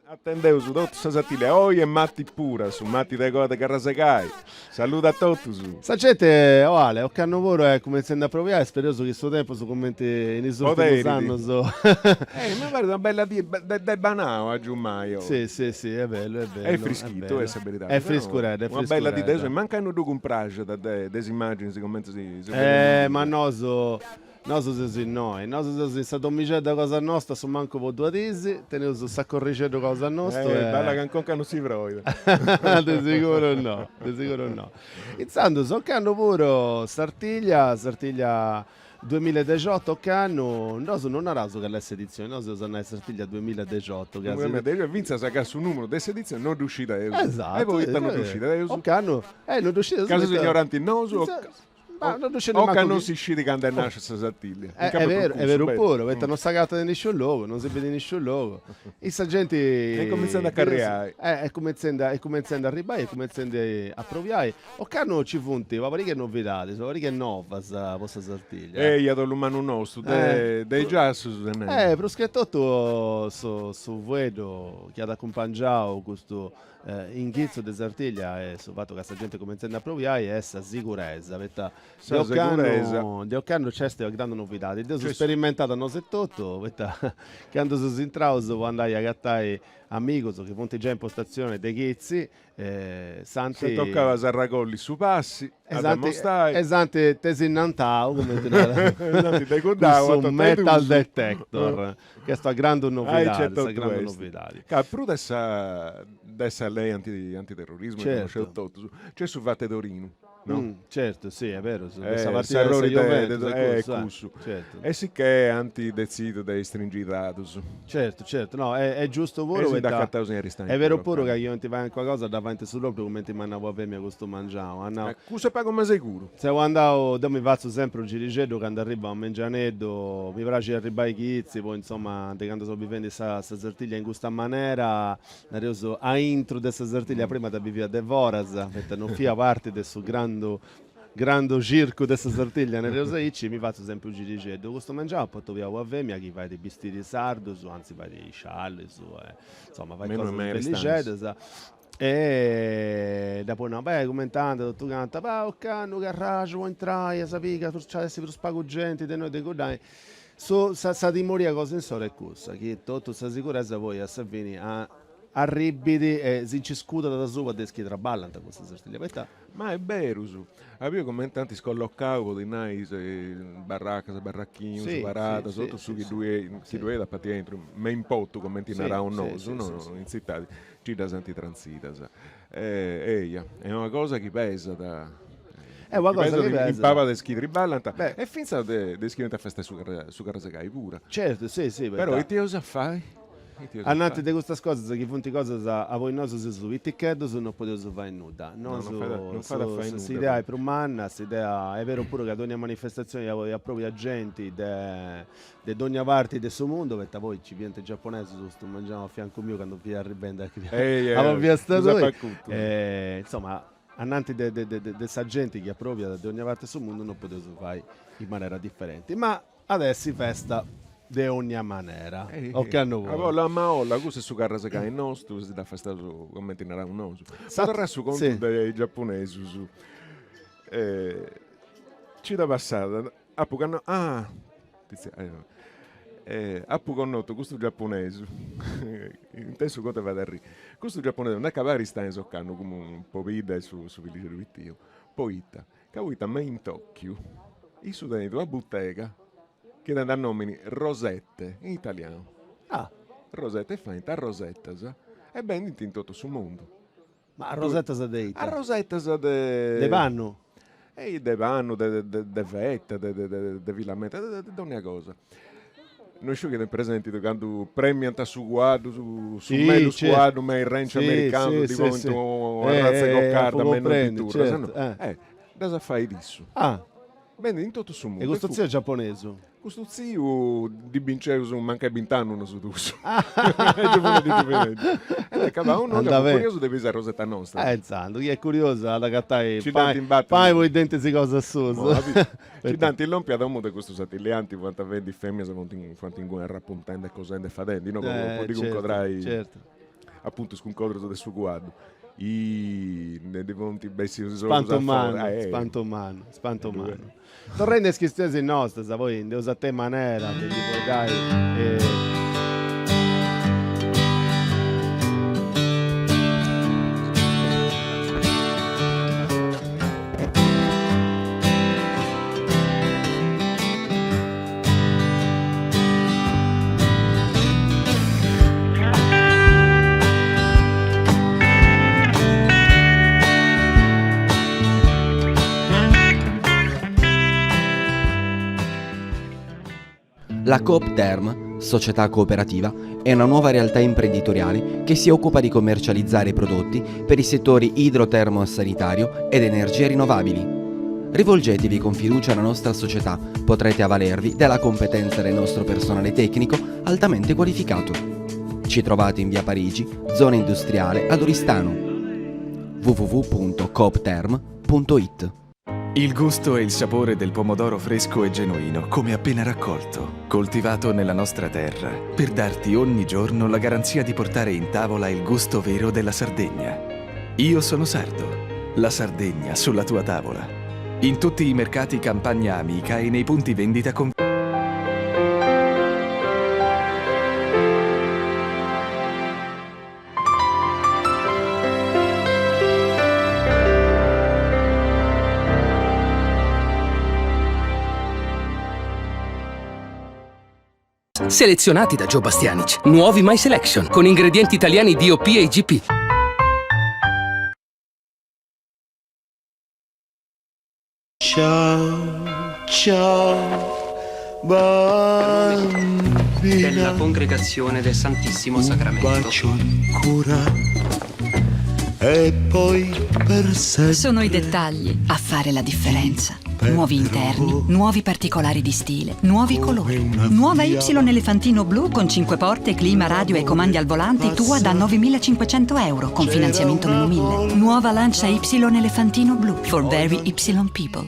Atendeus totu sa Sartìllia oi est Mati pura, su Mati de coa de Carrasegai. Saluda a totus! Sa genti, o Ale, ocannu puru est cumentzendi a proviai, spereus chi su tempus cumenti in is urtimus annus. Eh, mi parit una bella dì de banau agiumai oi. Si, si, si, est bellu, est bellu. Est frischitu, est sa beridadi. Est friscureddu, est friscureddu. Una bella dì de soli, mancai no ddu cumpraxat de is immàginis cumenti si. Eh, ma nosu Nosu seus innoi, nosu seus in sa domixedda cosa nosta a su mancu po duas dis, teneus s'acorrixeddu cosa nostu e. Balla ca in conca non si proit. De siguru no, de siguru no. Intzandus, ocannu puru Sartiglia, Sartiglia duemiladexiotu ocannu, nosu non naraus cali est s'editzioni, nosu eus a nai Sartiglia duemiladexiotu ca si. Fintzas ca su numeru de s'editzioni non ddu scideus. Esatto. E poita non ddu scideus? Ocannu, eh non ddu scideus. Ca seus ignorantis nosu o. Ma non ddu scit O ca nemmancu non chi si scit candu est nàscia sa Sartìllia. Eh, est beru, est beru puru, poita non s'agatat in nisciunu logu, non si bit in nisciunu logu. E sa genti. Est cumentzendi a carriai. Eh, est cumentzendi est cumentzendi a arribbai, est cumentzendi a proviai. Ocannu nci funt una pariga 'e novidadis, una pariga 'e novas po sa Sartìllia. Eia, dolu mannu nostu, de de is giassus de nai. Eh, prus che totu su su fueddu chi at acumpangiau custu Inghitzu de Sartiglia e su fatu ca sa genti cumentzendi a proviai est sa siguresa, poita de ocannu de ocannu nc'est una grandu novidadi, dd'eus sperimentada nosu etotu, poita candu seus intraus po andai a agatai amigus chi funt giai in postazioni de chitzi, s'ant. S'est tocau a s'arragolli su passi, a dd'amostai. E s'ant tesinnantau, cumenti narat, cun su metal detector. Ch'est una grandu novidadi, sa grandu novidadi. Ca prus de sa de sa lei anti antiterrorismu chi connosceus totus, nc'est su fatu 'e Torinu, no? Certu, si, est berus, de sa partida de sa Juventus e cussu, certu. E sicchè ant detzidiu de istringi is datus. Certu, certu, no, est giustu puru poita est beru puru ca chi 'olint fai calincuna cosa dda faint su propriu cumenti m'at nau una femina custu mangianu, at nau. Cussu est pagu ma seguru. Seu andau, deu mi fatzu sempri unu girixeddu candu arribu a mengianeddu, mi praxit arribbai chitzi, poi insoma de candu seu bivendi sa sa Sartiglia in custa manera, nareus aintru de sa Sartiglia, prima dda bivia de foras, poita non fia parti de su grandu grandu circu de sa Sartiglia, nareus aici, mi fatzu sempri unu girixeddu. Custu mengianu apu atobiau una femina chi fait bistiris sardus, anzi fait sciallis e insoma fait cosas bellixeddas E dd'apu nau, beh, cumenti andat totu cantu, bah, ocannu carraxu po intrai a sa piga, nc'at essi prus pagu genti de innoi de cuddai. Su sa sa timoria cosa insoru est cussa, chi totu sa siguresa poi a sa fini arribit e si nci scudat asuba de is chi traballant cun sa Sartiglia, poita. Ma est berus, a biu cumenti ant scollocau, podit nai, is barracas, barrachinus, paradas, totu su chi ddui chi ddui at a parti aintru, me in portu cumenti naraus nosu, no, in tzitadi Nci ddas ant trantzidas. Eia, est una cosa chi pesat. Est una cosa chi pesat. In paba de is chi triballant e fintzas de is chi benint a festai su carrasegai puru. Certu, si, si. Però ite eus a fai? Ananti de custas cosas chi funt cosas a poi nosu seus piticheddus non podeus fai nudda. Nosu s'idea est prus manna, s'idea est beru puru ca dogna manifestazioni aprobiat genti de de dogna parti de su mundu, poita poi nci fiant is giaponesus custu mengianu a fiancu miu candu fia arribendi a po fiasta tui, insoma ananti de de de sa genti chi aprobiat de dogna parti de su mundu non podeus fai in manera diferenti, ma at essi festa de ogna manera, ocannu puru. Abolla maolla, custu est su carrasegai nostu, si dd'afestaus cumenti naraus nosu. Po torrai a su contu de is giaponesus, cida passada Apu canno ah apu connotu custu giaponesu, intei su contu e fait arriri, custu giaponesu nd'at acabau Aristanis ocannu cun pobidda e su su fillixeddu pitiu, poita? Ca poita me in Tokyo issu tenit una butega chi tenit a nomini Rosette, in italianu, ah Rosette e faint arrosetas e bendint in totu su mundu. Ma arrosetas de ita? Arrosetas de. De pannu? Ei de pannu, de de feta, de de de filamenta, de de dònnia cosa. No isciu chi tenis presenti candu premiant su cuaddu, su su mellus cuaddu me is ranch americanus, ddi ponint una arratza 'e cocarda me in is piturras, no? Eh, ddas fait issu. Ah. Bendit in totu su mundu. E custu tziu est giaponesu? Custu tziu ddi binceus mancai bint'annus nosu duus. Est giovuneddu giovuneddu. E nd'est cabau inoghe ca fut curiosu de biri sa rosetta nostra. E intzandus, chi est curiosu at agatai pani po is dentis cosa suus. Nci dd'ant lompiu a domu de custu satillianti, fuant fendi is feminas fuant inguni arrapuntendi e cosendi e fadendi, no, po ddi cuncodrai apuntu is cuncodrus de su cuaddu. Nde ddi funt bessius is ogus a fora. Spantu mannu, spantu mannu. Torrendi a is chistionis nostras, poi nd'eus a tenni manera de ndi fueddai. La Coop Term, società cooperativa, è una nuova realtà imprenditoriale che si occupa di commercializzare prodotti per i settori idrotermo-sanitario ed energie rinnovabili. Rivolgetevi con fiducia alla nostra società, potrete avvalervi della competenza del nostro personale tecnico altamente qualificato. Ci trovate in via Parigi, zona industriale ad Oristano. www.coopterm.it Il gusto e il sapore del pomodoro fresco e genuino, come appena raccolto, coltivato nella nostra terra, per darti ogni giorno la garanzia di portare in tavola il gusto vero della Sardegna. Io sono sardo. La Sardegna sulla tua tavola. In tutti i mercati Campagna Amica e nei punti vendita con. Selezionati da Joe Bastianich. Nuovi My Selection con ingredienti italiani DOP e IGP. Ciao, ciao, bambina. Della Congregazione del Santissimo Sacramento. Un bacio ancora e poi per sempre. Sono i dettagli a fare la differenza. Nuovi interni, nuovi particolari di stile, nuovi colori. Nuova Y Elefantino Blu con 5 porte, clima, radio e comandi al volante tua da 9.500 euro con finanziamento meno 1.000. Nuova Lancia Y Elefantino Blu for very Y people.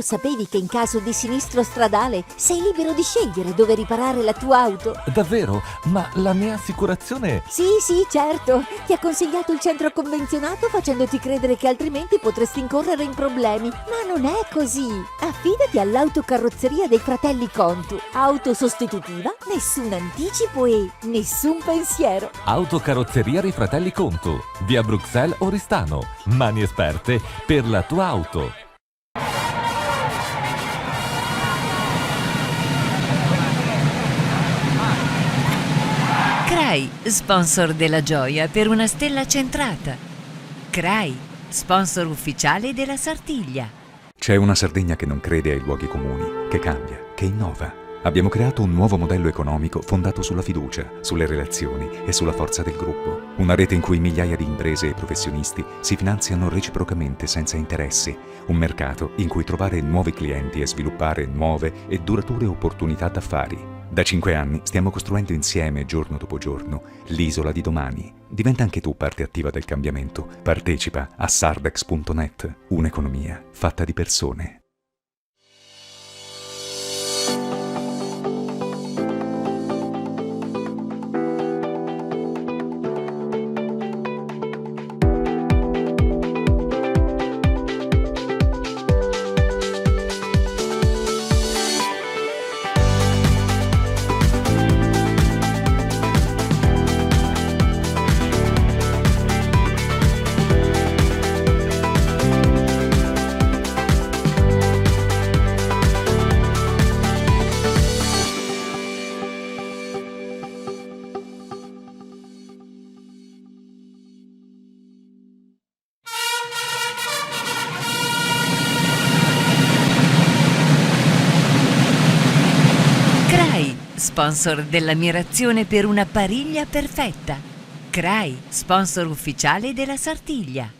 lo sapevi che in caso di sinistro stradale sei libero di scegliere dove riparare la tua auto? Davvero? Ma la mia assicurazione... Sì, sì, certo. Ti ha consigliato il centro convenzionato facendoti credere che altrimenti potresti incorrere in problemi. Ma non è così. Affidati all'autocarrozzeria dei fratelli Contu. Auto sostitutiva, nessun anticipo e nessun pensiero. Autocarrozzeria dei fratelli Contu, via Bruxelles Oristano. Mani esperte per la tua auto. Crai, sponsor della gioia per una stella centrata. Crai, sponsor ufficiale della Sartiglia. C'è una Sardegna che non crede ai luoghi comuni, che cambia, che innova. Abbiamo creato un nuovo modello economico fondato sulla fiducia, sulle relazioni e sulla forza del gruppo. Una rete in cui migliaia di imprese e professionisti si finanziano reciprocamente senza interessi. Un mercato in cui trovare nuovi clienti e sviluppare nuove e durature opportunità d'affari. Da cinque anni stiamo costruendo insieme, giorno dopo giorno, l'isola di domani. Diventa anche tu parte attiva del cambiamento. Partecipa a sardex.net, un'economia fatta di persone. Crai, sponsor dell'ammirazione per una pariglia perfetta. Crai, sponsor ufficiale della Sartiglia.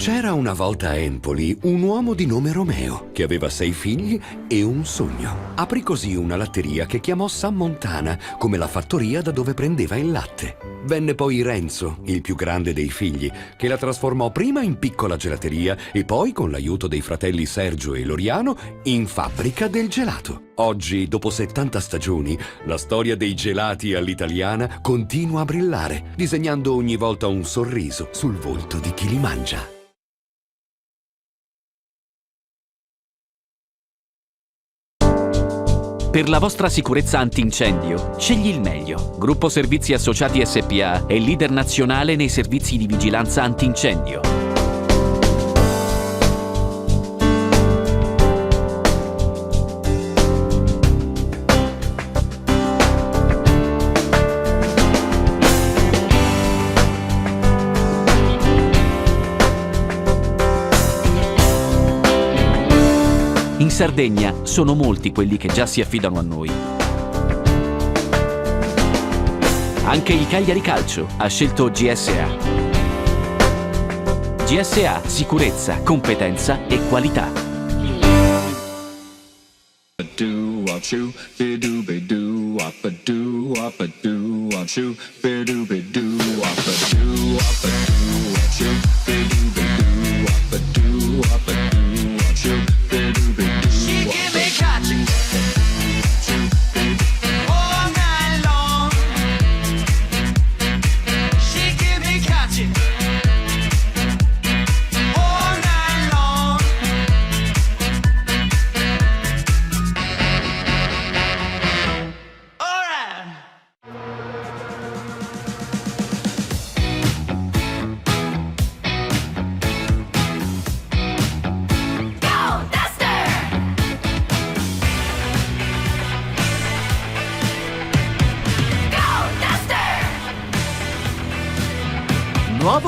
C'era una volta a Empoli un uomo di nome Romeo che aveva sei figli e un sogno. Aprì così una latteria che chiamò San Montana, come la fattoria da dove prendeva il latte. Venne poi Renzo, il più grande dei figli, che la trasformò prima in piccola gelateria e poi, con l'aiuto dei fratelli Sergio e Loriano, in fabbrica del gelato. Oggi, dopo 70 stagioni, la storia dei gelati all'italiana continua a brillare, disegnando ogni volta un sorriso sul volto di chi li mangia. Per la vostra sicurezza antincendio, scegli il meglio. Gruppo Servizi Associati SPA è leader nazionale nei servizi di vigilanza antincendio. In Sardegna sono molti quelli che già si affidano a noi. Anche il Cagliari Calcio ha scelto GSA. GSA, sicurezza, competenza e qualità.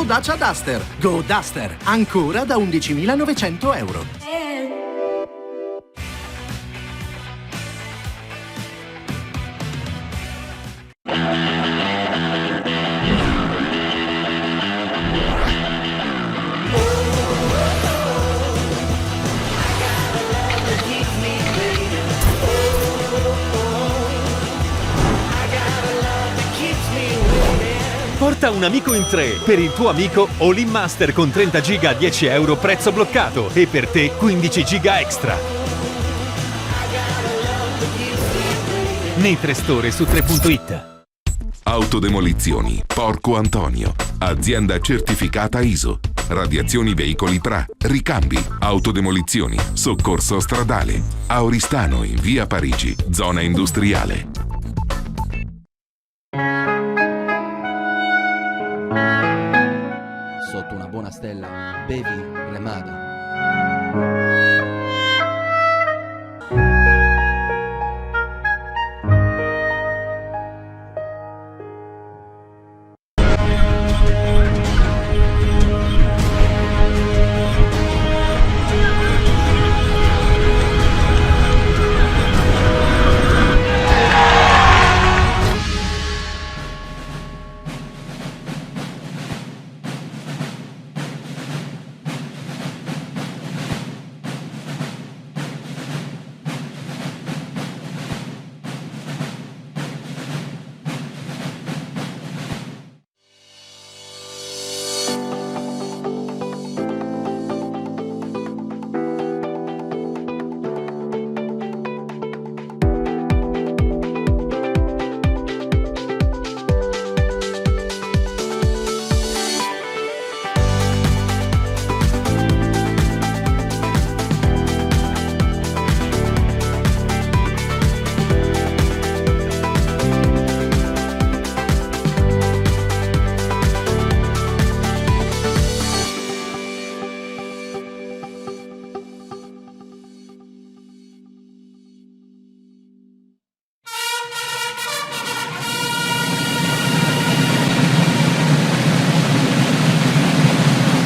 Nuovo Dacia Duster. Go Duster, ancora da 11.900 euro. Porta un amico in tre. Per il tuo amico All In Master con 30 giga a 10 euro prezzo bloccato e per te 15 giga extra. Nei tre store su 3.it. Autodemolizioni Porco Antonio. Azienda certificata ISO. Radiazioni veicoli TRA. Ricambi. Autodemolizioni. Soccorso stradale. A Oristano in via Parigi. Zona industriale. Sotto una buona stella, bevi Remada.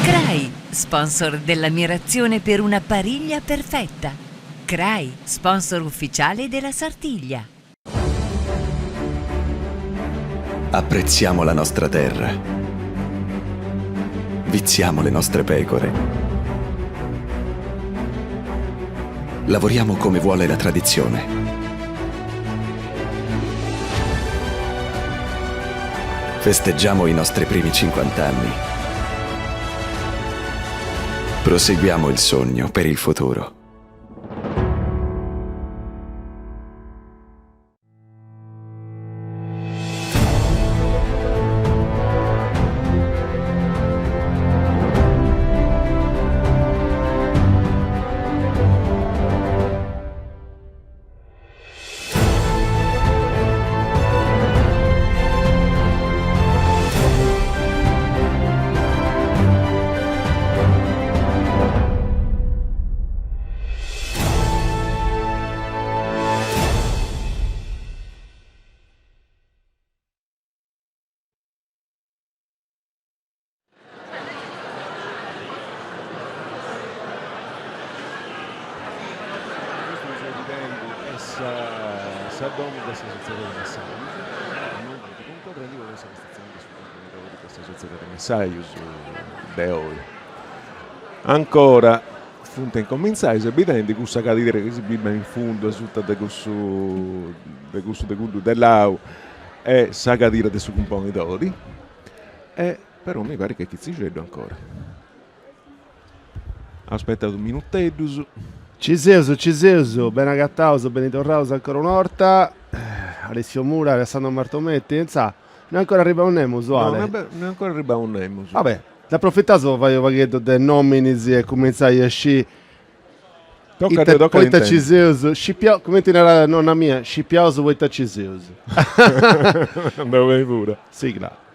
Crai, sponsor dell'ammirazione per una pariglia perfetta. Crai, sponsor ufficiale della Sartiglia. Apprezziamo la nostra terra. Viziamo le nostre pecore. Lavoriamo come vuole la tradizione. Festeggiamo i nostri primi 50 anni. Proseguiamo il sogno per il futuro. Custu chi seus bidendi est sa domu de sa sotziedadi de messajus, innui funt cuncodrendi po sa costitutzioni de su cumponidori de sa sotziedadi de messajus de oi. Ancora funt a incomintzai, seus bidendi cussa cadira chi si bit in fundu asuta de cussu de cussu de cuddu telau est sa cadira de su cumponidori e però mi parit chi est chitzixeddu ancora. Aspetta dus minuteddus. Ci seus, ci seus, beni agataus, beni torraus ancora una 'orta. Alessio Mura, Alessandro Martometti, intzà, no est ancora arribau nemus, Ale? No, no est ancora arribau nemus. Va bè, nd'aprofitaus po fai u' pagheddu de nominis e cumentzai a scì Tocat, tocat poita ci seus, scipiaus, cumenti narat nonna mia, scipiaus poita ci seus. Andat beni puru. Sigla.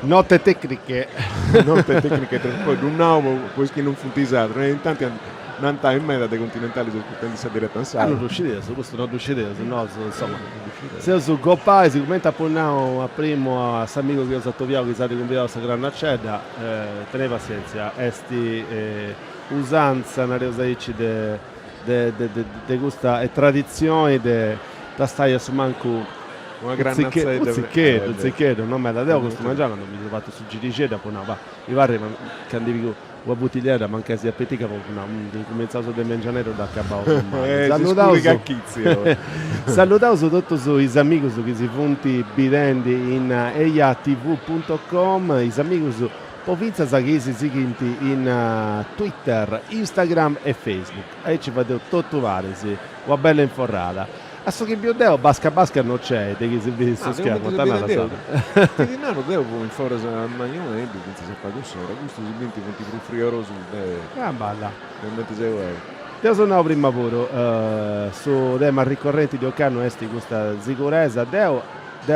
Note tecniche. Note tecniche, poi ddu nau po is chi non funt sardos, intanti Nd'ant ai meda de continentalis ascurtendi sa diretta in sardu. Ah, non ddu scideus, custu non ddu scideus, nosu, insoma, seus gopais, cumenti apu nau a primu a s'amigu chi eus atobiau chi s'at cumbidau a sa grannacedda, tenei passientzia, est usantza, nareus aici, de de de custa e traditzioni de tastai a su mancu Una grannatzedda. U tzicheddu, u tzicheddu, no meda, deu custu mengianu candu mi seu fatu su girixeddu apu nau, va, mi parrit ca ndi pigu Una butigliedda mancai siat pitica po nai, incumentzaus de mengianeddu dd'acabaus mali. Saludaus Saludaus totus is amigus chi si funt bidendi in ejatv punto com, is amigus po fintzas chi si sighint in Twitter, Instagram e Facebook. Aici fadeus totu paris una bella inforrada. A su chi biu deo basca basca no c'est chi si bit in su schermu, ita naras Sara? Ti ddi naru deu fui in foras a Maioneddu fintzas a pagu s'ora, custus si bint funt prus friorosus de Ah balla. De cumenti seu 'eu. Deu seu nau prima puru, su tema ricorrenti de ocannu est custa siguresa, deu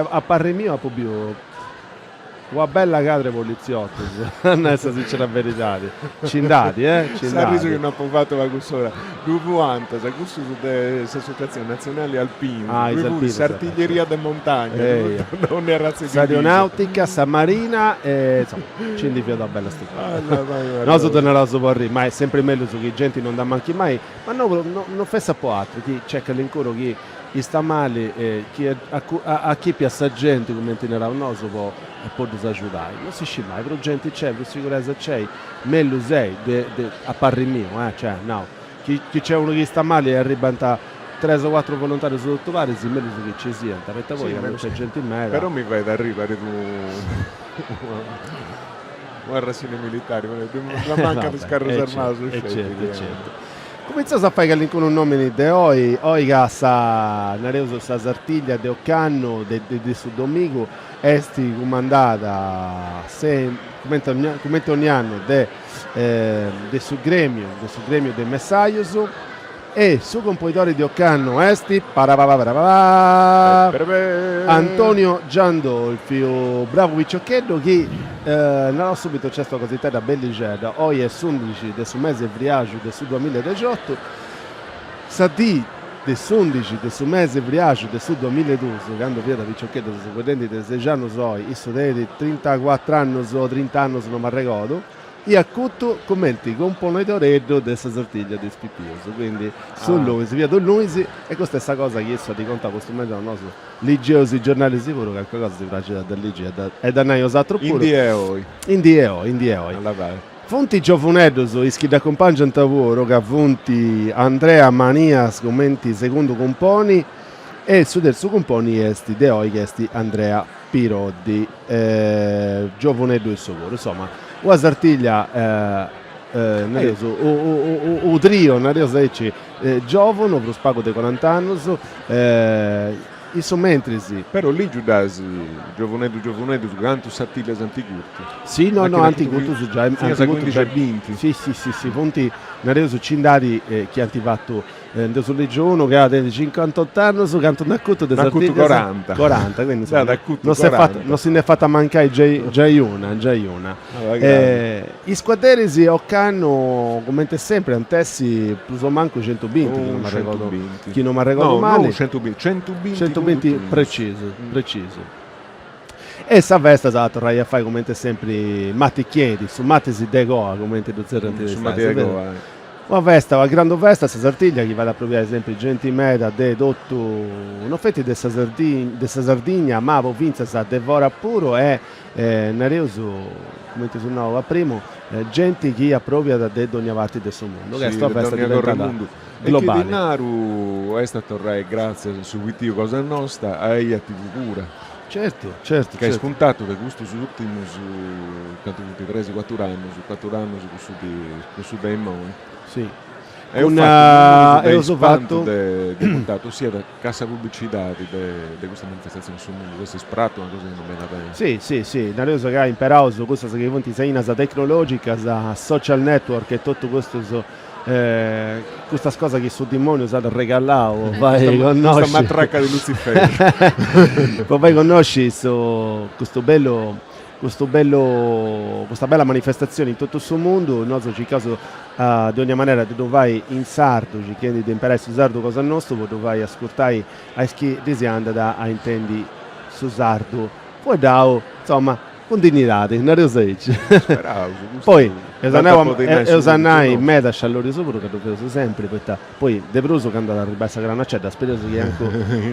a parri miu apu biu Una bella cadra 'e politziotus, a nai sa sincera beridadi. Nci nd'at, eh, nci nd'at. S'arrisu chi nd'apu fatu pagu s'ora. Ddu fuant cussus de s'Associatzioni Natzionali Alpinus, Ah, is ddui fut alpinus, s'artiglieria de montagna, Eia. ddu fut donni arratza 'e divisa. S'aeronautica, sa marina e, insoma, nci ndi fiat una bella stupada. Nosu ddu naraus po arri, ma est sempri mellus chi genti non nd'amanchit mai, ma no no fessat po atru, chi nc'est calincunu chi Istat mali chi achipiat sa genti, cumenti naraus nosu, po po ddus agiudai. Non si scit mai, prus genti nc'est, prus siguresa nc'est, mellus est, de de a parri miu, eh, cioè, nau, chi chi nc'est unu chi istat mali e arribant tres o cuatru volontarius totu paris, mellus chi nci siant, poita poi candu nc'est genti meda. Però mi fait arriri, parit una razione militari, mancant is carrus armaus sceti. Certu, certu. Cumintzaus a fai calincunu nomini de oi, oi ca sa, nareus, sa Sartiglia de ocannu, de de su domigu, est cumandada cumenti cumenti ogni annu de de su gremiu, de su gremiu de messajus e su componidori de ocannu est parapapapapà Antonio Giandolfi, u bravu piciocheddu chi Naraus subitu nc'est una cositedda bellixedda, oi est s'undixi de su mesi 'e friaxu de su duamilla e dexiotu, sa dì de s'undixi de su mesi 'e friaxu de su duamilla e dus, candu fiat piciocheddu, seus fueddendi de sexi annus oi, issu tenit trintacuatr'annus o trint'annus no m'arregodu, iat cutu cumenti componidoreddu de sa Sartiglia de is pipius, quindi su lunis, fiat u lunis e custa est sa cosa chi issu at contau custu mengianu, nosu Ligeus is giornalis puru, calincuna cosa si praxit a dda ligi e dda nai 'osatrus puru. In die 'e oi. In die 'e oi, in die 'e oi. Funt giovuneddus is chi dd'acumpangiant puru, ca funt Andrea Manias cumenti segundu cumponi e su terzu cumponi est de oi chi est Andrea Piroddi, giovuneddu issu puru. Insoma, una sartiglia, nareus, u trio, nareus aici, Giòvunu, prus pagu de corant'annus, in su mentris. Però lìgiu dd'as, giovuneddu giovuneddu, cantu sartiglias ant curtu? Si, no, no, ant curtu giai, Finas a cuindixi e binti. Si, si, si, si, funt, nareus, nci nd'at chi ant fatu, nd'eus lìgiu unu ca tenit cincantot'annus, cantu nd'at curtu de sartiglias? Nd'at curtu coranta. Coranta, quindi insoma, non s'est fata, non si nd'est fata mancai giai giai una, giai una. Is cuadderis ocannu, comente sempri, ant essi prus o mancu centubinti, chi non m'arregodu chi non m'arregodu mali. No, centubinti, centubinti Centubinti precisu, precisu. E sa festa s'at a torrai a fai comente sempri Mati Chieti, su Matis de Coa, comente ddu zerriant in Su Mati de Coa. Una festa, una grandu festa, sa Sartiglia, chi fait aprobiai sempri genti meda de totu, no feti de sa de sa Sardigna, ma po fintzas de fora puru e nareus, cumenti eus nau a primu, genti chi aprobiat de dogna parti de su mundu, ca est una festa diventada globali. E chi ti naru est a torrai gràtzias a su pitiu cosa nosta a Eja TV pura. Certu, certu, Ca est cuntatu de custus ùrtimus, cantu funt, tres, cuatru annus, cuatru annus cussu di cussu de immoi. Si. Eus fatu unu de ispantu de cuntatu, siat ca sa publicidadi de custa manifestatzioni in su mundu s'est spratu una cosa chi non benit beni. Si, si, si, nareus ca imperaus cussas chi funt is ainas tecnologicas, social network e totu custus custas cosas chi su dimoniu s'at regallau po fai connosci. Custa matracca de Lutziferi. Po fai connosci su custu bellu. custu bellu custa bella manifestatzioni in totu su mundu, nosu circaus de ogna manera de ddu fai in sardu, circhendi de imperai su sardu cosa nostu po ddu fai ascurtai a is chi ddis andat a intendi su sardu fueddau, insoma, cun dignidadi, nareus aici. Speraus, custu Poi, eus a dd'ant a nai podi nai su eus a nai pubblicu meda sciallorius puru ca ddu feus sempri, poita poi de prus candu at a arribbai sa granacedda spereus chi cancu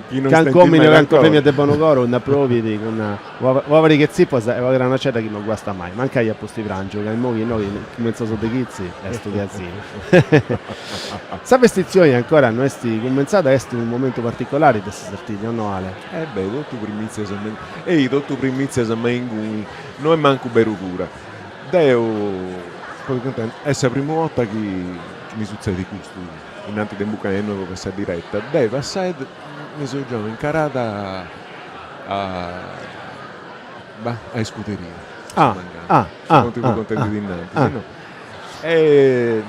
Chi no cancu istentint omini o meda cancu ancora. femina de bonu coru nd'aprovit cun una pariga 'e tzipas e una granacedda chi no guastat mai, mancai a pusti prangiu, ca immoi innoi cumentzaus de chitzi est unu casinu. Sa vestitzioni ancora no est cumentzada, est unu momentu particolari de sa Sartiglia, o no Ale? Eh beh, totu primitzias me ei totu primitzias me inguni, no est mancu beru pura. Deu, po contai, est sa primu 'orta chi mi sutzedit custu, innanti de imbucai innoi po fai sa diretta, deu passai mi seu giau incarada a bah a iscuderia, Ah, ah, ah, su contu chi ah, contendi ah, innantis, ah. no? E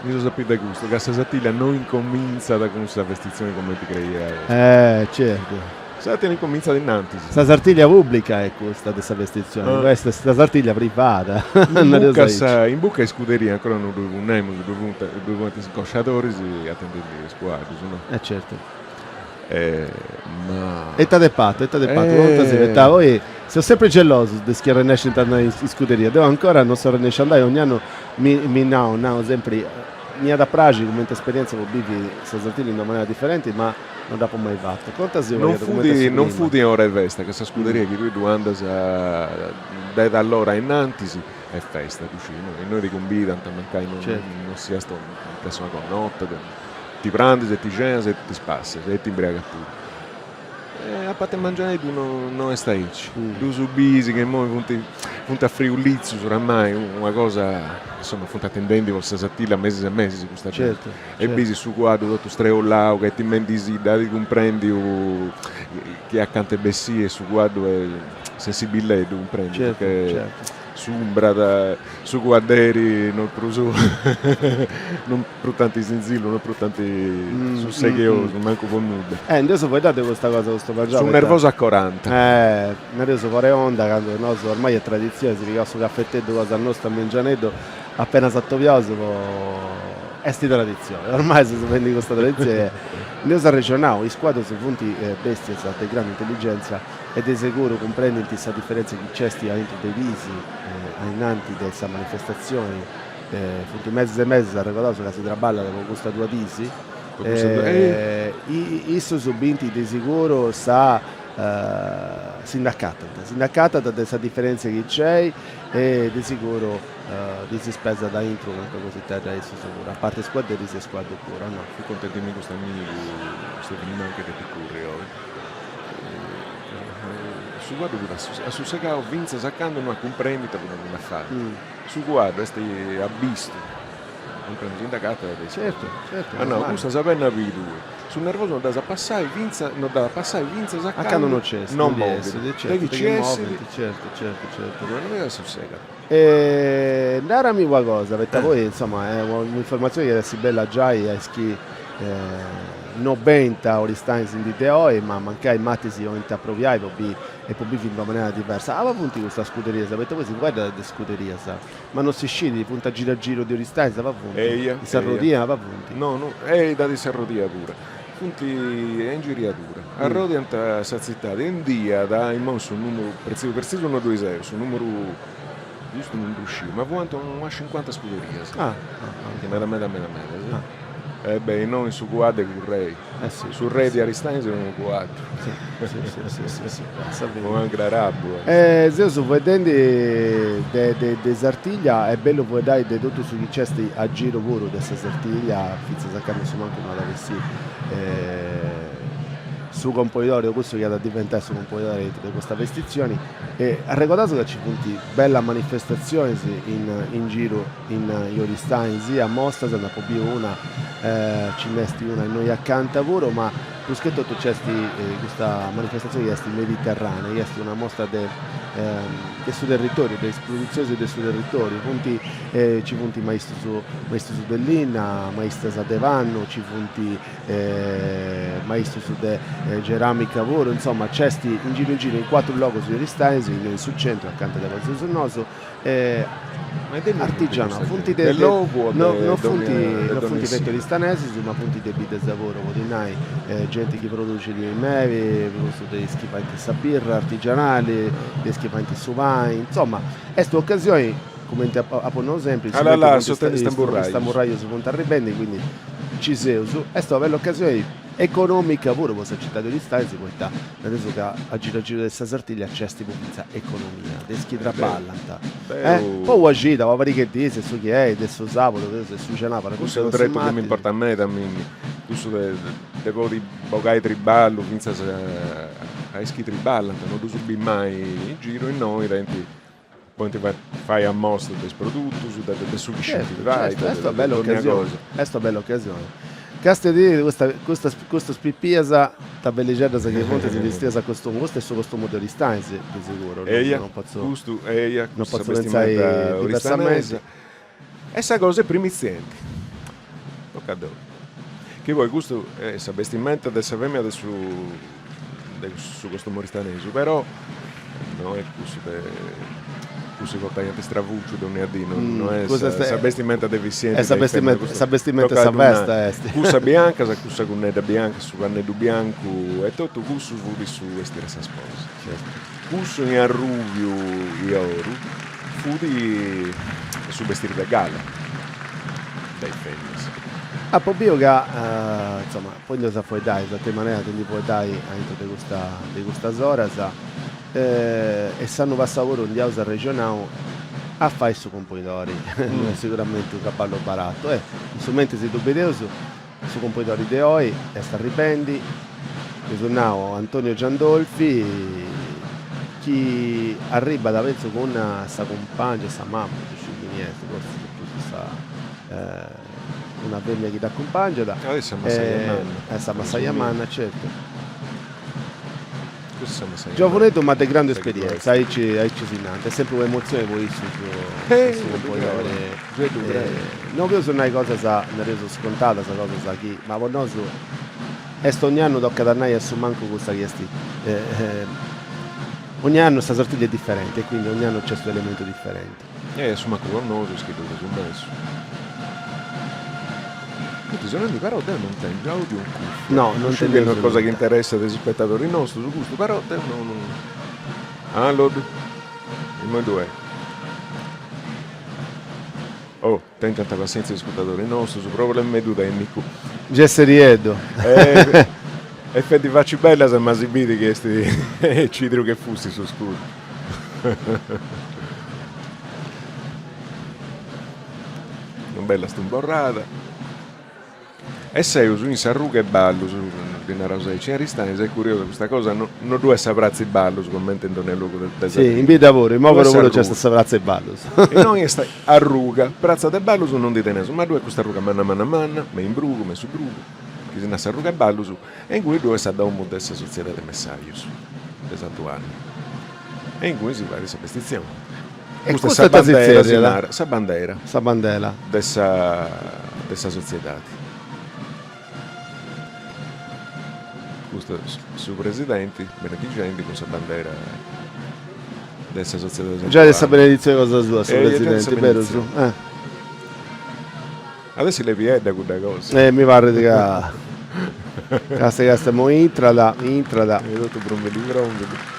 mi so sapidu de custu, ca sa Sartiglia no incomintzat cun sa vestitzioni cumenti creia deu. Eh, certu. Sa Sartiglia incomintzat innantis. Sa Sartiglia pubblica est custa de sa vestitzioni, Ah. est sa Sartiglia privada, Imbucas imbuca iscuderia ancora no ddoi fut nemus, ddoi funt ddoi fuant is incosciadoris atendendi is cuaddus, no? Eh certu. Eh, ma. E ita de fatu, ita de fatu, contas poita poi seus sempri gelosus de is chi arrennescint a andai in scuderia, deu ancora non seu arrennesciu a andai, ogni annu mi mi nau, nau sempri, mi iat a praxi cumenti esperienza po bivi sa Sartiglia in una manera diferenti, ma non dd'apu mai fatu. Contas unu Non pagheddu cumenti est fut su non clima. fut in ora 'e festa, ca sa scuderia chi tui ddu andas de tall'ora a innantis est festa, ddu scii, no? Innoi ti cumbidant mancai non non siast una persona connota, Ti prandis e ti cenas e ti spassias e ti imbriagas puru. E a part'e mangianeddu no no est aici. Ddus biis ca immoi funt funt a friulitzus oramai, una cosa, insoma, funt atendendi po sa Sartiglia mesis e mesis custa genti. E biis su cuaddu totu streullau ca est timendisidda, at cumprendiu chi acant'e bessì e su cuaddu est sensibilleddu, cumprendi, perché s'umbrat, su cuadderi non prus non prus tanti sinzillu, non prus tanti susseghiosu, mancu po nudda. Eh, nd'eus fueddau de custa cosa custu mangianu. Su nervosu a coranta. Eh, nareus fora 'e onda candu nosu ormai est traditzioni, si pigaus su cafeteddu cosa nosta a mengianeddu apenas atobiaus po est traditzioni, ormai seus fendi custa traditzioni. Nd'eus arrexonau, is cuaddus funt bestias de grandu intelligenza e de seguru cumprendint sa diferentzia chi nc'est aintru de is diis ainnanti de sa manifestatzioni Funt mesis e mesis, arregodaus ca si traballat po custas duas diis, issus bint de siguru sa si nd'acatant, si nd'acatant de sa diferentzia chi nc'est e de siguru ddis spesat aintru calincuna cositedda issus puru, a parti is cuadderis e is cuaddus puru, no? Fut contendimi custu amigu Stefani Manca chi depit curri oi. Su cuaddu fut assussegau fintzas a candu no at cumprendiu ita fut andendi a fai. Su cuaddu est abistu, cumprendi, si nd'agatat de is Certu, certu. Ah no, custa sa penna biit tui. Su nervosu no dd'as a passai fintzas, no dd'at a passai fintzas a A candu no nc'est, non non movit. Certu, De chi ci essit. Certu, certu, certu. Non assussegat. E narami una cosa, poita poi insoma est un'informatzioni chi at essi bella giai a is chi no benint a Aristanis in dì de oi, ma mancai matis 'olint aproviai po bi e po bivi in d'una manera diversa. Aba funt custas scuderias, poita poi si fueddat de scuderias, ma non si scit, funt a giru a giru de Aristanis, aba funt? Eia, In sa rodia, aba funt? No, no, ei dat in sa rodia puru. Funt a ingiriadura, arrodiant sa tzitadi e nd'iat, immoi su numeru pretzisu pretzisu no ddu seu, su numeru giustu non ddu sciu, ma fuant unas cincuanta scuderias. Ah, ah, Meda meda meda medas. E beh, innoi in su cuaddu est su rei. Eh sì. Su rei di Aristanis est unu cuaddu. Sì, sì, sì, sì, sì, sì. O anche arabu. Eh, seus fueddendi de, de, de Sartiglia, est bellu fueddai de totu su chi nc'est a giru puru de sa Sartiglia, fintzas a candu su mancu no at a bessì su componidori o cussu chi at a diventai su componidori de custa vestitzioni. E arregodaus ca ci funt bellas manifestatzionis in in giru in Aristanis, ammostas, nd'apu biu una, ci nd'est una innoi acanta puru, ma. Prus che totu nc'est custa manifestatzioni chi est Mediterranea, chi est una mostra de de su territoriu, de is produtzionis de su territoriu, funt nci funt maistus maistus de linna, maistas de pannu, nci funt maistus de ceramica puru, insoma nc'est in giru in giru in cuatru logus in Aristanis, innoi in su centru acanta de fazeus nosu, artigianau, funt de logu no no funt no funt feti oristanesus ma funt de biddas puru, podit nai genti chi producit meli, prus de is chi faint sa birra artigianali, de is chi faint su pani, insoma est un'ocasioni cumenti apu nau sempri, is tamburraius funt arribendi, quindi nci seus, est una bella ocasioni economica puru po sa citadi de Aristanis poita nareus ca a giru a giru de sa Sartiglia nc'est po fintzas economia de is chi traballant po una cida, una pariga 'e dis, su chi est, de su sabudu, de su cenabara, Cussu est unu tretu chi m'importat meda a mimmi, cussu de de podi bogai triballu fintzas a is chi triballant, no ddus biri mai in giru, innoi tenint Podint fai ammosta de is produtus, de su chi scint fai, de Est una bella occasioni, est una bella occasioni. Castedì custa custas custas pipias tabellixeddas chi funt si bestias a costumu, custu est su costumu de Aristanis de seguru, Eia, non potzu custu eia, non custa potzu pentzai bestimenta diversamenti. oristanesa. E sa cosa est primitzienti, tocat ddoi. Chi poi custu est sa bestimenta de sa femina de su de su costumu oristanesu, però no est cussu de cussu chi portaiant is travucius dònnia dì, no no est sa bestimenta de Vissenti Est sa bestimenta sa bestimenta 'e sa festa est. Cussa bianca, sa cussa gunnedda bianca, su panneddu biancu e totu cussu fut su bestiri 'e sa sposa. Cussu in arrubiu i oru fut su bestiri de gala de is feminas. Apo biu ca, insoma, poi nd'eus a fueddai, de totu manera de ndi fueddai aintru de custa de custas oras, e s'annu passau puru nd'iaus arrexonau a fai su compoidori, no est siguramenti unu traballu baratu, e in su mentris ddu bideus, su compoidori de oi est arribendi, eus nau Antonio Giandolfi, chi arribat pentzu cun sa cumpangia, sa mama, no sciu chini est, fortzis prus sa una femina chi dd'acumpangiat. Ah, est sa massaia manna. Est sa massaia manna, certu. Custa est sa massaia manna. Giovuneddu ma de grandu esperienza, aici aici si nant, est sempri un'emotzioni po issus su compoidori. No boleus nai cosas, nareus scontadas, cosas chi, ma po nosu est ogni annu tocat a nai a su mancu cussa chi est ogni annu sa Sartiglia est diferenti e quindi ogni annu nc'est un'elementu diferenti. E a su mancu po nosu is chi ddu eus mesu. Funt sonendi però deu non tengiu audio in cuffia. No, non sciu chi est una cosa chi interessat is spetadoris nostus custu, però deu non. Ah Loddu, immoi ddu est. Oh, tengiant passienzia is ascurtadoris nostus, problemeddu tennicu. Gei serieddu. E fendi faci bellas ma si bidi chi est cidru che fusti su scuru. Una bella stumborrada. E seus in sa ruga 'e ballus, ddi naraus aici, in Aristanis est curiosa custa cosa, no no ddu est sa pratza 'e ballus comente in dònnia logu de de Sì, in bidda puru, in Mogoro puru nc'est sa pratza 'e ballus. Innoi est arruga, pratza de ballus non ndi teneus, ma ddu est custa arruga manna manna manna, me in Brugu, me in su Brugu, chi si narat sa ruga 'e ballus, e inguni ddu est sa domu de sa sotziedadi messajus de Santu 'Anni e inguni si fait sa bestitzioni. E Custa est sa custa ita si bandera, si zerriat? narat, sa bandera. Sa bandela. De sa de sa sotziedadi. Custu est su presidenti benedixendi cun sa bandera de sa sotziedadi de Giai de sa beneditzioni cosa sua su presidenti, berus? At essi lebiedda cudda cosa. Eh mi parrit ca casta casta immoi intrat, intrat. Est totu brumbidi brumbidi.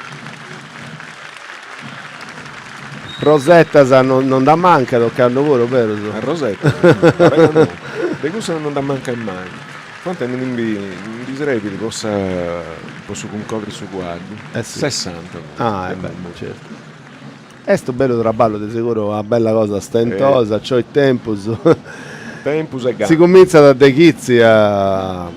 Rosettas non non nd'ammancat ocannu puru, berus? A rosettas, paret ca no. De cussas non nd'ammancat mai. Quantu ndi ndi srebit po sa po su cuncodru 'e su cuaddu? Eh si. Sessanta. Ah e beh, certu. Est unu bellu traballu de seguru, una bella cosa stentosa, nci 'olit tempus. Tempus e gana. Si cumintzat de chitzi a.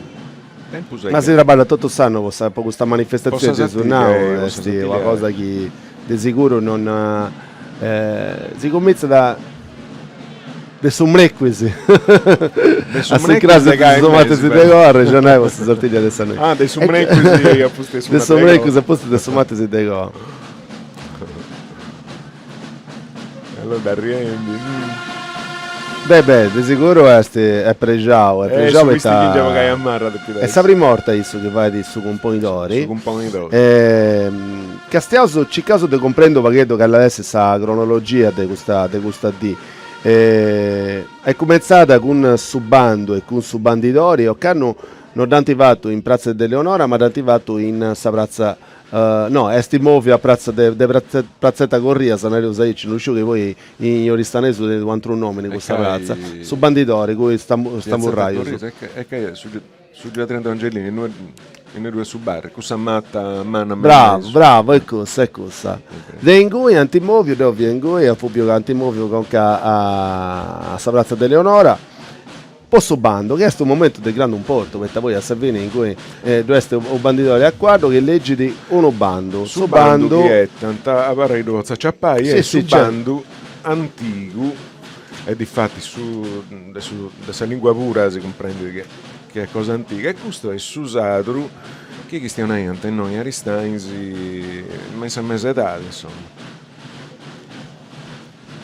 Tempus e Ma si traballat totu s'annu po sa po custa manifestatzioni Po sa de su nau, Sartiglia, est una cosa chi de seguru non si cumintzat a. De su mrecuis. De su A s'incras mrecuis de de su matesi de coa arrexonai po sa sartiglia de sa noi. Ah, de su mrecuis a pustis de su De su mrecuis a pustis de su matesi de coa. E allora arriendi. Beh beh, de siguru est est prexau, est Eh, prexau su poita pistighingiu po ca amarra depit Est sa essi. prima 'orta issu chi fait su cumponidori. Su cumponidori. Castiaus, circaus de cumprendi u' pagheddu cali at essi sa cronologia de custa de custa dì. Est cumentzada cun su bandu e cun su bandidori, ocannu no dd'ant fatu in pratza de Eleonora ma dd'ant fatu in sa pratza, no, est mòviu a pratza de de pratzeta Corrias, nareus aici, no sciu chi poi in oristanesu tenit u' atru nomini custa pratza, su bandidori cun is tamburraius. E ca su Su Giardinu de Angelini, inue inue ddu est su bar, cussa mata manna me in Bravu, bravu, est cussa, est cussa. De ingui ant moviu, deu fia ingui, apu biu ca ant moviu conca a sa pratza de Eleonora po su bandu, chi est unu momentu de grandu importu, poita poi a sa fini ingui ddu est u bandidori a cuaddu chi ligit unu bandu, Su bandu chi 'etant, abarra chi ddu potzu aciapai, est su bandu antigu E difatis su de su de sa lingua pura si cumprendit chi chi est cosa antiga e custu est su sadru chi chistionaiant innoi in Aristanis me in sa mesa edadi insoma.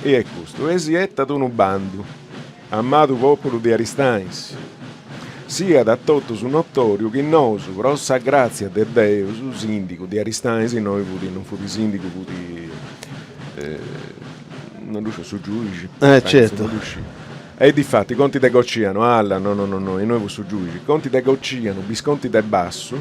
E est custu, e si 'etat unu bandu, amadu populu de Aristanis, siat a totus notoriu chi nosu pro sa gratzia de Deus, sindigu de Aristanis innoi fut non fut sindigu fut Non ddu sciu, su giuixi. Eh, certu. Non ddu sciu. E difati, Conti de Gociano, alla, no, no, no, no, innoi fut su giuixi. Conti de Gociano, Bisconti de Bassu,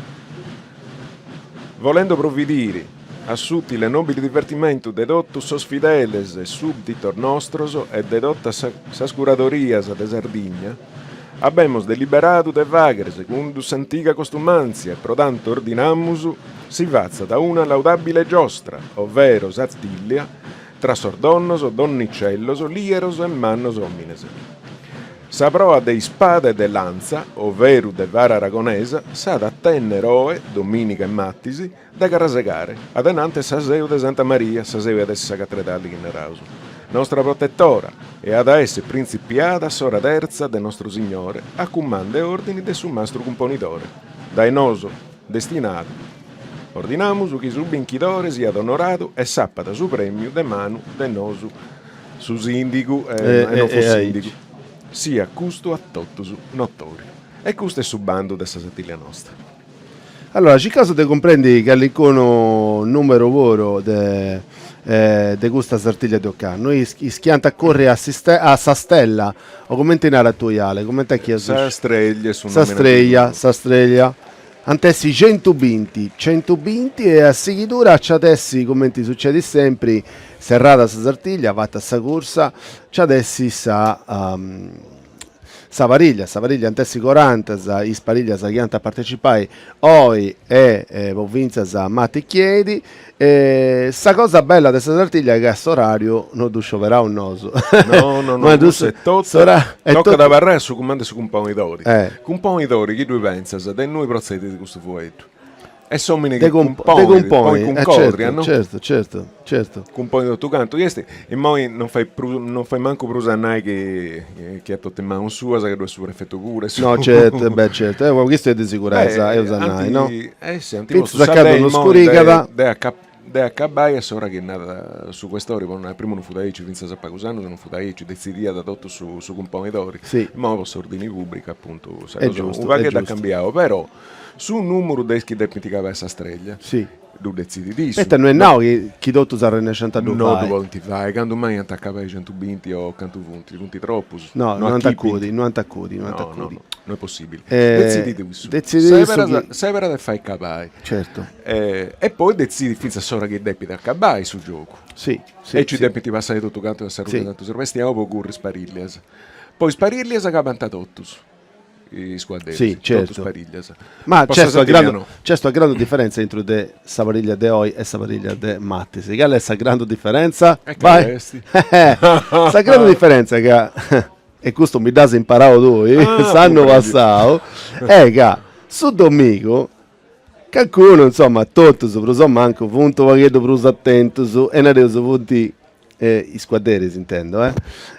volendo providiri a s'utile e nobile divertimentu de totus sos fideles e subditos nostros e de totas sas curadorias de Sardigna, Abemos deliberadu de fagher segundu s'antiga costumantzia e pro tantu ordinamus si fatzat una laudabile giostra, ovvero sartillia, tra sos donnos, donnicellos, lieros e mannos omines. Sa proa de ispada e de lantza, ovveru de vara aragonesa, s'at a tenner oe, dominica 'e Matis, de carrasegare, adenante sa seu de Santa Maria, sa seu iat essi sa catredali chi naraus, nostra protetora, e at a essi printzipiada a s'ora tertza de Nostru Signore, a cumandu e ordini de su mastru cumponidore, dae nosu destinadu. Ordinamus chi su binchidore siat onoradu e s'apat su premiu de manu de nosu su sindigu e no fut sindigu. Siat custu a totus notoriu. E custu est su bandu de sa Sartiglia nosta. Allora, circaus de cumprendi callincunu numeru puru de de custa sartiglia de ocannu, is is chi ant a curri a a sa stella, o cumenti naras tui Ale, cumenti est chi Sa streglia est su nomini. Sa streglia, sa streglia. Ant essi centubinti, centubinti e a sighidura nci at essi, cumenti sucedit sempri, serrada sa sartiglia, fata sa cursa, nci at essi sa Sa pariglia, sa pariglia ant essi corantas is pariglias chi ant a partecipai oi e po fintzas mati chi 'enit. E sa cosa bella de sa Sartiglia est ca s'orariu no ddu scioberaus nosu. No, no, no, cussu est totu, tocat a abarrai a su cumandu 'e su cumponidori. Cumponidori, chi ddui pentzas, de innui protzedit custu fueddu? Est s'omini chi cumponit, ponit cuncòrdia, no? Certu, certu, certu. Cumponit totu cantu, chi est, immoi non fait prus, non fait mancu prus a nai chi chi est totu in manus suas, ca ddu est su prefetu puru e su. No, certu, beh, certu, est una chistioni de siguresa, eus a nai, no? Eh si, ant postu Fintzas a sa candu lei no immoi scurigat. de de de acabai a s'ora chi narat su questori, po nai, primu non fut aici, fintzas a pagus annus non fut aici, detzidiat totu su su cumponidori, immoi po s'ordini pubbricu apuntu sa cosa unu pagheddu at cambiau, però Su numuru de is chi depint cabai a sa streglia ddu detzidit issu. Poita no est nau chi totus arrennesciant a ddu fai. No ddu podint fai, candu mai ant a cabai centubinti o cantu funt, funt tropus. No, no ant acudi, no ant acudi, no ant acudi. No, no est possibili. Detzidit issu. Detzidit issu chi. Seberat e fait cabai. Certu. E poi detzidit fintzas s'ora chi depit acabai su giogu. Si, si. E ci depint passai totu cantu de sa ruga Santu Sebastianu po curri is parillias. Po is parillias acabant totus. is cuadderis, Sì, totus certu. pariglias. Ma Po sa nc'est una Sardigna grandu, no. nc'est una grandu differenza intru de sa pariglia de oi e sa pariglia de Matis. Cali est sa grandu differenza? E cali est? Sa grandu differenza ca, e custu mi dd'as imparau tui Ah, s'annu cumprendi. passau, est ca su domigu cancunu, insoma, totus prus o mancu, funt u' pagheddu prus atentus e nareus funt. Is cuadderis intendo, eh.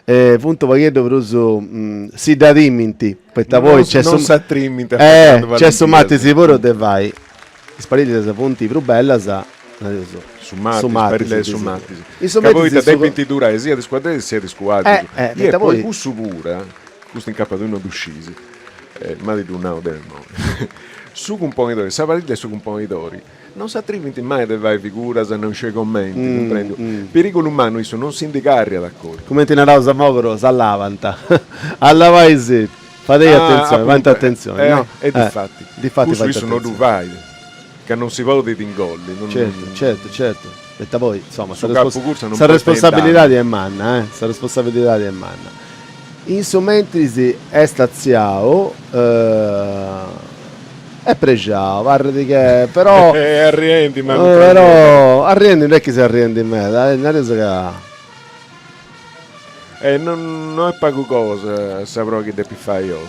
E funt u' pagheddu prus si dda timint, poita poi nc'est su non s'atrimint a fai tantu nc'est su matisi puru de fai, is parillas funt prus bellas, nareus, su matisi, is parillas de su matisi, ca poita depint durai siat is cuadderis siat is cuaddus, e poi cussu puru, custu incapas tui no ddu sciis, ma ti ddu nau deu immoi, su cumponidori, sa parilla 'e su cumponidori Non s'atrivint mai de fai figuras, non sciu comenti, cumprendiu? Perigulu mannu issu non si ndi carriat a corpu. Cumenti naraus a Mogoro, s'allavant. Allavai-sì, fadei atentzioni, faint atentzioni, no? E difati, cussu issu no ddu fait, ca non si podit ingolli. Certu, certu, certu. Poita poi, insoma, sa responsabilidadi est manna, eh, sa responsabilidadi est manna. In su mentris est atziau Est prexau, parrit che però Arriendi ma però arriendi no est chi siat arriendi meda, nareus ca. E non no est pagu cosa sa proa chi depit fai oi.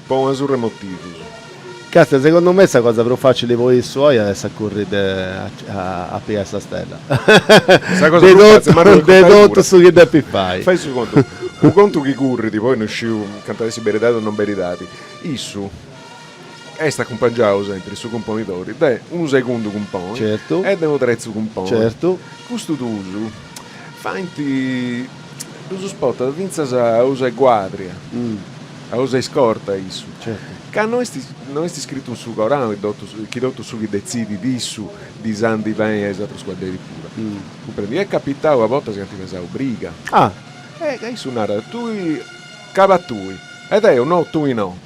Po una surra 'e motivus. Castia, segundu mei sa cosa prus facili po issu oi at essi a curri a pigai sa stella. Sa cosa prus facili, ma ddu De totu su chi depit fai. Fai su contu, u contu chi currit, poi no sciu cantu at essi beridadi o non beridadi, issu est acumpangiau sempri, su cumponidori, de unu segundu cumponi Certu. e de unu terzu cumponi. Certu. Custu duus faint, ddus portat fintzas a usa e guadria, a usa e iscorta issu. Certu. Ca no est no est scritu in su Coranu chi totu su chi detzidit issu ddis andit beni a is atrus cuadderis puru. Cumprendi? Est capitau a bortas chi ant pesau briga. Ah! E ca issu narat, tui caba tui, e deu no, tui no.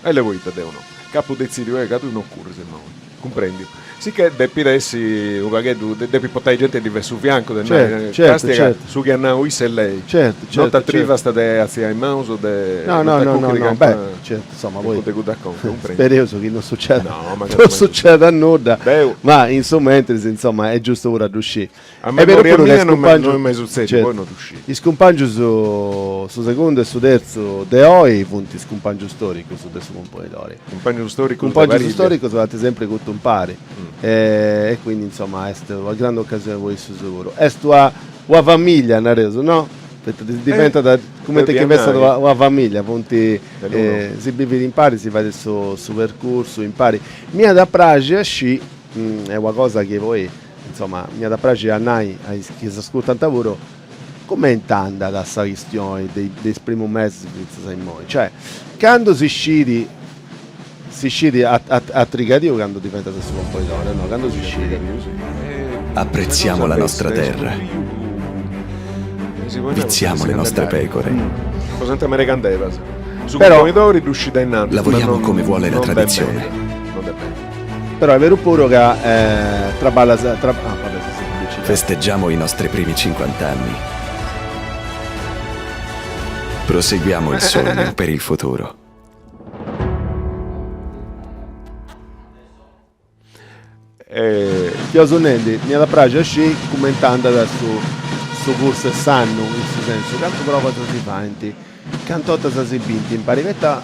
E lei poita deu no? Ca apu detzidiu eo ca tui no curris immoi. Cumprendiu? Sicchè depit essi unu pagheddu, depit portai genti a ddi fai su fiancu de nai, Certu, castia ca su chi at nau issa est lei. Certu, certu. No t'atrivast de atziai maus o de No, no, no, no, no, beh, certu, insoma, poi de cudda conca, cumprendiu? Spereus chi non succedat, non succedat nudda, ma in su mentris, insoma, est giustu puru a ddu scì. A memoria mia non m'est mai sutzediu, poi no ddu sciu. Is cumpangius, su segundu e su terzu de oi funt is cumpangius storicus de su Cumponidori. Cumpangius storicus de Cumpangius pariglia. storicus ant sempri curtu impari e quindi insoma est una grandu occasioni po issus puru. Est una una familia nareus no? Poita diventat cumenti chi fessat una familia, funt si bivit impari, si fait su su percursu impari. M'iat a praxi a scì, est una cosa chi poi Insoma, m'iat a praxi a nai a is chi s'ascurtant puru, cumenti andat sa chistioni de de is primus mesis fintzas a immoi, cioè, candu si scit, si scit a a trigadiu candu diventat su componidori o no, candu si scit. Apprezziamo la nostra terra. Viziamo le nostre pecore. Po Santa Maria Candebas. Su componidori ddu scit a innantis, ma Lavoriamo non come vuole la non de tradizione. meda, non de meda. Però est beru puru ca traballas ah vabbè sa pubblicità. Festeggiamo i nostri primi 50 anni. Proseguiamo il sogno per il futuro. Fia nendi, m'iat a praxi a scì cumenti andat su su cursu 'e s'annu, in su sensu, cantu provas si faint, Cantu 'ortas si bint impari poita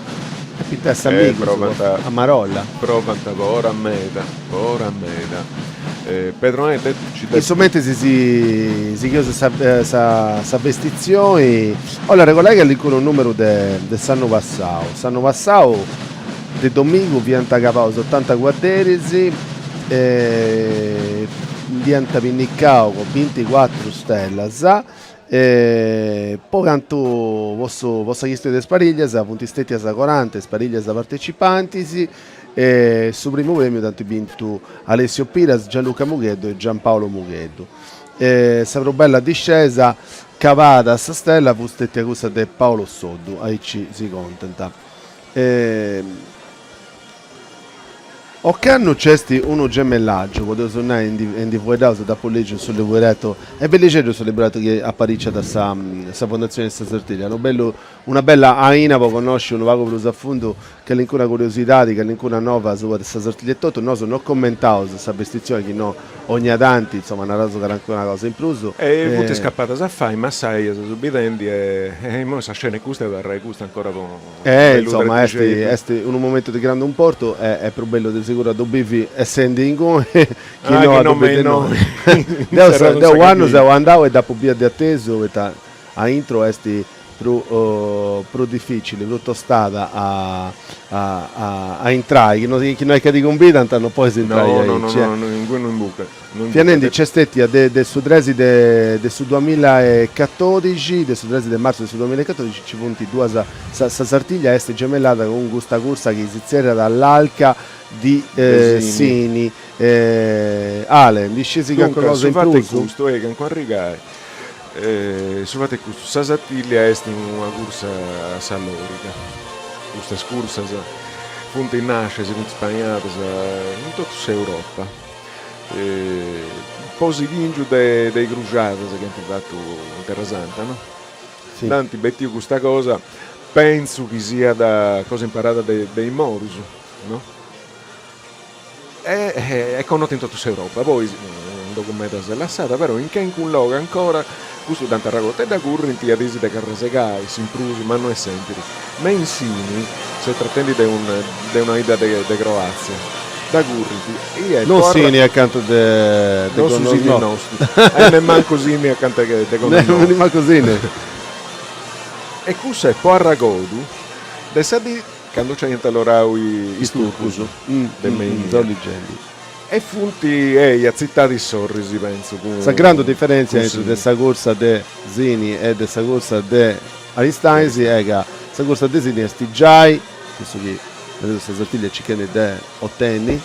depint essi amigus a marolla. Provant po ora meda, po ora meda. Pedro Nai ci In su mentris si sigheus sa sa vestitzioni, 'ollu arregordai calincunu numeru de de s'annu passau. S'annu passau de domingu fiant acabaus otanta cuadderis e nd'iant pinnicau po binticuatru stellas E po cantu po su po sa chistioni de is pariglias funt stetias coranta is pariglias partecipantis e su primu premiu dd'ant bintu Alessio Piras, Gianluca Mugheddu e Giampaolo Mugheddu. E sa prus bella discesa cabada a sa stella fut stetia cussa de Paolo Soddu, aici si contant. Ocannu nc'est unu gemellàgiu, podeus nai, e ndi fueddaus, dd'apu lìgiu in su liburetu, est bellixeddu su liburetu chi apariciat sa sa Fondazione de sa Sartiglia, unu bellu una bella aina po connosci unu pagu prus a fundu calincuna curiosidadi, calincuna nova asuba de sa Sartiglia etotu, nosu no commentaus sa bestizioni chi no ogna tanti, insoma, naraus calincuna cosa in prus. E funt scapadas a fai massaias seu bidendi e imoi sa scena est custa e abarrai custa ancora po E insoma est est unu momentu de grandu importu e est prus bellu de seguru a ddu bivi essendi inguni chi no a ddu bivi innoi. Deu deu u'annu seu andau e dd'apu bia de atesu poita aintru est prus prus dificili, prus tostada a a intrai, chi no chi no est ca ti cumbidant no podis intrai aici. No no no no inguni no imbucat. Fia nendi nc'est stetia de de su tresi de de su duamilla e catodixi, de su tresi de martzu de su duamilla e catodixi nci funt duas, sa sa Sartiglia est gemellada cun custa cursa chi si zerriat l'Alca di Sini. Ale, ndi scisi calincuna cosa in prus? Su fatu est custu, eia, cancu arrigai, su fatu est custu, sa Sartiglia est una cursa a sa loriga, custas cursas funt nascias, si funt spaniadas in totu s'Europa Po sighìngiu de is cruxadas chi ant fatu in Terra Santa, no? Nd'ant betiu custa cosa, pentzu chi siat cosa imparada de is morus, no? E est connota in totu s'Europa, poi in logu meda s'est lassada, però in calincunu logu ancora custu dd'ant arregortu e dda currint a diis de carrasegai, s'imprus, ma no est sèmpiri. Me in Sini, seus tratendi de de una 'idda de Croàtzia, dda currint i est Non Sini acanta de de Non su Sini nostru, e nemmancu Sini acanta de Gonnosnò. Nemmancu Sini. E cussa est po arragodu de sa dì candu nci aiant allorau is turcus de me innia. E funt, eia, tzitadis sorris, pentzu, cun Sa grandu diferèntzia intre de sa cursa de Sini e de sa cursa de Aristanis est ca sa cursa de Sini est giai, cussu chi sa Sartiglia est circhendi de otenni,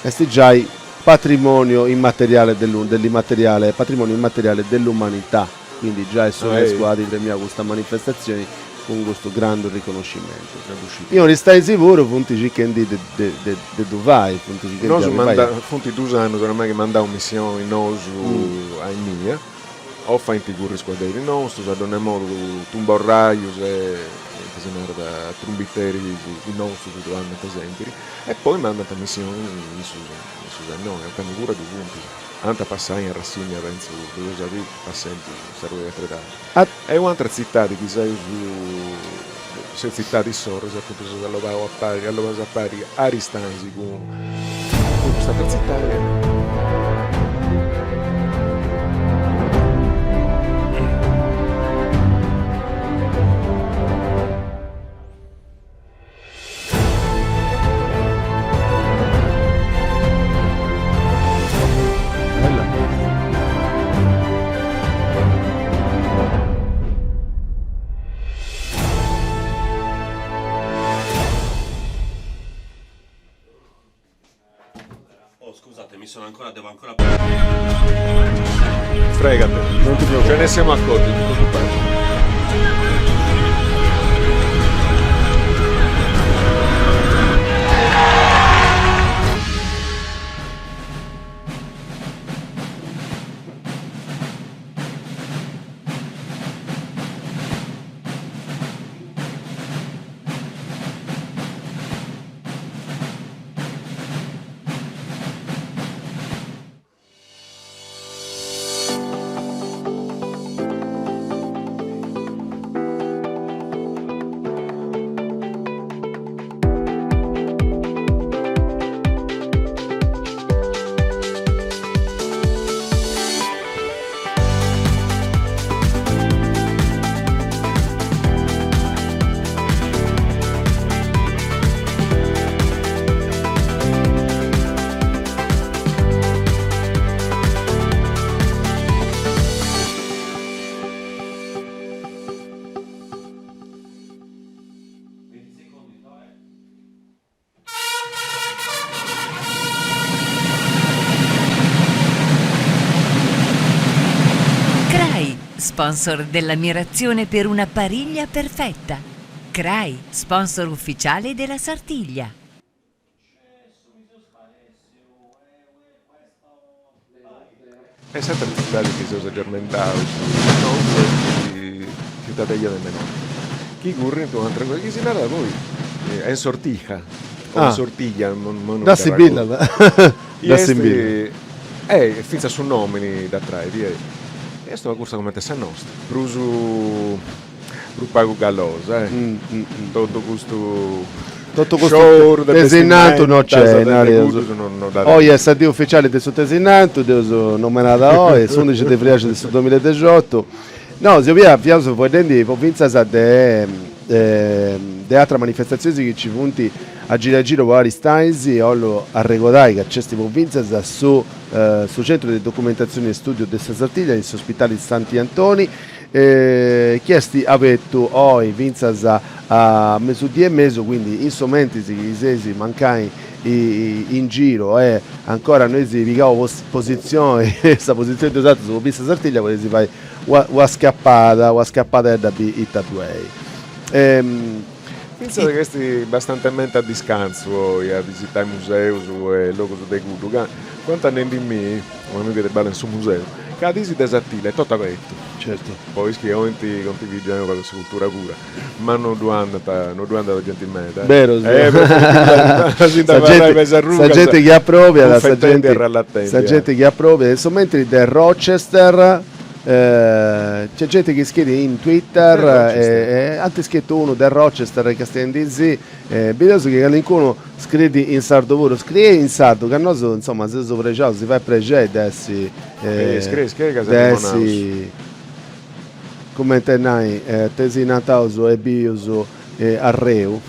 est giai patrimonio immateriale dell'immateriale, patrimonio immateriale dell'umanità, quindi giai s'Unesco at premiau custa manifestatzioni cun custu grandu riconoscimentu. In Aristanis puru funt circhendi de de ddu fai, funt circhendi de arribai a. Funt dus annus oramai chi mandaus missioni nosu a innia, o faint curri is cuadderis nostus, a donni modu tumborraius e ita si narat trumbiteris nostus ddu andant sempiri, e poi mandant missioni issus issus a innoi, ocannu puru ddu funt, ant a passai in rassigna pentzu de sa dì passendi sa ruga Catedali. E u'atera tzitadi chi seus ses tzitadis sorris apuntu seus allobau a pari allobaus a pari Aristanis cun cust'atera tzitadi. Oh, scusate, mi sono ancora, devo ancora... Fregate, non ti preoccupare. Ce ne siamo accorti, non ti preoccupare. Crai, sponsor dell'ammirazione per una pariglia perfetta. Crai, sponsor ufficiale della Sartiglia. E s'atra tzitadi chi seus agermentaus nosu est Ciutadella de Menorca, chi currint un'atra cosa chi si narat poi. En Sortija, o en Sortija, no Dd'assimbillat, dd'assimbillat. E fintzas su nomini dd'atrait, e est una cursa comente sa nostra, prus prus pagu gallosa, eh. Totu custu Totu custu tesinantu no c'est, nareus. Oi est sa dì uficiali de su tesinantu, dd'eus nomenada oi, s'undixi de friaxu de su duamilla e dexiotu. No, si 'olia, fiaus fueddendi po fintzas de de atras manifestatzionis chi nci funt a giru a giru po Aristanis, 'ollu arregodai ca nc'est po fintzas su su Centru de Documentatzioni e Studiu de sa Sartiglia in s'Ospitali Santi Antoni, chi est abertu oi fintzas a mesudì e mesu, quindi in su mentris chi seis mancai in giru e ancora no eis pigau positzioni, sa positzioni de 'osatrus po biri sa Sartiglia, podeis fai una scapada, una scapadedda a biri ita ddu est. Fintzas ca est bastantementi a discantzu oi a visitai museus e logus de cuddu, ca contat nendi·mì un'amigu chi traballat in su museu, ca a diis de Sartiglia est totu abertu. Certu. Po is chi 'olint contivigiai unu pagu sa cultura pura, ma no ddu andat, no ddu andat genti meda. Berus. Sa genti chi aprobiat, sa genti, sa genti chi aprobiat, in su mentri de Rochester Nc'est genti chi scriit in Twitter e ant scritu unu de Rochester castiendisì, bideus chi calincunu scriit in sardu puru, scriei in sardu ca nosu insoma seus prexaus, si fait prexeri de essi de essi cumenti nai tesinantaus e bius arreu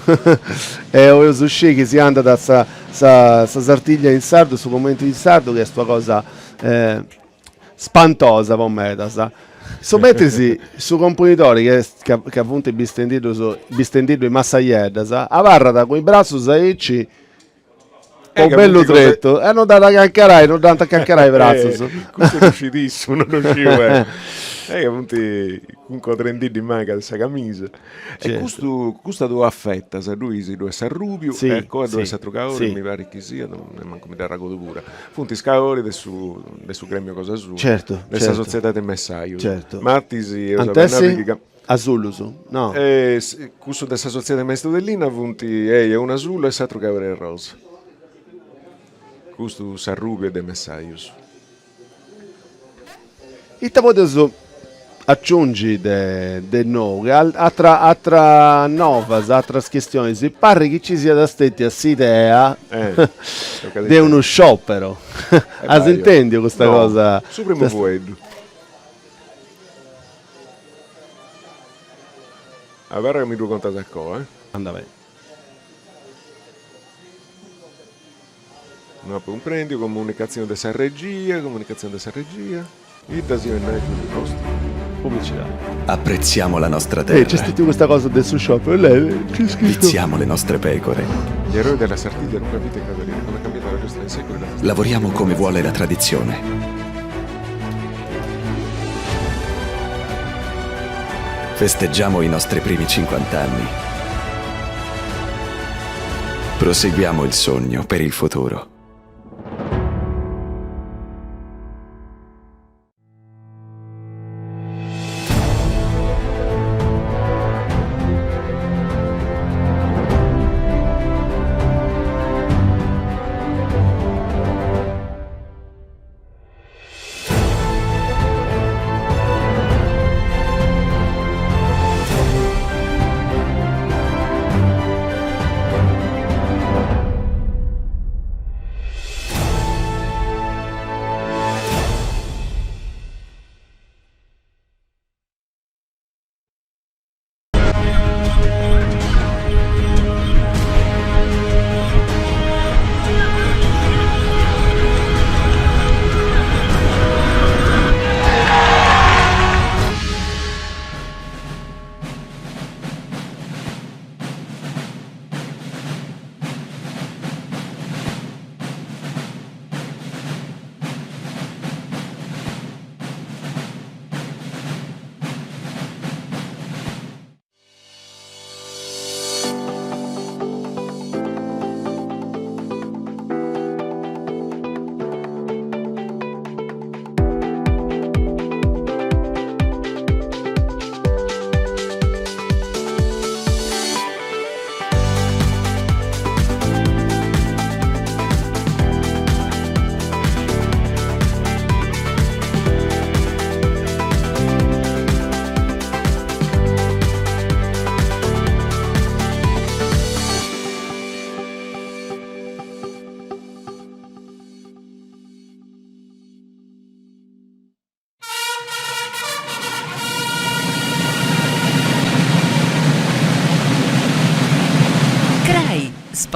e 'oleus sciri chi si andat sa sa Sartiglia in sardu, su commentu in sardu chi est una cosa Spantosa po medas. Su mentris su componidori chi est ca funt bistendiddus bistendiddu is massajeddas abarrat cun is bratzus aici po u' bellu tretu e non dd'at a cancarai, non dd'ant a cancarai is bratzus. Custu ddu scit issu, non ddu sciu deu. E ca funt cuncodrendiddi is mangas de sa camisa. E custu, custa duas fetas, ddui ddu est s'arrubiu e a coa ddu est s'atru caori, mi parit chi siat, nemmancu mi dd'arragodu puru. Funt is caoris de su de su gremiu cosa sua, certu, de sa sotziedadi messajus. Certu. Matis eus a benni chi Asullus, no? Cussu de sa sotziedadi maistus de linna funt, eia, unu asullu e s'atru caori 'e rosa. Custu s'arrubiu est de messajus. Ita podeus aciungi de de nou, che atra atra novas, atras chistionis, parrit chi ci siat stetia s'idea de unu sciopero, as intendiu custa cosa? Su primu fueddu. Abarra ca mi ddu contas a coa, eh. Anda beni. No apu cumprendiu, comunicatzioni de sa regia, comunicatzioni de sa regia. Ita si 'olit nai custu post? Publicidadi. Apprezziamo la nostra terra. Eh, c'è stata questa cosa del suo shop. Lei c'è scritto. Viziamo le nostre pecore. Gli eroi della Sartiglia Luca Vite e Cavaliere, come è cambiata la giostra nei secoli la Lavoriamo come vuole la tradizione. Festeggiamo i nostri primi 50 anni. Proseguiamo il sogno per il futuro.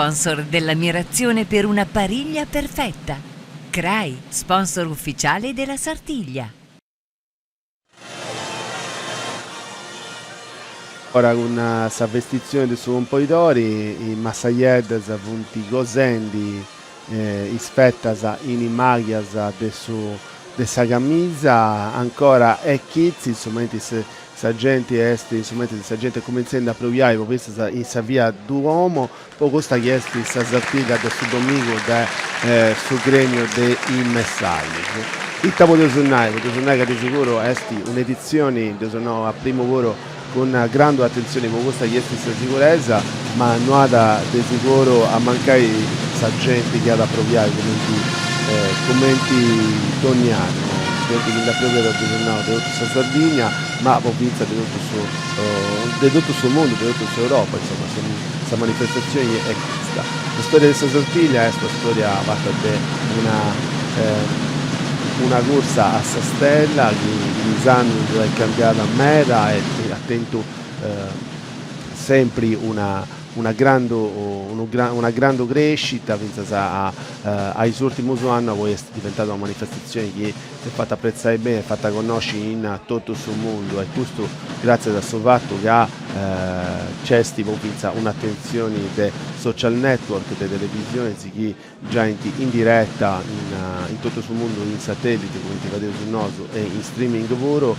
sponsor dell'ammirazione per una pariglia perfetta. Crai, sponsor ufficiale della Sartiglia. Ora cun sa vestitzioni de su Componidori is massajeddas funt cosendi is fetas in is maghias de su de sa camisa, ancora est chitzi, in su mentris sa genti est in su mentris sa genti est cumentzendi a aprobiai po fintzas in sa via Duomo po custa chi est sa Sartiglia de su domigu de su Gremiu de is Messajus. Ita podeus nai? Podeus nai ca de seguru est un'editzioni, dd'eus nau a primu puru, cun grandu atentzioni po custa chi est sa siguresa, ma no at de seguru a mancai sa genti chi at a aprobiai cumenti cumenti dònnia annu, genti chi nd'aprobiat dd'eus nau de totu sa Sardigna, ma po fintzas de totu su de totu su mundu, de totu s'Europa, insoma, sa manifestatzioni est custa. Sa storia de sa Sartiglia est una storia fata de una una cursa a sa stella chi in is annus est cambiada meda e at tentu sempri una una grandu una grandu crescita fintzas a a is urtimus annus poi est diventada una manifestatzioni chi s'est fata apretzai beni e fata connosci in totu su mundu e custu gràtzias a su fatu ca nc'est po fintzas un'atentzioni de social network, de televisionis chi giaint in direta in totu su mundu in satellite cumenti fadeus nosu e in streaming puru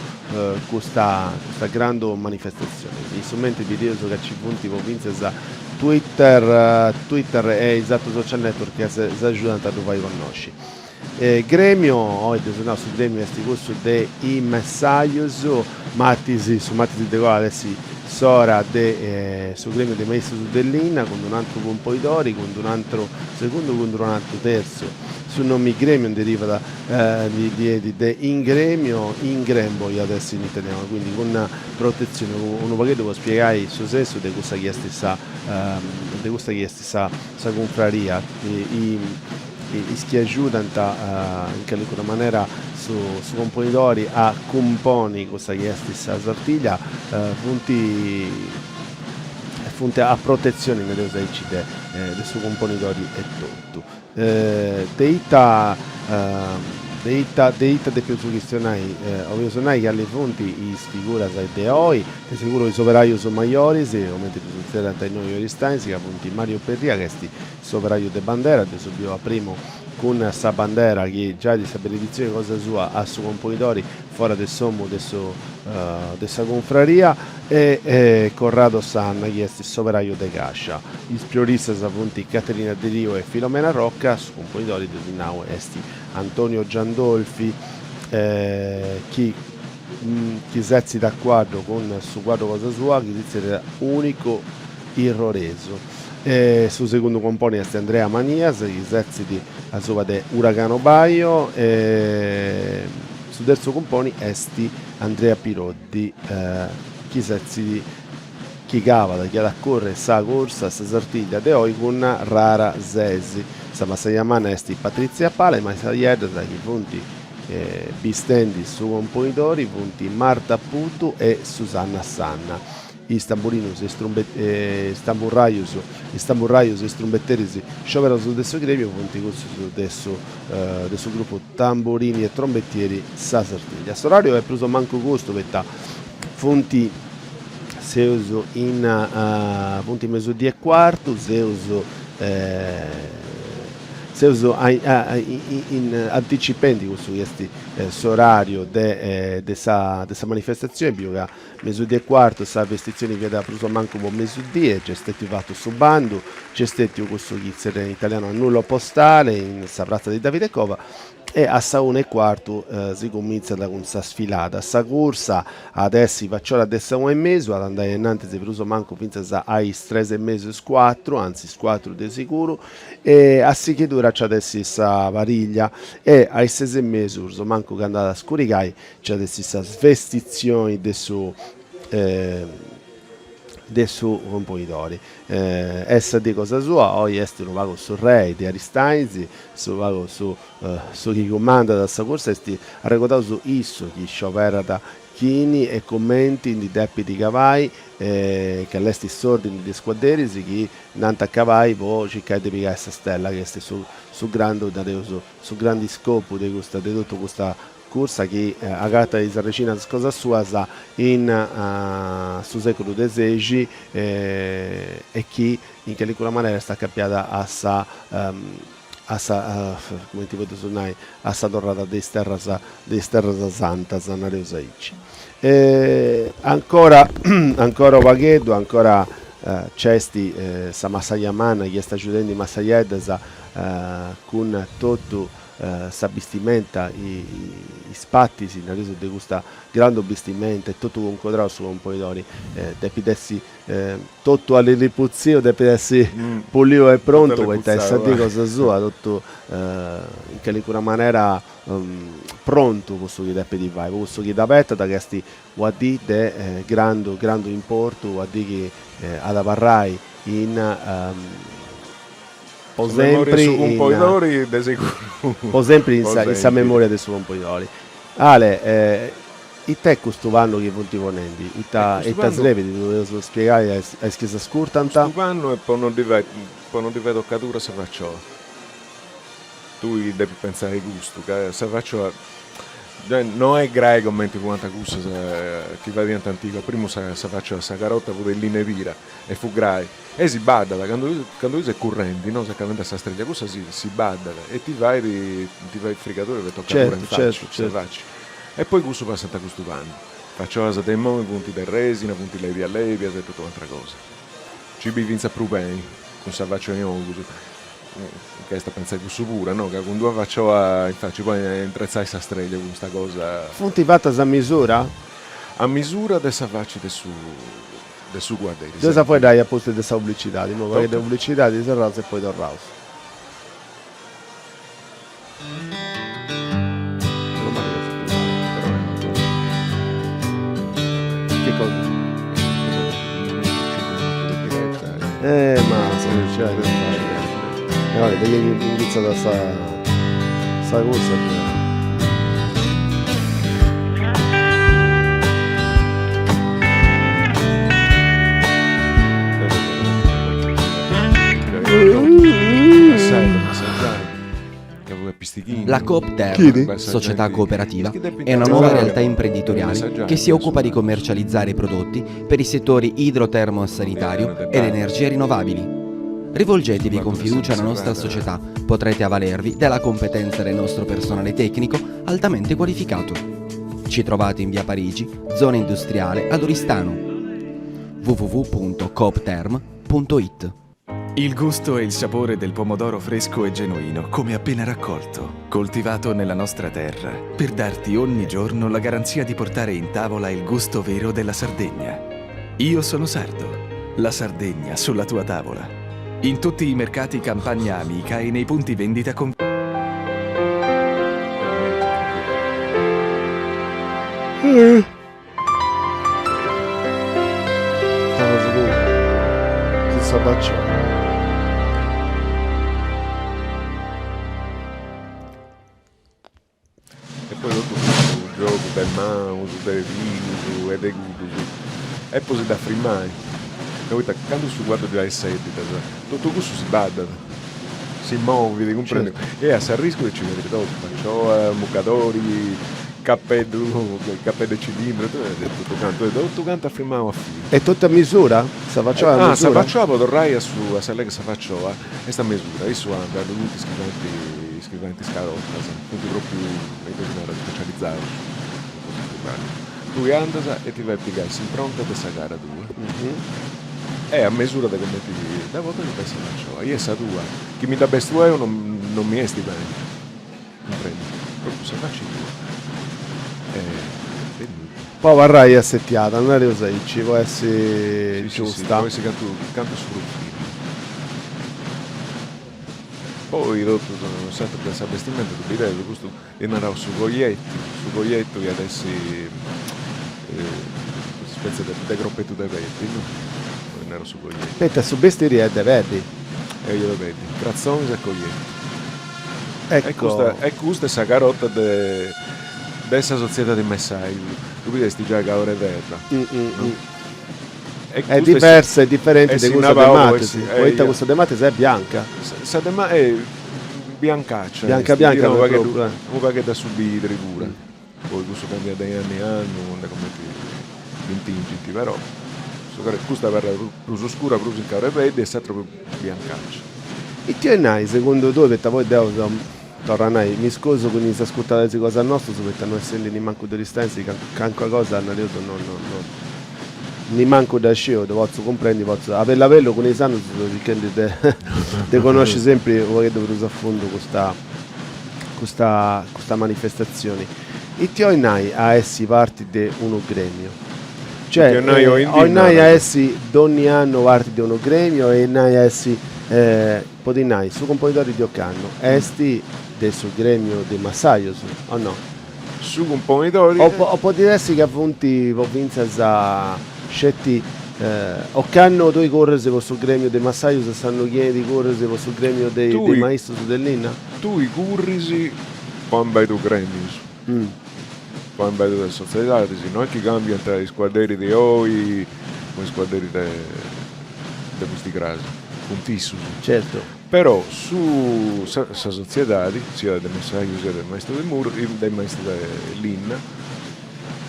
custa custa grandu manifestatzioni. In su mentri bideus ca ci funt po fintzas Twitter Twitter e is atrus social network ca s'agiudant a ddu fai connosci. Gremiu, oi dd'eus nau, su gremiu est cussu de is messajus, martis, su martis de coa at essi s'ora de su gremiu de maistus de linna cun d'un'antru cumponidori, cun d'un'antru segundu, cun d'un'antru terzu. Su nomi gremiu nd'derivat ndi benit de in gremio, in grembo iat essi in italianu, quindi cun protetzioni, unu pagheddu po spiegai su sensu de cussa chi est sa de custa chi est sa cunfraria. Is chi agiudant in calincuna manera su su componidori a cumponi cussa chi est sa Sartiglia funt funt a protetzioni, nareus aici, de de su cumponidori etotu. De ita de ita de ita depeus chistionai? 'Oleus nai cali funt is figuras de oi, de seguru is operajus maioris, cumenti ddus zerriant innoi in Aristanis, ca funt Mario Perria ca est S'operaju de bandera, dd'eus biu a primu cun sa bandera chi giait sa beneditzioni cosa sua a su componidori fora de s'omu de su de sa cunfraria, e Corrado Sanna chi est s'operaju de càscia. Is prioristas funt Caterina Deriu e Filomena Rocca, su componidori, dd'eus nau, est Antonio Giandolfi chi chi setzit a cuaddu cun su cuaddu cosa sua chi si zerriat Unico Irroresu. E su segundu componi est Andrea Manias chi setzit asuba de Uragano Baio e su terzu componi est Andrea Piroddi chi setzit chi cabat chi at a curri sa cursa sa Sartiglia de oi cun Rara Sesi. Sa massaja manna est Patrizia Pala, is massajeddas chi funt bistendi su componidori funt Marta Puddu e Susanna Sanna. Is tamburinus e is tamburrajus is tamburrajus e is trumbeteris scioberaus de su gremiu funt cussus de su de su grupu Tamburini e Trombettieri Sa Sartiglia. S'orariu est prus o mancu custu poita funt seus in funt mesudì e cuartu seus seus in anticipendi cussu chi est s'orariu de de sa de sa manifestazioni biu ca Mesudì e cuartu sa vestitzioni fiat prus o mancu po mesudì e nc'est stètiu fatu su bandu, nc'est stètiu cussu chi tzerriant in italianu annullo postale in sa pratza di Davide Cova e a sa una e cuartu si cumintzat cun sa sfilada. Sa cursa at essi faciora de sa una e mesu, at andai ainnantis prus o mancu fintzas a is tres e mesu is cuatru, antzis is cuatru de siguru, e a sighidura nc'at essi sa pariglia e a is ses e mesu prus o mancu candu at a scurigai Nci at essi sa svestitzioni de su. de su Componidori. Est sa dì cosa sua, oi est unu pagu su rei de Aristanis, su pagu su su chi cumandat sa cursa est arregodaus issu chi scioberat chini e cumenti ndi depit cabai e cali est s'ordini de is cuadderis chi nd'ant a cabai po circai de pigai sa stella chi est su su grandu nareus su grandu iscopu de custa de totu custa cursa chi agatat is arrexinas cosas suas in su seculu de sexi e chi in calincuna manera est acapiada a sa a sa cumenti podeus nai a sa torrada de is terras de is terras santas nareus aici. E ancora ancora u' pagheddu ancora nc'est sa massaja manna chi est agiudendi is massajeddas cun totu sa bistimenta, is partis, nareus, de custa grandu bistimenta e totu cuncodrau su Componidori depit essi totu allirriputziu, depit essi puliu e prontu poita est sa dì cosa sua, totu in calincuna manera prontu po su chi depit fai, po cussu chi dd'abetat ca est una dì de grandu grandu importu, una dì chi at abarrai in Po sempri su Componidori de seguru. Po sempri in sa in sa memoria de su Componidori. Ale, ita est custu pannu chi funt ponendi? Ita ita srebit? Ddu podeus spiegai a is a is chi s'ascurtant? Custu pannu est po non ddi fai po non ddi fai tocadura a sa faciola. Tui depis pentzai custu, ca sa faciola no est grai cumenti fuant cussas chi fadiant antigu, a primu sa faciola, sa carota fut de linna 'e pira e fut grai E si baddat, candu candu ses currendi, no, ses calendi a sa striglia, cussa si si baddat e ti fait ti fait frigadura, ti fait tocadura in faci, sa faci. E poi cussu passant a custu pannu. Faciolas de immoi funt de resina, funt lebias lebias e totu atra cosa. Nci bit fintzas prus beni cun sa faciola in ogus, ca est a pentzai cussu puru, no, ca cun d'una faciola in faci poi a intretzai sa streglia cun custa cosa. Funt fatas a misura? A misura de sa faci de su de su cuadderi. Dd'eus a fueddai a pustis de sa publicidadi, imoi pagheddu de publicidadi, serraus e poi torraus. Che cosa? Eh ma ce l'hai per fare. E vabbè, de chi inghitzat sa sa cursa già. La Coop Term, società cooperativa, è una nuova realtà imprenditoriale che si occupa di commercializzare prodotti per i settori idrotermo-sanitario ed energie rinnovabili. Rivolgetevi con fiducia alla nostra società, potrete avvalervi della competenza del nostro personale tecnico altamente qualificato. Ci trovate in via Parigi, zona industriale ad Oristano. www.coopterm.it Il gusto e il sapore del pomodoro fresco e genuino, come appena raccolto, coltivato nella nostra terra, per darti ogni giorno la garanzia di portare in tavola il gusto vero della Sardegna. Io sono sardo. La Sardegna sulla tua tavola. In tutti i mercati Campagna Amica e nei punti vendita con... E poi totu custu giogu de maus, de pilus e de cuddus, est po si dda frimai, ca poita candu su cuaddu giai est sèdidas, totu cussu si baddat, si movit, cumprendi? E a s'arriscu de nci perdi totu, faciola, mucadori, capeddu, capeddu e cilindru, totu cantu, totu cantu est frimau a filu. E totu a misura? Sa faciola a misura? Ah, sa faciola po torrai a su a sa lega sa faciola est a mesura, issu andat, funt is chi faint is chi faint is carotas, funt propriu, ita si narat, specializaus in custu traballu. Tui andas e ti fais pigai s'impronta de sa cara tua e a mesura de cumenti dda portas ti fais sa faciola, i est sa tua, chi mi dda bestu 'eu non non mi 'estit beni, cumprendi, propriu sa faci tua e nudda. Po abarrai assetiada, nareus aici, po essi giusta. Po essi cantu cantu su profilu. Poi totu s'atru de sa bestimenta ddu bideus, custu ddi naraus su coietu, su coietu iat essi custa spètzia de de cropetu de peddi, no? Naro su cogliettu. Poita su bestiri est de peddi. Eja de peddi, cratzonis e cogliettu. Ecco. E custa e custa est sa carota de de sa sotziedadi messajus, ddu bidesti giai ca ora 'e terra, no? E Est diversa e diferenti de cussa de Matis, poita cussa de Matis est bianca. Sa de Matis est biancaccia, Bianca bianca unu pagheddu unu pagheddu a su bidri puru. Poi cussu cambiat de annu in annu de cumenti dd'intingint, però su custa abarrat prus oscura, prus in caru 'e peddi e s'atra prus biancaccia. Ite 'olit nai segundu tui, poita poi deu seu, torru a nai, mi scusu cun is ascurtadoris cosa nostus, poita no essendi nimancu de Aristanis calincuna cosa nareus no no no nimancu dda sciu, ddu potzu cumprendi, potzu a bellu a bellu cun is annus seu circhendi de de connosci sempri u' pagheddu prus a fundu custa custa custa manifestatzioni. Ite 'olit nai a essi parti de unu gremiu? Cioè, 'olit nai a essi donni annu parti de unu gremiu, 'olit nai a essi, po ti nai, su cumponidori de ocannu est de su gremiu de massajus, o no? Su cumponidori. O podit essi ca funt po fintzas sceti ocannu tui curris po su gremiu de massajus e s'annu chi 'enit curris po su gremiu de is maistus de linna? Tui curris po ambeduus gremius, po ambeduas sotziedadis, no est chi cambiant is cuadderis de oi cun is cuadderis de de pusticras, funt issus. Certu. Però su sa sotziedadi, siat de massajus siat de maistus de muru, de maistus de linna,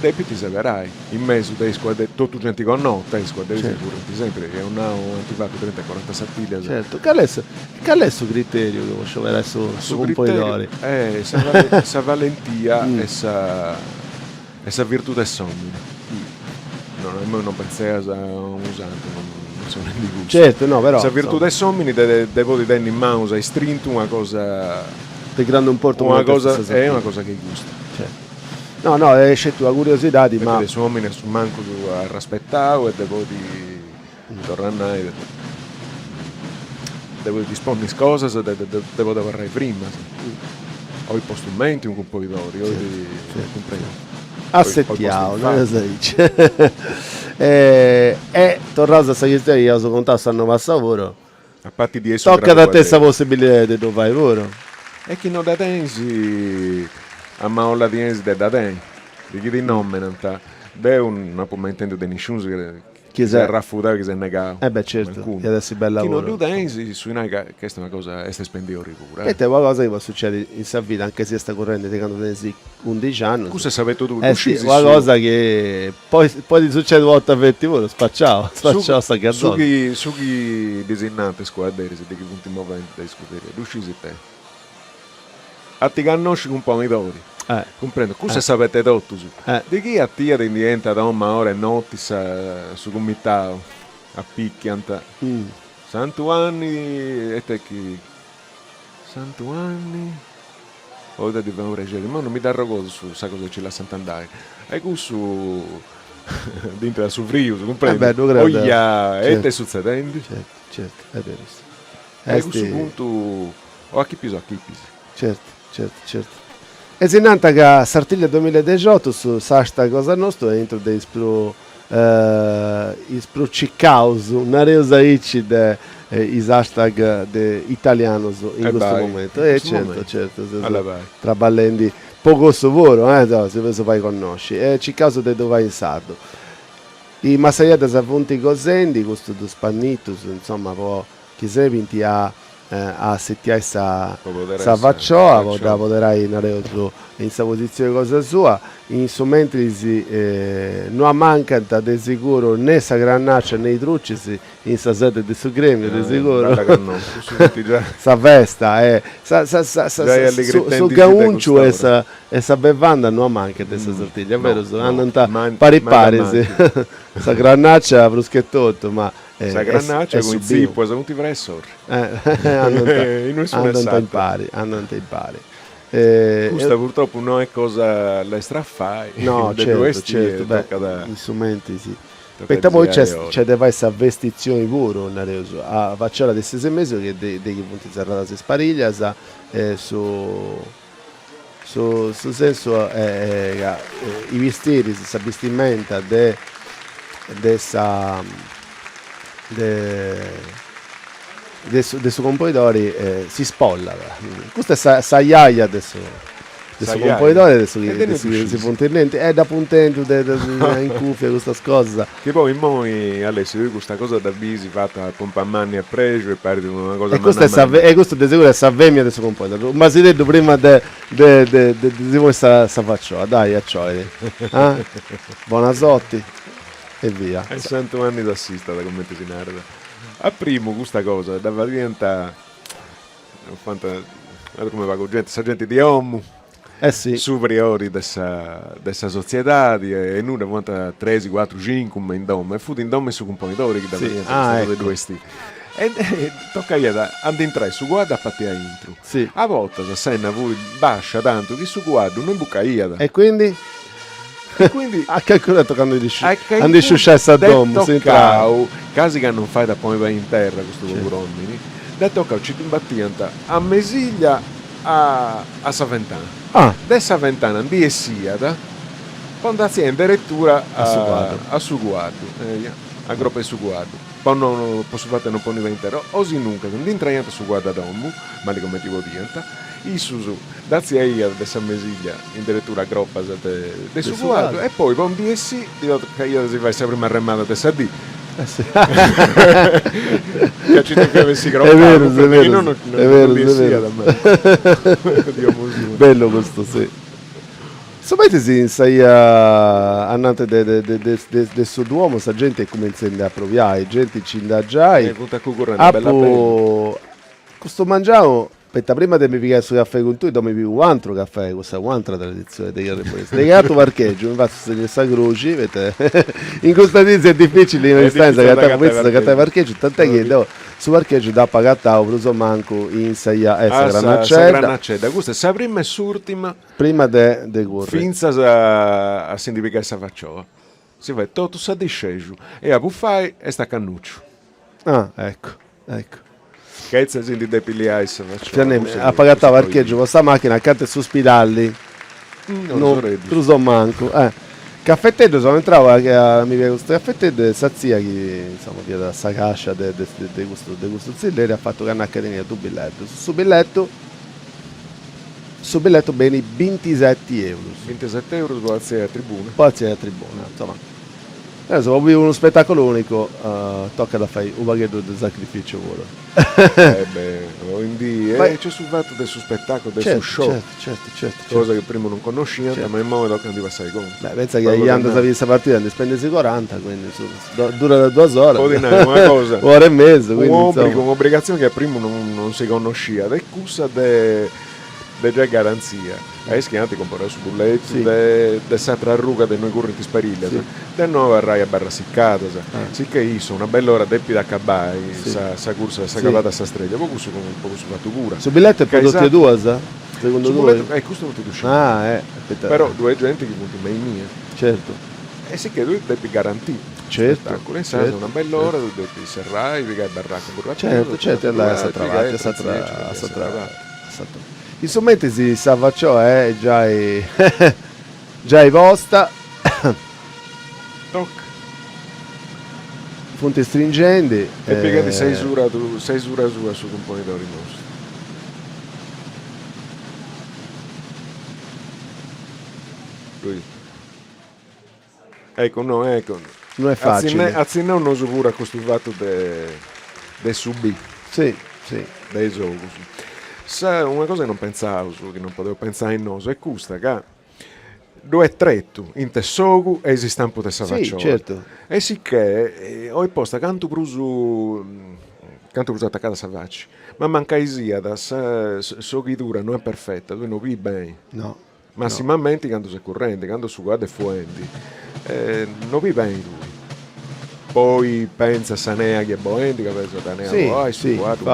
depit seberai in mesu de is cuadderis, totu genti connota, is cuadderis si currint sempri, eus nau ant fatu trinta e coranta sartillias. Certu, cali est cali est su criteriu chi po scioberai su Su cumponidori? criteriu est sa valentia e sa e sa virtude 'e s'omine. No, immoi non pentzeas a unu santu, non seu nendi cussu. Certu, no, però. Sa virtude 'e s'omini de de podi tenni in manus a istrintu una cosa. De grandu importu una cosa, est una cosa che custa. Certu. No, no, est sceti una curiosidadi, ma. De s'omini a su mancu arraspetau e de podi torra a nai de podi disponni is cosas de de podi abarrai frimas. Oi postu in menti unu cumponidori, oi cumprendi. Assetiau, nareus aici. E torraus a sa chistioni chi iaus contau s'annu passau puru. A parti di essi Tocat a tenni sa possibilidadi de ddu fai puru. E chi no dda tenis, a maolla ti 'enis de dda tenni. De chi ti nomenant, deu no apu mai intendiu de nisciunus chi s'est arrafudau, chi s'est negau. Eh beh certu, iat essi bella puru. Chi no ddu tenis, su 'inai ca est una cosa, est spendiori puru. Poita est una cosa chi pot sucedi in sa vida, anche si est currendi de candu tenis undixi annus. Cussa est s'abetu tuu, ddu scis. Est una cosa chi poi podit sucedi una 'orta feti puru, spaciau, spaciau sa gazosa. Su chi su chi ddis nant is cuadderis de chi funt movendi de iscuderia, ddu scis ita est? A ti cannosci cumponidori. Cumprendu, cussa est s'abetu 'e totus. De chi a tia ti ndi 'enint a domu a ora 'e noti sa su cumitau, apicchiant. Santu 'Anni, ita est chi Santu 'Anni Oi ddi fai unu prexeri, imoi non mi dd'arregodu su sa cosa chi ci lassant andai. E cussu dd'intrat su frius, cumprendis? Oia, e ita est sutzedendi? Certu, certu, est berus. E cussu puntu o achipis o achipis. Certu, certu, certu. E si nant ca Sartiglia duemiladexiotu su s'hashtag cosa nostu est intru de is prus is prus circaus, nareus aici, de is hashtag de italianus in custu momentu. E certu, certu, seus traballendi po cussu puru, eh, si boleus fai connosci e circaus de ddu fai in sardu. Is massaieddas funt cosendi custus dus pannitus, insoma, po chi serbint a a assetiai sa sa facioa po dda poderai nareus in sa positzioni cosa sua, in su mentris no amancant de siguru ne sa crannàcia ne i drucis in sa sede de su gremiu de siguru sa festa e sa sa sa su gaunciu e sa e sa bevanda no amancant in sa Sartiglia, berus? Andant pari pari sa crannàcia prus che totu ma Sa crannàcia cun is zipuas funt fradi e sorri. Andant impari, andant impari. Custa purtroppu no est cosa lestra a fai, No, certu, certu, beh, in su mentris. Poita poi nc'est de fai sa vestitzioni puru, nareus, a faciola de ses e mesu chi est de chi funt serradas is pariglias e su su su sensu est ca i bistiris, sa bistimenta de de sa. de de su de su componidori si spollat. Custa est sa sa jaja de su de su componidori de su chi de su chi si funt nendi e dd'apu intendiu de de in cufia custas cosas. Chi poi immoi Alessio tui custa cosa dda bisi fata a pompa manna e a prexu e parit una cosa E custa est sa e custu de seguru est sa femina de su componidori, unu basideddu prima de de de de si ponni sa sa faciola, dai acioidi ah bona sorti e via. E Santu 'Anni t'assistat cumenti si narat. A primu custa cosa dda fadiant, fant come pagu genti, sa genti di 'omu, eh sì. su priori de sa de sa sotziedadi e nudda, fuant tres, cuatru, cincu me in domu e fut in domu 'e su cumponidori chi dda fadiant custa cosa de ddu 'estiri. E tocaiat a ndi intrai su cuaddu a parti aintru. A bortas sa 'enna fut bascia tantu chi su cuaddu no imbucaiat. E quindi? E quindi a calicunu tocat a ndi sciusciai sa domu, s'intrau. Casi ca non fait a ponni pei in terra custu pobur'omini, dd'est tocau ci dd'imbattiant a mesiglia a a sa ventana. Ah. De sa ventana ndi 'essiat po nd'atziai in deretura a su cuaddu. A su cuaddu, eia, a gropa 'e su cuaddu, po no po su fatu 'e non ponni pei in terra, o sinuncas ndi intraiant su cuaddu a domu, mali cumenti podiant, issus dd'atziaiat de sa mesiglia in deretura a gropas de su cuaddu e poi po ndi essì ddi tocaiat si fai sa prima arremada de sa dì. Ca ci depiat essi croccau, chi no non ndi essiat Bellu custu, si. Su mentres in sa 'ia anante de de su Duomo sa genti est cumentzendi a aprobiai, genti nci nd'at giai. Apu custu mangianu Poita prima de mi pigai su cafè cun tui, deu mi pigu u' antru cafè, custa est u'antra traditzioni de chi de chi parcheggiu mi fatzu su segnu 'e sa cruxi, poita in custa diis est dificili in Aristanis agatai fintzas agatai parcheggiu, tant'è chi deu su parcheggiu dd'apu agatau prus o mancu in sa 'ia 'e sa Sa Grannacedda, custa est sa prima e s'urtima prima de de curri. Fintzas a si ndi pigai sa faciola. Si fait totu sa discexu e a bufai est a cannucciu. Ah, ecco, ecco. Chentza si ndi depi liai sa faciola. Apu agatau parcheggiu po sa machina acanta 'e su spidalli. No, prus o mancu, eh. Caffetteddu, so intrau a mi pigai custu caffetteddu e sa tzia chi, insoma, fiat a sa cascia de de custu de custu tzilleri at fatu ca nachi teniat u' billetu. Su billetu Su billetu benit bintiseti eurus. Bintiseti eurus po artziai a tribuna. Po artziai a tribuna, insoma. Insoma, po biri unu spetaculu unicu tocat a fai u' pagheddu de sacrificiu puru. Eh beh, oindii nc'est su fatu de su spetaculu, de su show. Certu, certu, certu. Cosa chi primu non connosciant, ma immoi tocat a ndi passai contu. Beh, pensa chi chi andas a biri sa partida ndi spendis coranta, quindi durat duas oras. Po ti nai una cosa. Un'ora e mesu, quindi insoma. Un'obrigu, un'obrigatzioni chi a primu non si connosciat est cussa de de giai garantzia a is chi ant comporau su bulletu de de s'atra arruga de innui currint is parillas de no abarrai a barras siccadas, sicchè issu una bella ora depit acabai sa sa cursa s'acabada sa streglia po cussu po cussu fatu pura. Su billetu est po totu e duas? Segundu tui? Su bulletu, eh custu non ti ddu sciu. Ah eh, però ddu est genti chi funt me innia. Certu. E sicchè tui depis garantì su spetaculu, insaras una bella ora tui depis serrai, pigai barraca burrachesu, Certu, certu, e andai a s'atra parti, a s'atra, a s'atra, a s'atra. In su mentris sa faciola est giai giai posta. Toc. Funt stringendi. E pigat sa 'isura sa 'isura sua su cumponidori nostu. Lui. Ecco, no, ecco. No est facili. Atzinnau nosu puru a custu fatu de de su bì. Si, si. De is ogus. Sa una cosa chi non pentzaus, chi non podeus pentzai nosu, est custa ca ddu est tretu intre s'ogu e is istampus de sa faciola. Si, certu. E sicchè 'olit posta cantu prus cantu prus atacada a sa faci. Ma mancai siat sa s'oghidura no est perfetta, tui no biri beni. No. Massimamenti candu ses currendi, candu su cuaddu est fuendi, no biri beni tui. Poi pentza a sa nea chi est boendi, ca pesat sa nea po ai, su cuaddu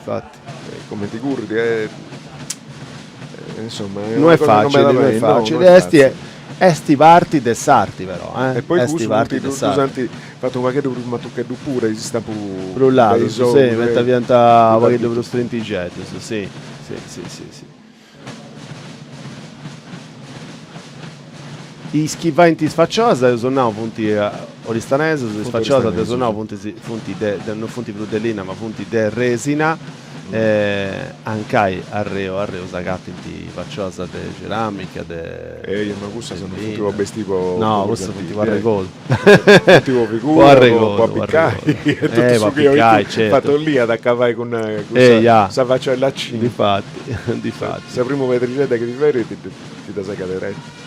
cumenti cumenti currit e insoma No est facili, no est facili, est est parti de s'arti però eh, E poi cussu funt ddus ant fatu unu pagheddu prus matucheddu puru, is stampus prus ladus, si, poita fiant u' pagheddu prus strintigeddos, si, si, si, si, si. Is chi faint is faciolas, eus nau, funt. Oristanesus, is faciosas de su nau funt funt de non funt prus de linna ma funt de resina, ancai arreu arreu s'agatint faciosas de ceramica de Eja ma cussas non funt po bestì po No, cussas funt po arregodu. Funt po figura, po apicai e totu su chi oi fatolliat a acabbai cun sa faciolla a cinta. Difati, difati. Sa primu pedrixedda chi ti ferrit ti dda segat deretu.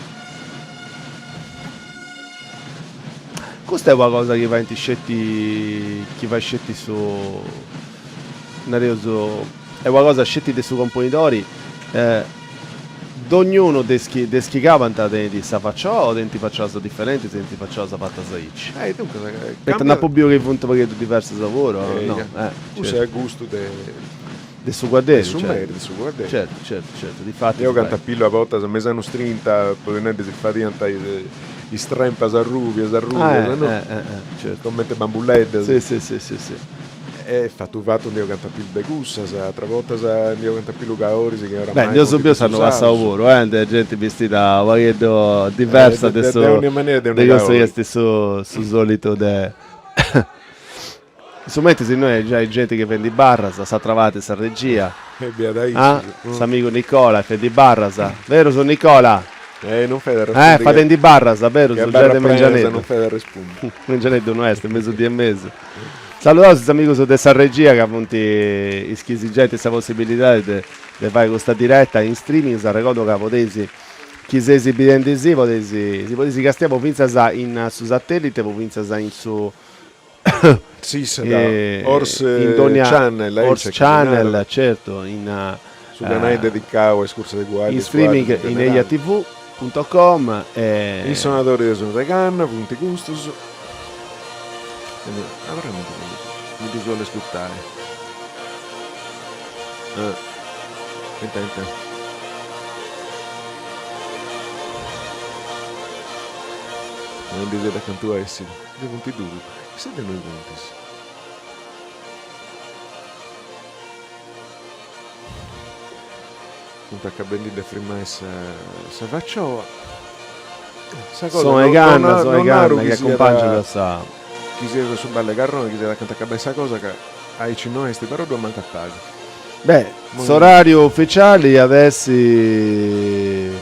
Custa est una cosa chi faint sceti, chi fait sceti su, nareus, est una cosa sceti de su Componidori, dognunu de is chi de is chi cabant tenit sa faciola o tenint faciolas diferentis, tenint faciolas fatas aici? Eh duncas Poita nd'apu biu chi funt u' pagheddu diversas puru, no? Cussu est a gustu de De su cuadderi, De su meri, de su cuadderi. Certu, certu, certu, difati. Deu cantu a pillu a bortas me is annus trinta, po nai si fadiant is trempas arrubias arrubias, no? Certu. Comente bambuleddas. Si, si, si, si, si. E fatu fatu ndi 'ogant a pillu de cussas, atras bortas ndi 'ogant a pillu caoris chi oramai Beh, nd'eus biu s'annu passau puru, eh, de genti bistida u' pagheddu diversa de su De ogni manera de de cussu chi est su su solitu de In su mentris innoi est giai genti chi fendi barras, s'atra parti sa regia. E biada a issus. S'amigu Nicola est fendi barras, berus Nicola? Eh non fait a Eh fadendi barras, berus, giai de mengianeddu. Non fait a respundi. Mengianeddu no est, mesudì e mesu. Saludaus is amigus de sa regia ca funt is chi si giant sa possibilidadi de de fai custa diretta in streaming, s'arregodu ca podeis chi seis bidendisì podeis si podeis castiai po fintzas in su satellite po fintzas in su Horse Channel, Horse Channel, certu, in su canali dedicau a is cursas de cuaddu in streaming in ejatv punto com e Is sonadoris de su de canna funt custus. Mi ddus 'ollu ascurtai. Enta enta. Non ndi siat cantu essit. Ndi funt dus, chissà de innui funtis. Funt acabendi de frimai sa sa faciola. Sa cosa Sonu 'e canna, sonu 'e canna chi acumpangiat sa. Chi siat su ballu 'e carroni, chi siat acanta acabai sa cosa ca aici no est, però ddu amancat pagu. Beh, s'orariu uficiali iat essi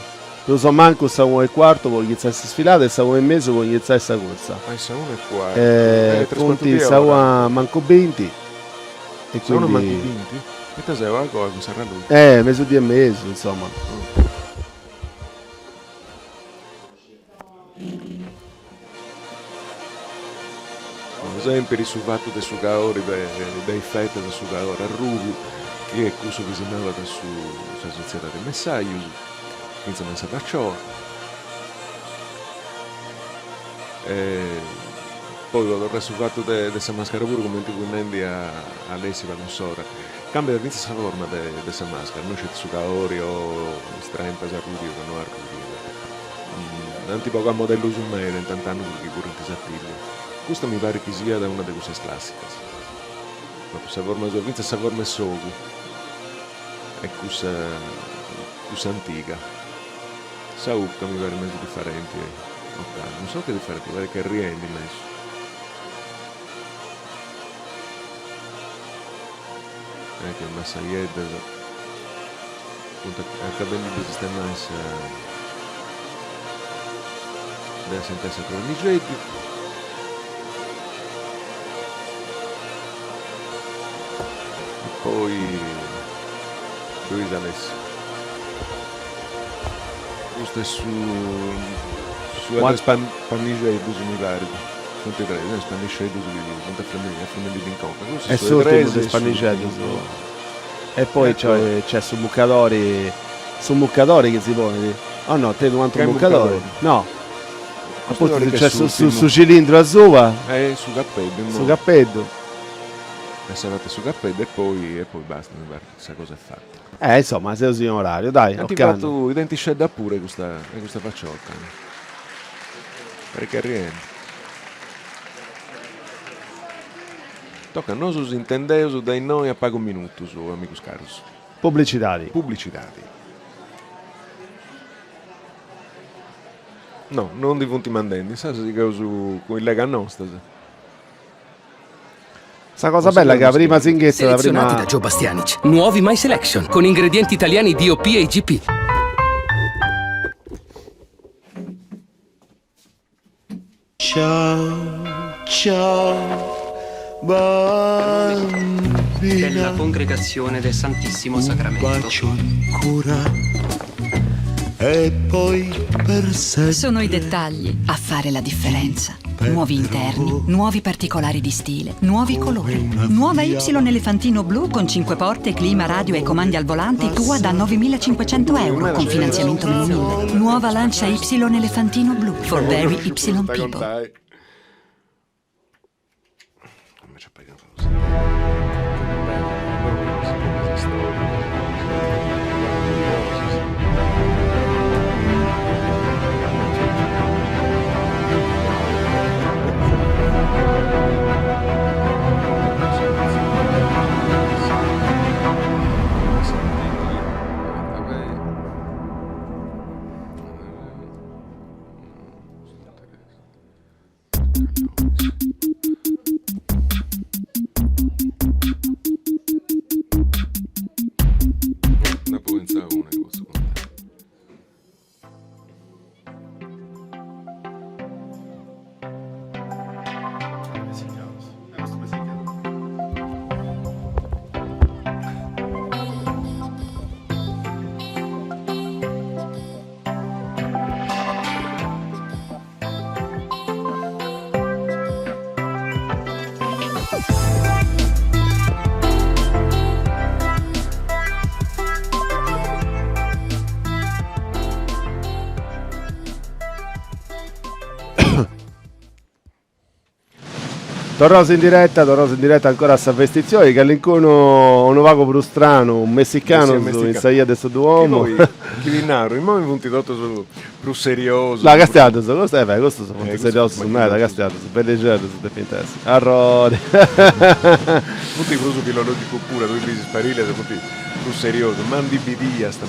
Prus o mancu sa una e cuartu po inghitzai s'isfilada e sa una e mesu po inghitzai sa cursa. Ah, sa una e cuartu. Eh, funt sa una mancu binti e Sa una mancu binti? Ita seu agoa cun s'arrallogiu? Eh, mesudì e mesu, insoma. Sempiri su fatu de su caori de is fetas de su caori arrubiu, chi est cussu chi si narat su sa sotziedadi messajus, fintzas me sa faciola. E poi po torrai a su fatu de de sa mascara puru cumenti fui nendi a Alessi pagu in s'ora, cambiat fintzas sa forma de de sa mascara, no sceti su caori o is trempas arrubias o no arrubias. Nd'ant bogau modellus meda in tant'annus chi currint Sartìllia. Custa mi parit chi siat una de cussas clàssicas. Pròpriu sa forma sua, fintzas sa forma 'e s'ogu est cussa cussa antiga. Sa 'ucca mi parit mesu diferenti, ocannu. Non so chi diferenti, mi parit chi est riendi mesu. Eccu is massaieddas funt acabendi de sistemai sa de assentai sa cronixeddu. E poi Luisa Alessi. Custu est su su de is pannixeddus mi parit. Funt tres, is pannixeddus chi funt afrimendiddi in conca. Custu est su de tres e s'urtimu. E poi nc'est su mucadori, su mucadori chi si ponit, o no, tenit u' atru mucadori, no, a pustis nc'est su cilindru asuba, su capeddu, su capeddu. E sa fata 'e su capeddu e poi e poi basta, mi parit, sa cosa est fata. Eh insoma, seus in orariu, dai, Ant fatu identixedda puru a custa a custa facioca, parit chi arriendi. Toca, nosu s'intendeus dae innoi a pagu minutus, amigus carus. Publicidadi. Publicidadi. No, non ndi funt mandendi, insaras sigheus cun is legas nostras. Sa cosa bella ca prima si inghetzat, prima. Selezionati da Joe Bastianich. Nuovi My Selection con ingredienti italiani DOP e IGP. Ciao, ciao, bambina. Della Congregazione del Santissimo Sacramento. Un bacio ancora e poi per sempre. Sono i dettagli a fare la differenza. Nuovi interni, nuovi particolari di stile, nuovi colori. Nuova Y Elefantino blu con 5 porte, clima, radio e comandi al volante tua da 9.500 euro con finanziamento meno 1.000. Nuova Lancia Y Elefantino blu for very Y people. Nd'apu pentzau una chi potzu contai. Torraus in diretta, torraus in diretta ancora a sa vestitzioni, calincunu unu pagu prus stranu, messicanus in sa 'ia de su Duomo. Chi ti naru, immoi funt totus prus seriosus. No, castiaddus, custu, eh beh, custus funt seriosus meda, castiaddus, bellixeddus depint essi. Arrori. Funt prus filologicu puru, tui bis is parillas, funt prus seriosus, ma ndi bidiast,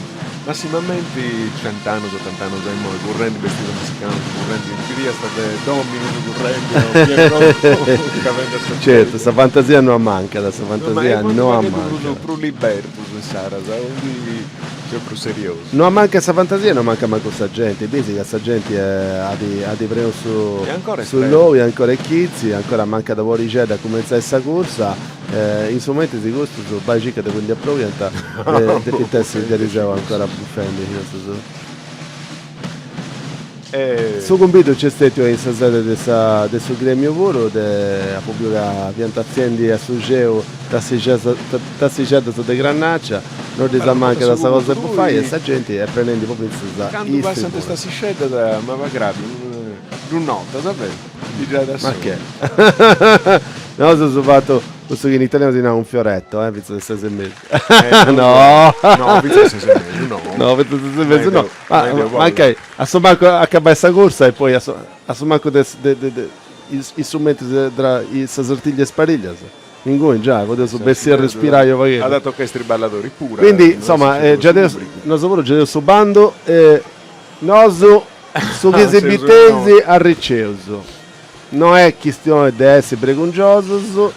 massimamenti cent'annus, otant'annus a immoi, currendi bestius a messicanus, currendi, ndi bidiast de dominus currendi, no, Pierrot, Certu, sa fantasia no ammancat, sa fantasia no ammancat. Prus libertus insaras, oindii seus prus seriosus. No ammancat sa fantasia e no ammancat mancu sa genti, bisi ca sa genti at at prenu su su logu e ancora est chitzi, ancora mancat un'orixedda a cumentzai sa cursa, in su mentris custus bai circa de cui ndi aprobiant depint essi de ariseu ancora bufendi custus. Su cumbidu nc'est stetiu in sa sede de sa de su Gremiu puru, de apu biu ca fiant atziendi a su ceu tassixeddas de grannacia, no ddis amancat sa cosa de bufai e sa genti est prenendi po fintzas is Candu passant is tassixeddas m'agradiu, ddu notas, beh, Ma che? Nosu eus fatu cussu chi in italianu si narat un fioretto, eh, fintzas a ses e mesu. No! No, fintzas a ses e mesu no. No, fintzas a ses e mesu no. Ma mancai a su mancu acabai sa cursa e poi a su mancu de de in su mentris tra sa Sartiglia e is Parillas, inguni giai podeus bessiri a respirai u' pagheddu. At a tocai is triballadoris puru. Quindi insoma giai teus, nosu puru giai teus su bandu e nosu su chi si biteis arriceus. No est chistioni de essi bregungiosus,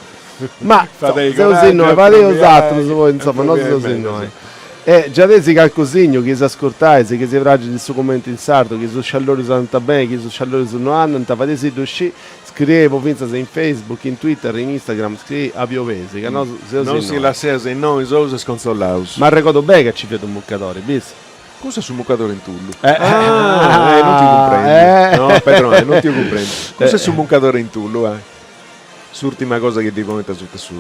ma seus innoi, fadeus atrus poi insoma, nosu seus innoi. E giadeis calcu signu chi s'ascurtais, chi si praxit su cummentu in sardu, chi su sciallorius andant beni, chi su sciallorius no andant, fadesiddu scì, scriei po fintzas in Facebook, in Twitter, in Instagram, scriei a Piovesi, ca nosu seus innoi. Non si lasseus innoi solus e scontzolaus. M'arregodu beni ca ci fiat unu mucadori, bis? Cussu est su mucadore in tullu. Ah, eh, non ti cumprendi. No, Pedro, eh, non ti cumprendi. Cussu est su mucadore in tullu, eh. S'urtima cosa chi ddi ponint asuta su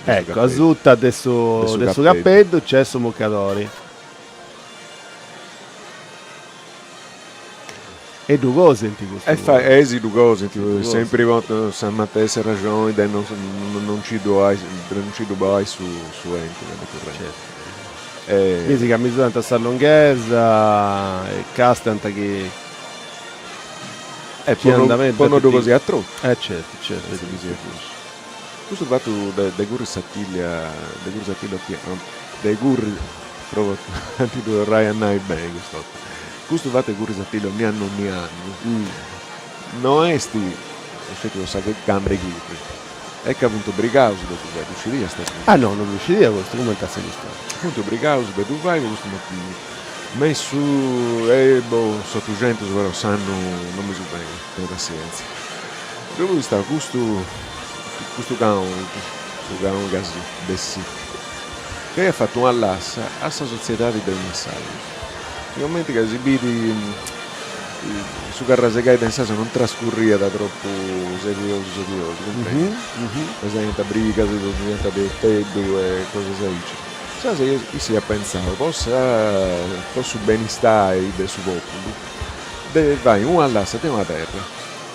Ecco, asuta de su de su capeddu nc'est su mucadori. E ddu cosint custu. E fa, eh si ddu cosint, sempri po sa matessi raxoni de non non nci ddu ai non nci ddu boai su su 'entu candu current. Bisi ca misurant sa lunghesa e castiant chi chi andat beni. Po no ddu cosi a trotu. Eh certu, certu. Custu fatu de de curri Sartiglia de curri Sartiglia de curri, provo a ti ddu torrai a nai beni cust'orta. Custu fatu 'e curri Sartillia ogni annu ogni annu no est sceti po sa gana de curri, est ca funt obrigaus de ddu fai, ddu scidiast custu? Ah no, non ddu scidia custu, cumenti est chistioni? Funt obrigaus de ddu fai po custu motivu. Me in su boh s'otuxentus però s'annu non mi subenit, tenni passienzia. Ddoi fut istau custu custu canonigu, su canonigu Dessì, chi aiat fatu una lassa a sa sotziedadi de is massajus. Sigomenti ca si bit su carrasegai de insasa non trascurriat tropu seriosu seriosu, cumprendis? Pesaiant brigas, si de 'orteddu e cosas aici. Insasa issu iat pentzau po sa po su benistai de su populu de fai una lassa de una terra,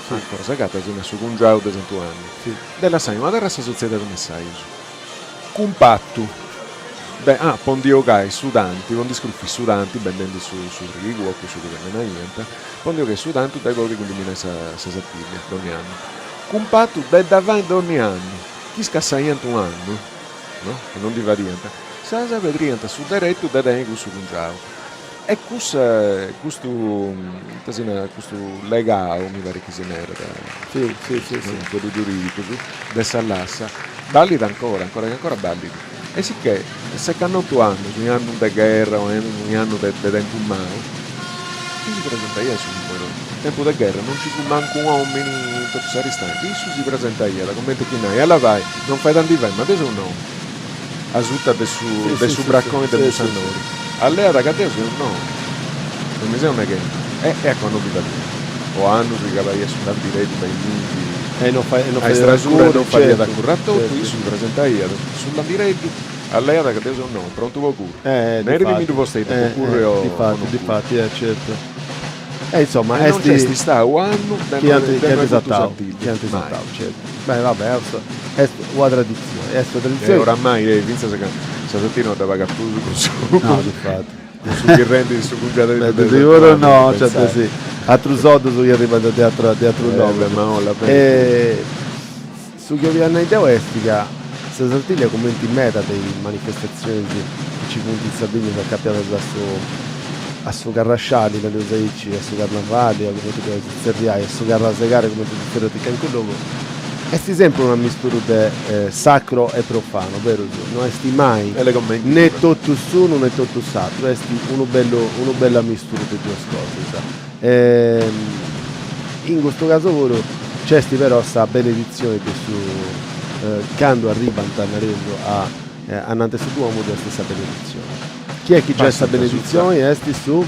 ancora s'agatat in su cungiau de Santu 'Anni, de lassai una terra a sa sotziedadi de massajus. Cun patu de ah po ndi 'ogai su tanti, po ndi scrufi su tanti bendendi su su trigu o cussu chi semenaiant, po ndi 'ogai su tantu de podi cundiminai sa sa Sartiglia donni annu. Cun patu de dda fai donni annu, chi scassaiant u' annu, no, chi non ndi fadiant, insasa pedriant su deretu de tenni cussu cungiau. E cussa custu ita si narat custu legau mi parit chi si narat si si si si fueddus giuridicus de sa lassa ballit ancora ancora chi ancora ballit e sicchè s'est cannotu annus in annu de gherra o in annu de tempus mau chi si presentaiat su numeru in tempus de gherra non nci fut mancu un'omini in totu s'Aristanis issu si presentaiat comente chi nai alla fai non fait a ndi fai ma deu seu nou asuta de su de su braconi de Mussannori. Alleat ca deu seu nou. Non mi seu neghendi. E e a coa no ddu fadiat. Po annus chi cabaiat su landireddu de innui E no fa e no a fadiat a istrasura e curri, non fadiat a certu, curri a totu, certu. issu si presentaiat su landireddu, alleat ca deu seu nou, prontu po curri. Eh, Neridi mi ddu difati, vostei po eh, curri eh, o o difati, non curri. difati, eh, certu. E insomma E non est nc'est istau annu de chi no ant de chi no ant ai curtu satau, chi Sartiglia, ant mai. satau, certu. Beh, vabbè, est una traditzioni, est una E traditzioni. oramai est fintzas ca sa Sartiglia no dda pagat prus cun su No, difati. cun su chi rendit su cungiadeddu De de siguru Santu 'Anni, no, certu pentzai. si. Atrus soddus chi arribant de atru de atrus Eh, logus. beh, ma olla beni. E su chi 'olia nai deu est ca sa Sartiglia cumenti meda de is manifestatzionis chi nci funt in Sardigna acapiadas a su a su carrasciali, nareus aici, a su carnavali o cumenti ddu 'olis tzerriai, a su carrasegare cumenti ddu tzerriant in calincunu logu, est sempri unu ammisturu de sacro e profano, berus? No est mai ne totu s'unu ne totu s'atru, est unu bellu unu bellu ammisturu de duas cosas. E in custu casu puru nc'est però sa beneditzioni de su candu arribant, nareus, a ananti 'e su Duomo ddu est sa beneditzioni. Chi est chi giait sa beneditzioni est su.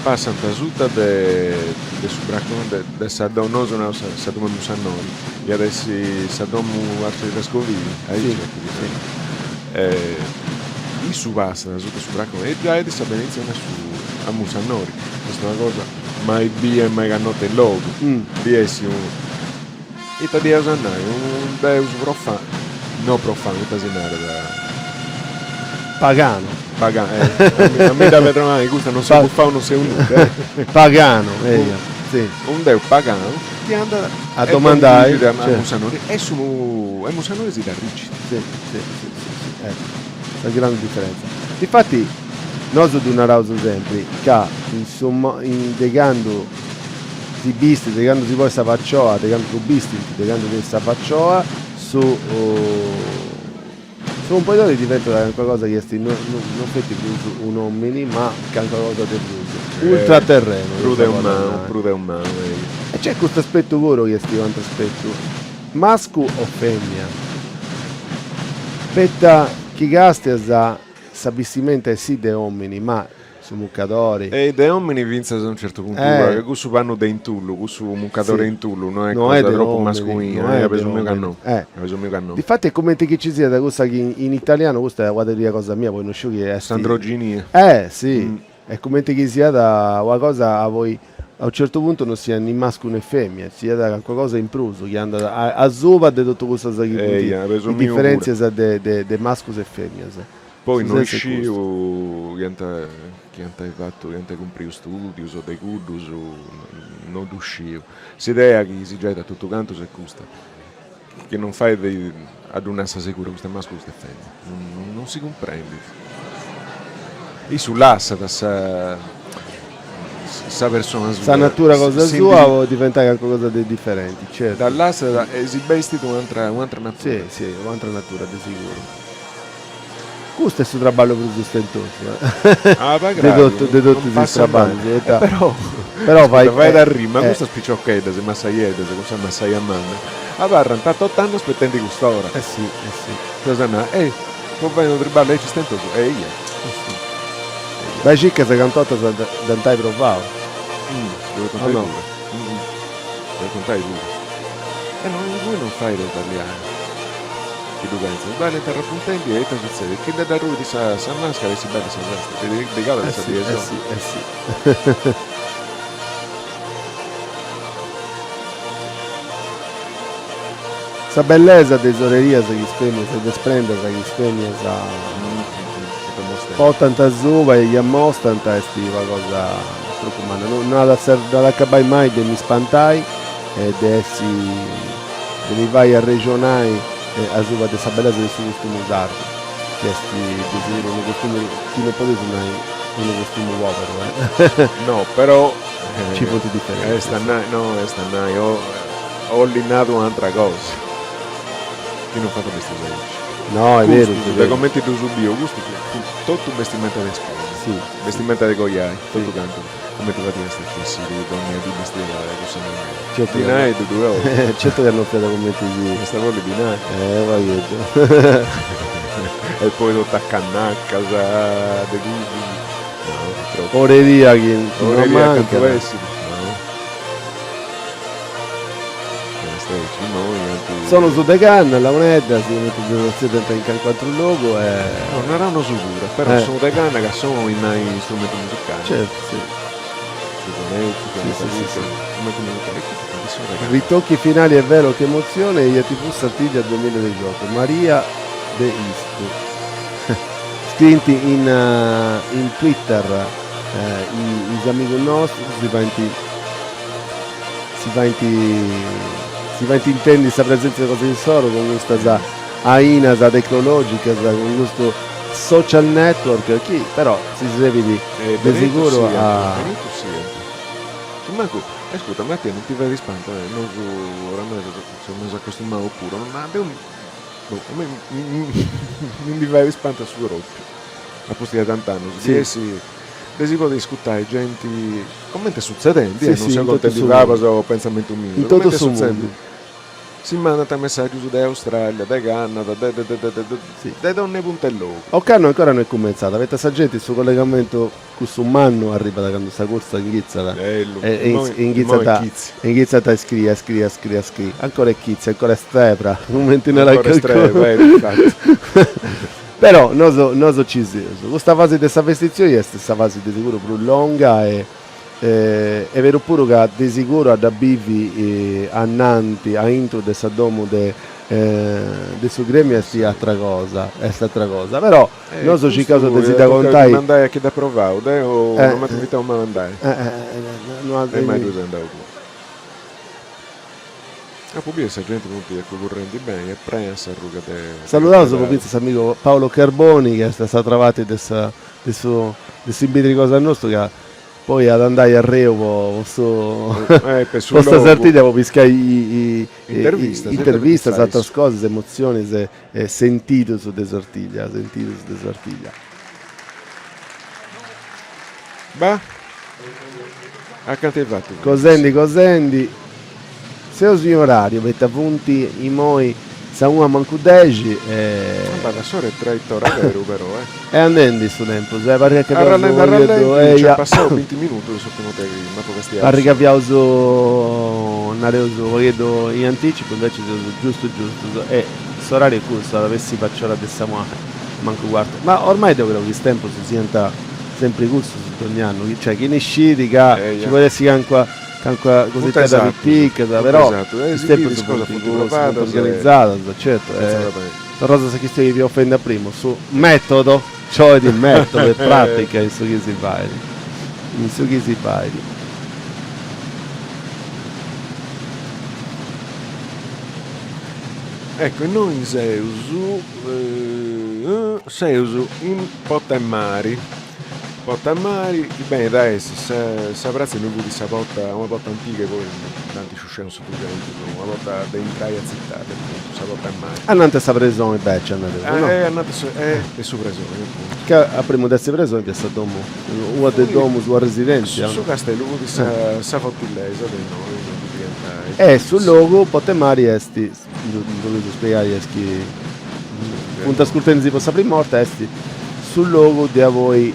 Passant asuta de de su braconi de de sa domu, nosu naraus sa sa domu 'e Mussannori, iat essi sa domu arcivescovili, aici est chi ddi narant. Issu passat asuta 'e su braconi e giait sa beneditzioni a su a Mussannori, est una cosa mai bia e mai cannota in logu, di essi unu Ita ddi eus a nai? Unu deus profanu, no profanu, ita si narat? Paganu. Paganu, eh, a mi dda pedronai custa, non seu bufau, non seu nudda, eh. Paganu, eia, si. Unu deus paganu chi andat a domandai a Mussannori e su e Mussannori si dd'arricit. Si, si, si, si, si, ecco, sa grandu diferenza. Difati nosu ddu naraus sempri ca in su in de candu si bistit, de candu si ponit sa facioa, de candu ddu bistint, de candu tenit sa facioa, su su Cumponidori diventat calincuna cosa chi est no no feti prus un'omini ma calincuna cosa de prus, ultraterreno. Prus de umanu, prus de umanu, eia. E nc'est custu aspetu puru chi est u' atru aspetu, mascu o femina? Poita chi castias sa bistimenta est sì de omini ma Su mucadori. E de omini fintzas a un certu puntu puru, ca cussu pannu de intullu, cussu mucadore intullu no est cosa tropu masculina, eh, a besu miu ca no, a besu miu ca no. Difati est cumenti chi ci siat cussa chi in italianu, custa est una teoria cosa mia, poi no sciu chi est. S'androginia. Eh, si, est cumenti chi siat una cosa poi a un certu puntu no siat ni mascu ne femina, siat calincuna cosa in prus chi andat asuba de totu cussas chi funt is diferentzias de de mascus e feminas. Poi no isciu chi ant chi ant ai fatu, chi ant ai cumpriu studius o de cuddus, no ddu sciu. S'idea chi si giait a totu cantus est custa, chi non fait a ddu nai a sa segura custu est mascu custu est femina, non si cumprendit. Issu lassat sa. sa persona sua. Sa natura cosa sua po diventai calincuna cosa de diferenti, certu. Dda lassat e si bestit un'antra un'antra natura. Si, si, un'antra natura de siguru. Custu est su traballu prus ostentosu, eh. Ah, De totu de totus is traballus, poita però però fait fait arriri, ma custas piciocheddas, massaieddas, cun sa massaia manna, abarrant a tot'annu aspetendi cust'ora. Eh si, eh si. Cioè sa nai, eh, po fai unu triballu aici stentosu, eia. Eh si. Bai circa sa cantotas dd'ant ai provau. Ddu contai puru. Ddu contai puru. E no, ingui non fait a sballiai. Chi ddu pentzas, sballiant arrapuntendi e ita sutzedit? Chi nde dd'arruit sa sa mascara e si benit sa festa, ddi ddi calat sa die soa. Eh si, eh si. Sa bellesa de is orerias chi is femias e de is prendas chi is femias portant asuba e chi ammostant est una cosa tropu manna, no at no at acabai mai de mi spantai e de essi de mi fai arrexonai asuba de sa bellesa de su costumu sardu, chi est de seguru unu costumu chi non podeus nai unu costumu poberu eh. No, però Ci funt diferentzias. Est a nai, no, est a nai, 'ollit nadu un'antra cosa, chi non funt bestius aici. No, est beru. Custus, de comenti ddus biu, custus funt totu bestimenta de sposa. Si. Bestimenta de coiai, totu cantu. Comenti fadiast a bessiri dònnia dì bestia de cussa manera? Certu Dinai ddu ddoi 'olit. Certu ca non fiat comenti si. Est a bolli dinai. Eh, pagheddu. E poi totu a cannacas, de cuddu. No, tropu. Oreria chi non Oreria mancat. cantu essit, no. Est aici, immoi ant. Sonus de canna, launeddas, cumenti si sentint in calincunu atru logu e. No, narau nosu puru, però sonu de canna ca sonu 'olit nai istrumentu musicali. Certu, si. Su sonetu, si, si, si, si. Istrumentu musicali, custu funt is sonus de canna. Ritocchi finali e velo che emozione IATV Sartiglia 2018, Maria de Istu. Scriint in in Twitter is amigus nostus si faint si faint si faint intendi sa presèntzia cosa insoru cun custas ainas tecnologicas, cun custu social network chi però si srebit de siguru a. Beneitu siant. Su mancu, ascurta, ma a tie non ti fait ispantu, nosu oramai semus acostumaus puru, ma deu Boh, a mei mi ndi fait ispantu a su propriu, a pustis de tant'annus, di essi, de si podi iscutai genti, comente est sutzedendi, eh, non seu contendi fabas o pentzamentu miu, comente est sutzedendi, si mandant messaggius de Australia, de Canada, de de de de de de donni puntu 'e logu. Ocannu ancora no est cumentzada, poita sa genti su collegamentu Cussu mannu arribat candu sa cursa inghitzat e inghitzat a iscrii, a iscrii, a iscrii, a iscrii. Ancora est chitzi, ancora est trepra, cumenti narat calicunu. Però nosu nosu ci seus. Custa fasi de sa vestitzioni est sa fasi de seguru prus longa e est beru puru ca de seguru a dda bivi ananti, aintru de sa domu de de su gremiu est atra cosa, est atra cosa. Però Nosu circaus de si dda contai. Dimandai a chi dd'at provau, deu non m'ant invitau mai a andai. E mai ddoi seu andau puru. Apu biu sa genti funt eccu currendi beni e prena s'arruga de. Saludaus po fintzas s'amigu Paolo Carboni chi est a s'atra parti de sa de su de s'imbidri cosa nostu ca poi at andai a reu po su po sa Sartiglia po piscai intervistas, intervistas atras cosas emotzionis E sentidus de Sartiglia, sentidus de Sartiglia. Bah! A cantu ai fatu? Cosendi cosendi. Seus in orariu, poita funt imoi sa una mancu dexi e. Bada, s'ora est traitora aberu però, eh. E andendi su tempus, eh, parriat chi fiaus Arrallendi arrallendi, nc'est passau binti minutus s'urtima 'orta chi m'apu castiau. Parrit ca fiaus, nareus, u' pagheddu in anticipu, invecias seus giustu giustus e S'orariu est cussu, at a essi facci ora de sa una mancu cuartu. Ma ormai deu creu chi is tempus siant sempri cussus dogni annu, cioè chini scit ca ci podit essi calincuna calincuna cositedda pitica, però is tempus funt cussus, funt organizadas, certu. Torraus a sa chistioni chi fiaus fendi a primu, su metodo, nc'olit metodo e pratica in su chi si fait, in su chi si fait. Ecco, innoi seus, seus in Pota 'e Mari. Porta a mari, chi benit a essi sa sa pratza innui fut sa porta, una porta antiga e poi dd'ant sciusciau in s'Otuxentus, una porta de intrai a tzitadi, apuntu, sa porta a mari. Ananti a sa presoni becia, nareus, no? Eh, ananti a su, eh, de su presoni, apuntu. Ca a primu de essi presoni fiat sa domu, una de domus, una residèntzia. Su castellu fut sa sa fortillesa de innoi, innui ddu fiant. E su logu Port'e Mari est, ddu boleus spiegai a is chi funt ascurtendi po sa prima 'orta, est su logu de aboi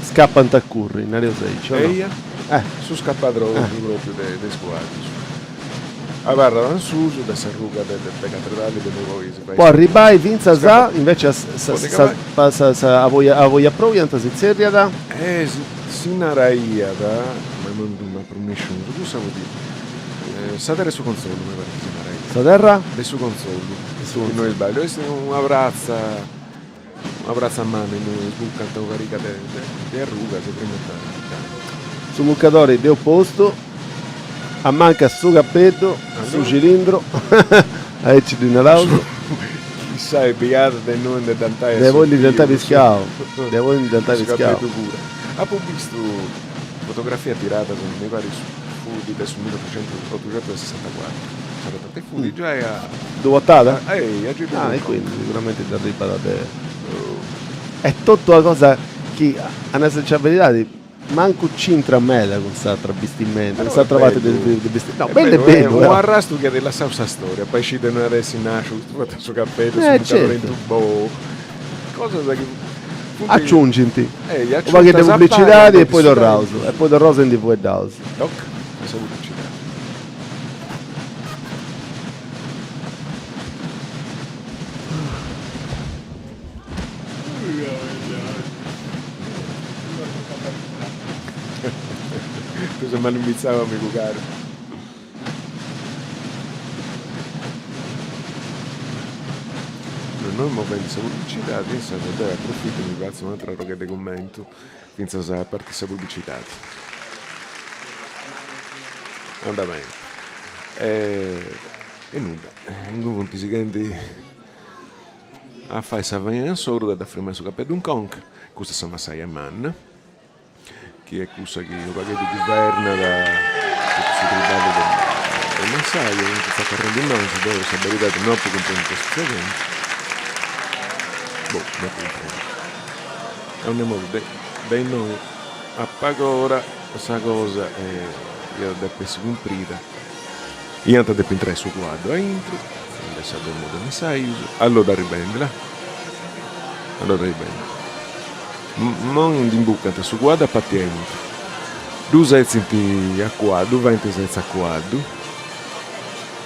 scapant a curri, nareus aici, o no? Eia, su scapadroxu propriu de is cuaddus. Abarrat in susu de sa ruga de de Catredrali de innui poi si fait. Po arribbai fintzas a, invecias, sa aboi aboi aproiant si tzerriat? Eh, si naraiat, ma non ddu m'apu nisciunus, cussa fut sa terra 'e su contzollu mi parit chi si naraiat. Sa terra? De su contzollu, si no isbagliu, est una pratza, una pratza manna innui sbucant una pariga de de arrugas e frimmant Su mucadori dd'eus postu, amancat su capeddu, su cilindru, aici ddi naraus. Chissai pigat de innui nde dd'ant ai De poi ndi dd'ant ai piscau, de poi ndi dd'ant ai Su piscau. capeddu puru. Apu bistu fotografias tiradas, mi parit fut de su milliotoxentosettantacuatru, e fut giai a. Ddu portat? Eia, giai ddu Ah, e quindi siguramenti dd'arribat de. Est totu una cosa chi, a nai sa beridadi, mancu c'intrat meda cun s'atra bistimenta, cun s'atra parti de de bistimenta. No, bellu est bellu, Unu però. arrastu chi at lassau sa storia, po sciri de innui at essi nasciu custu fatu su capeddu, su Eh, mucadori certu. in tubou, cosas chi funt. Aciungint. Eia, Unu pagheddu de aciuntas a pari publicidadi e ant poi su torraus, tempus. e poi torraus e ndi fueddaus. Toc, a sa publicidadi. Ti ses malimbitzau amigu caru. Innoi movendi sa publicidadi, insaras deu aprofitu e mi fatzu un'atru arrogheddu de cummentu fintzas a parti sa publicidadi. Andat beni. E nudda, inguni funt sighendi a fai sa faina insoru de dda frimai su capeddu in conca, custa est sa massaia manna, chi est cussa chi unu pagheddu guvernat totu su triballu de is massajos, funt tzacarrendi in manus, deu sa beridadi no apu cumprendiu ita sutzedit, boh, no apu cumprendiu. A ogna modu de de innoi a pag'ora sa cosa iat a depi essi cumprida, iant a depi intrai su cuaddu aintru de sa domu de massajus, allora arribendi là, allora arribendi Immoi ndi imbucant su cuaddu a parti aintru, ddu setzint a cuaddu, ddu faint setzi a cuaddu,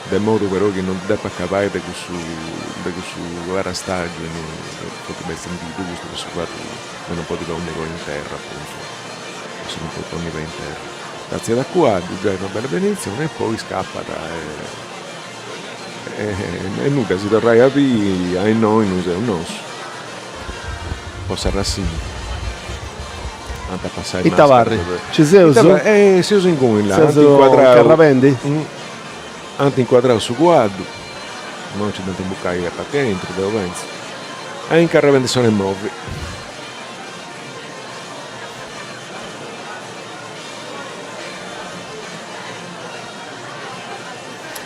de modu però chi non depat cabai de cussu de cussu parastàgiu innui podit bestindidu custu ca su cuaddu non podit ponni poi in terra apuntu, issu non podit ponni pei in terra. Artziat a cuaddu, giai una bella beneditzioni e poi scapat e e nudda, si torrai a biri a innoi innui seus nosu. Po sa rassigna. Ant a passai Ita parrit? Ci seus? Eh, seus inguni là. Seus incarrabendi? Ant incuadrau su cuaddu. Immoi nci dd'ant imbucai a parti aintru, deu pentzu. E incarrabendi s'ora 'e movi.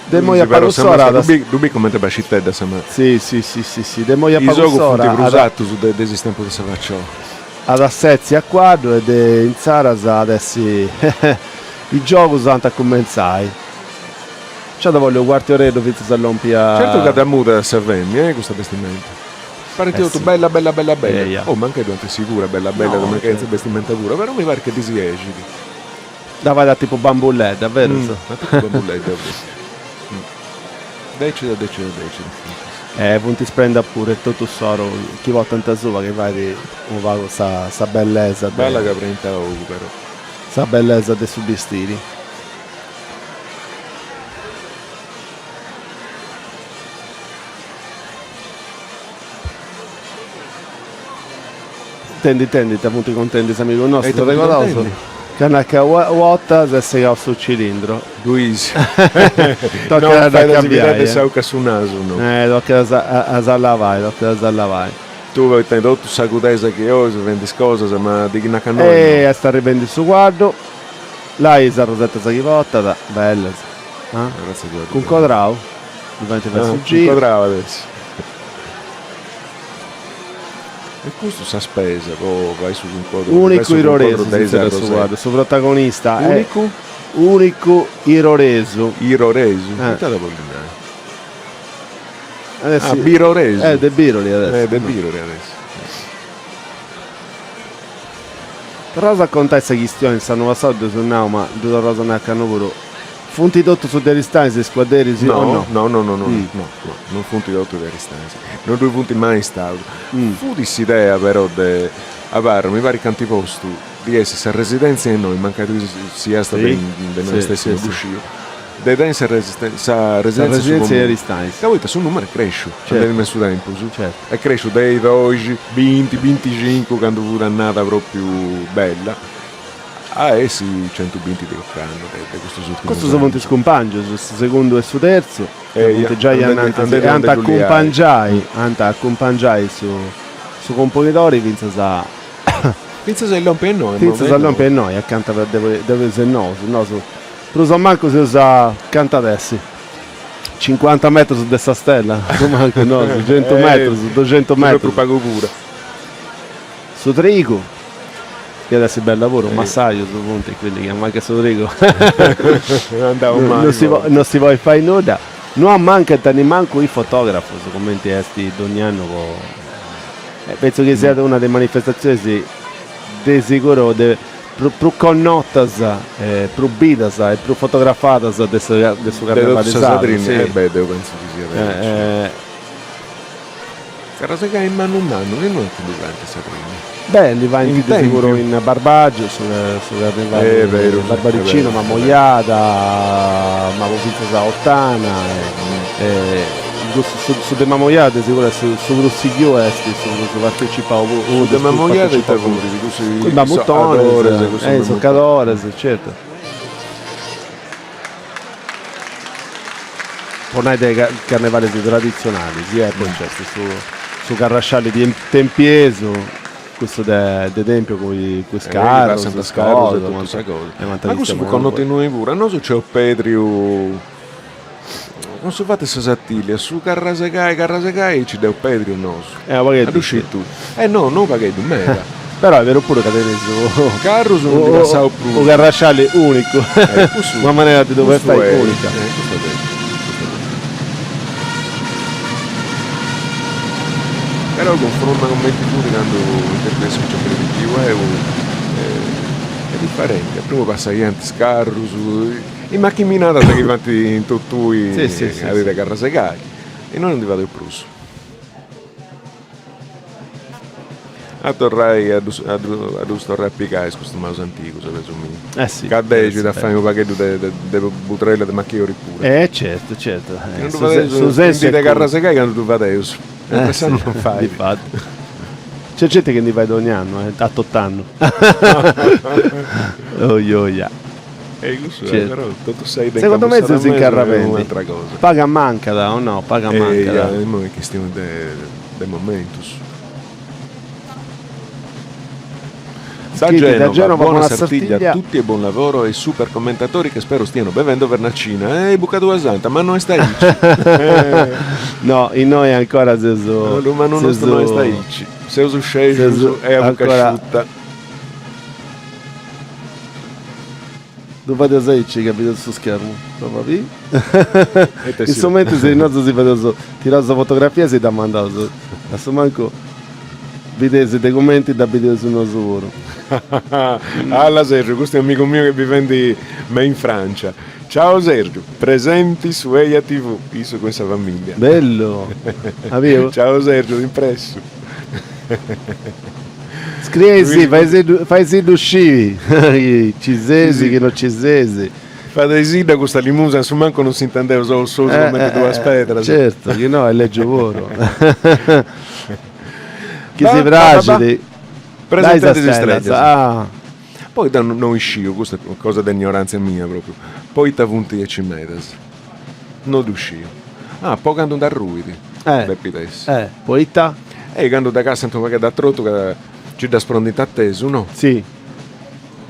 De immoi a pagu s'ora at a. Ddu bit comente bascitedda sa manu. Si, si, si, si, si, de immoi a Is pagu ogus s'ora funt prus at a. artus de de is tempus de sa faciola. At a setzi a cuaddu e de intzaras at essi is giogus ant a cumentzai. Nci at a bolli unu cuartu 'e oreddu fintzas a lompi a. Certu ca dda mudat sa femina, eh, custa bestimenta. Parit Eh totu si. bella bella bella bella. Eia. Oh, mancai ddu ant essi puru bella bella, No, mancai chentza bestimenta puru, però mi parit chi ddis 'exit. Dda fait a tipu bambuledda, berus? A tipu bambuledda, Decida, decida, decida. E funt is prendas puru e totu s'oru chi portant asuba chi fait unu pagu sa sa bellesa de. Bella ca prenint a ogu però. Sa bellesa de su bistiri. Intendi intendi ita funt contendi is amigus nostus, Ita funt arregodaus contendi? ca nat ca una 'orta s'est segau su cilindru. Ddu is. Tocat No a dda fait a si cambiai, bidai de eh. s'auca su nasu no. Eh, tocat a a sa lavai, tocat a sa lavai. Tue tenis totu s'agudesa chi 'ois, fendi is cosas, ma di chi naca noi no. E est arribendi su cuaddu. Lai is arrosetas chi portat, bellas. Cuncodrau, ddu faint fai su giru. Cuncodrau adesso. E custu sa spesa po fai su cuncodru. Unicu iroresu si zerriat su cuaddu, su protagonista. Unicu? Unicu iroresu. Iroresu? Ita at a bolli nai? Ah, biroresu. Eh, de Birori adesso. Eh, de Birori adesso. Torraus a contai sa chistioni, s'annu passau ddu eus nau, ma ddu torraus a nai ocannu puru, funt totus de Aristanis is cuadderis o no? No, no, no, no, no, no, non funt totus de Aristanis, non ddoi funt mai istaus. Fut s'idea però de abarra, mi parit chi ant postu di essi sa residèntzia innoi, mancai tui siast de innoi stessu, no ddu sciu, de tenni sa sa residèntzia in su comunu. Ca poita su numeru est crèsciu, andendi me su tempus, est crèsciu de doxi, binti, binticincu, candu fut annada propriu bella, a essi centubinti de ocannu, de custus urtimus Custus funt is cumpangius, su segundu e su terzu, chi funt giai ananti e ant a acumpangiai, ant a acumpangiai su su componidori fintzas a Fintzas a lompi a innoi. Fintzas a lompi a innoi, acanta de seus nosu, nosu Prus o mancu seus a cantu at essi? Cincuanta metrus de sa stella, prus o mancu nosu, centu metrus, duxentus metrus. Prus pagu puru. Su trigu, iat essi bella puru, massajus funt, quindi chi ammancat su trigu non si non si podit fai nudda. No ammancant nimancu is fotografus, cumenti est dogni annu po pentzu chi siat una de is manifestatzionis de siguru de prus connotas, prus bidas e prus fotografadas de su de su carnevali sardu, si. Eh beh, deu pentzu chi siat aici. Carrasegai mannu mannu, innui est chi ddu faint sa prima? Beh, ndi faint de siguru in Barbagia, su su carnevali barbaricinu, Mamoiada, ma po fintzas a Ottana e Su su de Mamoiada de seguru est su prus sighiu est su prus partecipau puru, unu de Mamoiada ita funt cussus is mamutones, eh is zocadores, certu. Po nai de carnevalis traditzionalis, e poi nc'est su su carrasciali tempiesu, cussu de de Tempio cun is carrus, is cosas, ma cussu fut connotu innoi puru, a nosu nc'eus pèdriu Cun su fatu 'e sa Sartiglia, su carrasegai carrasegai nci dd'eus pèdriu nosu. Eh, unu pagheddu. Ddu scit tui. Eh no, no unu pagheddu, meda. Però est beru puru ca tenis u. Carrus non ndi passaus prus. U carrasciali unicu. Eh, cussu. Una manera de ddu festai unica. Eh, custu est beru. Custu est beru. Però cunfromma cumenti fut candu intervensi piciocheddu pitiu 'eu, est diferenti, a primu passaiant is carrus, Is machiminadas chi faint in totui a dì de carrasegai e innoi non ndi fadeus prus. A torrai a ddus torrai a pigai is costumaus antigus, a pesu miu. Eh si. Ca dexit a fai unu pagheddu de budrella de machiori puru. Eh certu, certu. Non ddu fadeus in dì de carrasegai candu ddu fadeus. S'annu non fait. Nc'est genti chi ndi fait ogni annu, eh, a tot'annu. Oi oia. E cussu est però totu sa 'idda Segundu mei seus incabusada in mesu est incarrabendi. un'atra cosa. Paga mancat o no? Paga mancat. Eia, immoi est chistioni de de momentus. Da Scritti da Genova, Genova, buona buona Sartiglia a Sartiglia. tutti e buon lavoro ai super commentatori che spero stiano bevendo vernacina. Eh, bucadua santa, ma no est aici. No, innoi ancora seus No, ma no seus no est aici. Seus scexus e a bucca ancora asciutta. Ddu fadeus aici ca bideus su schermu, prova bi. In su mentris nosu si fadeus, tiraus sa fotografia e si dda mandaus, a su mancu bideis de cumenti dda bideus nosu puru. Alla Sergiu, custu est amigu miu chi bivendi me in Francia. Ciao Sergiu, presenti su Eja TV, issu cun sa familia. Bellu! Abiu? Ciao Sergiu, t'impressu. Scriei faisiddu sciri chi ci sesi, chi no ci sesi. Fadeisidda custa limusa, a su mancu non s'intendeus solu solus cumenti duas pedras. Certu, chi no est lègiu puru. Chi si praxit. Presentendi is istreglias. Poi deu no isciu, custa est cosa de ignorantzia mia propriu, poita funt aici medas. No ddu sciu. Ah, po candu nd'arruit, depit essi. Poita? E candu dda cassant unu pagheddu a trotu ca nci dda sprondint atesu, no? Si.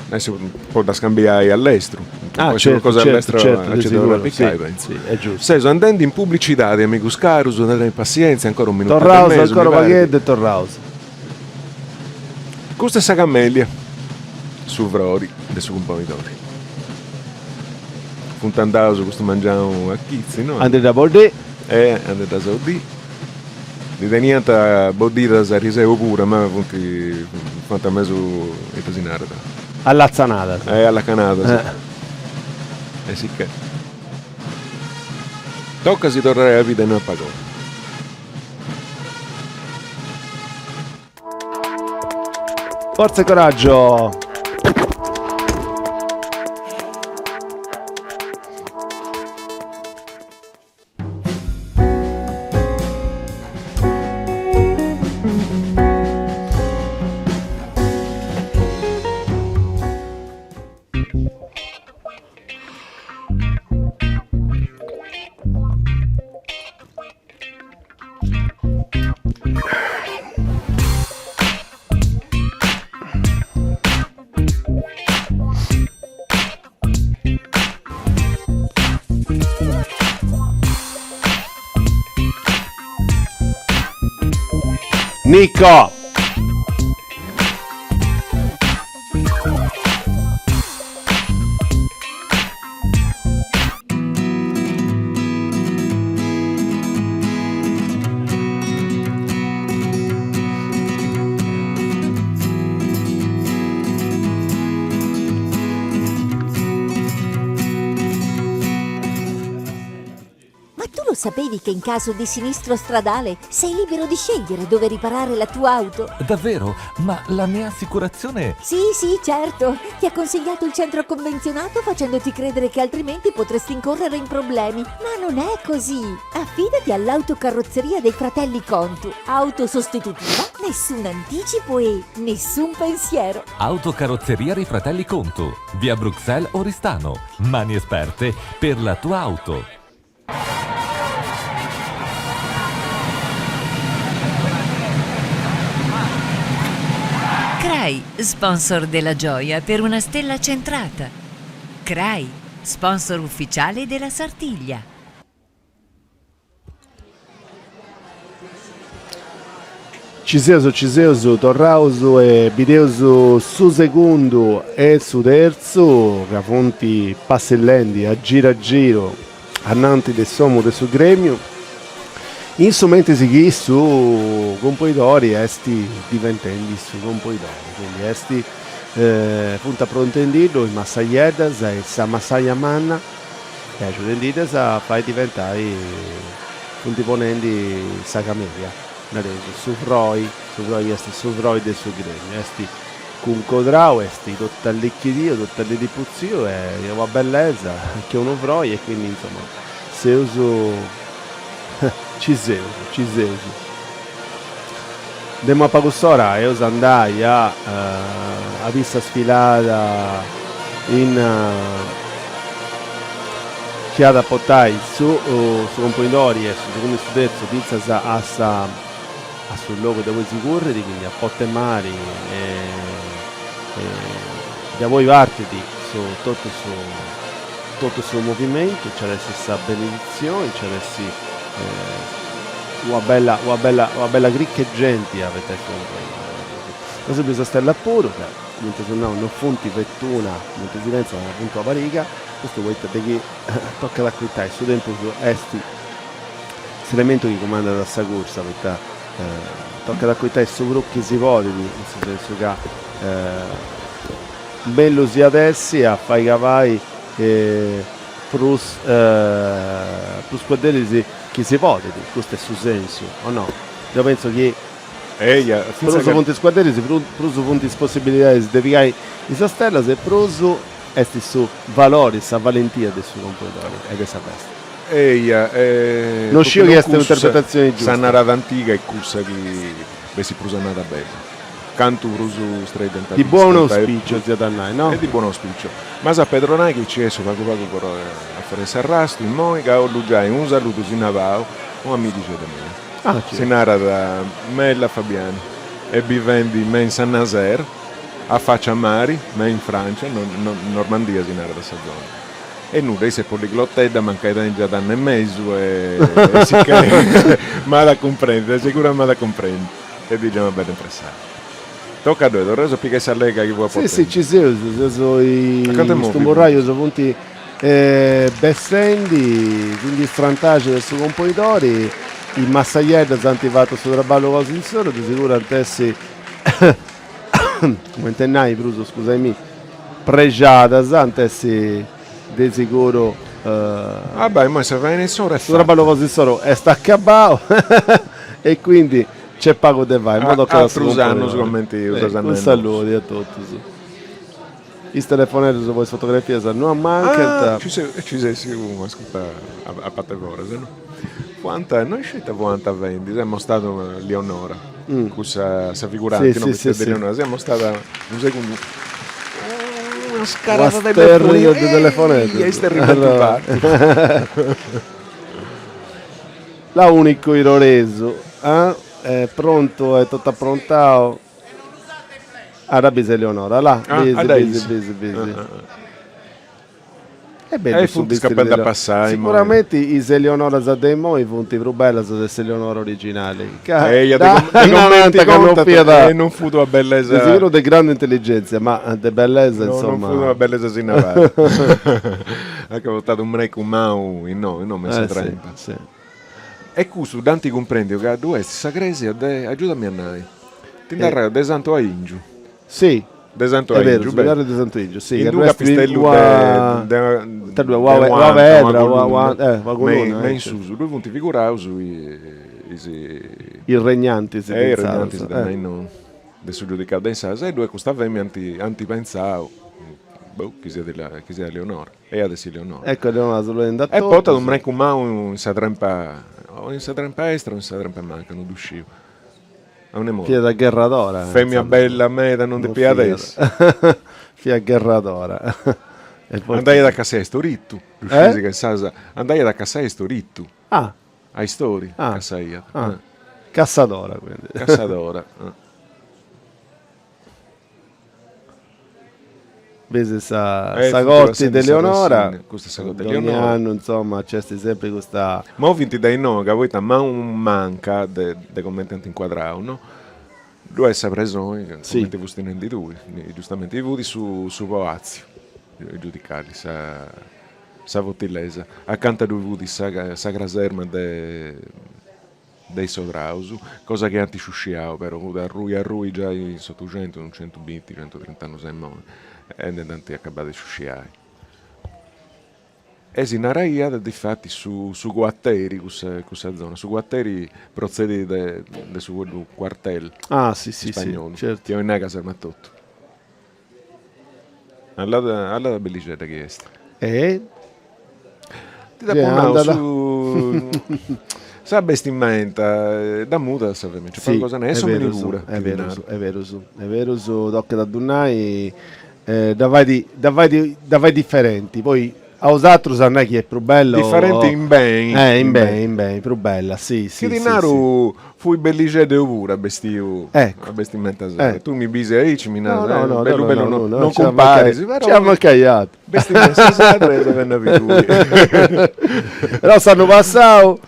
Adesso po dda scambiai a lestru. Ah, certo, cosa certo, lestra certo, a ci sicuro, piccai, sì, penso. sì, è giusto. Seus andendi in pubblicidadi, amigus carus, tenei passienzia, ancora un minutu e Torraus mesu, ancora mi parit. u' pagheddu e torraus. Custa est sa camellia, su frori de su Cumponidori. Funt andaus custu mangianu a chitzi, no? A ndi dda boddì. E a ndi ddas 'oddì. Ndi teniant boddidas ariseu puru, ma funt funt mesu, ita si narat? Allatzanadas. Eh, allacanadas. E sicchè. Tocat a si torrai a biri a pag'ora. Forza e coraggio! Nico! Ma tu lo sapevi che in caso di sinistro stradale sei libero di scegliere dove riparare la tua auto? Davvero? Ma la mia assicurazione... Sì, sì, certo. Ti ha consigliato il centro convenzionato facendoti credere che altrimenti potresti incorrere in problemi. Ma non è così. Affidati all'autocarrozzeria dei fratelli Contu. Auto sostitutiva, nessun anticipo e nessun pensiero. Autocarrozzeria dei Fratelli Contu, via Bruxelles Oristano. Mani esperte per la tua auto. Crai, sponsor della gioia per una stella centrata. Crai, sponsor ufficiale della Sartiglia. Ci seus, ci seus, torraus e bideus su segundu e su terzu ca funt passillendi a giru a giru ananti de s'omu de su Gremiu, in su mentris chi su Compoidori est diventendi su Compoidori, quindi est funt aprontendiddu is massajeddas e sa massaja manna e agiudendiddas a fai diventai, funt ponendi sa camelia, nareus, su froi, su froi est su froi de su Gremiu, est cuncodrau, est totu allichidiu, totu allilliputziu e una bellesa che unu froi e quindi insoma seus ci seus, ci seus. De imoi a pagu s'ora eus andai a a biri sa sfilada in chi at a portai su su Componidori e su segundu e su terzu fintzas a sa a su logu de ue si currit, quindi a Port'e Mari e de poi partit su totu su totu su movimentu, nci at essi sa beneditzioni, nci at essi una bella una bella una bella cricca 'e genti a abetai su Nosu bius sa stella puru, ca cumenti eus nau no funt feti una, cumenti si pentzat, ma funt una pariga, custu poita de chi tocat a acoitai, su tempus est s'elementu chi cumandat sa cursa, poita tocat a acoitai su prus chi si podit, in su sensu ca mellus iat essi a fai cabai prus prus cuadderis chi si podit, custu est su sensu, o no? Deu pentzu chi Eia, prus funt is cuadderis, prus funt is possibilidadis de pigai is stellas e prus est su valori, sa valentia de su Componidori e de sa festa. Eia, No sciu chi est un'interpretatzioni giusta. Sa narada antiga est cussa chi bessit prus annada bella. Cantu prus streddant Di buon auspicio, si iat a nai, no? E di buon auspicio. Ma s'apu a pedronai chi ci essu pagu pagu po a fai s'arrastu immoi ca 'ollu giai unu saludu sinnabau a un'amighixedda mia. Ah, Si narat Mella Fabiani est bivendi me in Saint-Nazaire, a faccia a mari, me in Francia, Normandia si narat sa zona. E nudda, issa est poliglotedda, mancai tengiat annu e mesu e si che m'at a cumprendi, de seguru m'at a cumprendi. E ddi giai una bella impressada. Tocat a ddoi torraus a pigai sa lega chi fua Sì, sì, ci seus, seus is tumburraius funt bessendi, si ndi strantaxit de su componidori, is massajeddas ant fatu su traballu cosa insoru, de seguru ant essi, cumenti nai prus, scusaimì, prexadas, ant essi de seguru. Ah beh, imoi sa faina insoru est Su traballu cosa insoru est acabau e quindi nc'est pagu de fai, imoi tocat a su Atrus annus cumenti eus a nai Cun saludi a totus. Is telefoneddus po is fotografias no ammancant. Ah, ci ses ascurta a parte foras, no? Fuant, no isciu ita fuant fendi, s'est amostadu Lionora, cussa sa figurante, no, de Lionora, s'est amostada unu segundu, una scarada de telefoneddu, e est arribadu fatu. La unicu iroresu, ah, est prontu, est totu aprontau. Ah, dda bis Eleonora, là, Ah, bisi, ah, dda bisi, is. bisi, bisi. Ah, ah, ah. Est bellu E su funt bistiri scapendi de a passai immoi. Siguramenti is Eleonoras de immoi funt prus bellas de s'Eleonora originali, ca Eia, de dda com- de narant comenti ca non contat, fiat e non fut una bellesa de seguru de grandu intelligèntzia, ma de bellesa No, non insomma fut una bellesa sinnalada. At portadu unu mrecu mau innoi, no, me in sa Eh sì, trempa. sì. E custu dd'ant cumprendiu ca ddu est sa cresia de, agiudami a nai, ti nd'arregodu, de Santu Aingiu. Si. De Santu Est beru, Aingiu, su beh. pilari de Santu Aingiu, si, In ca d'unu ddu est capistellu ua de de ita ddu est, de ua una ua anta, una pedra, ua colunna, eh, una me colunna, me in ecco. susu, ddui funt figuraus is Is regnantis Eh, de is insaras, regnantis de eh. me no de su giudicau de insaras, e ddue custa femina ant ant pentzau, boh, chi siat chi siat Leonora. E iat essi Leonora. Ecco Eleonora saludendi a E portat totus. unu mrecu mau in sa trempa, o in sa trempa estra o in sa trempa manca, no ddu sciu. A unu modu. Fiat gherradora. Femina bella meda non depiat essi. Fiat gherradora. Andaiat a cassai a istoritu, ddu scis ca in sas, andaiat a cassai a istoritu. Ah. A istori ah. cassaiat. Ah. Cassadora quindi. Cassadora. Bisi sa Eh, sa funt corti lassendi de sa Leonora, rassigna, custa est sa corte de dogna Leonora. annu insomma nc'est sempri custa Movint dae innoi ca poita man manca de de comente ant incuadrau no, ddu est sa presoni Sì. comente fusti nendi tui, giustamenti, fut su su poatziu giudicali sa sa fortilesa, acanta ddui fut sa sa craserma de de is sodraus, cosa chi ant sciusciau però, fut arrui arrui giai in s'otuxentu, unu centubinti, centutrint'annus a immoi, e ndi dd'ant acabada de sciusciai. E si naraiat difati su su cuateri cussa cussa zona, su cuateri protzedit de de su fueddu cuartel Ah, si si si, ispagnolu, certu. chi 'olit nai caserma etotu. Allada allada bellixedda chi est. E? Ti dd'apu nau su sa bestimenta dda mudat sa femina, nc'est pagu cosa nai, est s'omini puru. Est berus, est berus, est berus, tocat a ddu nai, dda fait dda fait dda fait diferenti, poi a 'osatrus a nai chi est prus bella o. Diferenti in beni. Eh, in beni, in beni, prus bella, si, si. Chi ti naru fui bellixeddu deu puru a bestiu, a bestimenta sarda. Tui mi bisi aici, mi naras, No, no, no, bellu bellu no, no non cumparis, però. Nci amancaiat. Bestimenta sarda e sa penna fitui. Però s'annu passau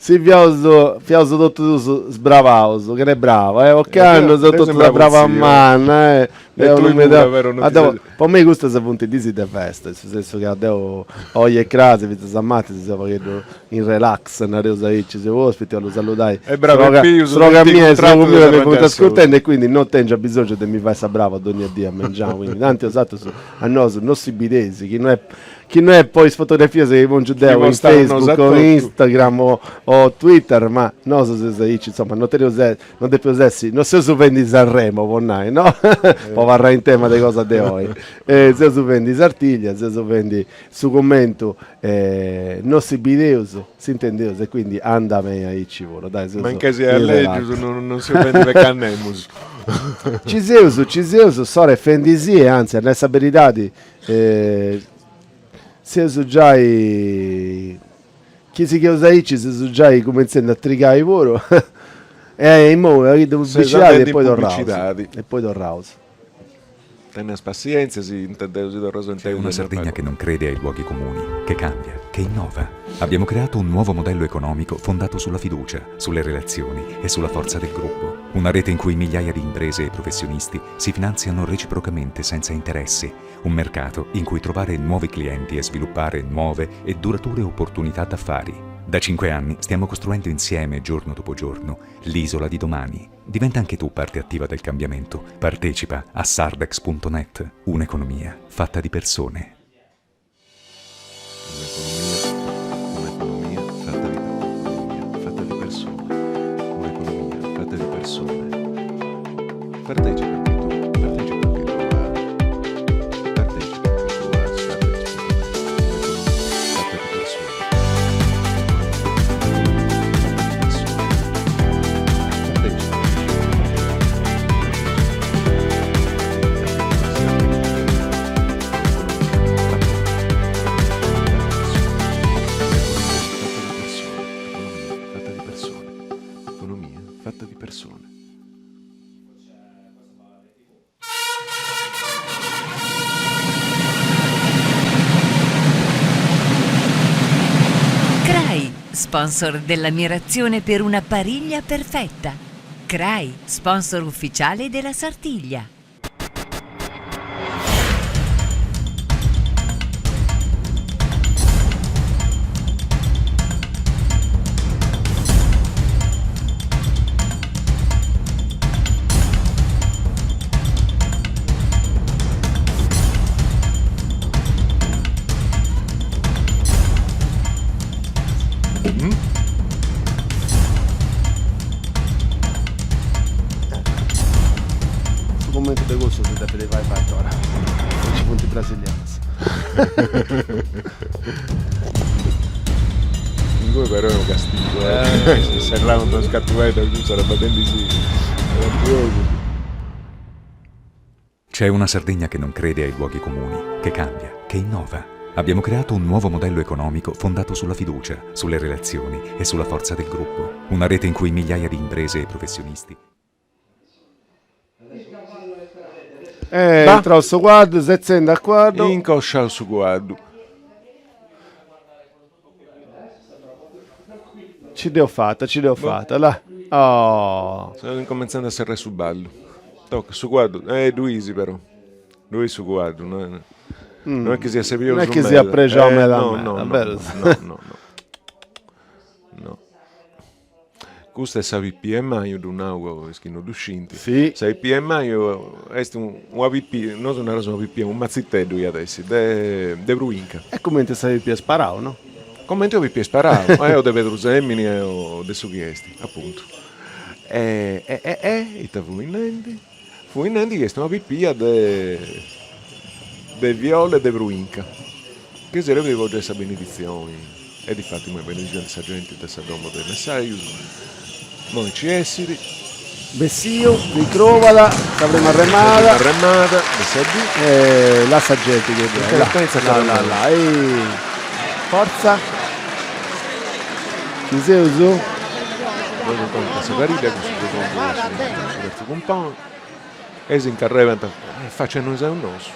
Si fiaus fiaus totus duus sbravaus, chene brava, eh, ocannu seus totus una brava manna, eh. E tui puru, però, non ti ses. Po mei custas funt dis de festa, in su sensu ca deu oi e cras finzas a martis seu u' pagheddu in relax, nareus aici, seu ospiti, 'ollu saludai E bravu e pius, sroga mia e srogu miu ca mi funt ascurtendi e quindi non tengiu abisongiu de mi fai sa brava dogna dì a mengianu, quindi tanti 'osatrus a nosu no si bideis, chi no est Chi no est po is fotografias chi pongiu deu in Facebook o in Instagram o o Twitter, ma nosu seus aici, insoma, no teneus no depeus essi, no seus fendi Sanremo po nai, no, po abarrai in tema de cosa de oi, seus fendi Sartiglia, seus fendi su commentu, no si bideus, si intendeus e quindi andat beni aici puru, dai, seus Mancai siat lègius non seus fendi peccai a nemus. Ci seus, ci seus, s'ora est fendisì e anzi, a nai sa beridadi Seus giai. Chi sigheus aici seus giai cumentzendi a trigai puru e immoi de publicidadi e poi torraus. E poi torraus. Tennas passièntzia si intendeus si torraus a C'è intendi una Sardegna che non crede ai luoghi comuni, che cambia, che innova. Abbiamo creato un nuovo modello economico fondato sulla fiducia, sulle relazioni e sulla forza del gruppo. Una rete in cui migliaia di imprese e professionisti si finanziano reciprocamente senza interessi. Un mercato in cui trovare nuovi clienti e sviluppare nuove e durature opportunità d'affari. Da cinque anni stiamo costruendo insieme, giorno dopo giorno, l'isola di domani. Diventa anche tu parte attiva del cambiamento. Partecipa a sardex.net, un'economia fatta di persone. Un'economia, un'economia fatta di, un'economia fatta di persone. Un'economia fatta di persone. Partecipa anche tu, partecipa anche tu a partecipa anche tu a sardex.net. Un'economia fatta di persone. Fatta di persone. Partecipa. Fatta di persone. Economia fatta di persone. Crai, sponsor dell'ammirazione per una pariglia perfetta. Crai, sponsor ufficiale della Sartiglia. Su commentu de cussu si depit fai fai ancora. Nci funt brasilianus. Ingui però est unu castigu, eh. Si serrau in d'una scatuedda cussa arrabadendi·sì. C'è una Sardegna che non crede ai luoghi comuni, che cambia, che innova. Abbiamo creato un nuovo modello economico fondato sulla fiducia, sulle relazioni e sulla forza del gruppo. Una rete in cui migliaia di imprese e professionisti. E intrau su cuaddu, setzendi a cuaddu. Incosciau su cuaddu. Ci dd'eus fata, ci dd'eus fata, là. Oh. Seus incumentzendi a serrai su ballu. Toca, su cuaddu, eh ddu 'is però, ddu 'is su cuaddu, no est no est chi siat sebiosu Non est chi meda. siat prexau meda no, meda, no, no, berus? no, no, no. No. Custa est sa pipia 'e maju, ddu nau po is chi no ddu scint. Si. Sa pipia 'e maju est una pipia, nosu naraus una pipia, unu matziteddu iat essi, de de pruinca. E cumenti sa pipia 'e sparau, no? Cumenti una pipia 'e sparau, o de pedrusèmini o de su chi est, apuntu. E e e ita fui nendi? Fui nendi chi est una pipia de de viola e de pruinca, chi serbit po giai sa beneditzioni. E difati immoi benedixendi sa genti de sa domu de is messajus, immoi nci essit. Bessiu, si crobat, sa prima arremada. Sa prima arremada de sa dì. E là sa genti chi ddu est, là, là, là, là, fortza. Ci seus? Poi contat sa parìllia cun su segundu e su terzu cumponi e si incarrerant faci a innoi seus nosu.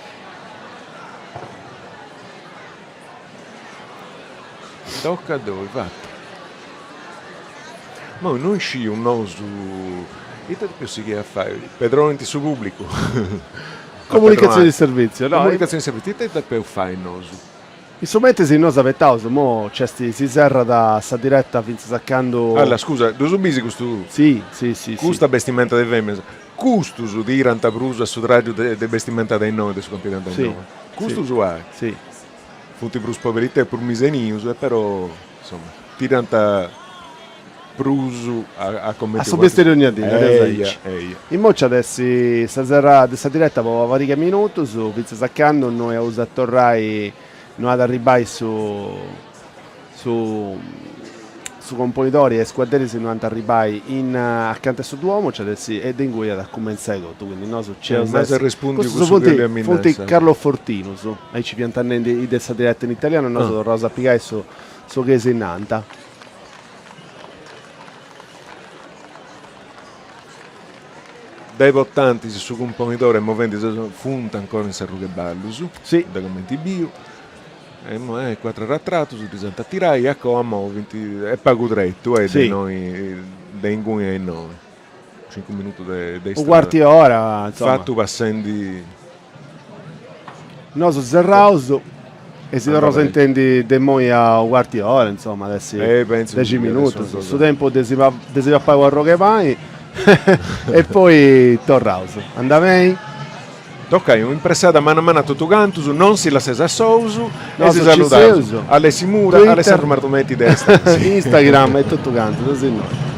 Toca ddoi fatu. Immoi no isciu nosu ita depeus sighiri a fai, pedronint su pubblicu. Comunicazioni di servizio, no? Comunicazioni di servizio, ita depeus fai nosu? In su mentris nosu abetaus, mo nc'est, si serrat sa diretta fintzas a candu. Allora, scusa, ddus bisi custu? Si, si, si. Custa bestimenta de feminas, custus tirant prus a su tragiu de bestimenta de innoi, de su Campidanu de innoi. Custus uai. Si. Funt prus poberiteddus e prus misenius e però, insoma, tirant prus a a comenti. A su bestiri ogna dì, nareus aici. Eia. Immoi nci at essi sa serrada de sa diretta po una pariga 'e minutus, fintzas a candu no eus a torrai, no at arribbai su su. su componidori e is cuadderis no ant arribai in acanta 'e su Duomo nci at essi e de ingui at a cumentzai totu, quindi nosu nci eus M'as essi. arrespundiu Custus cussu funt chi 'olia mi funt nai sa. carlofortinus, aici fiant nendi is de sa diretta in italianu e nosu torraus a pigai su su chi si nant. Dae potantis su cumponidori e movendi funt ancora in s'arruga 'e ballus, de comenti biu, e imoi eh cuatru arratratus ddis ant a tirai e a coa movint, est pagu tretu eh de innoi de inguni a innoi, cincu minutus de U istrada. cuartu 'e ora, insoma. Fatu passendi. Nosu serraus e si torraus a intendi de immoi a u cuartu 'e ora, insoma, at essi dexi minutus, su tempus de si de si papai u arrogu 'e pani e poi torraus. Andat beni? Tocai, un'impressada manna manna a totu cantus, non si lasseis a sous e si saludaus. Alessi Mura, Alessandro Mardometti de Instagram e totu cantu, seus innoi.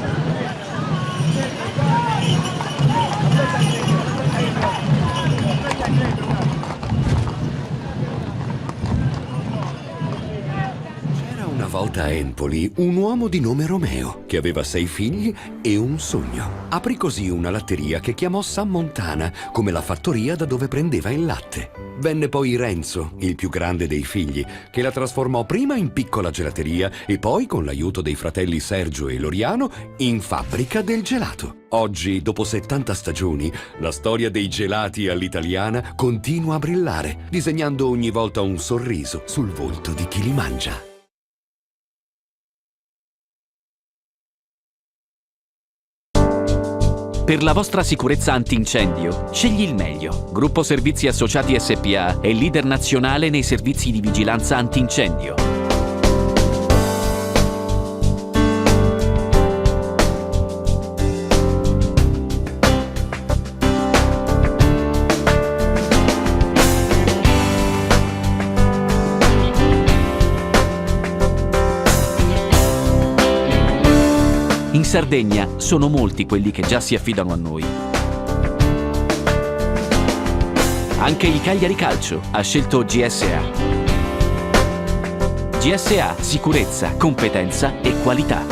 C'era una volta a Empoli un uomo di nome Romeo che aveva sei figli e un sogno. Aprì così una latteria che chiamò San Montana, come la fattoria da dove prendeva il latte. Venne poi Renzo, il più grande dei figli, che la trasformò prima in piccola gelateria e poi, con l'aiuto dei fratelli Sergio e Loriano, in fabbrica del gelato. Oggi, dopo 70 stagioni, la storia dei gelati all'italiana continua a brillare, disegnando ogni volta un sorriso sul volto di chi li mangia. Per la vostra sicurezza antincendio, scegli il meglio. Gruppo Servizi Associati SPA è leader nazionale nei servizi di vigilanza antincendio. In Sardegna sono molti quelli che già si affidano a noi. Anche il Cagliari Calcio ha scelto GSA. GSA, sicurezza, competenza e qualità.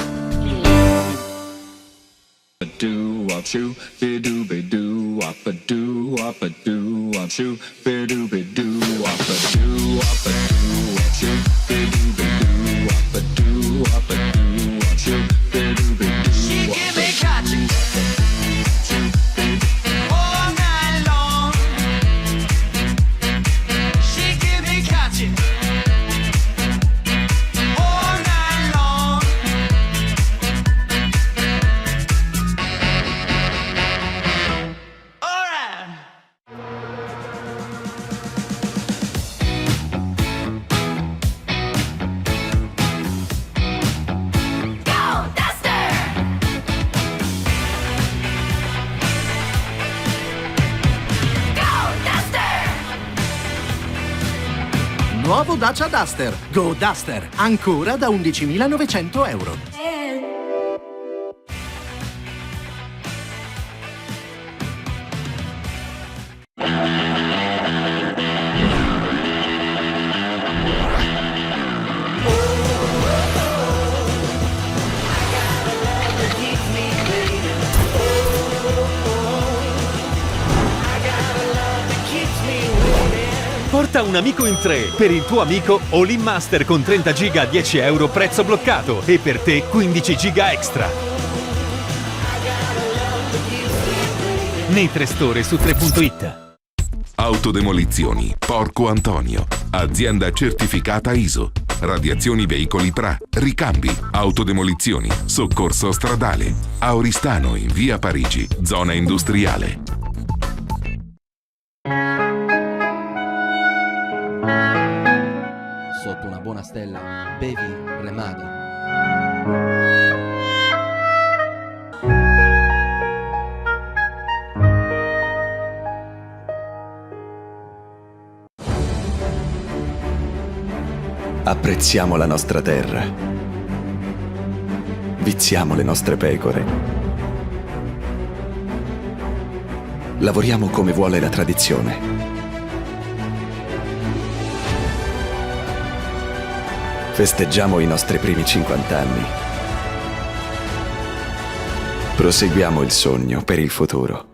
Nuovo Dacia Duster. Go Duster. Ancora da 11.900 euro. Porta un amico in tre per il tuo amico All In Master con 30 giga a 10 euro prezzo bloccato e per te 15 giga extra. Nei tre store su 3.it. Autodemolizioni Porco Antonio, azienda certificata ISO. Radiazioni veicoli PRA, ricambi, autodemolizioni, soccorso stradale. A Oristano in via Parigi, zona industriale. Sotto una buona stella, bevi Remada. Apprezziamo la nostra terra. Viziamo le nostre pecore. Lavoriamo come vuole la tradizione. Festeggiamo i nostri primi 50 anni. Proseguiamo il sogno per il futuro.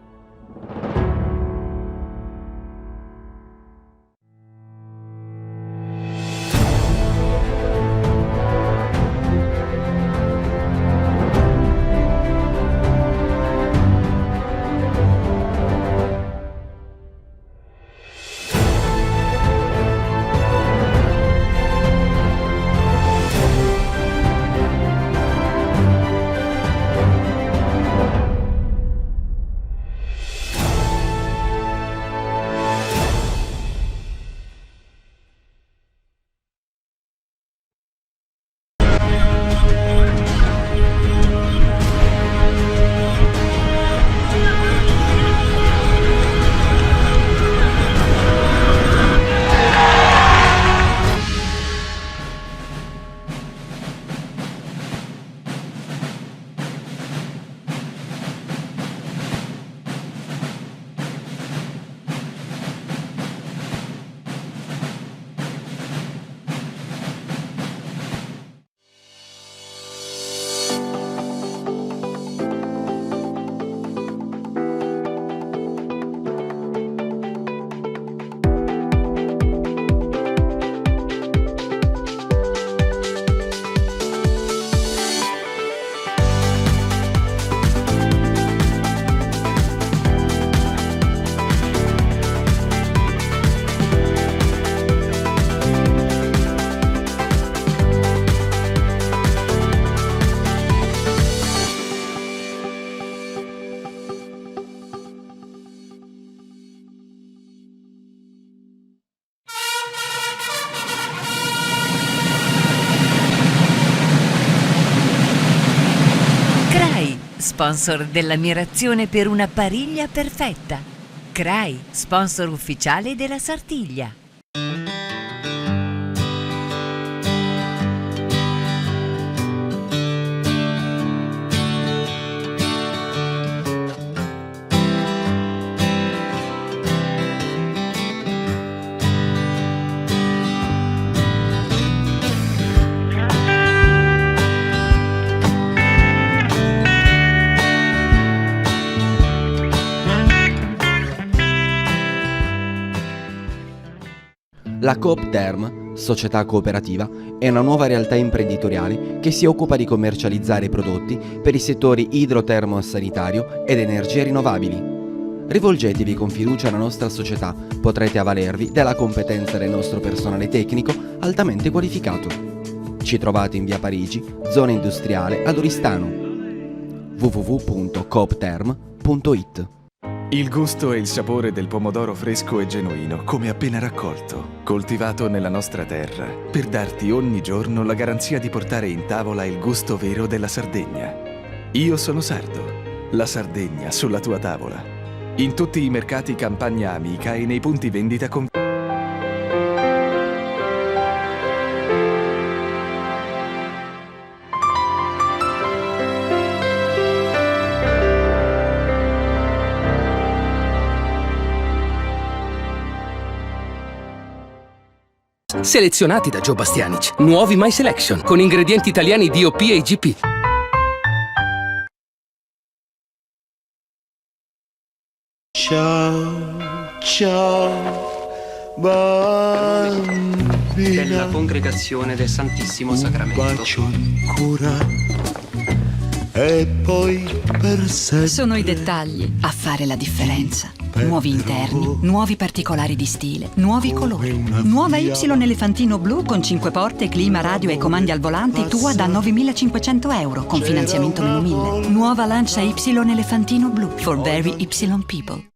Crai, sponsor dell'ammirazione per una pariglia perfetta. Crai, sponsor ufficiale della Sartiglia. La Coop Term, società cooperativa, è una nuova realtà imprenditoriale che si occupa di commercializzare prodotti per i settori idrotermo-sanitario ed energie rinnovabili. Rivolgetevi con fiducia alla nostra società, potrete avvalervi della competenza del nostro personale tecnico altamente qualificato. Ci trovate in via Parigi, zona industriale ad Oristano. www.coopterm.it Il gusto e il sapore del pomodoro fresco e genuino, come appena raccolto, coltivato nella nostra terra, per darti ogni giorno la garanzia di portare in tavola il gusto vero della Sardegna. Io sono sardo, la Sardegna sulla tua tavola. In tutti i mercati Campagna Amica e nei punti vendita con... Selezionati da Joe Bastianich. Nuovi My Selection con ingredienti italiani DOP e IGP. Ciao, ciao, bambina. Della congregazione del Santissimo Sacramento. Un bacio ancora e poi per sempre. Sono i dettagli a fare la differenza. Nuovi interni, nuovi particolari di stile, nuovi colori. Nuova Y Elefantino blu con 5 porte, clima, radio e comandi al volante tua da 9.500 euro con finanziamento meno 1.000. Nuova Lancia Y Elefantino blu for very Y people.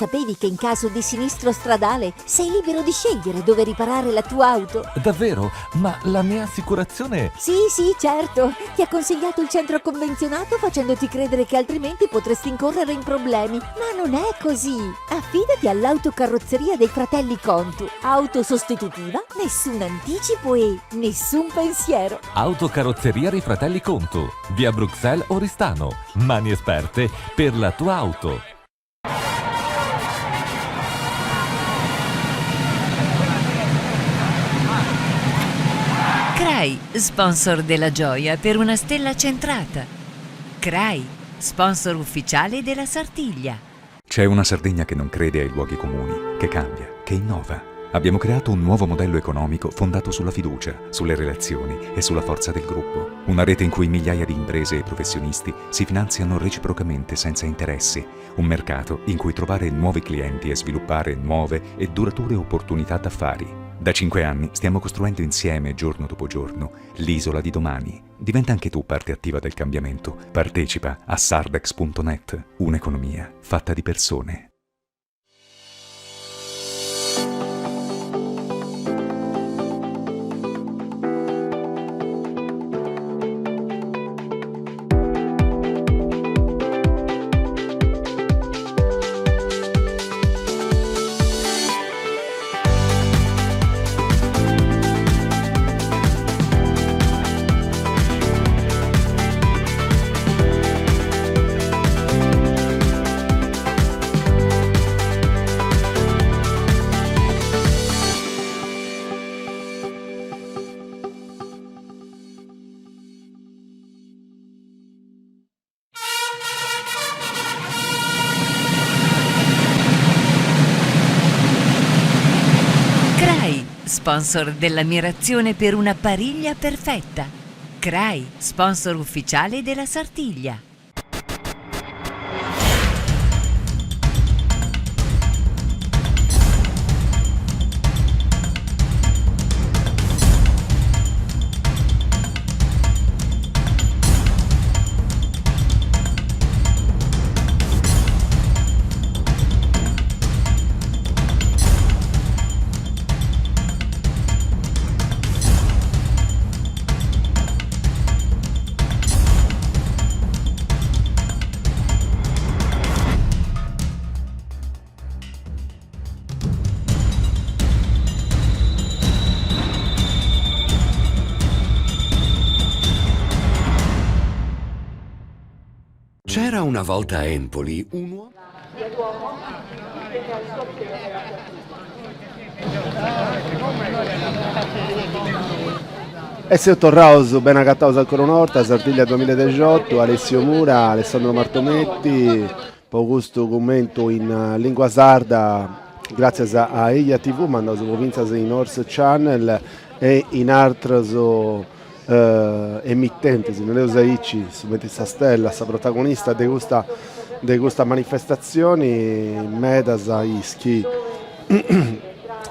sapevi che in caso di sinistro stradale sei libero di scegliere dove riparare la tua auto? Davvero? Ma la mia assicurazione... Sì, sì, certo. Ti ha consigliato il centro convenzionato facendoti credere che altrimenti potresti incorrere in problemi. Ma non è così. Affidati all'autocarrozzeria dei fratelli Contu. Auto sostitutiva, nessun anticipo e nessun pensiero. Autocarrozzeria dei Fratelli Contu, via Bruxelles Oristano. Mani esperte per la tua auto. Crai, sponsor della gioia per una stella centrata. Crai, sponsor ufficiale della Sartiglia. C'è una Sardegna che non crede ai luoghi comuni, che cambia, che innova. Abbiamo creato un nuovo modello economico fondato sulla fiducia, sulle relazioni e sulla forza del gruppo. Una rete in cui migliaia di imprese e professionisti si finanziano reciprocamente senza interessi. Un mercato in cui trovare nuovi clienti e sviluppare nuove e durature opportunità d'affari. Da cinque anni stiamo costruendo insieme, giorno dopo giorno, l'isola di domani. Diventa anche tu parte attiva del cambiamento. Partecipa a sardex.net, un'economia fatta di persone. Crai, sponsor dell'ammirazione per una pariglia perfetta. Crai, sponsor ufficiale della Sartiglia. C'era una volta a Empoli un uomo... E seus torraus, bene agataus ancora una 'orta, Sartiglia duamilla e dexiotu, Alessio Mura, Alessandro Martometti, po custu cummentu in lingua sarda, gratzias a Eja TV, mandaus po fintzas in Horse Channel e in atras emitentes, nareus aici, cumenti sa stella, sa protagonista de custa de custa manifestatzioni, medas is chi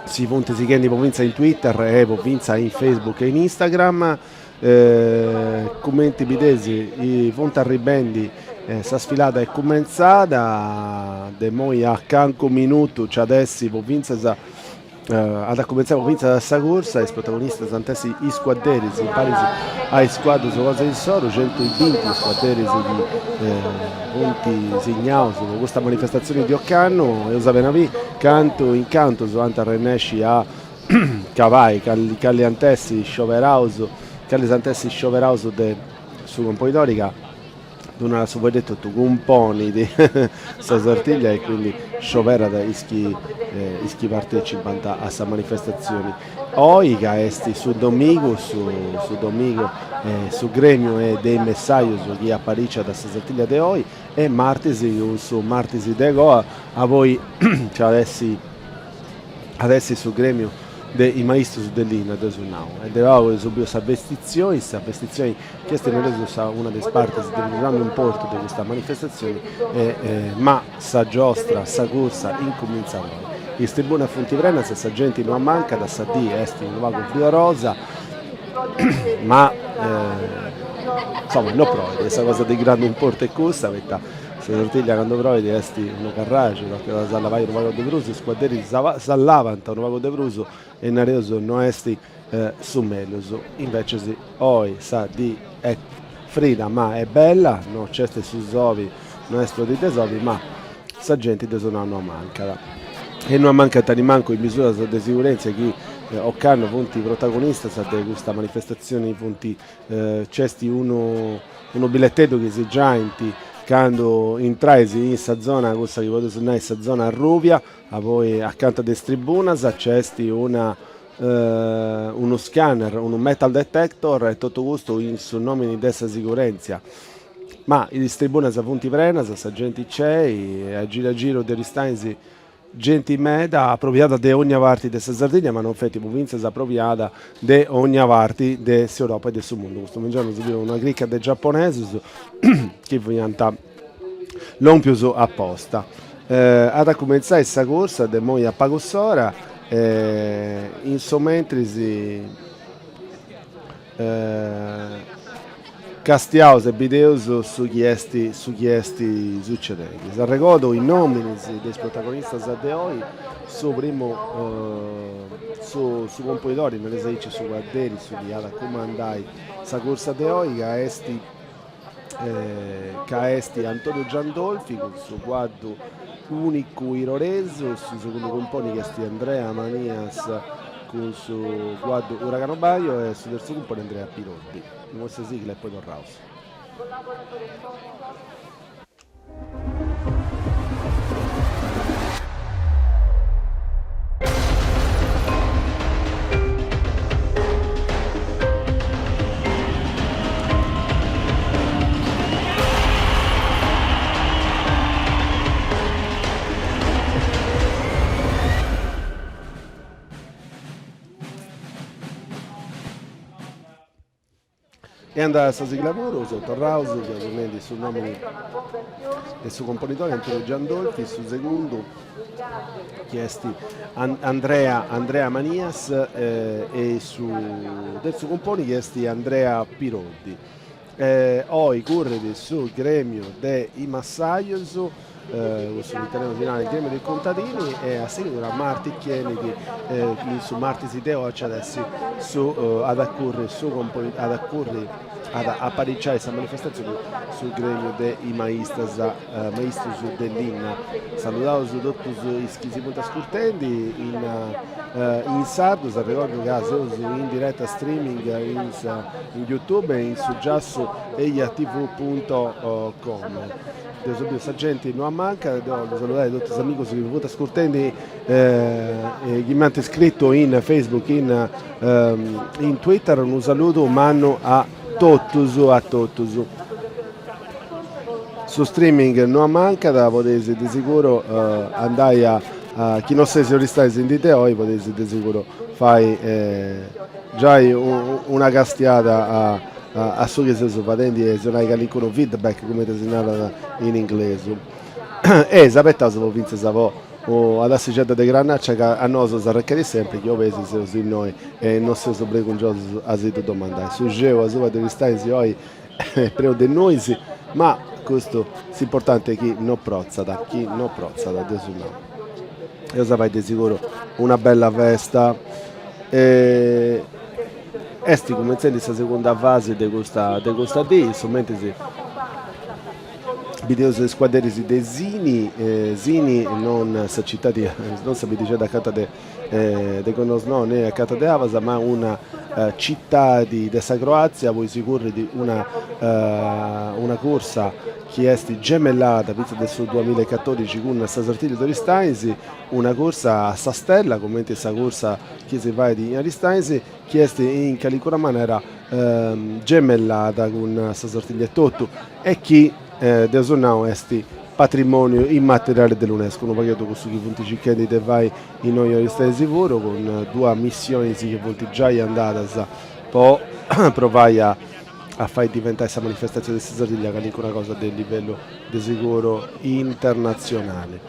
si funt sighendi po fintzas in Twitter e po fintzas in Facebook e in Instagram, cumenti bideis funt arribendi, sa sfilada est cumentzada, de immoi a cancu minutu nci at essi po fintzas At a cumentzai po fintzas sa cursa, is protagonistas ant essi is cuadderis imparis a is cuaddus cosa insoru, centubinti is cuadderis chi funt signaus po custa manifestatzioni de ocannu, eus a beni a biri cantu in cantus ant a arrennesci a cabai, calli ant essi scioberaus, callis ant essi scioberaus de su componidori ca Ddu narat su fueddu etotu, cumponit sa Sartiglia e quindi scioberat is chi is chi partecipant a sa manifestatzioni. Oi ca est su domigu, su su domigu su gremiu est de is messajus chi apariciat sa Sartiglia de oi e martis cun su martis de coa a poi nci at essi at essi su gremiu de is maistus de linna, dd'eus nau, e de pagu eus biu sa vestitzioni, sa vestitzioni chi est nareus sa una de is partis de prus grandu importu de custa manifestatzioni e ma sa giostra, sa cursa incumintzat oi. Is tribunas funt prenas e sa genti no ammancat, sa dì est unu pagu friorosa ma insoma no proit e sa cosa de grandu importu est cussa poita. Sa Sartiglia cando proit est unu carraxu, tocat a s'allavai unu pagu de prus, is cuadderis s'allavant unu pagu de prus e nareus no est su mellus, invecias oi sa dì est frida ma est bella, no nc'est su sobi, no est una dì de sobi, ma sa genti de su nau no amancat. E no amancant nimancu is misuras de sigurèntzia chi ocannu funt protagonistas de custa manifestatzioni, funt nc'est unu unu billeteddu chi si giaint candu intrais in sa zona cussa chi podeus nai sa zona arrubia, poi acanta de is tribunas nc'est una unu scanner, unu metal detector e totu custu in su nomini de sa sigurèntzia. Ma is tribunas funt prenas, sa genti nc'est, a giru a giru de Aristanis genti meda aprobiada de ogna parti de sa Sardigna, ma non feti, po fintzas aprobiada de ogna parti de s'Europa e de su mundu. Custu mengianu si biu una crica de giaponesus chi fiant lompius aposta. At a cumentzai sa cursa de immoi a pagu s'ora e in su mentris Castiaus e bideus su chi est su chi est succedendi. S'arregodu is nominis de is protagonistas de oi, su primu su su componidori, nareus aici, su cuadderi, su chi at a cumandai sa cursa de oi ca est ca est Antonio Giandolfi cun su cuaddu Unicu Iroresu, su segundu cumponi chi est Andrea Manias cun su cuaddu Uragano Baio e su terzu cumponi Andrea Piroddi. Immoi sa sigla e poi torraus. E andat sa sigla puru, seus torraus, seus nendi su nomini de su componidori Antonio Giandolfi, su segundu chi est Andrea Andrea Manias e su terzu cumponi chi est Andrea Piroddi. Oi currit su gremiu de is massajus, cussu chi teneus in narai gremiu dei contadini e a seguru a martis chi 'enit in su martis de oi nc'at essi su at a curri su at a curri at a apariciai sa manifestazioni su gremiu de is maistas maistus de linna. Saludaus totus is chi si funt ascurtendi in in sardu, s'arregordu ca seus in direta streaming in in youtube e in su giassu ejatv punto com. Deus biu sa genti no ammancat, deu 'ollu saludai totus is amigus chi mi funt ascurtendi e chi m'ant scritu in Facebook, in in Twitter, unu saludu mannu a totus a totus. Su streaming no ammancat, podeis de seguru andai a chi no seis Aristanis in dì de oi podeis de seguru fai giai una castiada a a su chi seus fadendi e si 'onai calincunu feedback, cumenti si narat in inglesu. E s'abetaus po fintzas po una tassixedda de granaccia ca a nosu s'arrechedit sempri chi 'obeis seus innoi e no seus bregungiosus a si ddu domandai. Su xelu asuba de Aristanis oi est prenu de nuis, ma custu s'importanti est chi no protzat, chi no protzat, de su nau. Eus a fai de siguru una bella festa. E Est cumentzendi sa segunda fasi de custa de custa dì, in su mentris bideus is cuadderis de Sini, Sini non sa citadi, non sa biddixedda acanta de de Gonnosnò ne acanta de Abas, ma una citadi de sa Croazia, poi si currit una una cursa chi est gemellada fintzas de su duamilla e catodixi cun sa Sartiglia de Aristanis, una cursa a sa stella, cumenti sa cursa chi si fait in Aristanis, chi est in calincuna manera gemellada cun sa Sartiglia etotu e chi, deus nau, est patrimoniu immateriale de l'Unesco, unu pagheddu cussu chi funt circhendi de fai innoi in Aristanis puru, cun duas missionis chi funt giai andadas po provai a a fai diventai sa manifestazioni de sa Sardiglia calincuna cosa de livellu de seguru internatzionali.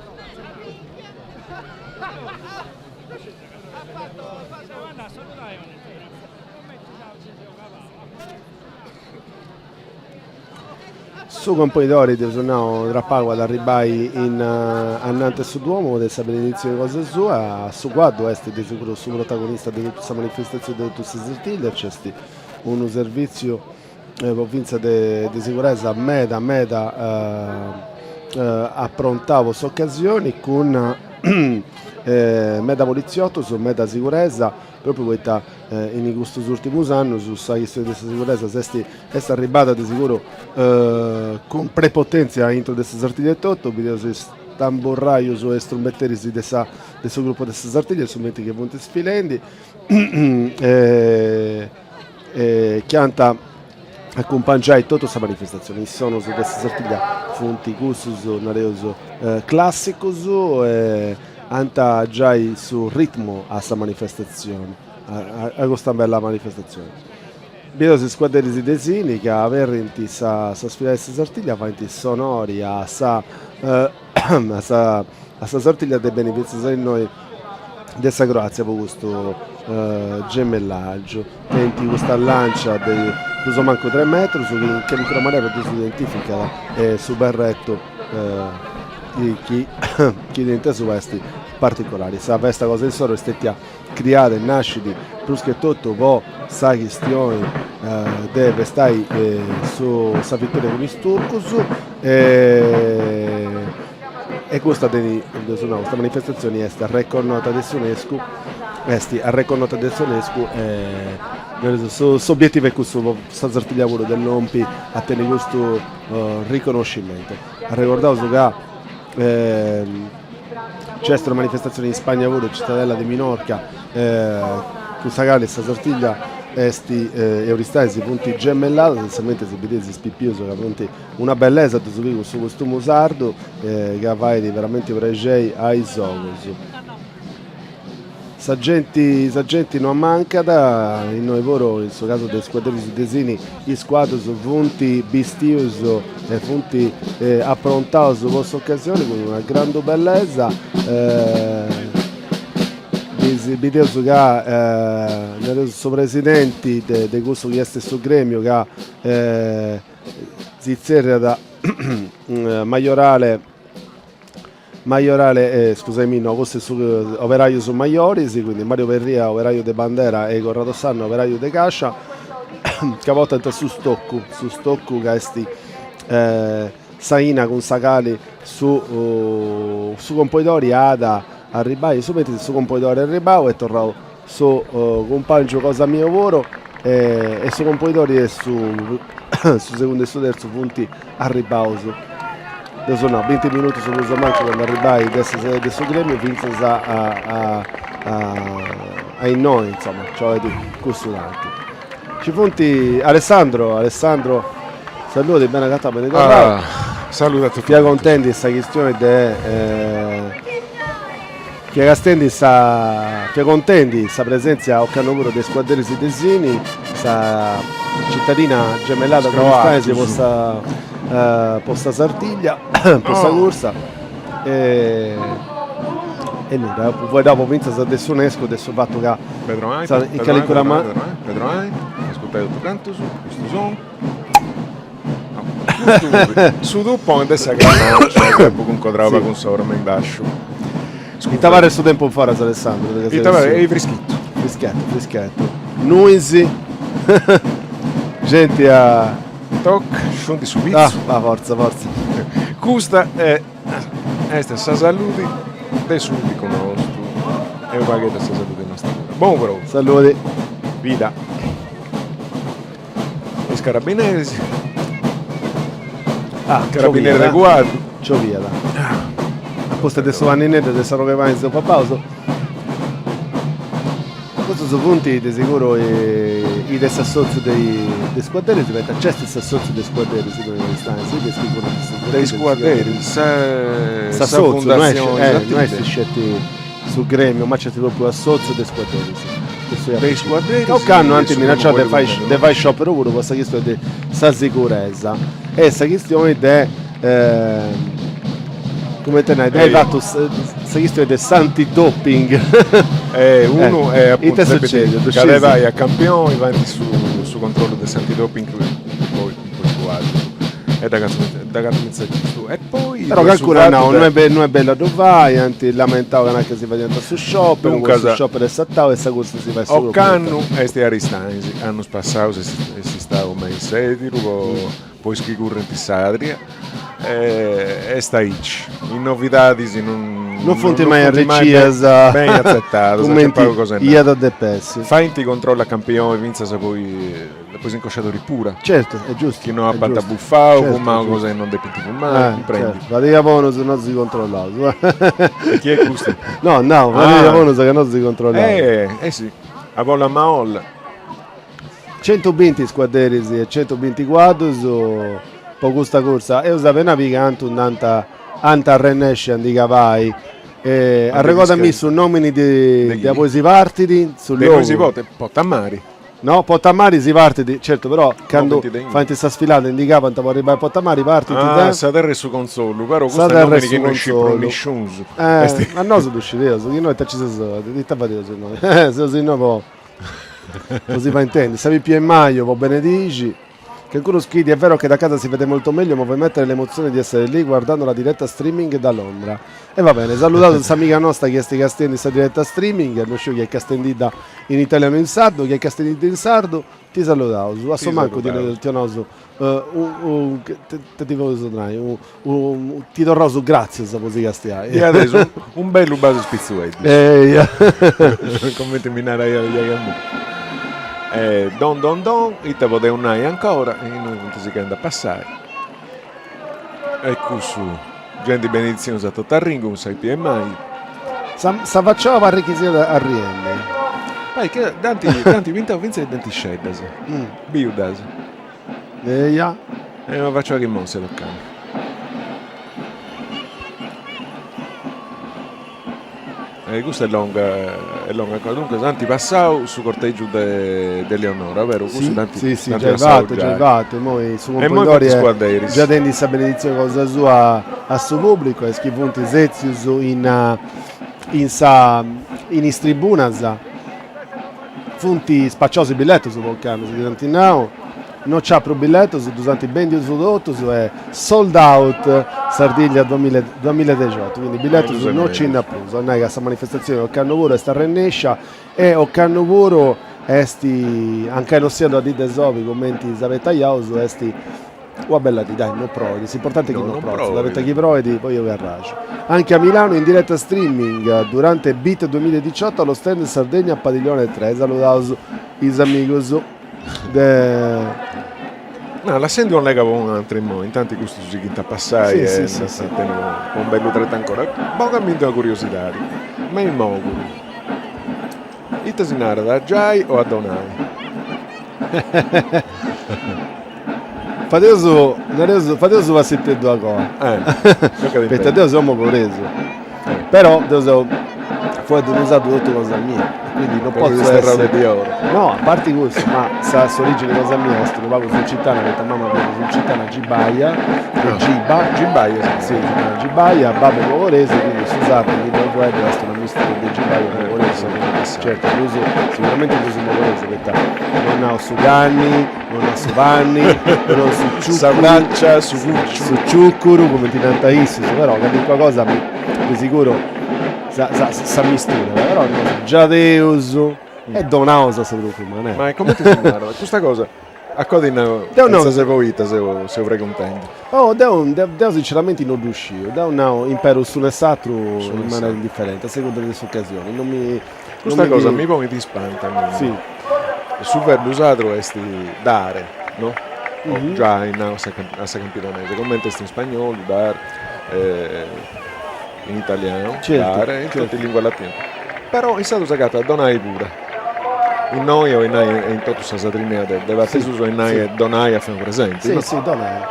Su Componidori, dd'eus nau, tra pagu at arribbai in ananti 'e su Duomo de sa beneditzioni cosa sua, su cuaddu est de seguru su protagonista de totu sa manifestatzioni de totu sa Sartiglia, nc'est unu servìtziu po fintzas de seguresa meda meda aprontau po s'ocasioni cun meda politziotus, meda seguresa, propriu poita in custus urtimus annus sa chistioni de sa seguresa s'est est arribbada de seguru cun prepotèntzia aintru de sa Sartiglia etotu, bideus is tamburraius e is trumbeteris de sa de su grupu de sa Sartiglia in su menti chi funt sfilendi e chi ant a acumpangiai totu sa manifestatzioni. Is sonus de sa Sartiglia funt cussus, nareus, classicus e ant a giai su ritmu a sa manifestatzioni, a custa bella manifestatzioni. Bideus is scuaderis de Sini ca aberrint sa sa sfilada de sa Sartiglia, faint s'onori a sa a sa a sa Sartiglia de benni fintzas a innoi de sa Croazia po custu gemellaggiu. Tenint custa lancia de prus o mancu tres metrus chi in calincuna manera ddus identificat e su berretu chi chi tenint asuba est particolari. Sa festa cosa insoru est stetia criada e nascit prus che totu po sa chistioni de festai su sa vittoria cun is turcus e e custa tenit dd'eus nau custa manifestazioni est arreconnota de s'UNESCU est arreconnota de s'UNESCU e s'obietivu est cussu po sa Sartiglia puru de lompi a tenni custu riconoscimentu. Arregordaus ca Nc'est una manifestatzioni in Spagna puru, Cittadella de Minorca, cun sa cali sa Sartiglia est e Aristanis funt gemelladas, in su mentris bideis is pipius ca funt una bellesa ddus biri cun su costumu sardu ca fait veramenti prexei a is ogus. Sa genti sa genti no ammancat, innoi puru in su casu de is scuaderis de Sini is cuaddus funt bistius e funt aprontaus po s'ocasioni cun una grandu bellesa, bideus ca nareus su presidenti de cussu chi est su gremiu ca si zerriat Majorale Majorale, scusaimì, no, custu est su operaius maioris, quindi Mario Perria operaiu de bandera e Corrado Sanna operaiu de cascia, ca portant su stoccu, su stoccu ca est s'aina cun sa cali su su compoidori at a arribbai, in su mentris su compoidori est arribbau est torrau su cumpangiu cosa mia puru e su compoidori e su su segundu e su terzu funt arribbaus, dd'eus nau, binti minutus prus o mancu po nd'arribai de sa sede de su gremiu fintzas a a a innoi, insoma, nci 'olit cussu tanti. Nci funt Alessandro, Alessandro, saludi, beni agatau, beni torrau. Saludu a totu. Fia contendi sa chistioni de Fia castendi sa fia contendi sa presèntzia ocannu puru de is scuaderis de Sini, sa citadina gemellada cun Aristanis po sa po sa Sartiglia, po sa cursa e e nudda, apu fueddau po fintzas de s'UNESCO de su fatu ca in calincuna manera Pedro Ai, ascurtai totu cantus custu sonu. Su tupone de sa cannoccia chi apu cuncodrau pagu in s'ora me in basciu. Ita paret su tempus foras Alessandro? Ita paret? Est frischittu. Frischettu, frischettu. Nuis, genti a. Toc, sciundi su pitzu. Ah, va, forza, forza. Custa est est sa saludi de su pubblicu nostu e unu pagheddu sa saludi nosta puru. Bonu prou. Saludi. Vida. Is carabineris. Ah, Carabinieri de cuaddu. Cioviat. A pustis de su panineddu de s'arrogu 'e pani seus papaus. Custus funt de seguru is de s'assotziu de is scuaderis, poita nc'est s'assotziu de is scuaderis innoi in Aristanis, de is chi currint De is scuaderis, sa S'assotziu, no est no est sceti su gremiu, ma nc'est propriu assotziu de is scuaderis. De is scuaderis. Ocannu ant minacciau de fai de fai scioperu puru po sa chistioni de sa siguresa e sa chistioni de cumenti nai, de ai fatu sa chistioni de s'antidoping. E unu est appuntu Ita est sucediu? Ddu Ca de fai a campioni faint su su controllu de s'antidoping poi po is cuaddus. E dd'agatu fintzas giustu. E poi Però calincunu at nau, no est no est bellu a ddu fai, ant lamentau ca nat chi si fadiant su sciòperu, poi su sciòperu est satau e sa cursa si fait solu. Ocannu est Aristanis, annus passaus est istau me in Sètiru po po is chi currint in s'Adria, est aici, is novidadis non non funt mai arricias beni atzetadas, cumenti iat a depi essi. Faint controllu a campioni fintzas po is incosciadoris pura. Certu, est giustu. Chi no apant bufau, fumau cosa chi non depint fumai, cumprendi. Fadiga po nosu nosu si controllaus. E chi est custu? No, nau, fadiga po nosu ca nosu si controllaus. Eh, eh si, a bolla maolla. Centubinti is cuadderis e centubinti cuaddus po custa cursa, eus a benai a biri cantu nd'ant ant a arrennesci a ndi cabai. Arregodami su nomini de de aboi si partit, su logu. De innui si potet, Porta Mari. No, Porta Mari si partit, certu, però candu faint sa sfilada e ndi cabant po arribai a Porta Mari partint de. Ah, sa terra 'e su contzollu, però custu est nomini chi no iscit prus nisciunus. Ma nosu ddu scideus, chi innoi ita ci seus, ita fadeus innoi, seus innoi po Po si fai intendi. Sa pipia 'e Maio po benedixi. Qualcuno scride, è vero che da casa si vede molto meglio, ma vuoi mettere l'emozione di essere lì guardando la diretta streaming da Londra. E va bene, saludaus s'amiga nosta chi est castiendi sa diretta streaming, no sciu chi est castiendidda in italianu o in sardu, chi est castiendidda in sardu, ti saludaus, a su mancu ti 'onaus ita ti podeus nai, ti torraus gràtzias po si castiai. E adesso un bellu basu a is pitzueddus. Eia. Cumenti mi naraiat giaja mia. Don don don, ita podeus nai ancora, innoi funt sighendi a passai. E cussu, genti beneditzionis a totu arringu cun sa pipia 'e maju. Sa faciora parrit chi siat arriendi. Parit chi dd'ant pintau fintzas is dentixeddas, biu ddas. Eia. Est una faciola chi mossiat ocannu. E custa est longa, est longa ancora. Duncas ant passau su cortègiu de de Eleonora, beru? Cussu dd'ant sì, sì, giai fatu, giai fatu. Immoi su componidori est giai dendi sa beneditzioni cosa sua a su pubblicu e is chi funt sètzius in in sa in is tribunas Funt spaciaus is billetus po ocannu, su chi ant nau, no nc'at prus billetus, ddus ant bendius totus e sold out Sardigna duamilla e dexiotu, quindi billetus no nci nd'at prus, a nai ca sa manifestatzioni ocannu puru est arrennescia e ocannu puru est, mancai no siat una dì de sobi cumenti s'abetaiaus, est Una bella dì, dai, no proit, s'importanti est chi no proit, poita chi proit poi eus arraxu. Anche a Milano in diretta streaming durante Bit 2018 allo stand Sardegna Padiglione 3, saludaus is amigus de. No, lassendi una lega po un'atru immoi, intanti custus sighint a passai e nd'ant a tenni po unu bellu tretu ancora. Bogamindi una curiosidadi, me in Moguru, ita si narat, a giai o a donai? Fadeus, nareus, fadeus u' passiteddu a coa. Poita deu seu mogoresu. Però deu seu fueddu unu sardu totu cosa mia, quindi non potzu essi. No, a parti cussu, ma sa s'origini cosa mia est unu pagu sulcitana, poita mama fiat sulcitana gibaia, de Giba. Gibaia, si. Si, gibaia, babbu mogoresu, quindi su sardu chi deu fueddu est una mistura de gibaia e mogoresu. Certu, prus, siguramenti prus mogoresu, poita non nau su canni, non nau su panni, non su ciucuru. Sa braccia, su cucciu. Su ciucuru, cumenti nant issus, però calincuna cosa mi, de siguru sa sa s'ammisturat, però nosu giadeus e donaus a sa propriu manera. Ma cumenti si narat custa cosa? A coa ti nau fintzas poita seu seu preguntendi. Oh deu deu sinceramenti no ddu sciu, deu nau imperu s'unu e s'atru in manera indifferenti a segunda de s'occasioni, non mi Custa cosa mi ponit ispantu a mimi. Si. Su verbu sadru est dare, no? O giai nau a sa campidanesa, comente est in spagnolu dar, in italianu dare, in totu is linguas latinas. Però in sardu s'agatat donai puru. Innoi 'olit nai e in totu sa Sadrinnia de parte 'e susu 'olit nai donai a fai unu presenti. Si, si, donai.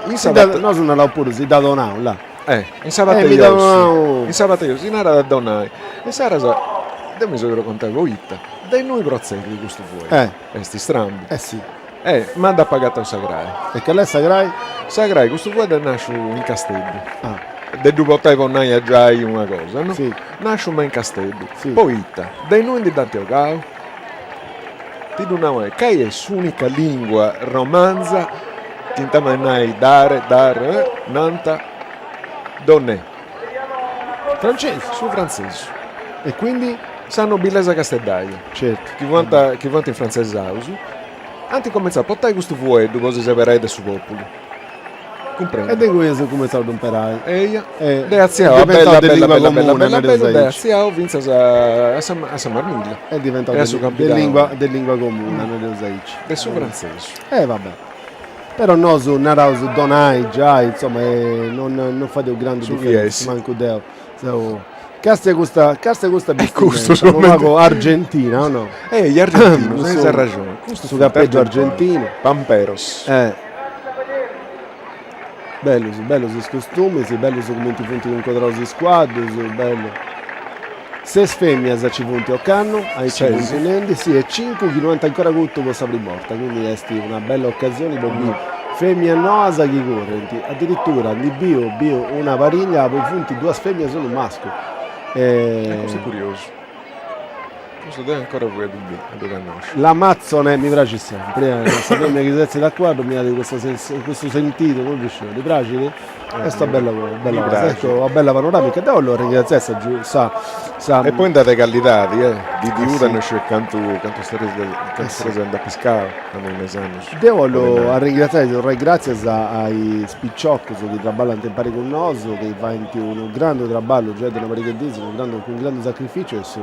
In sa Nosu naraus puru si dd'at donau, là. Eh, in sa parte 'e josso, in sa parte 'e josso si narat a donai. E insaras deu mi seu pregontau poita, de innui protzedit custu fueddu? Eh. Est strambu. Eh si. Eh, ma dd'apu agatau sa crai. E cali est sa crai? Sa crai, custu fueddu est nasciu in Casteddu. Ah. De ddu portai po nai a giai una cosa, no? Si. Nasciu me in Casteddu. Si. Poita? De innui ndi dd'ant 'ogau? Ti ddu nau, cai est s'unica lingua romanza. Chi intamas nai dare, dar, nant donner. Francesu. Su frantzesu. E quindi? Sa nobilesa casteddaia. Certu. Chi fuant chi fuant infrantzesaus, ant cumentzau a portai custu fueddu po si seberai de su populu. Cumprendi. E de inguni eus cumentzau a ddu imperai. Eia. E Nd'est atziau a bellu a bellu a bellu a bellu a bellu a bellu, nd'est atziau fintzas a sa a sa Marmilla. Est diventau de lingua de lingua comuna, nareus aici. De su frantzesu. E va bè. Però nosu naraus donai giai, insoma, e non non fadeus grandu diferenza, mancu deu. Seu Castia custa castia custa bistimenta, unu pagu argentina o no? Eh, gli argentinos, tenis arraxoni. Custu su capeddu argentinu. Pamperos. Eh. Bellus, bellus is costumis, bellus cumenti funt cuncodraus is cuaddus, bellu. Ses femias ci funt ocannu, aici funt nendi, si, e cincu chi no ant ancora curtu po sa prima 'orta, quindi est una bella ocasioni po biri femias noas chi currint, adiritura ndi biu biu una pariglia abui funt duas femias e unu mascu. E custu est curiosu. Custu deu ancora fui a ddu biri, a ddu cannosci. L'amazzone mi praxit sempri, eh, sa femina chi setzit a cuaddu mi dat custa custu sentidu, non ddu sciu, ti praxit? Est una bella bella cosa, ecco, una bella panoramica, deu 'ollu arringratziai sa sa sa. E poi nd'at de callidadi, eh, di di Uda no sciu cantu cantu storis cantu storis nd'at piscau candu in is annus. Deu 'ollu arringratziai, torrai gratzias a is piciocus chi traballant impari cun nosu, chi faint unu grandu traballu giai de una pariga 'e diis, unu grandu cun grandu sacrificiu e su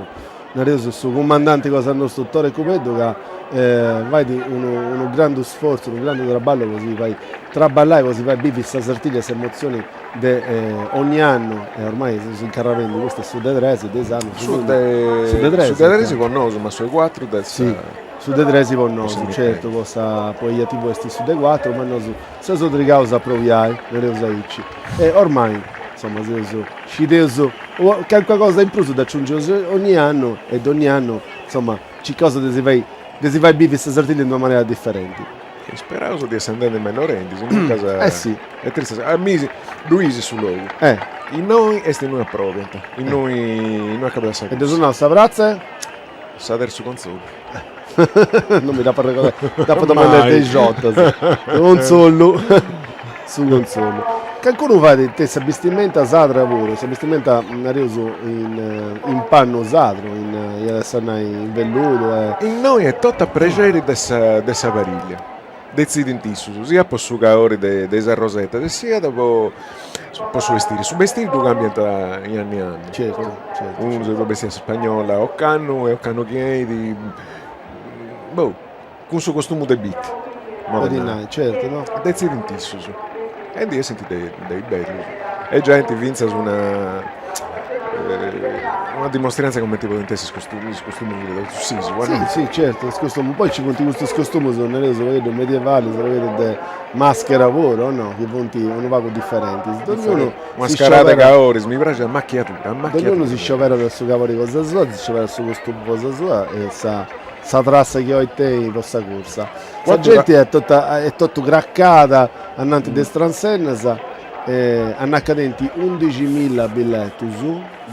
nareus su cumandanti cosa nostu Tore Cubeddu ca fait unu unu grandu sfortzu, unu grandu traballu po si fai traballai, po si fai bivi sa Sartiglia e s'emotzioni de ogni annu e ormai seus incarrarendi, custu est su de tres de is annus, su de su de tres, su de tres po nosu ma su 'e cuatru de sa su de tres po nosu, certu, po sa po Eja TV est su de cuatru, ma nosu seus obrigaus a proviai, nareus aici, e ormai, insoma, seus, scideus calincuna cosa in prus dd'aciungeus ogni annu e dogni annu, insoma, circaus de si fai de si fai bivi sa Sartiglia in una manera diferenti. Speraus di essi andendi mellorendi, sinuncas eh si. Est trista, a mei ddu is su logu. Eh. Innoi est innui aprobiant, innui innui acabat sa E dd'eus nau sa pratza? Sa de su Consolu. Non mi dd'apo arregodai, dd'apo domandai dexi 'ortas. Consolu, su consolu. Cancunu fait sa bistimenta sadra puru, sa bistimenta nareus in in pannu sadru, in iat essi a nai in velludu e. Innoi est totu a prexeri de sa de sa pariglia, detzidint issus, siat po su caori de de is arrosetas e siat po po su bestiri, su bestiri ddu cambiant in annu in annu. Certu, certu. Unu si podit bestiri a s'ispagnola ocannu e ocannu chi 'enit, boh, cun su costumu de Bitti. Podit nai, certu, no? Detzidint issus e ndi essint de is bellus e giaint fintzas una una dimostrianza cumenti podint essi is costumus is costumus de totu s'isula, no? Si, si, certu, is costumus, poi nci funt custus costumus, nareus unu pagheddu medievalis, unu pagheddu de maschera puru, o no? Chi funt unu pagu diferentis, dognunu Mascarada de caoris, mi praxit a macchiatura, a macchiatura. Dognunu si scioberat su cabori cosa sua, si scioberat su costumu cosa sua e sa sa trassa chi 'olit tenni po sa cursa. Sa genti est tota est totu cracada ananti de is transennas e ant tentu undiximilla billetus,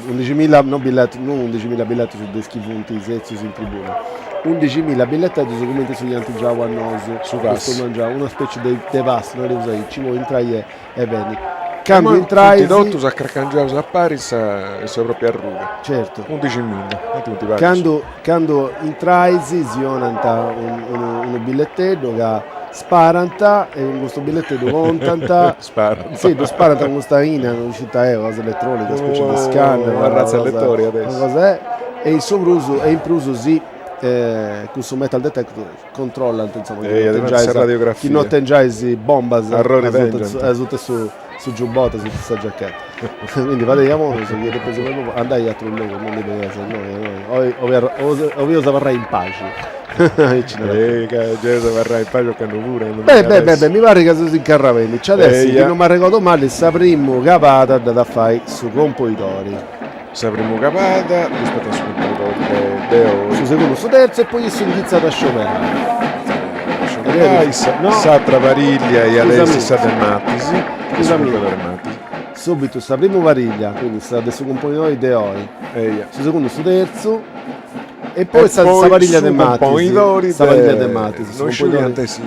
undiximilla no billetus no undiximilla billetus de is chi funt setzius in tribuna, undiximilla billeteddus cumenti su chi ant giau a nosu, su pass, una specie de de pass, nareus aici, po intrai e benni. Candu intrais. Funt totus acracangiaus a pari in sa in sa propria arruga. Certu. Undiximilla, cantu funt pagus. Candu candu intrais si 'onant unu unu billeteddu ca sparant e cun custu billeteddu contant. Sparant. Si, ddu sparant cun custa aina, non sciu ita est, cosa eletronica, specie de scanner. Una arratza 'e letori adesso. Una cosa est, e in su prus e in prus si cun su metal detector controllant insoma chi no tengiais chi no tengiais bombas asuta su su giubbotto asuta sa giacchetta quindi fadei a bonus chi depeis andai a aterus logus non ndi beneis innoi 'oleus abarrai in paxi aici narat Gei eus abarrai in paxi ocannu puru Beh beh beh beh mi parrit ca seus incarrarendi nci at essi chi no m'arregodu mali sa primu cabada dd'at a fai su compoidori Sa primu cabada rispetu a su compoidori de de oi. Su segundu, su terzu e poi issu inghitzat a scioberai. Scioberai s'atra pariglia iat essi sa de Matis, de su compoidori Matis. Subitu sa primu pariglia, quindi sa de su compoidori de oi, su segundu, su terzu e poi sa pariglia de Matis. Su compoidori de. Sa pariglia de Matis. Non sciu chi ant essi.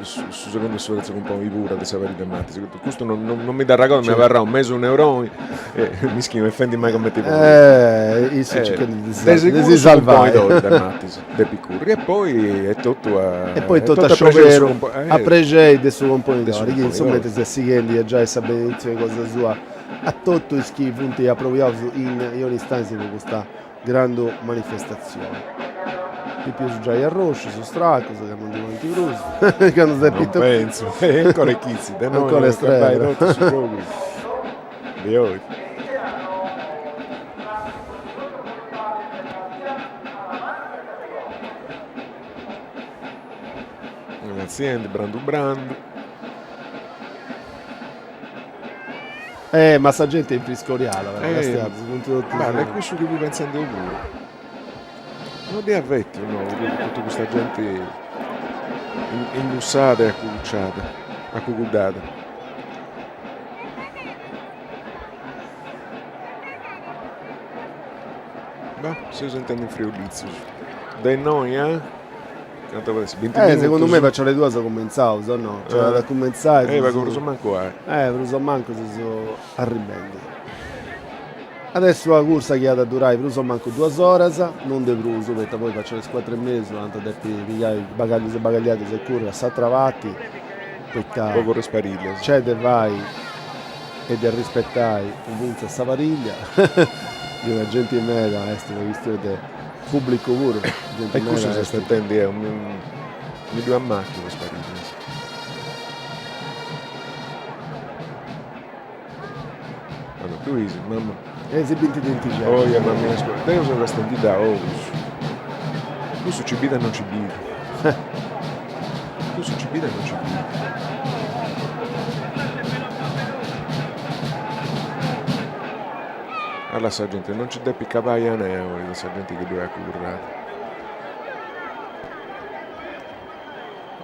su segundu e su terzu cumponi puru de sa pariglia de Matis, custu non non mi dd'arregodu, m'est abarrau mesu neuroni e mischinu est fendi mai cumenti podit. Eh, issu circhendi de de seguru si su salvai. cumponidori de Matis depit curri e poi est totu a E poi est totu a totu a prexei de su scioberu, cumpo a prexei de su de su componidori, chi in su cumponidori. mentris est sighendi a giai sa beneditzioni cosa sua a totu is chi funt aprobiaus in Aristanis po custa grandu manifestatzioni. Pipius giai arroscius, stracus, ca non ndi podint prus, ca non Non pentzu, e ancora est chitzi, de noi Ancora est acabai trema. totu su giogu de oi. Atziendi, brandu brandu. Eh, ma sa genti est infriscoriada, però, Eh, castiadas, funt totus... Guarda, est cussu chi fui pentzendi deu puru. No dd'ia fetu, no, totu custa genti imbussada e acuguciada, acuguddada. Bah, seus intrendi in friulitzus. De innoi a Cantu at essi? Binti Eh, minutus? segundu mei versu is duas cumentzaus, o no? Cioè, at a cumentzai... Eh, pagu prus o mancu ai. Eh, prus o mancu seus arribendi. Adesso una cursa chi at a durai prus o mancu duas oras, non de prus, poita poi versu is cuatru e mesu ant a depi pigai bagaglius e bagagliadas e curri a s'atra parti, poita Po curri is parillas. nc'est de fai e de arrispetai fintzas sa pariglia, chi genti meda est una chistioni de Pubblicu puru, genti E cussu meda seu est. aspetendi eo, mi mi ddu ammàchiu po is parillas. Ah no, tui is, mamma. E si binti dentixeddu. Oia mamma mia, scusa, deu seu castendi-dda a ogus. Cussu ci bit e non ci bit. Cussu ci bit e non ci bit. Alla sa genti non ci depit cabai anea oi de sa genti chi ddoi at cugurrada.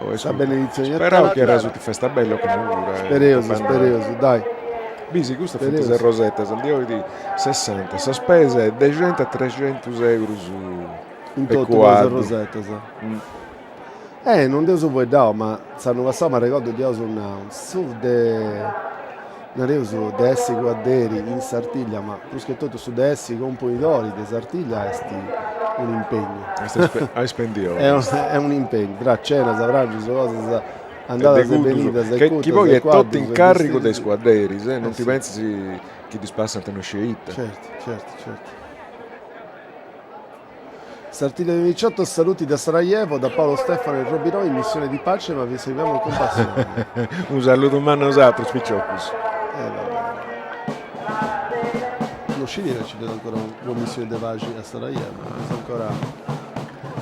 Oh, Sa beneditzioni a Sperau chi totu. arrasuti festa bella o candu puru. Spereus, spereus, dai. Bisi, custas funt is rosetas, ndi 'oit sessanta, sa spesa est de centu a trexentus eurus In po totu po is cuaddu. rosetas. Eh, non nd'eus fueddau, ma s'annu passau m'arregordu dd'eus nau, su de, nareus, de essi cuadderi in Sartiglia, ma prus che totu su de essi componidori de Sartiglia est un'impegnu. A ispendi Est un'impegnu, tra cenas, prangius, cosas, andadas e benidas e Chi cutas poi e est totu cuaddus in e carrigu de bistiris. is cuadderis, eh, non Eh ti si. pentzis chi ddis passant no sciu ita. Certu, certu, certu. Sartiglia 2018 saluti da Sarajevo, da Paolo Stefano e Robinò in missione di pace ma vi seguiamo con passione. Unu saludu mannu a osatrus piciocus. Eh va bene. No sciri ca ci dd'est ancora una missione de paxi a Sarajevo, est ancora.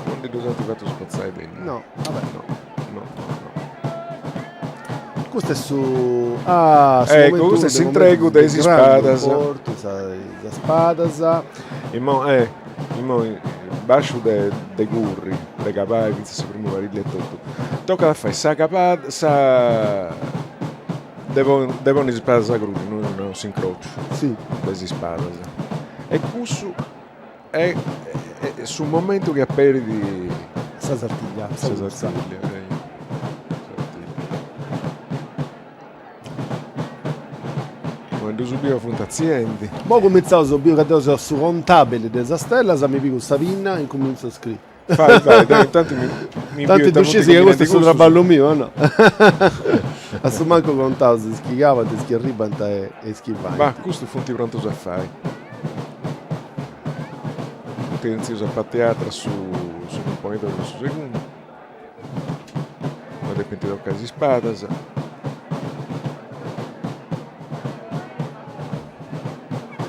Non ndi ddus ant fatu spatzai de innoi. No, vabbè. No, no, no, no. Custu est su ah, su Ecco, momentu custu est de s'intregu momentu de is de grandu ispadas. importu, sa is spadas. Immoi, eh, immoi basciu de de curri, de cabai fintzas sa primu pariglia e totu, tocat a fai sa cabada, sa de ponni de ponni is ispadas a gruxi, no no s'incrociu si de is ispadas. E cussu est su momentu chi aperit sa sartiglia, sa sartiglia, eh. Ma ddus biu funt atziendi. Mo cumintzaus, biu ca deu seu su contabili de sa stellas, mi pigu sa pinna e incumintzu a scriri. Fai, fai, deu intanti mi mi biu Tanti ita ddu funt scis ca custu cumbinendi est su cussus. traballu miu, o no? A su mancu contaus is chi cabant, is chi arribant e is chi faint. Bah, custus funt prontus a fai. Funt intzius a patiai tra su su cumponidori e su segundu. Oi depint tocai is ispadas.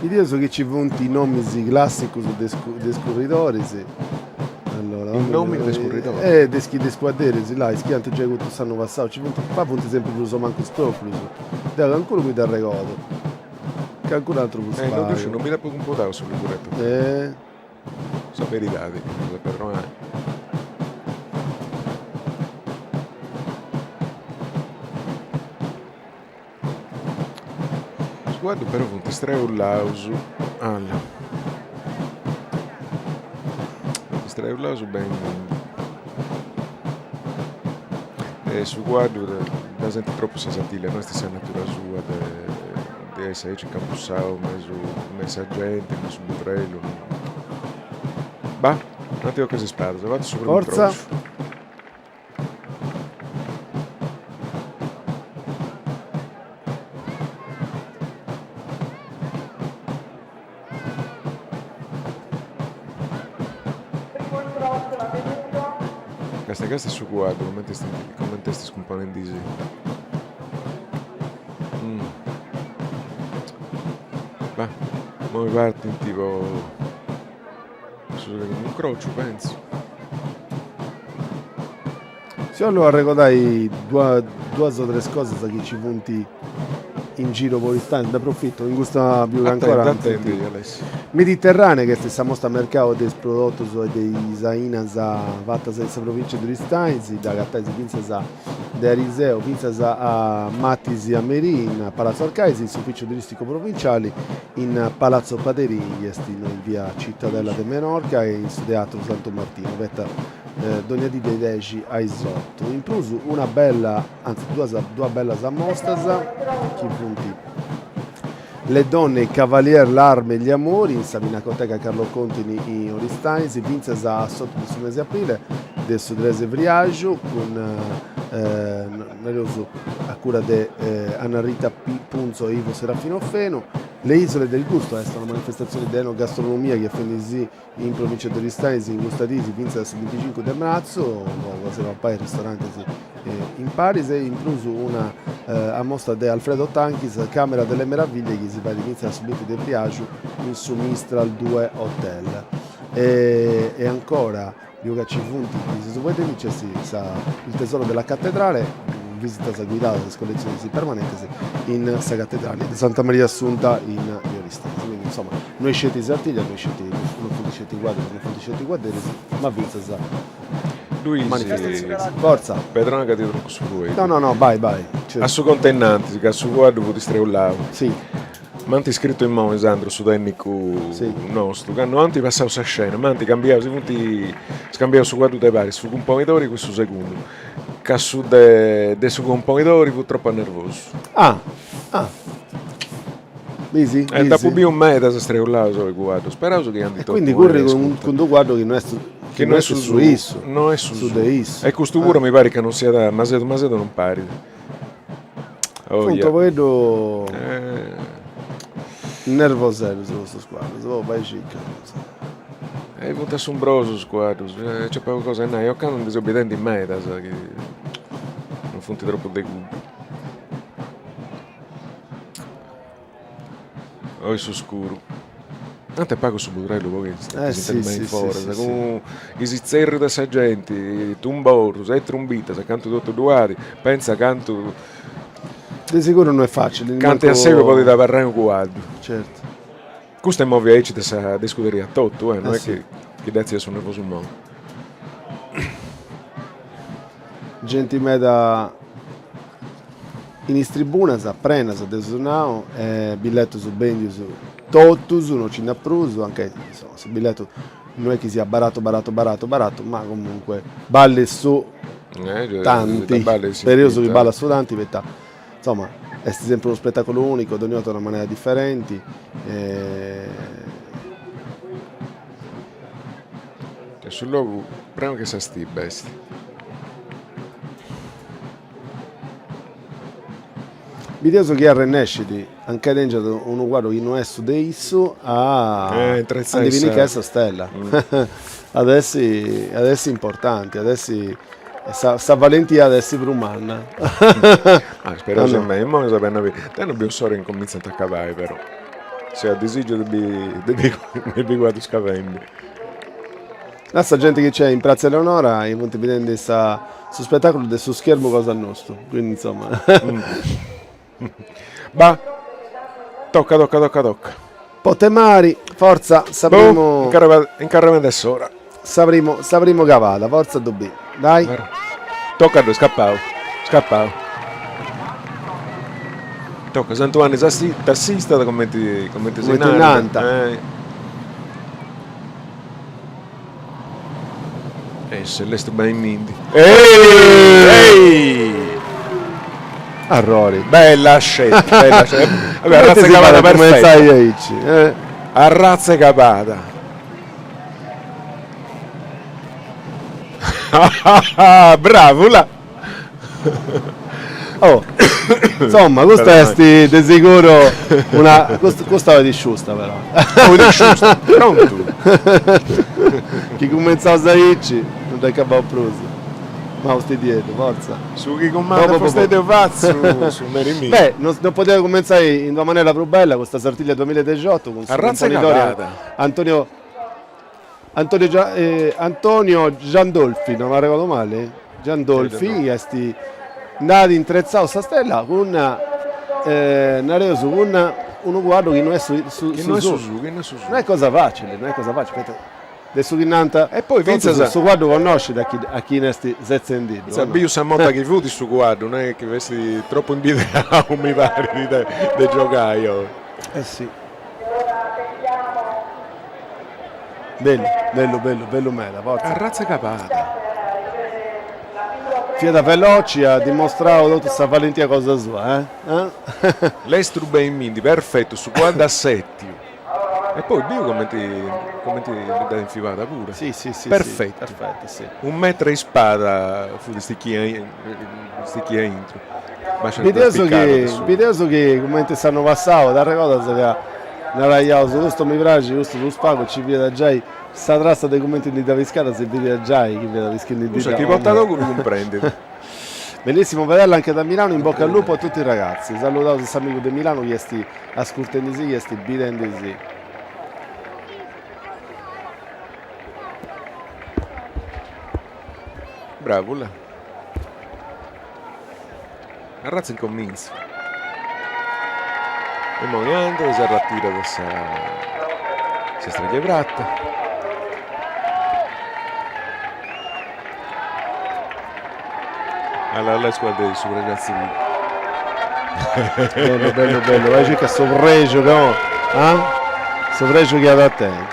Bideus chi ci funt i nomis classicus de de is curridoris. Allora, I nomis de is curridoris? Eh, de is chi de is cuadderis, là, is chi ant giai curtu s'annu passau, ci funt, qua funt sempri prus o mancu is proprius. Deu cancunu mi dd'arregodu, cancunu atru prus Eh, no ddu sciu, pagu. non mi dd'apu cumpudau su liburetu. Eh. Sa beridadi, sa perdonai. Su cuaddu però funt streullaus, alla. Funt streullaus beni. E su cuaddu dda sentit tropu sa Sartiglia, no est sa natura sua de de essi aici incambussau in mesu in sa genti, in su budrellu. Bah, ant tocau is ispadas, fatu su primu Fortza. Casta casta su cuaddu comente est comente est scumponendisì. Bah, imoi partint po su segundu incrociu, pentzu. Si 'ollu arregodai duas o tres cosas chi nci funt in giro po Aristanis, nd'aprofito in custa biu ca ancora Atendi, Alessio. Mediterranea, chi est sa mostra mercau de is prodotus e de is ainas fatas in sa provincia de Aristanis, dda agatais fintzas de ariseu fintzas a martis a merì in Palazzo Arcais, in s'Ufficiu Turisticu Provinciali, in Palazzo Paterini chi est in via Cittadella de Menorca e in su Teatru Santu Martinu, aberta dogna dì de is dexi a is otu. In prus una bella, anzi duas duas bellas ammostas chi funt Le donne, i cavalier, l'arme e gli amori in sa Pinacoteca Carlo Contini in Oristanis fintzas a s'otu de su mesi aprile de su tres de friaxu cun nareus a cura de Anna Rita Punzo e Ivo Serafino Fenu. Le isole del gusto est una manifestatzioni de enogastronomia chi est fendisì In provincia de Aristanis in custa disi fintzas a su binticincu de martzu po cosa 'e papai ristorantis in paris e in prus una ammosta de Alfredo Tanchis Camera delle meraviglie chi si fait fintzas a su binti de friaxu in su Mistral 2 Hotel. E ancora biu ca ci funt chi si fueddendi nc'est sa Il tesoro della cattedrale visitas guidadas is colletzionis permanentes in sa Catedrali de Santa Maria Assunta in Aristanis. Quindi insoma no est sceti Sartiglia, no est sceti no funt sceti cuaddus, no funt sceti cuadderis, ma fintzas manifestatzionis. Fortza! Pedrona ca ti truncu su fueddu. No no no, bai bai. A su contu 'e innantis, ca su cuaddu fut streulau. Si. M'ant iscritu immoi, Sandru, su tennicu nostru, ca no ant passau sa scena, ma ant cambiau, si funt scambiaus su cuaddu de paris, su cumponidori cun su segundu, ca su de de su cumponidori fut tropu nervosu. Ah ah Bisi? E nd'apu biu medas streulaus oi cuaddus, speraus chi andit totu Quindi currit cun cun d'u cuaddu chi no est chi no est su su issu, no est su su de issu. E custu puru mi parit ca non siat masedu masedu non parit. Funt u' pagheddu nervoseddus custus cuaddus, oh bai circa. E funt assumbrosus cuaddus, nc'est pagu cosa 'e nai, ocannu ndi seu bidendi medas chi non funt tropu de cuddu. Oi su scuru. Tantu est pagu su budrellu poi chi s'intendit mei in foras, cun is itzerrius de sa genti, tumborus e trumbitas e cantu totu ddu at, pentza cantu. De seguru no est facili. Cantu a segus podit abarrai unu cuaddu. Certu. Custu est moviu aici de sa de scuderia totu, eh, no est chi chi dd'atziat su nervosu immoi. Genti meda In is tribunas prenas dd'eus nau e billetus bendius totus, no nci nd'at prus, anche insoma su billetu no est chi siat baratu baratu baratu baratu, ma comunque ballit su tanti, spereus chi ballat su tanti poita insoma est sempri unu spetaculu unicu, dogna 'orta in una manera diferenti e Su logu prenu che sa stibba est. Bideus chi arrennescit a nche tengiat unu cuaddu chi no est su de issu a a ndi pinnicai sa stella. At essi at essi importanti, at essi sa sa valentia at essi prus manna. Ah speraus in beni, immoi sa pena biri. Deu no biu s'ora chi incumintzant a cabai però. Seu a disigiu de bi de bi de bi cuaddus cabendi. Lassa genti chi c'est in Pratza Eleonora chi funt bidendi sa su spetaculu de su schermu cosa nostu, quindi insoma. Bah! Tocca tocca tocca tocca. Potemari, fortza, sa primu. Incarrerendi s'ora. Sa primu, sa primu cavada, fortza ddu bi. Dai. Tocca ddu, scappau, scappau. Tocca, Santu 'Anni t'assistat cumenti cumenti si narat. Esse, lestru baimindi. Ehi! Arrori. Bella scelta, bella scelta. Vabbè, arratza 'e cabada perfetta. aici, eh? Arratza 'e cabada. Bravu là! Oh, insomma, custa est de siguru una... Custa 'oit sciusta però. 'Oit sciusta, prontu. Chi cumentzaus aici non dd'acabaus prus. Ma Ustidieddu, fortza. Su chi cumandat fustei deu fatzu, su meri miu. Beh, non podiat cumentzai in d'una manera prus bella custa Sartiglia duemiladexiotu cun su cumponidori Antonio Antonio Antonio Giandolfi, no m'arregodu mali? Giandolfi est nd'at intretzau sa stella cun nareus cun unu cuaddu chi no est su su Chi no est su suu, chi no est su suu. No est cosa facili, no est cosa facili, poita de su chi nant E poi fintzas su cuaddu connoscit a chi a chini est setzendiddu, Fintzas biu sa mota chi fut su cuaddu, no est chi fessit tropu imbideau mi parit de de giogai oi. Eh si. Bellu, bellu, bellu, bellu meda, fortza. Arratza cabada. Fiat veloci, at dimostrau totu sa valentia cosa sua, eh? Eh? Lestru baimindi, perfetu, su cuaddu assetiu. E poi biu cumenti cumenti dd'at infibada puru. Si, si, si. Perfetu. Perfetu, si. Un metru 'e ispada fut stichia stichia aintru. Bideus chi, bideus chi cumenti s'annu passau, t'arregodas ca naraiaus custu mi praxit, custu prus pagu, ci fiat giai sa trassa de cumenti ndi dda piscada si bidiat giai chi fiat pischendi ndi dda. Chi portat ogu ddu cumprendit. Bellissimo vederla anche da Milano, in bocca al lupo a tutti i ragazzi. Saludaus s'amigu de Milano chi est ascurtendisì, chi est bidendisì. Bravu là. Arratza incomintzu. E immoi andat, s'arratirat sa sa estrella 'e prata. Alla alla squadra de su ragazzu Bellu bellu bellu, vai circa su prexu ca ah? Su prexu chi at a tenni.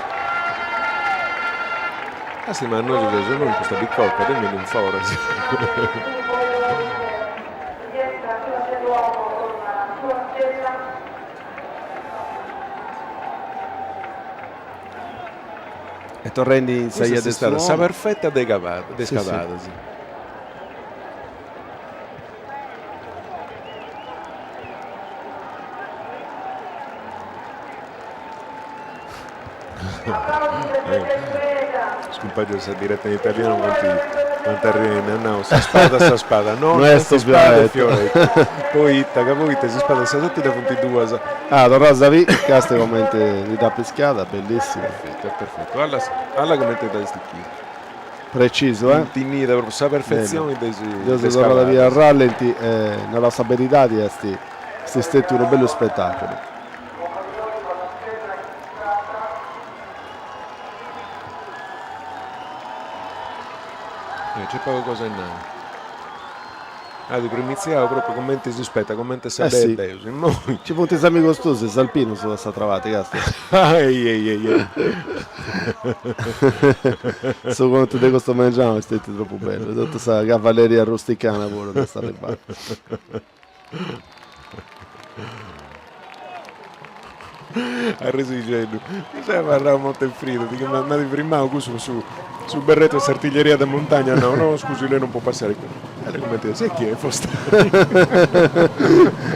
Ah si ma nosu seus innoi in custa bicocca, deu mi in foras. E torrendi in sa 'ia de Custa est sa perfetta de cabada, de is cabadas. Is cumpàngius de sa diretta in italianu funt funt arriendi, ant nau sa spada sa spada, no no est spada est fioretto, poita ca poita s'ispada e sa sartiglia funt duas. Ah torraus a biri, castia comente ndi dd'at piscada, bellissima. Perfettu, perfettu, alla alla comente dd'at stichida. Precisu eh. Intinida propriu sa perfetzioni de is Dd'eus torrada a biri a rallenti e naraus sa beridadi est est stetiu unu bellu spetaculu. Eh, c'è pagu cosa 'e nai. At primitziau propriu cumenti si spettat, cumenti sa Eh si. de Deus, immoi. Ci funt is amigos tuus, is alpinus de s'atra parti, castia. Ei ei ei ei. Su contu de custu mengianu est stetiu tropu bellu, totu sa cavalleria rusticana puru nd'est arribada. Arresixeddu, mi seu abarrau mortu 'e fridu, chi m'at frimmau cussu cun su su berretu 'e s'artiglieria de montagna, at nau, no scusi lei non può passare qui, e cumenti est, e chi est fostei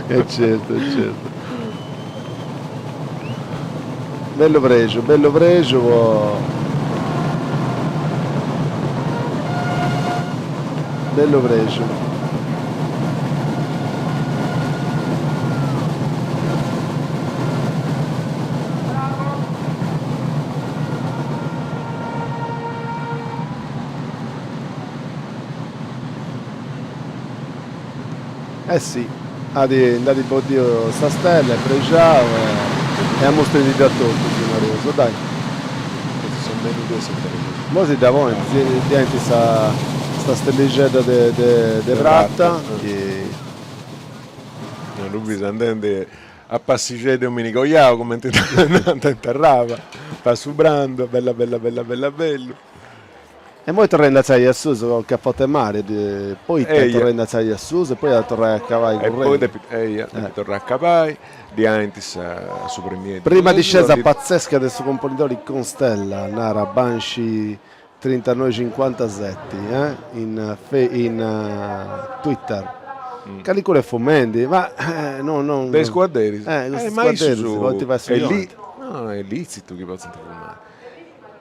E certu, e certu. Bellu prexu, bellu prexu po Bellu prexu. Eh si, at nd'at boddiu sa stella, est prexau e ammostrendidda a totus, nareus, dai. Imoi si dda ponint, si tenint sa sa stellixedda de de de prata chi. No ddu bis andendi a passixeddu omini coiau cumenti nant in Terraba, passu brandu, bella bella bella bella bellu. E moi torrendi a artziai a susu con Capote Mare, poita Eia. torrendi a artziai a susu e poi a torrai a cabai E poi currendi. depit, eia, depit torrai a cabai, ddi 'aint sa su premieddu Prima cosa sua, discesa ddi pazzesca de su Componidori con Stella, narat Banshee trintanoi cincuantaseti eh in in Twitter. Calincunu est fumendi, ma no no De is cuadderis? Eh, custus ma issus cuadderis podint fai su è li joint. no est lìtzitu chi potzant fumai.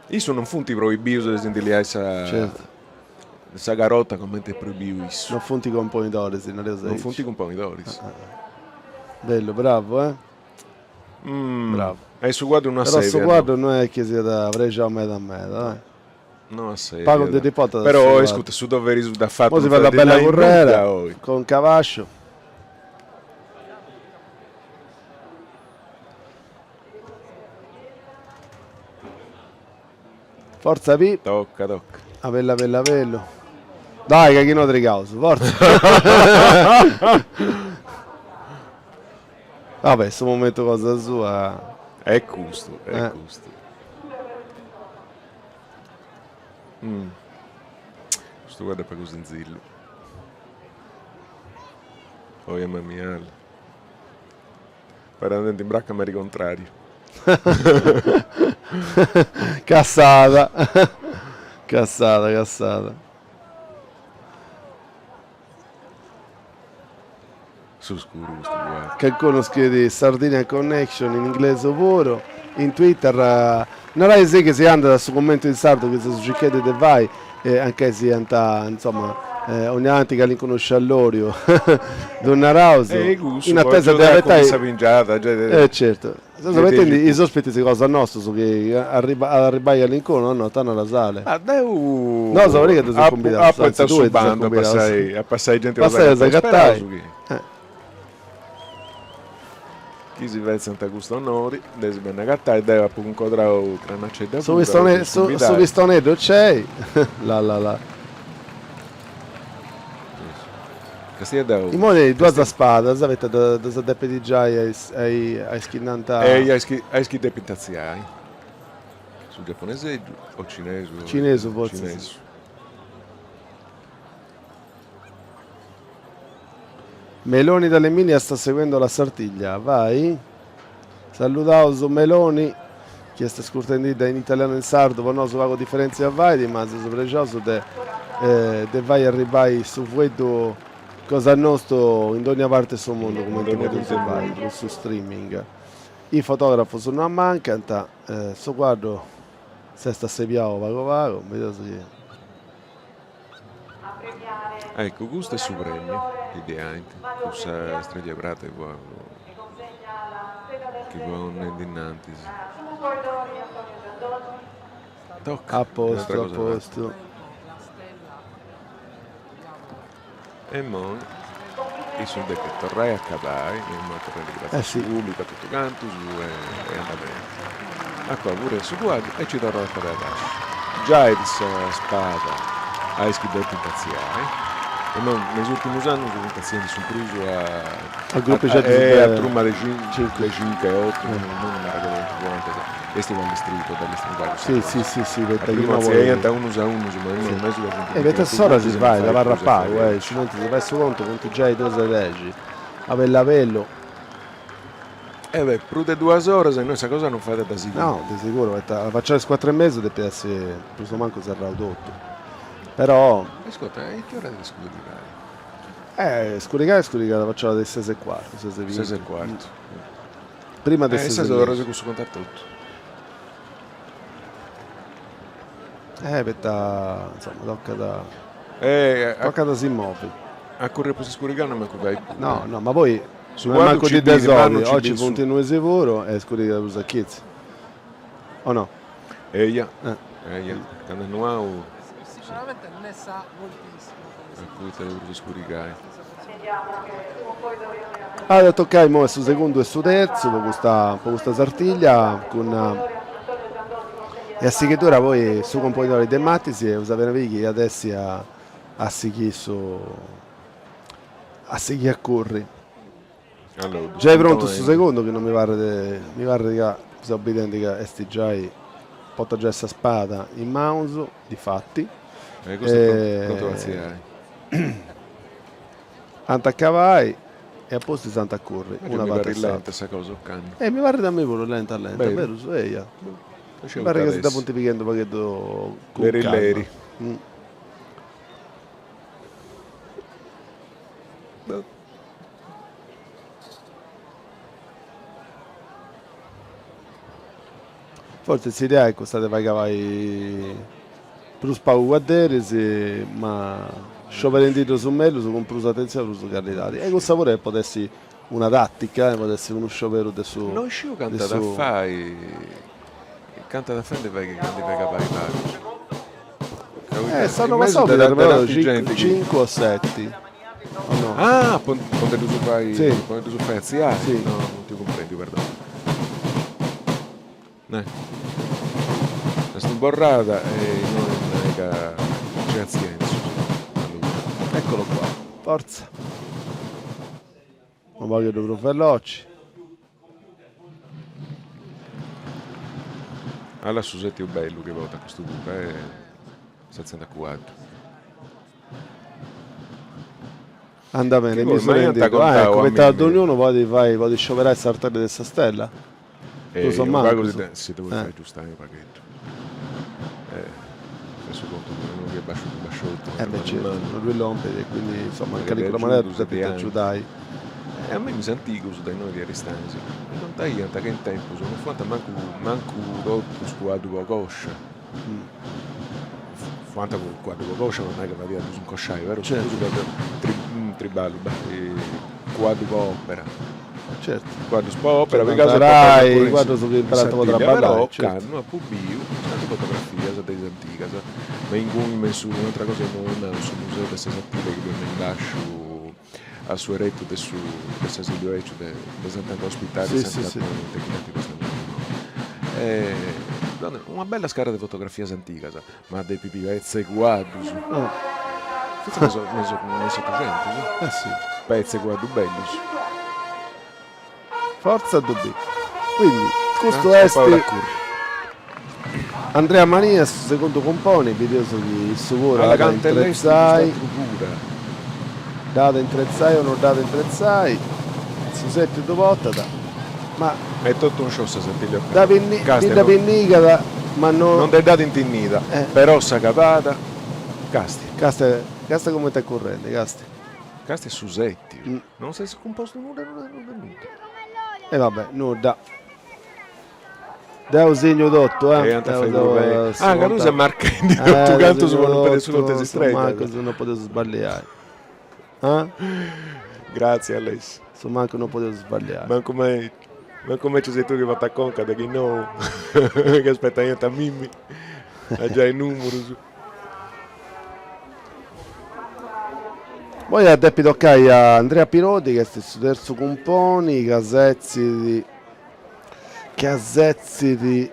Issus non funt proibius de si ndi liai sa Certu. sa carota comente est proibiu issu. Non funt cumponidoris, nareus Non aici. funt cumponidoris. Bellu, bravu eh. Bravu. E su cuaddu no Però su assèbiat. cuaddu no est chi siat prexau meda meda, eh. No assèbiat. Pagu ndi ddi portat a Però su cuaddu. iscuta, su doveri suu dd'at fatu, Mo si non fait una fait bella nai nudda currera oi. con Cavasciu. Forza Pi. Tocca, tocca. A bellu, a bellu, a bellu. Dai, ca chi no trigaus, forza. Vabbè, su momentu cosa sua. È custu, è custu. Mm. Custu cuaddu est pagu sinzillu. Oi mamiali. Paret andendi in braca meri contrariu. Cassada. Cassada, cassada. Su scuru custu cuaddu. Calincunu scriit Sardinia Connection in inglesu puru. In Twitter narai si chi si andat a su cummentu in sardu chi seus circhendi de fai e anche siant insoma ogna tanti calincunu scialloriu ddu naraus in attesa de abetai eh certu seus abetendi is ospitis cosa nostus chi at arribbai calincunu o no Tana Sale Ah deu Nosu una pariga ddus eus cumbidaus apu anzi etau tui su ddus as bandu a cumbidaus passai a passai genti passai a s'agatai Chi si fetzant custu onori de si benni agatai, deu apu cuncodrau Cranacedda Su puru, pistone su su pistoneddu nc'est la la la. Castia deu. Imoi tenit duas spadas, poita ddas depit giai a is a is chi nd'ant. E a is chi a is chi depint atziai. Su giaponeseddu o cinesu. Cinesu fortzis. Cinesu. Meloni dall'Emilia sta seguendo la Sartiglia, vai. Saludaus Meloni chi est ascurtendidda in italianu e in sardu, po nosu pagu diferentzia fait, ma seus prexaus de de fai arribbai su fueddu cosa nostu in dogna parti 'e su mundu cumenti podeus fai cun su streaming. Is fotografus no ammancant, su cuaddu s'est assebiau pagu pagu, bideus chi Eccu, custu est su premiu chi ddi 'aint, cussa estrella 'e prata chi fua chi fua nendi innantis. Tocca, A postu, un'atra a cosa postu. E immoi issu depit torrai a cabai, immoi torrendi gratzias a su pubblicu, a totu cantus e andat beni. A coa puru su cuaddu e ci torrat a cabai a basciu. Giait sa spada a is chi depint atziai. Immoi me is urtimus annus funt atziendi su prus a A grupixeddus de. A truma de cincu e otu, non m'arregordu cantu fuant. Est unu allistriu, po dd'allistriri pagu sa Si, si, si, si, A poita chi primu no poi. atziaiant unus a unus, ma imoi in mesu ca funt E poita s'ora si fait, abarrat pagu, eh, si non ti fais su contu funt giai duas e dexi, a bellu a bellu. E beh, prus de duas oras innoi sa cosa non fait a dda sighiri. No, de seguru, poita a faciai is cuatru e mesu depit essi prus o mancu serrau totu, però. Ascurta, e ite ora de scurigai? Eh, scurigai scurigat a faciai de is ses e cuartu, ses e binti. Ses e cuartu. Prima de Eh, ses ses e oras mesu. cussu contat totu. Eh, poita, insoma, tocat a Eh, tocat a si movi. A curri po s'iscurigau non mancu fait. No, no, ma poi Su non est cuaddu mancu ci dì de biri, ma soli, non ci oggi biri funt su. is nuis puru e scurigat prus a chitzi. O no? Eia, Eh. eia, candu est nuau. Sicuramente ne sa moltissimo. Acuit de prus iscurigai. At a tocai imoi su segundu e su terzu po custa po custa sartiglia cun e a sighidura poi su cumponidori de Matis eus a biri chi at essi a a sighì su a sighì a curri. Giai prontu su segundu chi non mi parrit mi parrit ca seu bidendi ca est giai portat giai sa spada in manus, difati. E custu est prontu a artziai. Ant a cabai e a pustis ant a curri una fatu e s'atra. Mi parrit lenta sa cosa ocannu. E mi parrit a mei puru lenta lenta, berus? Eia. Mi parrit ca si dda funt pighendi u' pagheddu cun calma. Leri leri. Fortzis s'idea est cussa de fai cabai prus pagu cuadderis, ma scioberendiddus mellus, cun prus atentzioni e prus calidadi. E cussa puru podet essi una tatica, podet essi unu scioberu de su. No isciu cantu at a fai, cantu at a fai a ndi fai cabai pagus. Eh, s'annu passau fiat arribau cincu o seti. O no? Ah, po po ndi ddus fai, sì. po ndi ddus fai artziai? Sì. No, non ti cumprendiu, perdona. Eh. Est imborrada e innoi nai ca nc'est atzienzus. Allora. Eccolo qua, forza. Unu pagheddu prus veloci. Alla su setiu bellu chi portat custu puru, eh, setzendi a cuaddu. Anda bene, mi so rendidu. Ah, ecco, poita dognunu podit fai, podit scioberai s'artària de sa stella. Prus o mancu. Si ddu podit fai agiustai unu pagheddu. Fai su contu chi unu chi est basciu basciotu. Eh beh certu, non ddui lompit e quindi insoma in calincuna manera ddu depit agiudai. E a mei is antigus de innoi de Aristanis mi contaiant ca in tempus non fuant mancu mancu totus cuaddu po coscia. Fuant cuaddu po coscia po nai ca fadiat a ddus incosciai, però su prus fiat triballu, cuaddu po opera. Certu. Cuaddus po opera, po arai, cuaddus chi imparant po traballai. Però ocannu apu biu tanti fotografias de is antigas, me inguni me in su, un'atra cosa chi no eus nau, su museu de sa Sartiglia chi ddoi est me in basciu a su 'eretu de su de s'asiliu 'eciu de de Sant'Andrea Ospitali Sì, sì, sì. Sant'Antonio chi nant custa e una bella scara de fotografias antigas, ma de pipi petza 'e cuaddus. Fintzas me me s'Otuxentus. Eh sì. Petza 'e cuaddu bellus. Forza ddu Quindi custu est Andrea Mania su segundu cumponi, bideus chi issu puru at a intretzai, dd'at a intretzai o no dd'at a intretzai, su seti ddu portat, ma. Est totu un show sa Sartiglia Dda pinnigat ma no. Non dde dd'at intinnida, però s'acabada, castia. Castia, castia cumenti est currendi, castia. Castia su seti. Non s'est cumpostu nudda nudda nudda nudda. E vabbè, nudda. Deu signu totu, eh. E ant a fai puru beni. Ah, ca tui ses marchendi totu cantu po non perdi su contu 'e is streddas. Mancu non podeus sballiai. Ah? Gratzie Alessio. Su mancu non podeus sballiai. Mancu mei, mancu mei ci sei tui chi fata conca de chi nou, chi aspetaiant a mimmi a giai numurus. Poi at depi tocai a Andrea Piroddi chi est su terzu cumponi ca setzit ca setzit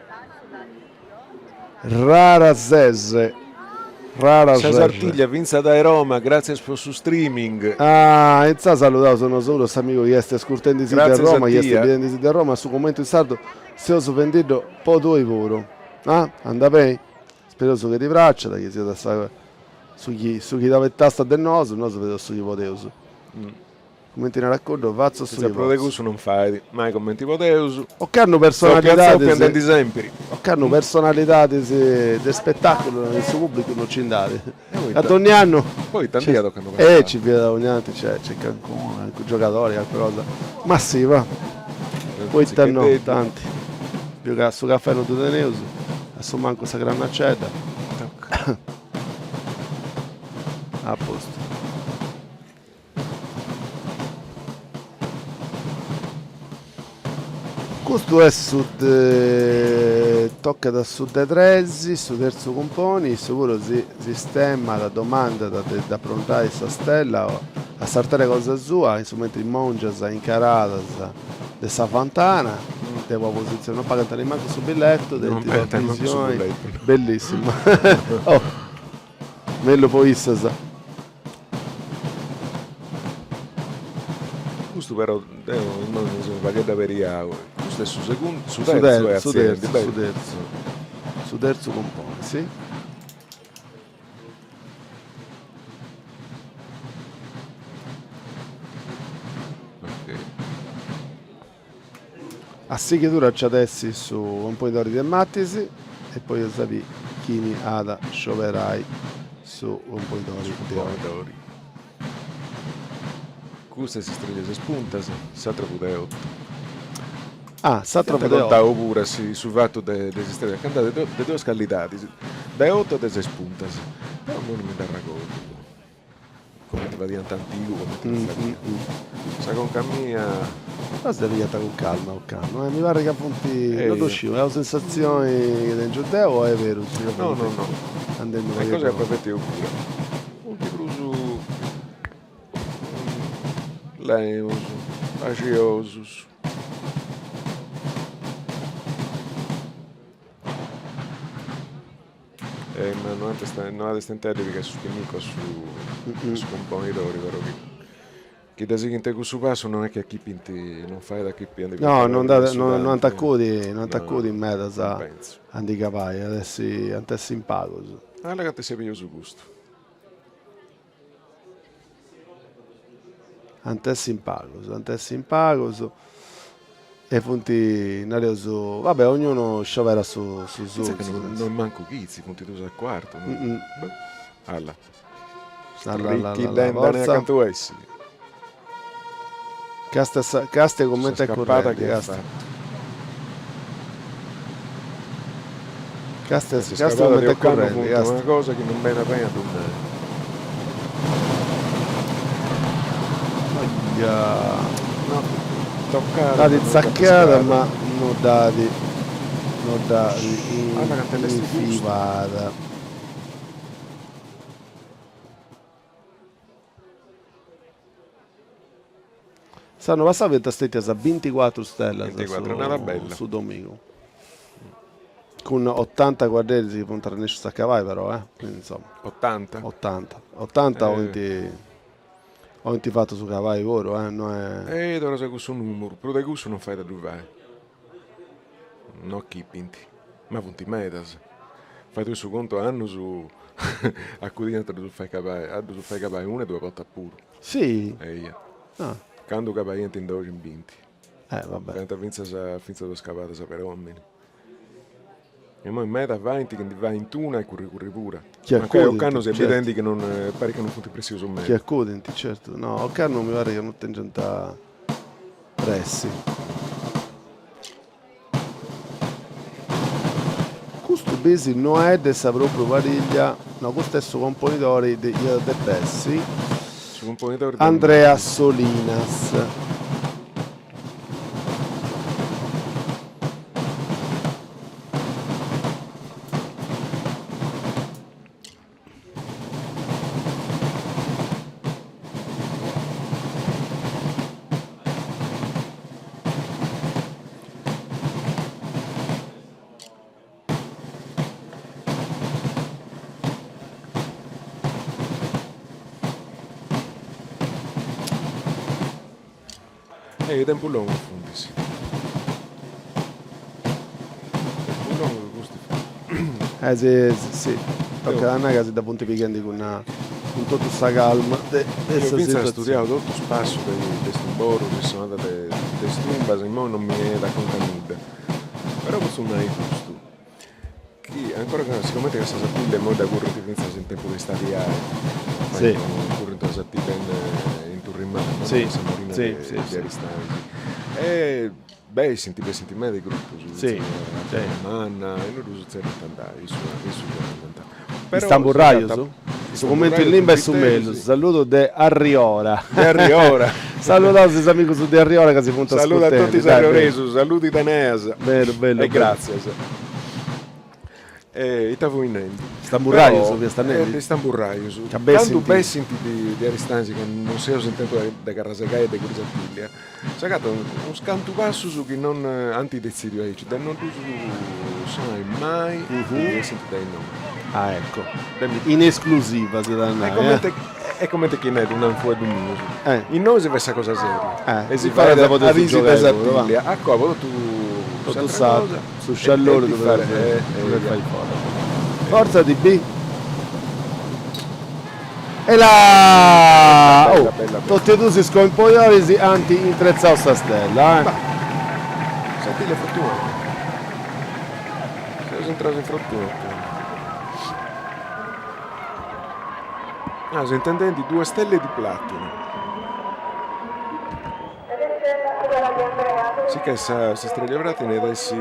rara ses rara Sa Sartiglia fintzas dae Roma, gràtzias pro su streaming. Ah, intzà saludaus nosu puru s'amigu chi est ascurtendisì de Roma, chi est bidendisì de Roma, su cummentu in sardu seus fendiddu po tui puru. Ah, anda beni? Spereus chi ti praxat, chi siat sa su chi su chi t'abetasta de nosu, nosu fadeus su chi podeus. Cumenti narat cuddu, fatzu su chi potzu. Pro de cussu non fait mai cumenti podeus. Ocannu personalidadis. Zòpia andendi sèmpiri. Ocannu personalidadis de spetàculu in su pùblicu non nci nd'at. A dogni annu. Poita ndi iat ocannu passau. Eh ci fiat ogni tanti nc'est cancunu, calincunu giogadori, calincuna cosa. Ma si va. Poita no, tanti. Biu ca su cafè non ddu teneus. A su mancu sa crannacedda. A postu. Custu est su de tocat a su de tres, su terzu cumponi, issu puru si sistemat, domandat de dd'aprontai sa stella a s'artària cosa sua, in su mentri mongias incaradas de sa fantana, de una positzioni, non pagant nemmancu su billetu, tenint una visioni bellissima, oh mellu po issas. Custu però deo immoi mi seu unu pagheddu averiau, custu est su segundu, su terzu est su terzu, su terzu cumponi, si. A sighidura nci at essi su Componidori de Matis e poi eus a biri chini at a scioberai su Componidori de oro. Custa est s'istrella 'e ses puntas, s'atra fut de otu. Ah, s'atra fut de otu. Contau puru su fatu de s'istrella, ca nd'at de duas callidadis, de otu e de ses puntas, però immoi non mi nd'arregordu. Comente fadiant antigu, comente non fadiant. Sa conca mia. Però si dda pigat cun calma ocannu, eh, mi parrit ca funt, non ddu sciu, est una sensatzioni chi tengiu deu o est berus ca funt No, no, no. andendu Est cosa chi apu avèrtiu puru. Funt prus leus, paxiosus. Eh, ma no ant no at stenteddu pigai su spinnicu a su a su cumponidori, però chi chi dda sighint cussu passu non est chi achipint, non fait achipi a ndi No, non nd'at no no ant acudi, no ant acudi medas a ndi cabai, at essi ant essi in pagus. Alla ca t'essi pius custu. Ant essi in pagus, ant essi in pagus e funt, nareus, va bè, ognunu scioberat su su suu. Pensa ca non mancu chitzi, funt dus e cuartu, no? Alla. Stricchidendane acantu essi. Casta sa, casta comente est currendi, casta. Casta, casta comente est currendi, casta. Una cosa chi non benit beni a ddu nai. Aia. No, toccada. Dd'at tzacada ma no dd'at, no dd'at infibada. S'annu passau fiant stetias binticuatru stellas su domingu, cun otanta cuadderis chi funt arrennescius a cabai però eh, quindi insoma. Otanta? Otanta, otanta 'olint 'olint fatu su cabai puru eh, no est. E torras a cussu numeru, prus de cussu non fait a ddu fai, no achipint, ma funt medas Fai tui su contu annus acudiant a ddus fai cabai, a ddus fai cabai una e duas bortas puru. Si? Eia. Ah. Candu cabaiant in doxi in binti. Eh, vabbè. Faiant fintzas fintzas duas cabadas per omini. Immoi meda faint chi ndi faint una e curri curri pura. Chi Mancai acudint, ocannu seu certu. bidendi chi non parit chi non funt pressius meda. Chi acudint, certu. No, ocannu mi parit chi non tengiant pressi. Custu bisi no est de sa propriu pariglia, no custu est su componidori de iat a depi essi Su componidori de Andrea Solinas. E tempus longu funtis. Tempus longu custu. Eh si si, tocat a nai ca si dda funt pighendi cun cun totu sa calma de de sa Fintzas situatzioni. studiau totu su passu de de is tumborus, de sonada de de is tumbas, immoi non mi 'enit a conca nudda. Però potzu nai custu, Chi ancora sigomente ca sa Sartiglia immoi dda currint fintzas in tempus de istadiali, si. currint una Sartiglia in in Turri Manna, no? Si, in sa marina si, de si, de si. Aristanis. E bessint, bessint meda is grupus, Si, fintzas a si. Turri Manna, e no ddus zerriant andai, issu issus andant. Is Però tamburraius? Is Su cummentu in limba est su mellus. Saludu de Arriora. De Arriora. Saludaus is amigus de Arriora ca si funt Saludu a ascurtendi. totu is Dai, bellu. arrioresus, saludi de Neas. Bellu, bellu, E bellu. gràtzias. E ita fui nendi? Is tamburraius Però, fiast nendi? Is tamburraius. Ca bessint. Candu bessint de Aristanis, ca non seus in tempus de carrasegai e de curri Sartiglia, S'agatat unus cantu passus chi non ant detzidiu aici de non ddus sonai mai chi essint dae innoi. Ah ecco, in esclusiva si dat nai. Est comente est comente chi nai ddu nant fueddus mius. Innoi si fait sa cosa seria e si fait fait a risi de Sartiglia, a coa po totu totu s'atra cosa su sciallori ddu fai foras. Forza DB. E là! Oh, totu e dus is compoidoris ant intretzau sa stella, eh. Sartiglia fortunata. Seus intraus in fortuna. Ah, seu intendendi due stelle di platino. Si che sa s'istrella 'e prata at essi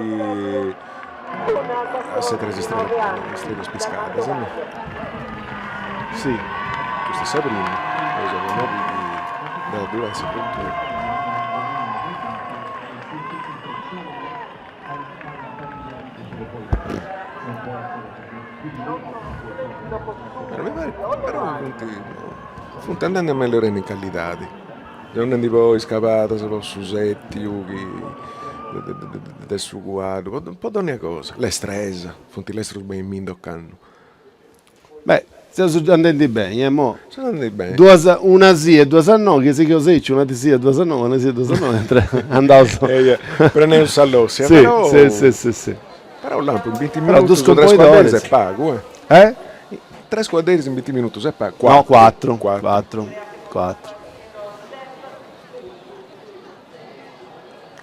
a sa tres istrellas piscadas, no? Si. Custa est sa prima, eus a biri chi nd'at a durai sa fortuna. Però mi parit, però funt funt andendi amelliorendi in callidadi. Seu andendi po is cabadas, po su sètiu chi de su cuaddu, po po dònnia cosa. Lestresa, funt lestrus beni meda ocannu. Beh, seus andendi beni, eh, mo. Seus andendi beni. Duas, una sì e duas no, chi sigheus aici, una sì e duas no, una sì e duas no, andaus. Preneus sa lossia, Sì, però. sì, sì, sì, sì. Però lampu, in binti Però minutus dus tres cuadderis componidores. est pagu, eh. Eh? Tres cuadderis in binti minutus est pagu. No, cuatru, cuatru, cuatru.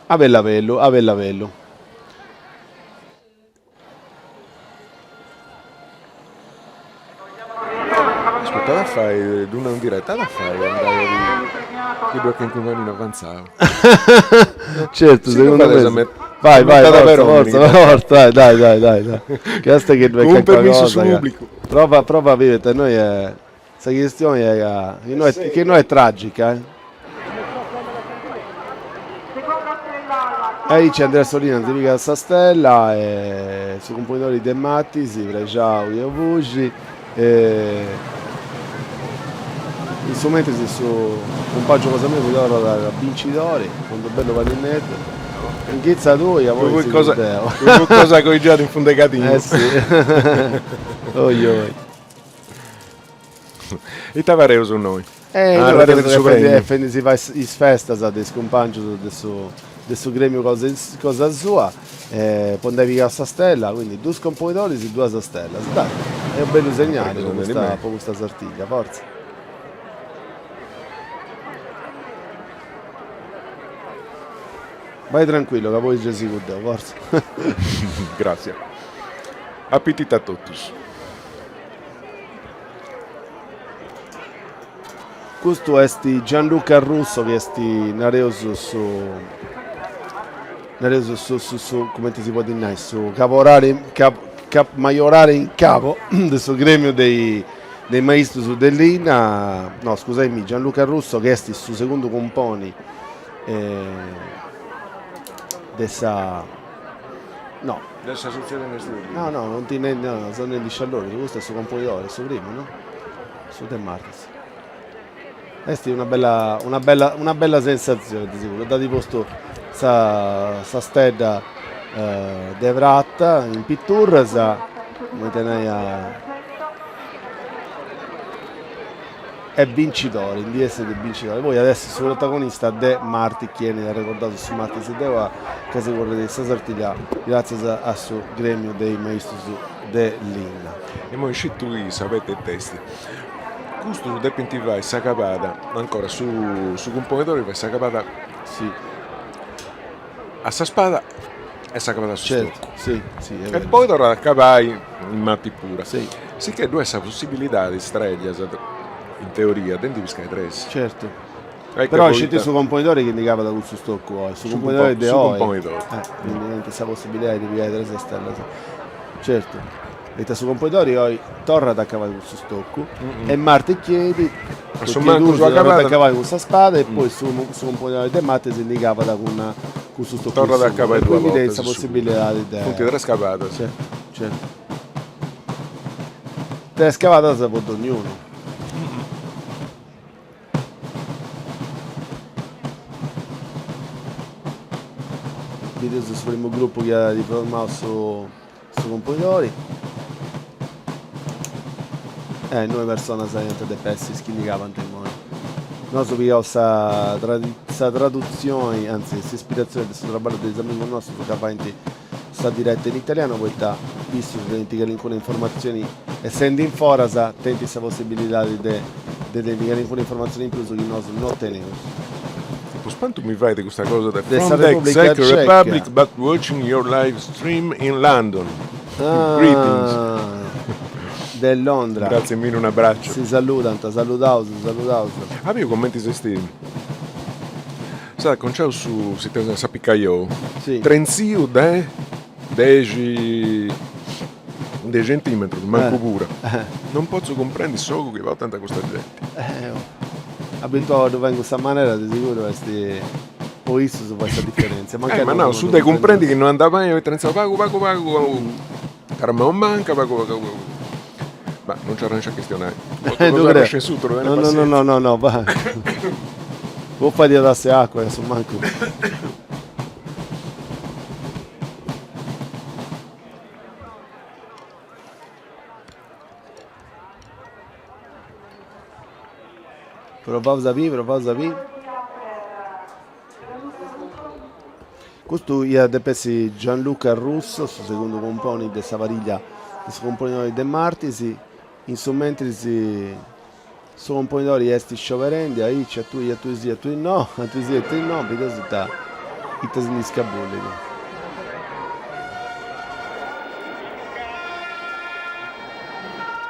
A bellu a bellu, a bellu a bellu. Ascurta, at a fai, ddu nau in diretta, at a fai andai a biri chi ddu est calincunu caminu avantzau. Certu, Si ddu segundu fades me a me Vai, vai, metade forza, peròmini. forza, forza, dai, dai, dai, dai, dai. Che est chi ddu est Cun calincuna permissu su cosa ca pubblicu. Prova, prova a biri, noi è sa chistioni est ca chi no est chi no est tragica eh. Aici Andrea Solinas ndi pigat sa stella e su cumponidori de Matis, prexau che obuxi e in su mentris su cumpangiu cosa miu si torrat bincidori cun d'unu bellu panineddu. Inghitza tui ca poi sigu deu. Cosa coigiat in fundu 'e cadinu. Eh si. Oi oi. Ita fareus innoi? Eh, Ah, innoi arretirende su premiu. Fendi si fai is festas de is cumpangius de su de su gremiu cosa cosa sua po nd'ai pigau sa stella, quindi dus cumponidoris e duas stellas, dai, est unu bellu segnali po custa po custa Sartiglia, fortza. Vai tranquillo ca poi gei sigu deu, fortza. Gratzias. Apititu a totus. Custu est Gianluca Russo chi est, nareus, su nareus su su su cumenti si podit nai, su caporale cap cap majorale in capo de su gremiu de is de is maistus de linna, no scusaimi, Gianluca Russo chi est su segundu cumponi de sa no De sa sotziedadi de maistus de linna. No no non ti no no seu nendi sciallorius, custu est su componidori, su primu no Su de Martis. Est una bella una bella una bella sensatzione de seguru, dd'at postu sa sa stedda de prata in piturras, cumenti nai est bincidori, ndi essit bincidori, poi at essi su protagonista de Marti chi 'enit arregordau su martis de oa ca si currit sa Sartiglia gratzias a su gremiu de is maistus de linna. Imoi scit tui sa peta it'est. Custus depint fai sa cabada, ancora su su cumponidori fait sa cabada si a sa spada e sa cabada a su stoccu. Si, si, e poi torrat a cabai in mati pura. Si. Sicchè ddu est sa possibilidadi, strellas, in teoria, de ndi piscai tres. Certu. Però sceti su componidori chi ndi cabat cun su stoccu oi, su componidori de oi. Su componidori. Quindi tenit sa possibilidadi de pigai tres stellas. Certu. Poita su componidori oi torrat a cabai cun su stoccu e Marti Chieti, A su mancu su torrat a cabai cun sa spada e poi su su componidori de Marti si ndi cabat cun cun su stoccu Torrat a cabai duas Quindi tenit bortas sa possibilidadi de. Funt tres cabadas. Certu, certu. Tres cabadas po donniunu. Bideus su primu grupu chi at formau su su componidori. Eh, noi personas iant depi essi is chi ndi cabant immoi. Nosu pigaus sa sa tradutzioni, anzi s'ispiratzioni de su traballu de is amigus nostus ca faint sa diretta in italianu poita issus tenint calincuna informatzioni, essendi in foras, tenint sa possibilidadi de de tenni calincuna informatzioni in prus chi nosu no teneus. Tropu spantu mi fait custa cosa de De sa From the Repubblica Czech Ceca. Republic but watching your live stream in London. Greetings. Ah, de Londra. Grazie mille, un abbraccio. Si saludant, saludaus, saludaus. Ah, biu commenti s'est s'at aconciau su si tenes s'apicaiou. Sì. Trentziu de dexi de centimetrus, mancu Eh. pura. Eh. Non potzu cumprendi s'ogu chi portant custa genti. Eh, oh. Abituau a ddu fai in custa manera de siguru est po issus fait sa diferentzia. Eh, ma nau, su de cumprendi chi no andat beni, poita trentziau pagu pagu pagu, armau manca, pagu pagu pagu. Ma non nci arrennesciu a chistionai. Ddu creu. No no no no no no, va. Po fai una tassa 'e acua a su mancu. Provaus a biri, provaus a biri. Custu iat depi essi Gianluca Russo, su segundu cumponi de sa pariglia de su cumponidori de Martis. In su mentris su cumponidori est scioberendi aici, a tui, a tui sì, a tui no, a tui sì, a tui no, bideus ita ita si ndi scabullit.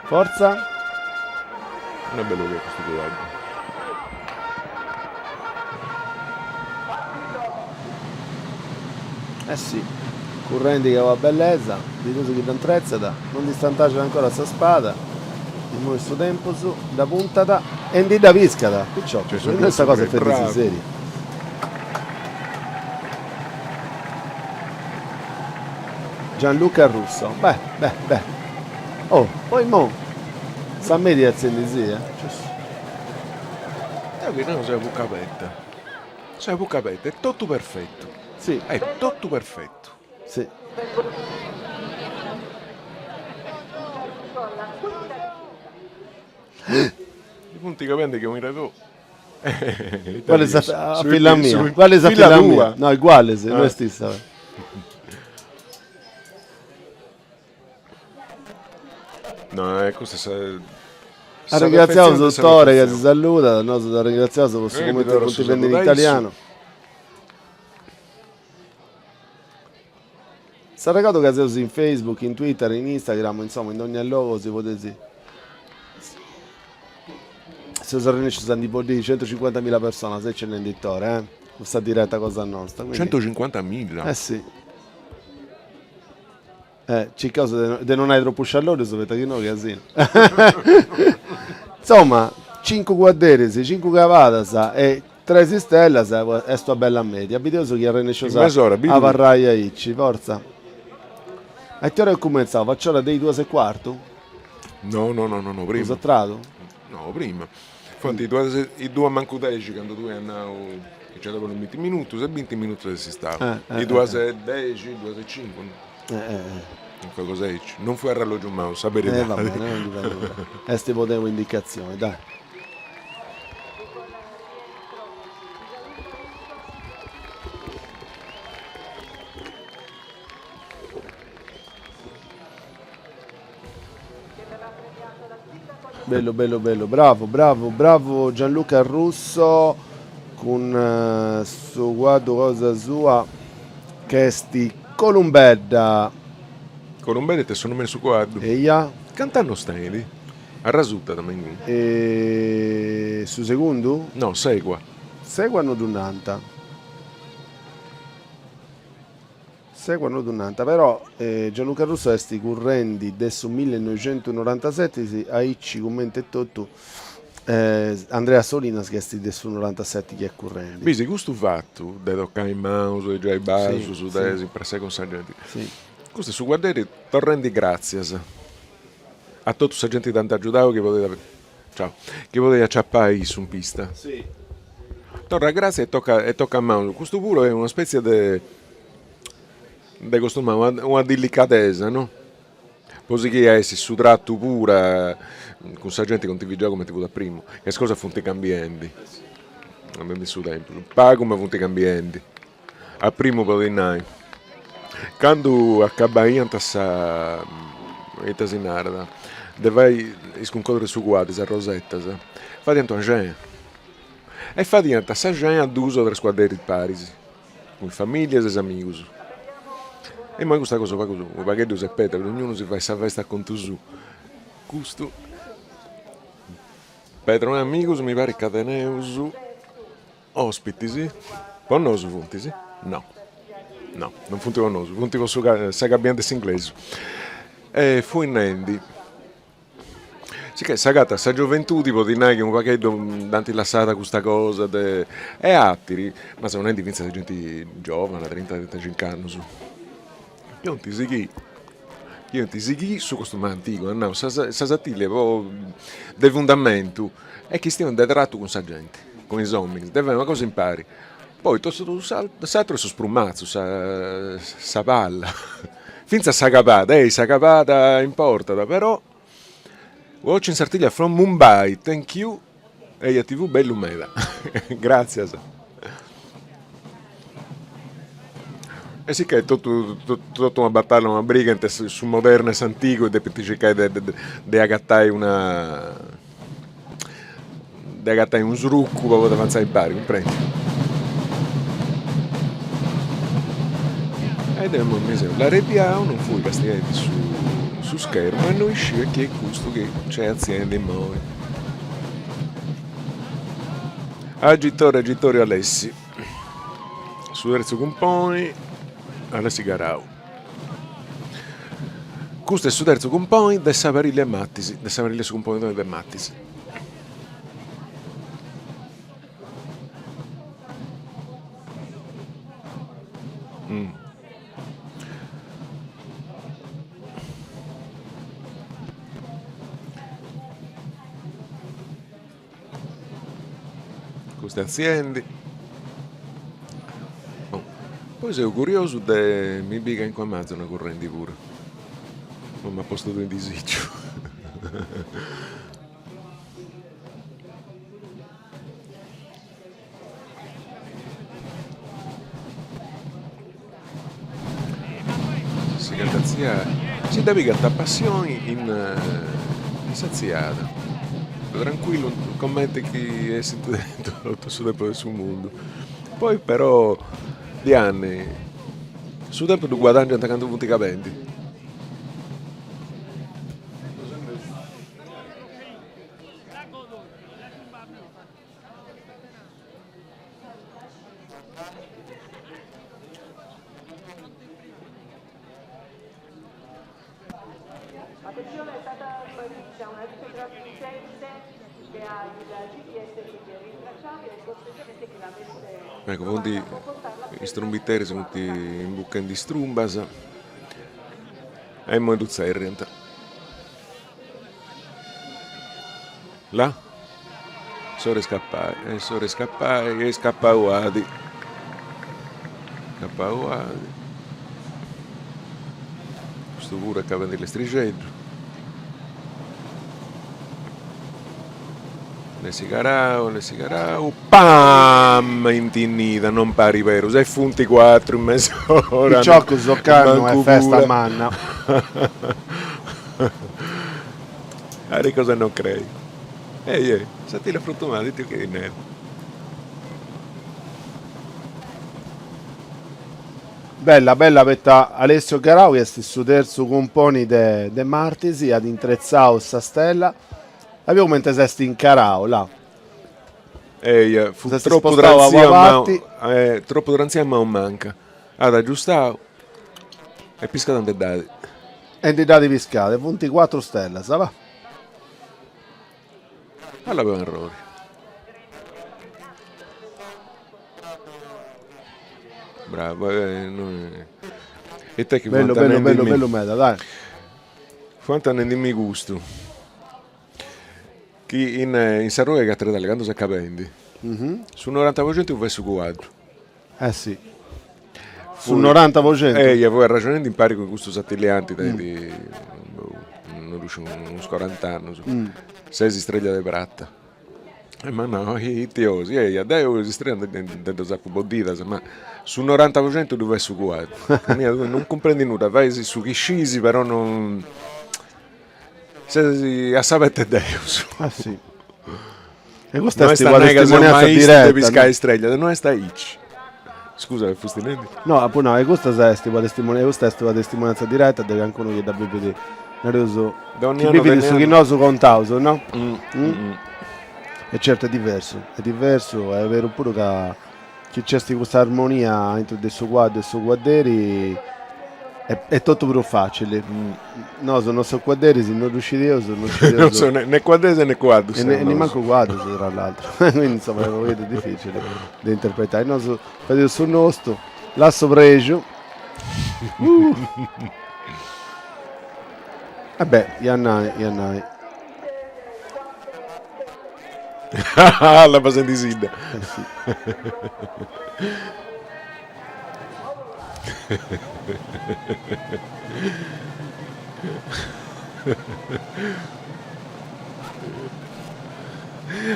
Fortza. Non è bellu che custu cuaddu. Eh sì, currendi che una bellesa, bideus chi dd'intretzat, non ndi stantaxat ancora sa spada, immoi su tempus, dda puntat e ndi dda piscat, piciocus, innoi sa cosa est fendisi seria. Gianluca Russo, beh, beh, beh, oh, poi immoi sa media artzendisì, eh. Deu chi nau seu a buca aberta. Seu a buca aberta, est totu perfetu. Si. Est totu perfetu. Si. Mi funt capendi che un'iragò. Quale sa filla mia? Quale sa filla mia? No, uguale, no est issa. No, custa est sa Arringratziaus su Tore ca si saludat, nosu dd'arringratziaus po su cumenti funt fendi in italianu. S'arregordu ca seus in Facebook, in Twitter, in Instagram, insoma in dogna logu si podit Seus arrennescius a ndi boddiri centocincuantamila personas, aici est nendi Tore, eh, cun sa direta cosa nosta. Centocincuantamila? Eh si. Eh, circaus de, de non ai tropu sciallorius, poita chi no casinu. Insoma, cincu cuadderis, cincu cavadas e tres istellas est una bella media. Bideus chi arrennescius a abarrai aici, fortza. A ite ora eus cumentzau? Facciora de is duas e cuartu? No, no, no, no, no, prima. Prus a tradu? No, prima. Funt is duas, is duas mancu dexi candu tui as nau chi nci at a ponni binti minutus e binti minutus est istau. Is duas e dexi, is duas e cincu. Calincuna cosa aici. Non fui arrellogiu mau, sa beridadi. Eh va bene, non ndi fait nudda. Est po tenni un'indicazioni, dai. Bellu bellu bellu, bravu bravu bravu Gianluca Russo cun su cuaddu cosa sua ch'est Columbedda. Columbedda est su nomini 'e su cuaddu. Eia. Cant'annus tenit? Arrasutat me. E su segundu? No, Segua. Segua no ddu nant. Segua no ddu nant, però Gianluca Russo est currendi de su millinoixentunorantaseti, aici cumenti etotu Andrea Solinas chi est de su norantaseti chi est currendi. Bisi, custu fatu de tocai is manus, de giai basus, de s'impressai cun sa genti, custu est su cuadderi torrendi gràtzias a totu sa genti chi dd'ant agiudau chi podit ciao chi podit aciapai issu in pista. Torra gràtzias e tocat e tocat manus, custu puru est una spètzia de de costuma, una dillicadesa no, po sighiri a essi su tratu pura cun sa genti contivigiau cumenti fut a primu, ca is cosas funt cambiendi, andendi in su tempus, pagu ma funt cambiendi. A primu podit nai, candu acabaiant sa, ita si narat, de fai is cuncodros de su cuaddu, is arrosetas, fadiant una cena. E fadiant sa cena duus o tres cuadderis paris, cun is familias e is amigus. E imoi custa cosa unu pagu unu pagheddu s'est perda, dognunu si fait sa festa a contu suu. Custu Pedro e amigus mi parit ca teneus ospitis, po nosu funtis? No, no, non funt po nosu, funt po su sa cabina de s'inglesu. E fui nendi, sicchè s'agatat sa gioventudi podit nai chi unu pagheddu dd'ant lassada custa cosa de e atiri, ma seu nendi finzas de genti giovana, trinta trintacinc'annus, chi 'olint sighì chi 'olint sighì su costumu antigu, at nau, sa sa Sartiglia po de fundamentu est chistioni de tratu cun sa genti, cun is ominis, de fai una cosa impari, poi totu s'aturu est su sprumatzu, sa sa palla, finzas sa cabada, ei sa cabada importat, però watching Sartiglia from Mumbai, thank you Eja TV bellu meda, gratzias. E sicchè totu totu una batalla, una briga intre su modernu e s'antigu e depint circai de de agatai una de agatai unu sruccu po podi avantzai impari, cumprendi? E deu imoi mi seu larebiau, non fui castiendi su su schermu e no isciu chi est custu chi nc'est atziendi imoi. Agitore agitorio Alessi. Su terzu cumponi Alessi Garau. Custu est su terzu cumponi de sa pariglia Mathis, de sa pariglia su cumponidori de Mathis. Custa atziendi. Poi seu curiosu de mi biri calincuna amazona currendi puru. Non m'at postu in disìgiu. Si cantu atziai, si dda pigat a passioni in s'atziada, trancuillu comente chi essint tentu totu su tempus de su mundu. Poi però dianni su tempus ddu guadangiant candu funt cabendi. Ecco, funt is trumbiteris funt imbuchendi is trumbas e imoi ddu tzerriant. Là? S'ora 'e scappai, est s'ora 'e scappai e iscappau at. Iscappau at. Custu puru est cabendi lestrixeddu. Alessi Garau, Alessi Garau, pam! Intinnida, non parit berus, e funt cuatru in mes'ora. Piciocus, ocannu est festa manna. Parit cosa 'e non crei. Ei ei, Sartiglia fruttumada, ite cherit nai. Bella bella poita Alessio Garau chi est su terzu cumponi de de Martis at intretzau sa stella, a biu cumenti s'est incarau, là. Eia, fut tropu trantzia a manu, tropu trantzia a manu manca, at agiustau e piscada ndi dd'at. E ndi dd'at piscada, e funt cuatru stellas, va. Palla po errori. Bravo, eh, no, e te chi Bellu, bellu, bellu, bellu meda, dai. Fuant nendimi custu, chi in in sa ruga 'e Catredali candu ses cabendi, su noranta po centu fait su cuaddu. Eh si. Su noranta po centu? Eia, fui arraxonendi impari cun custu sartillianti tenit, boh, non ddu sciu, unus corant'annus, ses istrellas de prata. E m'at nau, ite 'osi, eia, deu is istrellas nde ddas apu boddidas, ma su noranta po centu ddu fait su cuaddu. Tui non cumprendis nudda, fais su chi scis, però non ses a sa peta 'e Deus. Ah si. E custa No est est a una nai ca seu testimonianza maistu de diretta, piscai no? istrellas, no est aici. Scusa, fusti nendi? No, apu nau, e custa est una testimonianza, custa est una testimonianza diretta de cancunu chi dda bivit, nareus, Donni chi annu bivit donni su chi annu. nosu contaus, no? E certu est diversu, est diversu, est beru puru ca chi nc'est custa armonia aintru de su cuaddu e su cuadderi est totu prus facili. Nosu non seus cuadderis, non ddu scideus, non scideus. Non seus ne cuadderis e ne cuaddus E seus nosu. nimancu cuaddus tra l'altro, quindi insoma est unu pagheddu dificili de interpretai. Nosu fadeus su nostu, lassu prexu. E beh, ia nai, ia nai. La pasendisidda.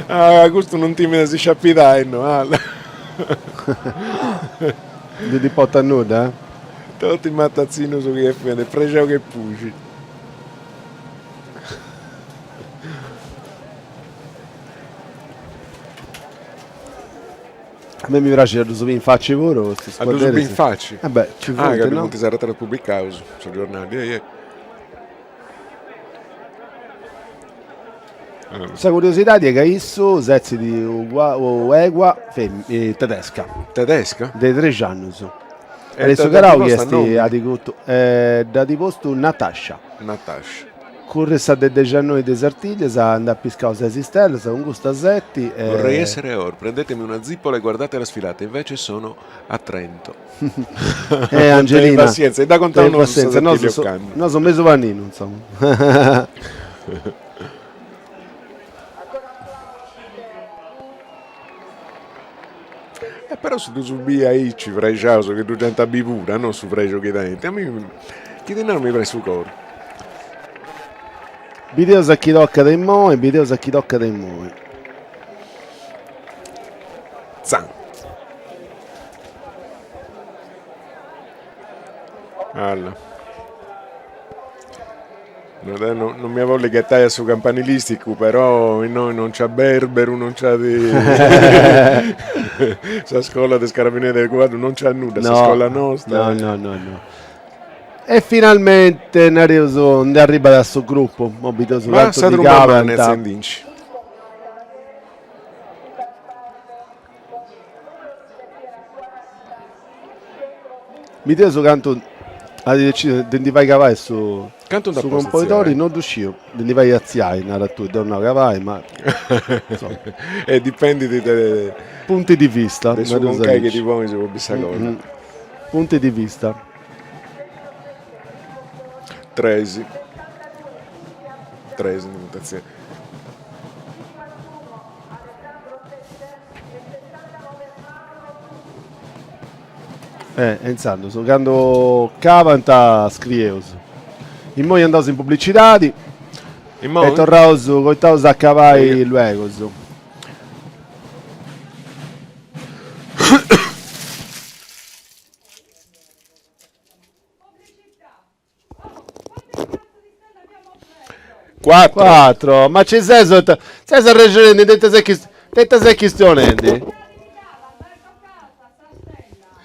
Ah, custu non timit a si sciapidai, no? Alla. Non ddi portat nudda, eh? Totu is matatzinus chi est fendi, prexau che puxi. A mei mi praxit a ddus biri in faci puru custus A ddus biri in faci? Eh beh, ci Ah, funt, ca ddu no? funt is arretratus publicaus in su giornali, ei ei. Sa curiosidadi est ca issu setzit un'egua tedesca. Tedesca? De trexi annus. Alessio Garau chi est at cotu dd'at postu Natascia. Natascia. Curret sa de dexannoi de Sartiglia, nd'at piscau ses istellas, cun custa seti e. Vorrei essere Or, prendetemi una zippola e guardate la sfilata, invece sono a Trento. Eh Angelina. Teni passienza, e dda contaus nosu sa Sartiglia ocannu. Nosu mesu paninu, insoma. E però si ddus biri aici prexaus chi ddu giant a biri puru, no su prexu chi tenint, a mei chi ti naru mi prenit su coru. Bideus a chi tocat immoi, bideus a chi tocat immoi. Zan. Alla. No, deu no non m'ia bolli ghetai a su campanilisticu, però innoi non nc'at berberu, non nc'at sa scola de is carabineris de Cuartu, non nc'at nudda, sa scola nosta. No, no, no, no. E finalmente, nareus, ndi arribat a su gruppu, mo bideus Ma cantu sa ndi trumba manna cabant. etziendinci. Bideus cantu at decidiu de ndi fai cabai su Cantu nd'at su postu componidori tziai? no ddu sciu, de ndi fai atziai, narat tui, deu nau cabai, ma insoma. E dipendit de Punti di vista, de su nareus concai chi aici. ti ponis po biri sa cosa. Punti di vista. Tresi. Tresi ndi funt atziai. Eh, e intzandus, candu cabant scrieus. Immoi andaus in pubblicidadi Immoi? e torraus, coitaus a acabai luegus. Cuatru. Cuatru. Ma ci ses, ses arrexonendi de ita ses de ita ses chistionendi?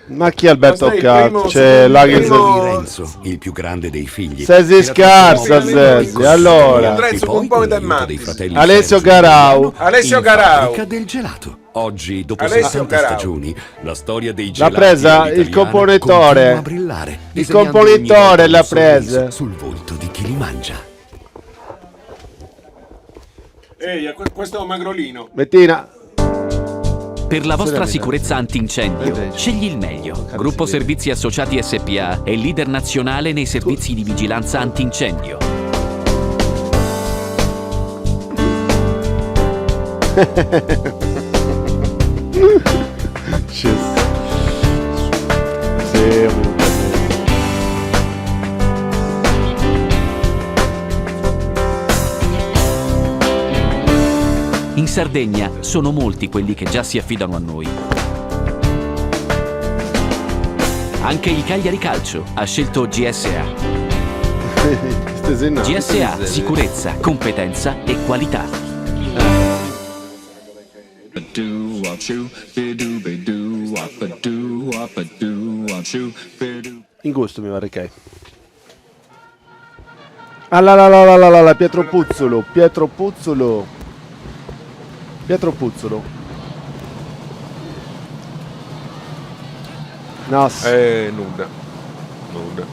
Ma chi Alberto Cazzu, c'è là che Renzo, il più grande dei figli. Ses scarsa, ses. Allora. Alessio Garau. Alessio Garau. del gelato. Oggi, dopo Alessio 60 Garau. stagioni, la storia dei L'ha gelati presa il all'italiana componitore. continua a brillare, Il disegnando ogni componitore volta l'ha un sorriso presa. sul volto di chi li mangia. Ehi, questo è un magrolino. Bettina. Per la vostra Seriamente. sicurezza antincendio, scegli il meglio. Gruppo Servizi Associati SPA è leader nazionale nei servizi di vigilanza antincendio. Sì. Sì, In Sardegna sono molti quelli che già si affidano a noi. Anche il Cagliari Calcio ha scelto GSA. GSA, sicurezza, competenza e qualità. In custu mi parrit chi. Allalalala Pietro Putzulu, Pietro Putzulu, Pietro Putzulu. Nos. Eh, nudda, nudda.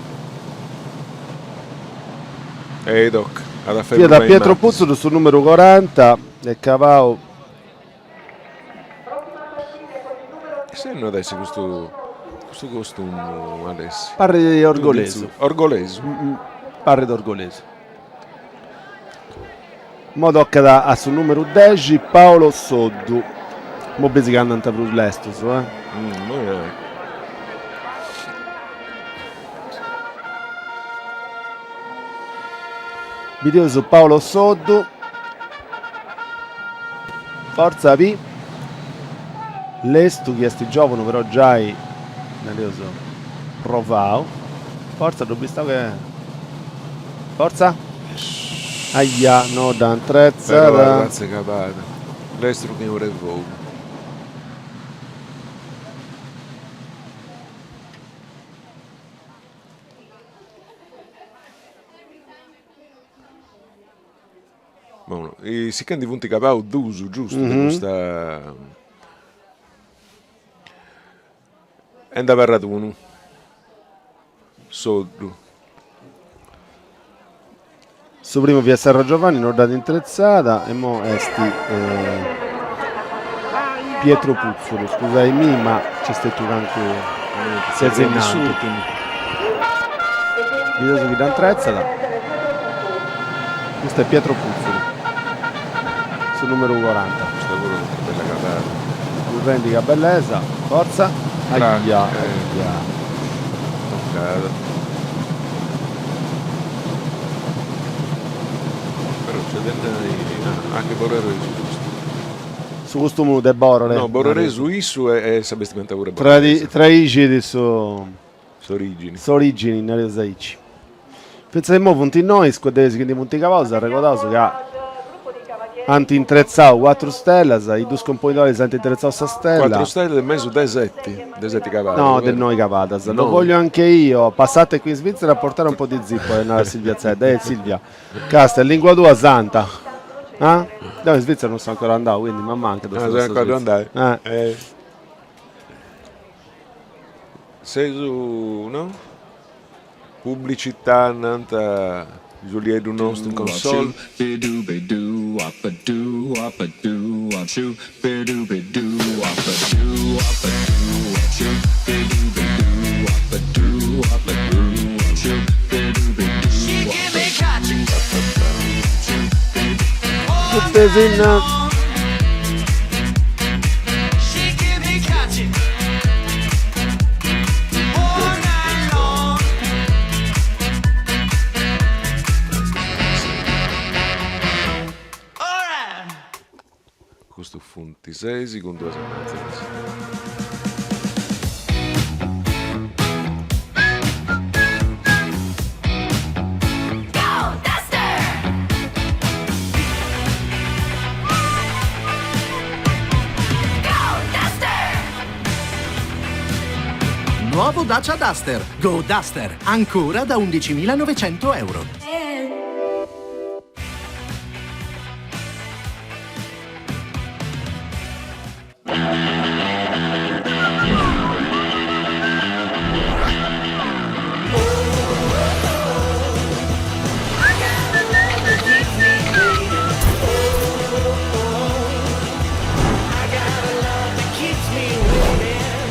Ei doc, at a fai Fiat Pietro Putzulu su numeru coranta e cabau. Chissà no at essi custu custu costumu at essi. Parrit orgolesu. Orgolesu? Parrit orgolesu. Mo tocat a su numeru dexi Paolo Soddu. Mo bisi ca andant prus lestus eh. Bideus Paolo Soddu. Fortza Pi. Lestu chi est giovunu però giai nareus provau. Fortza ddu bistau che. Fortza. Aia no dda intretzat. Però arratza 'e cabada. Lestru che unu fogu. Bonu, si che ndi funt cabaus duus, giustu, de custa e nd'abarrat unu, Soddu. Su primu fiat Serra Giovanni, no dd'at intretzada e mo est Pietro Putzulu, scusaimì ma nc'est stetiu cancu sesi innanti. Bideus chi dda intretzat. Custu est Pietro Putzulu, su numeru coranta. Custa puru est una bella cabada. Currendi a bellesa, fortza. Aia, aia. Toccada. Però nc'est de nai, ah, che bororesu custu. Su costumu de Borore. No, bororesu issu e sa bestimenta puru est bororesa. Traixit su. S'origini. S'origini, nareus aici. Fintzas a immoi funt innoi is cuadderis chi ndi funt cabaus, arregodaus ca ant intretzau cuatru stellas, is dus componidoris ant intretzau sa stella. Cuatru stellas e mesu de seti, de seti cabadas. No, de noi cabadas. Lo voglio anche io, passate qui in Svizzera a portare un po' di zippo, narat Silvia Zedda. Eh Silvia, casta, lingua tua santa. Ah? Deu in Svizzera non seu ancora andau, quindi m'ammancat. Ah, ses ancora a andai? Eh. Ses no? Pubblicità nant Giulieddu nostru in console. Custu funt ses cun duas amàzonas. Nuovo Dacia Duster. Go Duster. Ancora da 11.900 euro.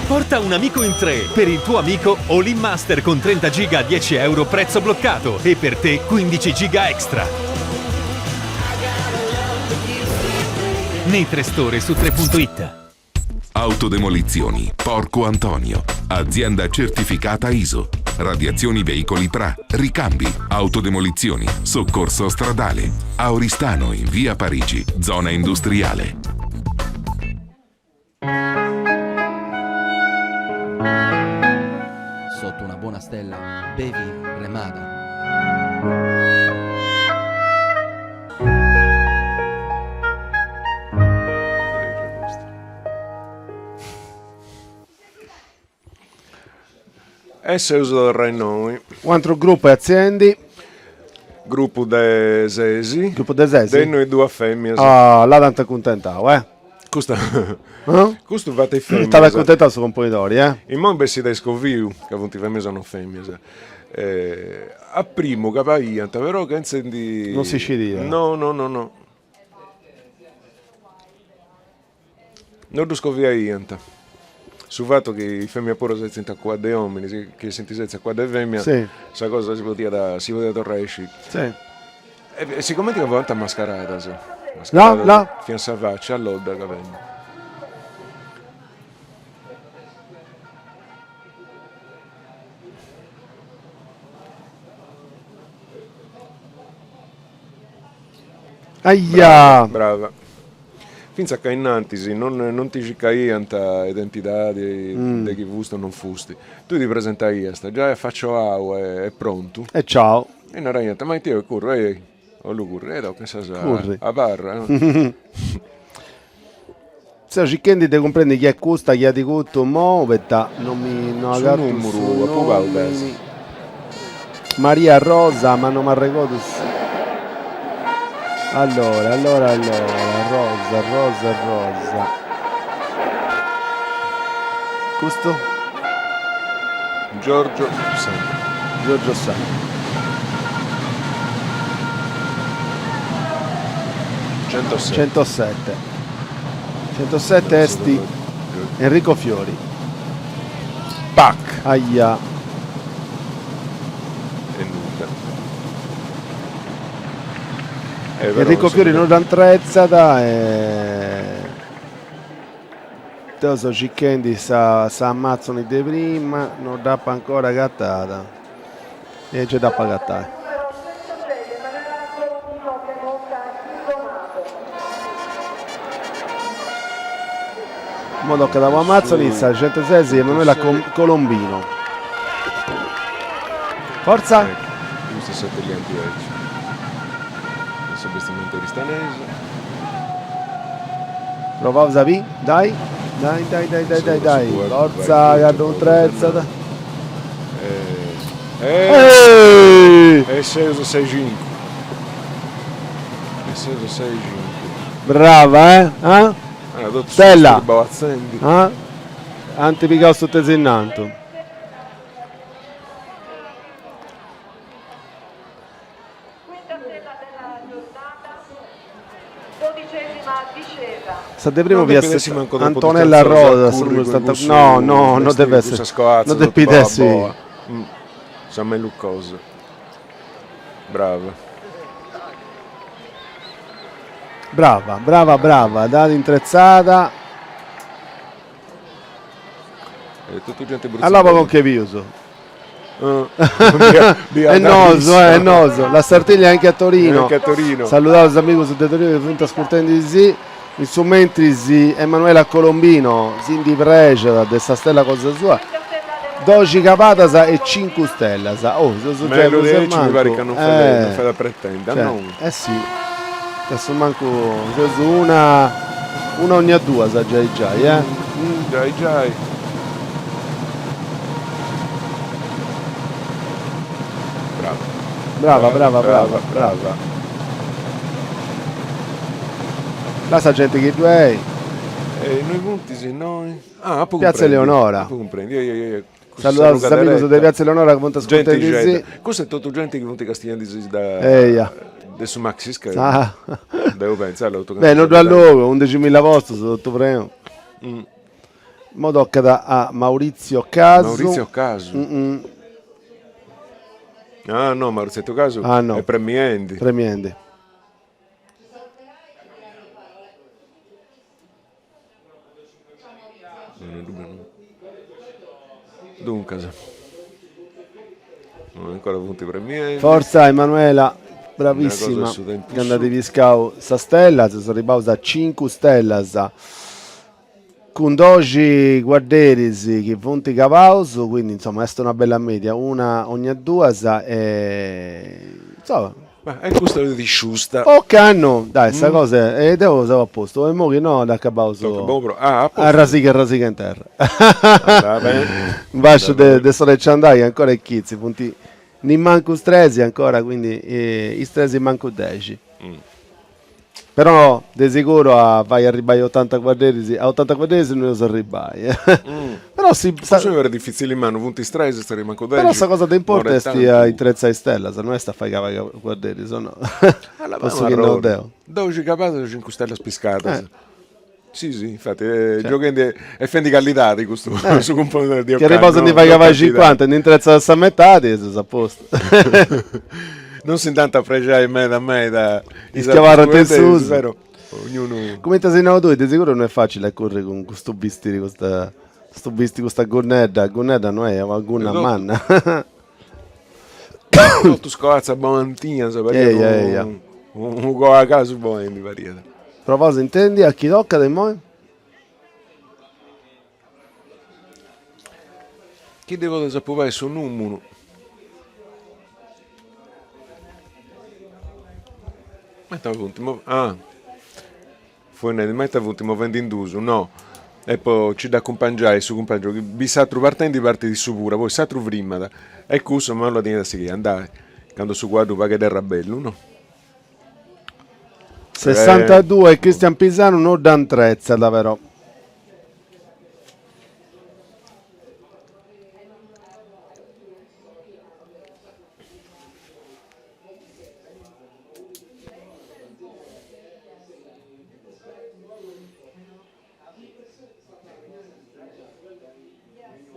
Porta un amico in tre per il tuo amico All In Master con 30 giga a 10 euro prezzo bloccato e per te 15 giga extra. Nei tre store su 3.it. Autodemolizioni Porco Antonio, azienda certificata ISO. Radiazioni veicoli PRA, ricambi, autodemolizioni, soccorso stradale. A Oristano in via Parigi, zona industriale. Sotto una buona stella, bevi Remada. E seus torra innoi. U antru gruppu est atziendi. Gruppu de sesi. Gruppu de sesi? De innoi duas femias. Ah, là t'ant acuntentau, eh. Custa Custu fatu is femias. T'at acuntentau su componidori, eh. Immoi bessit a iscoviu ca funt femias o non femias. A primu cabaiant però chentza ndi. Non si scidiat. No no no no. No ddu scoviaiant. Su fatu chi is femias puru setzint a cuaddu 'e ominis, chi essint setzi a cuaddu 'e femia, sa cosa si podiat si podiat torrai a iscì. E sigomenti ca fuant mascaradas, mascaradas fiant sa facci allodda cabendi. Aia! Brava. Fintzas ca innantis non non ti circaiant identidadi de chi fusti o non fusti. Tui ti presentaiast giai afacioau e prontu. E ciao. E naraiant, ma ite curru, ei, 'ollu curri, e toca insas abarra. Seu circhendi de cumprendi chi est custa chi at curtu immoi, poita non mi no agatu su numuru apubau dd'as. Maria Rosa, ma non m'arregodu su Allora, allora, allora, Rosa, Rosa, Rosa. Custu? Giorgio Sanna. Giorgio Sanna. 107. 107. 107 est Enrico Fiori. Pac. Aia. E nudda. Enrico Fiori non dd'antretzat e deu so circhendi sa sa Amazzoni de prima, non dd'apo ancora agatada e nce dd'apo agatai. Mo tocat a Amazzoni sa 106 Emanuela Colombino. Forza! Ecco, custu est s'atelianti aici. De sa bestimenta oristanesa. Provaus a bi, dai, dai, dai, dai, dai, dai, dai, forza ca ddu intretzat. E seus a sei cincu. E seus a sei cincu. Brava, eh? Ah? Stella! Ah? Ant pigau su tesinantu. Sa de primu fiat Antonella Rosa, su numeru setanta no no no depit essi no depit essi. Sa mellus cosa. Brava. Brava, brava, brava, dd'at intretzada. Totu genti Allora po che pius. E nosu, eh, nosu. La Sartiglia anche a Torino. Anche a Torino. Salutaus is amigus de Torino chi funt ascurtendi-sì. In su mentris Emanuela Colombino si ndi prexat de sa stella cosa sua. Doxi cabadas e cincu stellas. Oh, seus giai Mellus prus de e aici mi parit mancu. ca non fait non fait a pretendi, a nou. Eh si, a su mancu seus una una ogna duas giai giai, eh. Giai giai. Brava. Brava, brava, brava, brava. Lassa genti chi ddu est. E innui funt innoi? Ah, apu Piazza cumprendiu. Eleonora. Apu cumprendiu, ei, ei, ei. Saludaus is amigus de Piazza Eleonora chi funt ascurtendi-sì. Custa est totu genti chi funt castiendisi da Eia. de su maxi schermu. Ah. Deu pentzu, allora totu Beh, no ddu at logu, undiximilla postus, totu prenu. Mo tocat a Maurizio Casu. Maurizio Casu. Ah no, Maurizio Casu ah, no. est premiendi. Premiendi. Duncas, non ancora funt premiendi. Forza Emanuela, bravissima, ca nd'at piscau sa stella, seus arribbaus a cincu stellas, cun doxi cuadderis chi funt cabaus, quindi insoma est una bella media, una ogna duas e insoma. Ma e custa est giusta. Ocannu, dai, sa cosa est, e deu seu a postu, e immoi chi no dd'acabaus Ah, a postu. arrasiga arrasiga in terra. Va bene. In basciu de de s'ora 'e ci andai ancora est chitzi, funt nimancu is tresi ancora, quindi is tresi mancu dexi. Però de siguru a fai arribbai otanta cuadderis, a otanta cuadderis no eus arribbai. Però si sa. Cussu mi paret difitzili mannu, funt is tres, is tres mancu dexi. Però sa cosa de importu est a intretzai is stellas, no est a fai cabai cuadderis, o no? Po su chi nau deu. Doxi cabadas cincu stellas piscadas. Si si, infati, gioghendi e fendi callidadi custu su cumponidori di ocannu. Chi arribaus a ndi fai cabai cincuanta e ndi intretzas sa metadi, seus a postu. Non si nd'ant a prexai meda meda is chi abarrant in susu. Però ognunu. Cumenti as nau tui, de siguru no est facili a curri cun custu bistiri, custa custu bistiri, custa gunnedda, gunnedda no est, una gunna manna. Totu scoatzas boantinas, pariat Eia eia. unu coacasu boendi pariat. Provaus a intendi a chi tocat immoi. Chi ddi podes apubai su numunu. Ma ita funt ah fui nendi ma ita funt movendi in duus no e po ci dd'acumpangiai su cumpangiu chi bit s'aturu partendi partit issu puru poi s'aturu frimat e cussu ma la teniat a sighiri andai candu su cuaddu pagheddu est bellu no. Sessantadue Cristian Pisanu no dda intretzat però.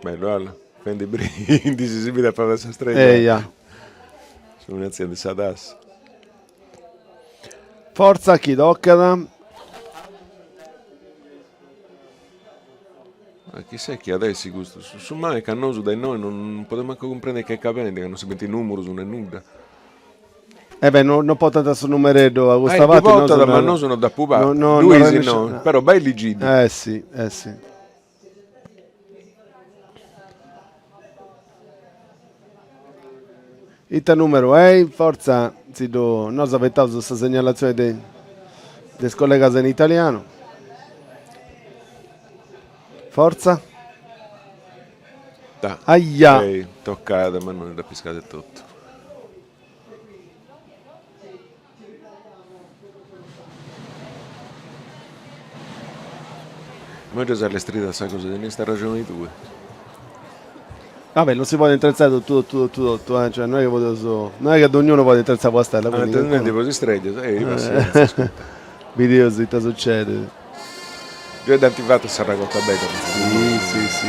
Bellu alla, fendi brindisi si bit a fai sa strega. Eia. Su de sa tassa. Fortza chi tocat. Ma chissà chi at essi custu, su mali est ca nosu dae innoi non podeus mancu cumprendi ch'est capendi, ca non si bint numerus ne nudda. Eh beh, no, no portat su numereddu a custa eh, parti. Portat, ma nosu no dd'apu no, no, no, però bai ligiddu. Eh sì, eh sì. Ita numeru est? Fortza si ddu nosu abetaus sa segnalazione de de is collegas in italianu. Fortza. Da. Aia. Ei, toccada, ma non dda piscada totu. Immoi già s'est allestrida sa cosa, teniast arraxoni tui. Vabbè, non si podit intretzai totu totu totu totu, eh, cioè non è che podeus, non è che dognunu podit intretzai una stella, quindi calincunu. Po is streglias, ei, passienzia, ascurta. Bideus ita succedit. Giai dd'ant fatu sa raccolta bella. Si, si, si.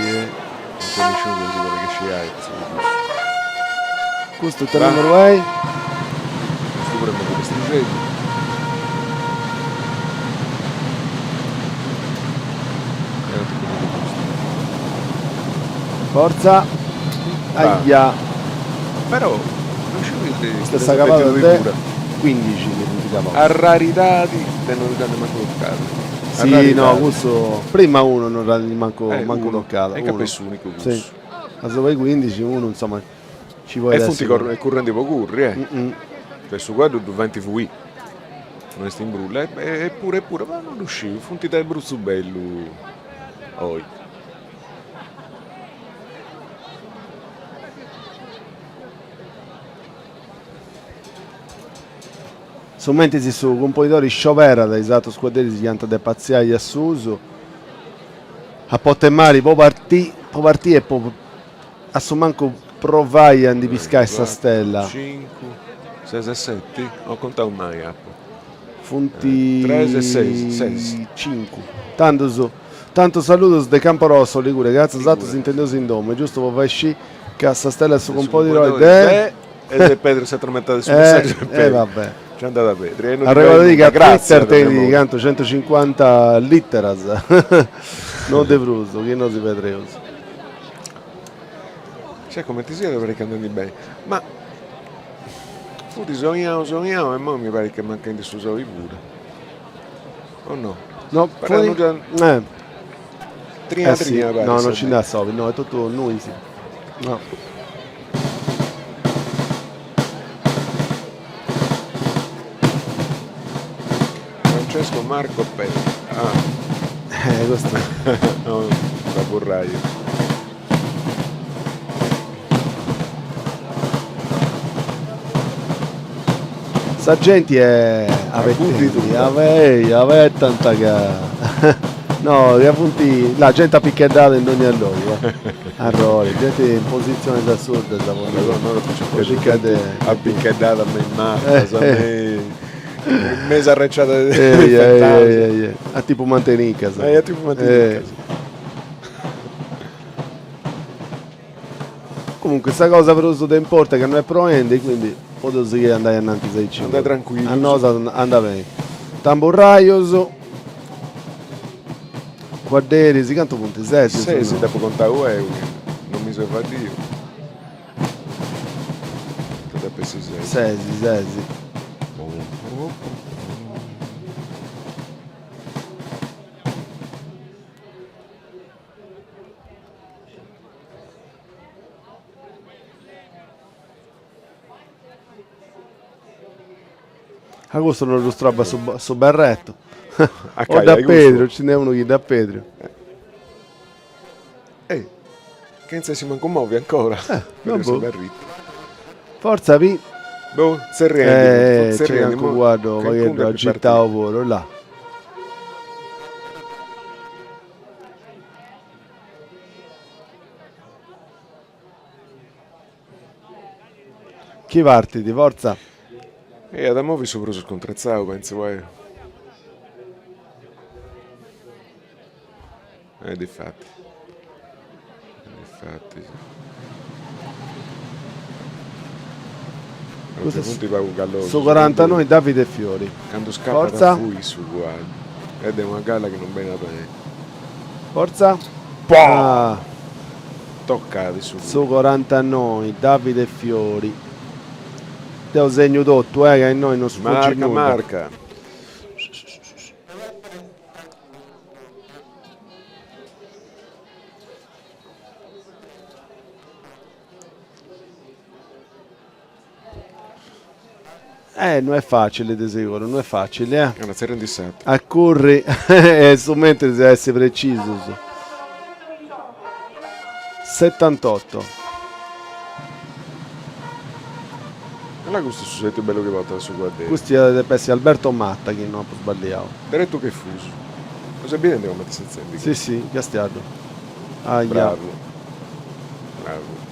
Non nc'est nisciunu chi si podit chesciai po cussu. Custu ita numeru est? Custu puru est moviu lestrixeddu. E ant cumbidu custu. Fortza. Aia. Però non sciu chi Custa est sa cabada de cuindixi chi funt cabaus. A raridadi de non dd'ant mancu tocada. Si, no, cussu prima unu non dd'ant mancu mancu tocada. E ca est s'unicu cussu. Si, a su 'e cuindixi unu insoma ci podit essi. E funt currendi po curri, eh. Cioè su cuaddu ddu faint fuì, non est in brulla, eppure eppure, ma non ddu sciu, funt de brutzu bellu oi. Su mentris su cumponidori scioberat is atrus cuadderis chi ant depi artziai a susu a potemari po parti po parti e po a su mancu provai a ndi piscai sa stella. Cincu, ses e seti? No contau mai apu. Funt Tres e ses, ses. Cincu. Tandus, tantus saludus de Camporosso, Ligure, gratzias a atrus intendeus in domu, e giustu po fai scì ca sa stella 'e su cumponidori de. E de Pedru s'atra metadi de su messaggiu de Pedru. Eh vabbè. Nci andat a Pedru. E non Arregordadì ca Twitter tenit cantu centocincuanta literas, non de prus, chi no si pedreus. Siat cumenti siat parit chi andendi beni. Ma fut sognau sognau e immoi mi parit chi manchendi su soli puru. O no? No, fuit... Eh. Tria eh sì. tria parit. No, non ci nd'at soli, no, est totu nuis. No. Francesco Marco Pe. Ah. Eh, custu. No, tamburraiu. Sa genti est abetendi, abetant ca no, ca funt, là, genti apicheddada in dogna logu, eh, arrori, genti in positzionis assurdas po circai de. Apicheddada me is matas, me in mesu arreciada de A tipu mantenicas. A tipu mantenicas. Comunque sa cosa prus de importu est ca no est proendi, quindi podeus sighiri a andai anantis aici. Andai tranquillus. A nosu andat beni. Tamburraius, cuadderis, cantu funt? Sesi? Sesi, dd'apu contau eu, non mi seu faddiu. Depit essi sesi. Sesi, sesi. A custu non ddu strabat su su berretu. O dd'at pèdiu, nci nd'est unu chi dd'at pèdiu. Eh, chentza si mancu movi ancora. Eh, su berritu. Fortza Pi. Boh, tzerriendi, eh, tzerriendi. C'è cuaddu, pagheddu agitau puru, là. Chi partit, fortza. E at a movi su prus scuntretzau, pentzu 'eo. E difati. Difati. Custu funt pagu callosus. Su corantanoi Davide Fiori. Candu scapat a fui su cuaddu. Ed est una gala chi non benit beni. Fortza. Ah. Tocat su. Su corantanoi Davide Fiori. Deu segnu totu eh ca innoi non sfugit nudda. Marca marca. Eh, no est facili de seguru, no est facili, eh. Una tzerriendissata. A curri e su mentris a essi precisus. Setantotto. Là custu su sètiu bellu chi portat su cuadderi. Custu iat a depi essi Alberto Matta, chi no apu sballiau. Deretu che fusu. Ddu ses bidendi comenti est setzendi? Si si, castiaddu. Aia. Bravu. Bravu.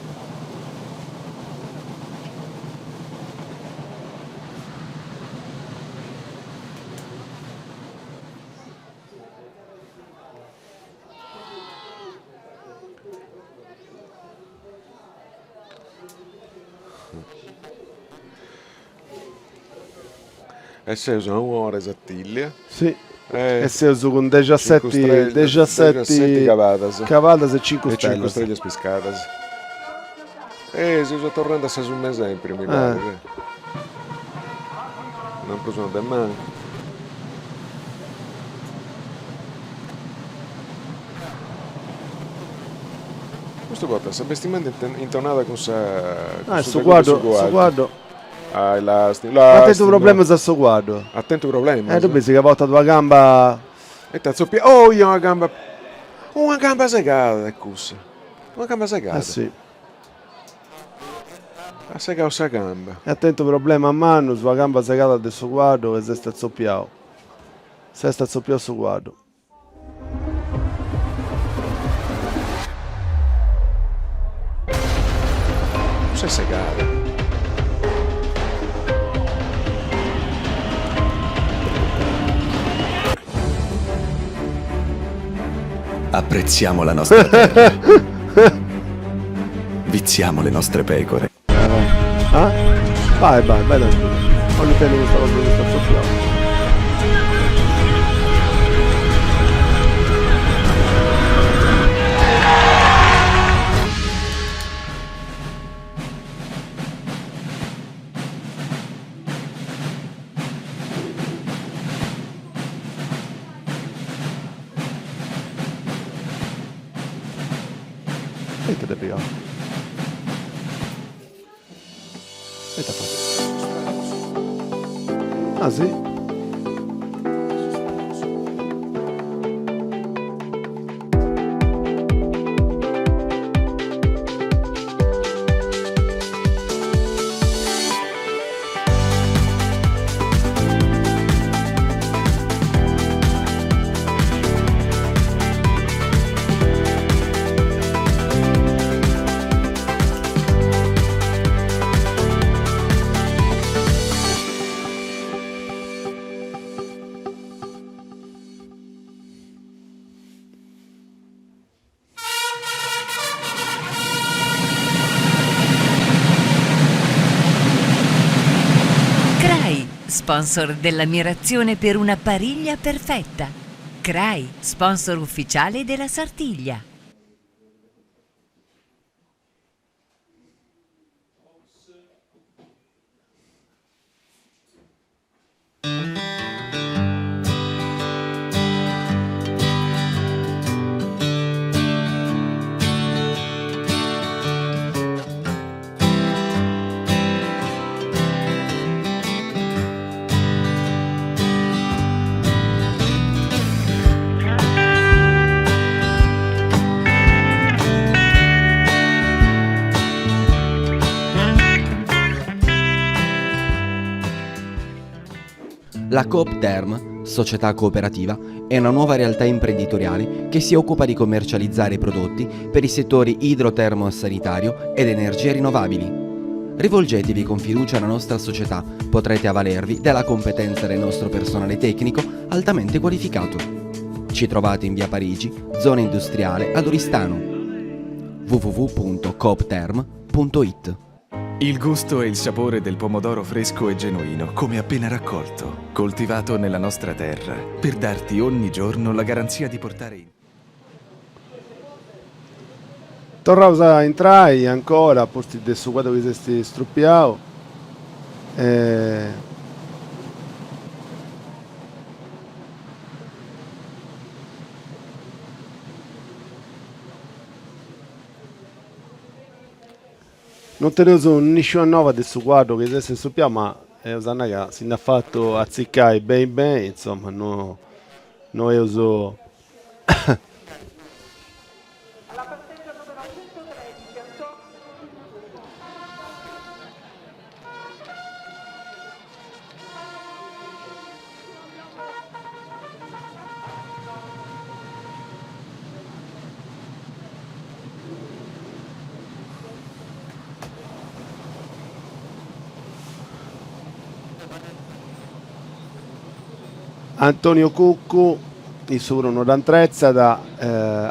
E seus a un'ora 'e Sartìllia. Si. E seus cun dexaseti dexaseti cavadas. Cavadas e cincu stellas. E cincu stellas piscadas. E seus torrendi a sa summa 'e sempri, mi parit. Non prus non de mancu. Custu portat sa bestimenta intonada cun sa Ah, su cuaddu, su cuaddu. Ah, lastima, lastima. At tentu problemas a su cuaddu. At tentu problemas. Eh, ddu bisi ca portat una gamba. E t'at zoppiau, oh, una gamba, una gamba segada est cussa, una gamba segada. Eh si. At segau sa gamba. E at tentu problema mannu, una gamba segada de su cuaddu e s'est atzoppiau. S'est atzoppiau su cuaddu. Cussa est segada. Apprezziamo la nostra terra. Viziamo le nostre pecore. Ah? Vai, vai, vai tranquillo. Ogni tempo questa cosa che sta soffiando. Ita dda pigau? Ita fatu? Ah si? sponsor dell'ammirazione per una pariglia perfetta. Crai, sponsor ufficiale della Sartiglia. La Coop Term, società cooperativa, è una nuova realtà imprenditoriale che si occupa di commercializzare prodotti per i settori idrotermo-sanitario ed energie rinnovabili. Rivolgetevi con fiducia alla nostra società, potrete avvalervi della competenza del nostro personale tecnico altamente qualificato. Ci trovate in via Parigi, zona industriale ad Oristano. www.coopterm.it Il gusto e il sapore del pomodoro fresco e genuino, come appena raccolto, coltivato nella nostra terra, per darti ogni giorno la garanzia di portare in Torraus a intrai ancora a pustis de su cuaddu chi s'est strupiau e. Non teneus nisciuna nova de su cuaddu chi s'est strupiau ma eus a nai ca si nd'at fatu atzicai beni beni, insoma, no no eus Antonio Cuccu, issu puru no dd'antretzat, a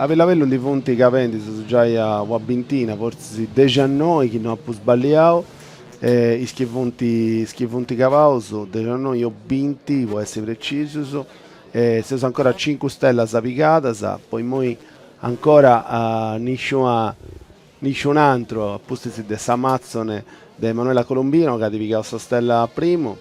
bellu a bellu ndi funt cabendi seus giai a una bintina, fortzis dexiannoi chi no apu sballiau, is chi funt is chi funt cabaus, dexiannoi o binti po essi precisus, E seus ancora a cincu stellas pigadas, po immoi ancora nisciuna nisciun'antru, a pustis de s'Amazzone de Emanuela Colombino ca at pigau sa stella primu.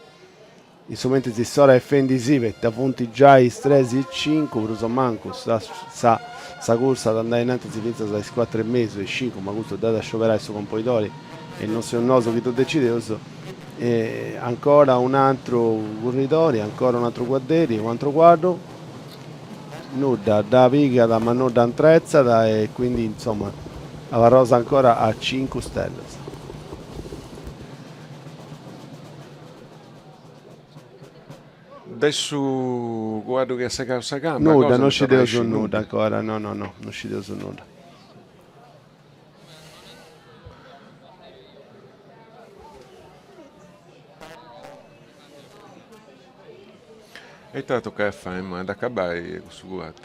In su mentris s'ora est fendisì poita funt giai is tres e cincu prus o mancu, sa sa sa cursa at andai innantis fintzas a is cuatru e mesu e cincu, ma custu dd'at a scioberai su compoidori e non seus nosu chi ddu decideus. E ancora un'antru curridori, ancora un'antru cuadderi, un'antru cuaddu, nudda, dda pigat ma no dda intretzat e quindi insoma abarraus ancora a cincu stellas. De su cuaddu chi at segau sa camba Nudda, no scideus nudda ancora, no no no, no scideus nudda. E ita tocat a fai imoi? A dd'acabai cussu cuaddu,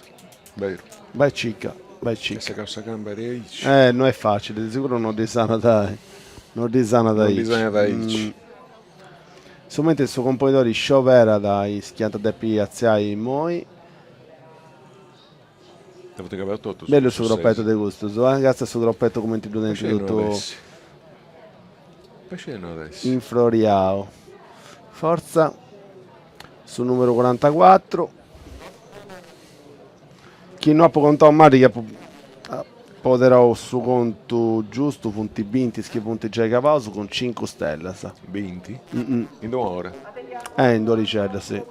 beru? Bai cica, bai cica. At segau sa camba de aici. Eh, no est facili, de seguru no ddi sanat, no ddi sanat aici. No ddi sanat aici. Su mentris su componidori scioberat is chi ant a depi atziai immoi. Bellu su cropetu de custus, eh? Càstia su cropetu cumenti ddu tenint totu infroriau. Fortza, su numeru corantacuatru, chi no apu contau mali chi apu poderau su contu giustu funt binti is chi funt giai cabaus cun cincu stellas. Binti? In d'una ora? Eh, in d'un'orixedda, si.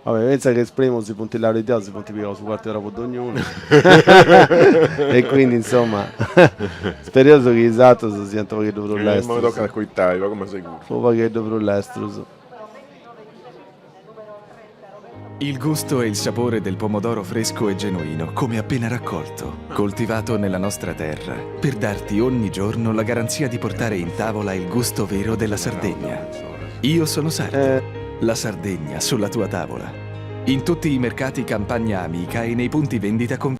Vabbè, pensa che is primus si funt laureaus, si funt pigaus su cuartu de ora po dognunu e quindi insomma spereus chi is atrus siant u' pagheddu prus lestrus. Imoi tocat a coitai, pagu ma seguru. U' pagheddu prus lestrus. Il gusto e il sapore del pomodoro fresco e genuino, come appena raccolto, coltivato nella nostra terra, per darti ogni giorno la garanzia di portare in tavola il gusto vero della Sardegna. Io sono sardo. La Sardegna sulla tua tavola. In tutti i mercati Campagna Amica e nei punti vendita con...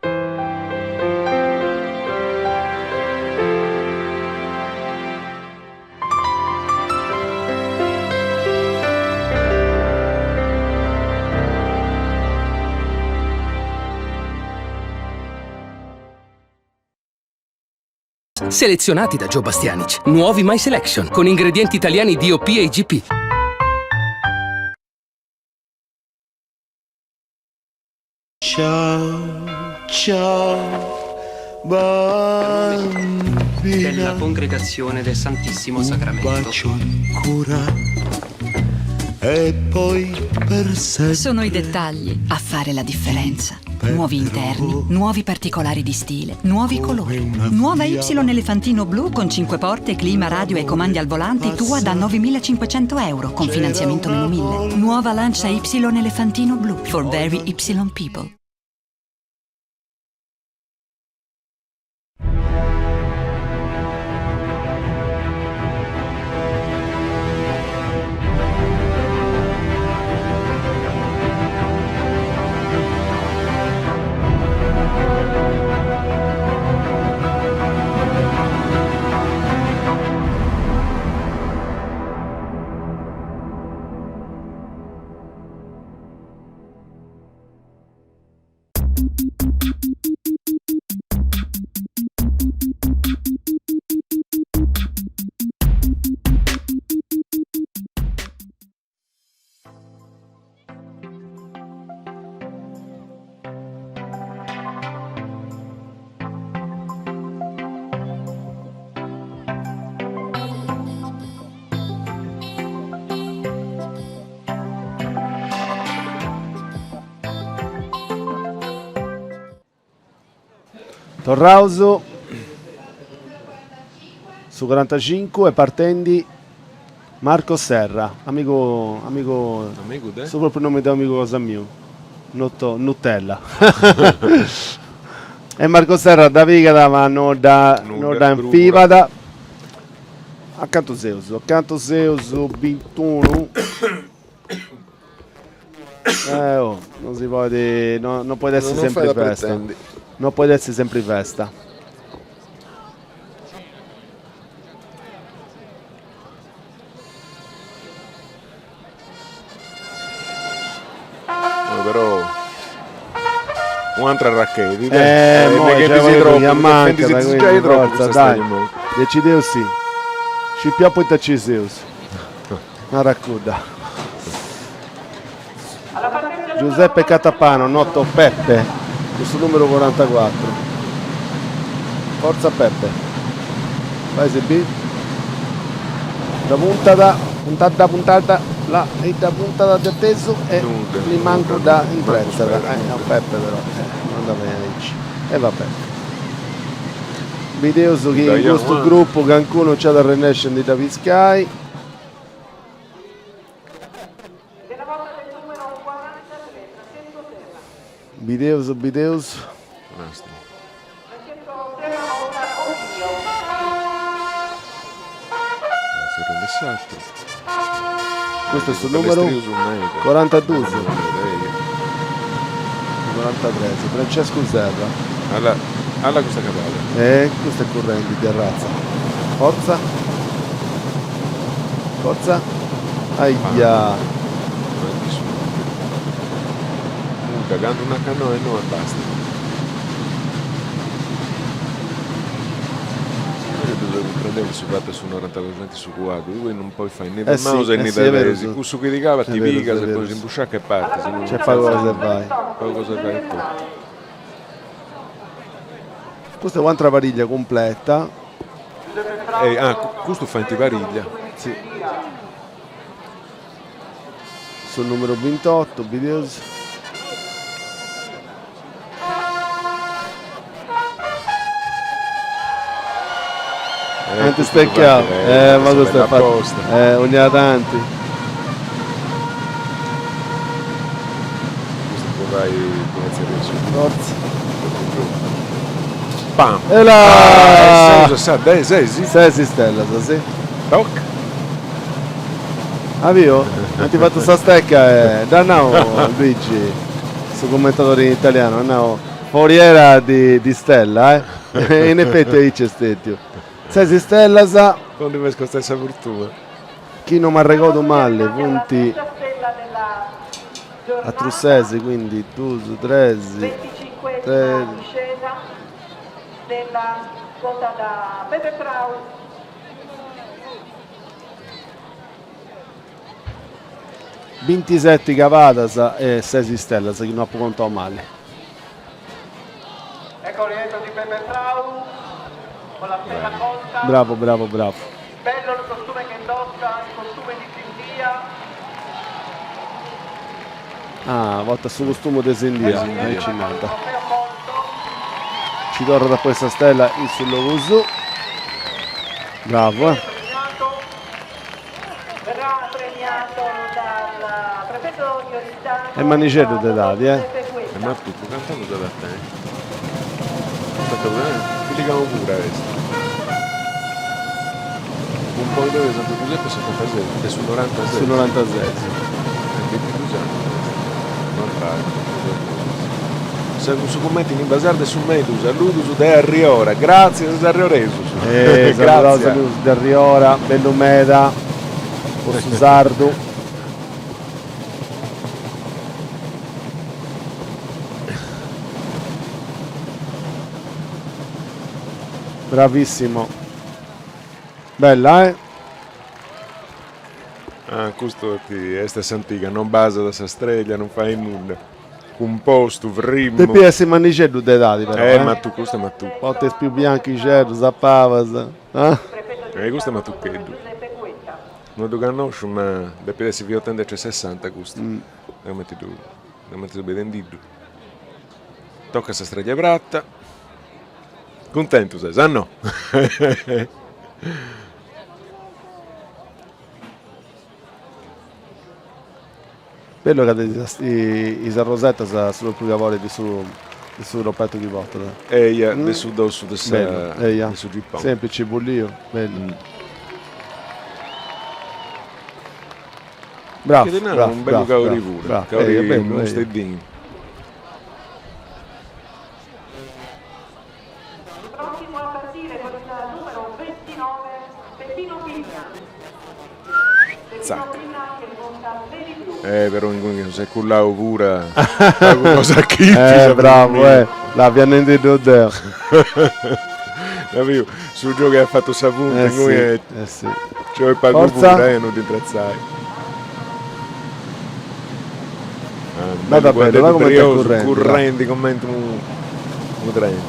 Selezionati da Joe Bastianich. Nuovi My Selection con ingredienti italiani DOP e IGP. Ciao, ciao, bambina. Della Congregazione del Santissimo Sacramento. Un bacio ancora e poi per sempre. Sono i dettagli a fare la differenza. Nuovi interni, nuovi particolari di stile, nuovi colori. Nuova Y Elefantino blu con 5 porte, clima, radio e comandi al volante tua da 9.500 euro con finanziamento meno 1.000. Nuova Lancia Y Elefantino blu for very Y people. Torraus su corantacincu e partendi Marco Serra, amigu amigu Amigu de? su propriu nome de amigu cosa miu, Nuto Nutella. E Marco Serra dda pigat ma no dda no dda infibat. A cantu seus? A cantu seus bintunu? Eh oh, non si podit, no non podit essi sempri festa. Non podit essi sempri festa. Però un'altra raccheti, Eh, mo che troppo, ammancat, quindi forza, dai. Decideus si. Scipia poita ci seus. Narat cudda. Giuseppe Catapano, noto Peppe, cun su numeru corantacuatru. Forza Peppe. Fai si biri. Dda puntat, puntada puntada, la e dda puntat de atesu e nimancu dda intretzat. Eh, no Peppe però, eh, no andat beni aici. E va bè. Bideus chi in custu grupu cancunu nci at a arrennesci a ndi dda piscai. Bideus, bideus. Custu est su numeru corantaduus. Corantatres, Francescu Serra. Alla, alla custa cabada. E custa est currendi de arratza. Fortza. Fortza. Aia. Comunque, cando una canoa e no e basta. Cumprendeu chi su fatu 'e su 90% su cuaddu, tui non podis fai né de manus e né de peis, cussu chi ti cabat ti pigas e ponis in busciaca e partis. Nc'est pagu cosa 'e fai. Pagu cosa 'e fai etotu. Custa est u'antra pariglia cumpleta. Ah, custu faint pariglia. Si. Su numeru bintotu, bideus. Ant stecchiau, eh, ma custu est fatu, eh, ogna tanti. Custu po fai Fortza. Pam! E là! Sesi? Sesi stellas, si. Toc. Aviu? Ant fatu sa stecca e dd'at nau Luigi, su commentatori in italianu, at nau foriera di di stella, eh. E in effetti aici est stetiu. Ses istellas. Po ndi fai costai sa fortuna. Chi no m'arregodu mali funt atrus ses, quindi dus, tres, tres. Scuota da Pepe Frau. Bintiseti cavadas e ses istellas, chi no apu contau mali. Ecco il rientro di Pepe Frau con la stella colta. Bravo, bravo, bravo. Bello il costume che indossa, il costume di Sindia. Ah, portat su costumu de Sindia, aici nant. Ci torrat poi sa stella in su logu suu. Bravo, eh. Verrà premiato dal prefetto di Oristano. Est mannixeddu de edadi, eh. E matucu, cant'annus at a tenni? Pilicau puru est. Cumponidori de Santu Giuseppe setantases, de su norantases. Su norantases. E bintidus annus est. Non pagu. Su cummentu in limba sarda est su mellus, saludus de Arriora, gràtzias a is arrioresus. Eh, saludaus saludus de Arriora, bellu meda, po su sardu. Bravissimo. Bella, eh? Ah, custu est a s'antiga, non basat sa streglia, non fait nudda. Cumpostu, frimmu. Depiat essi mannixeddu de edadi però. Eh, matu, custu est matucu. Poita est pius bianchixeddu, sa pabas. Eh, custu est matucheddu. No ddu cannosciu, ma depit essi fiotendi e sessanta custu. Deu meti ddu, deu meti seu bidendiddu. Tocat sa streglia 'e prata. Cuntentu ses, ah no? Bellu ca tenit is arrosetas su propriu cabori de su de su cropetu chi portat. Eia, de su dossu de sa de su gipon. Semplici, pulliu, bellu. Bravu, Chi ti nau, un bellu caori puru, caori unu steddinu. Prossimo a partire con il numero 29 Peppino Pinna. Peppino Zac. Pinna che monta Lady Blue. Eh, però inguni s'est cullau pura pagu cosa chi Eh, bravo, eh. Là fia nendi-ddu deu. Dda biu, su giogu chi at fatu sa punta Eh inguni sì, est eh sì. Nci 'olit pagu Forza. pura, eh, no dd'intratzai. Meda bellu, là cumenti est currendi. Currendi cumenti unu trenu.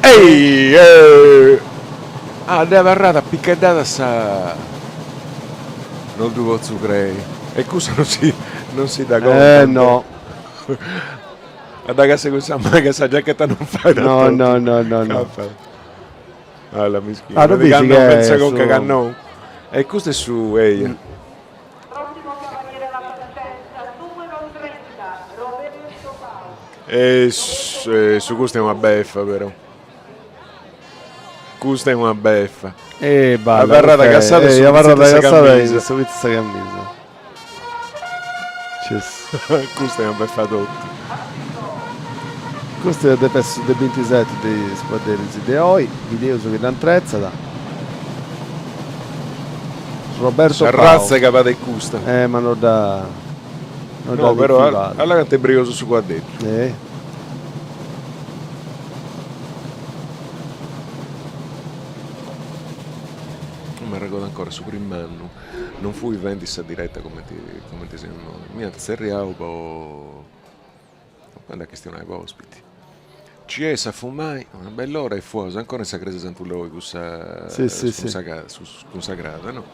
Ehi! Eh! Ah, dd'est abarrada apicheddada sa... No ddu potzu crei. E cussa non si non si dda contant. Eh no. A dda cassai cun sa maga sa giachetta non fait a No, totu. no, no, no, no. Alla mischina. Ah, ddu bisi Cando che pensa est conca su... ca no. E custu est su eia. Prossimo cavaliere alla partenza, numero 30, Roberto Pau. E su custu est una beffa però. Custa est una beffa. E balla, Abarrada custa cassada est, su eh, abarrada pitzu de sa cassada camisa. in su pitzu de sa camisa. Custa est una beffa totu. Custu est depet essi su de bintiseti de is cuadderis de oi, bideus chi dd'antretzat. Roberto Sa Pau. ratza 'e cavada est custa. Eh, ma no dda no No, dd'at però infilada. alla cantu est briosu su cuaddeddu. Eh. M'arregodu ancora su prim'annu Non fui fendi sa diretta cumenti cumenti seu immoi, m'iant tzerriau po po andai a chistionai po ospiti. Nci est a fumai una bell'ora e fuaus ancora in sa cresia 'e Santu Loi cussa scunsacrada no,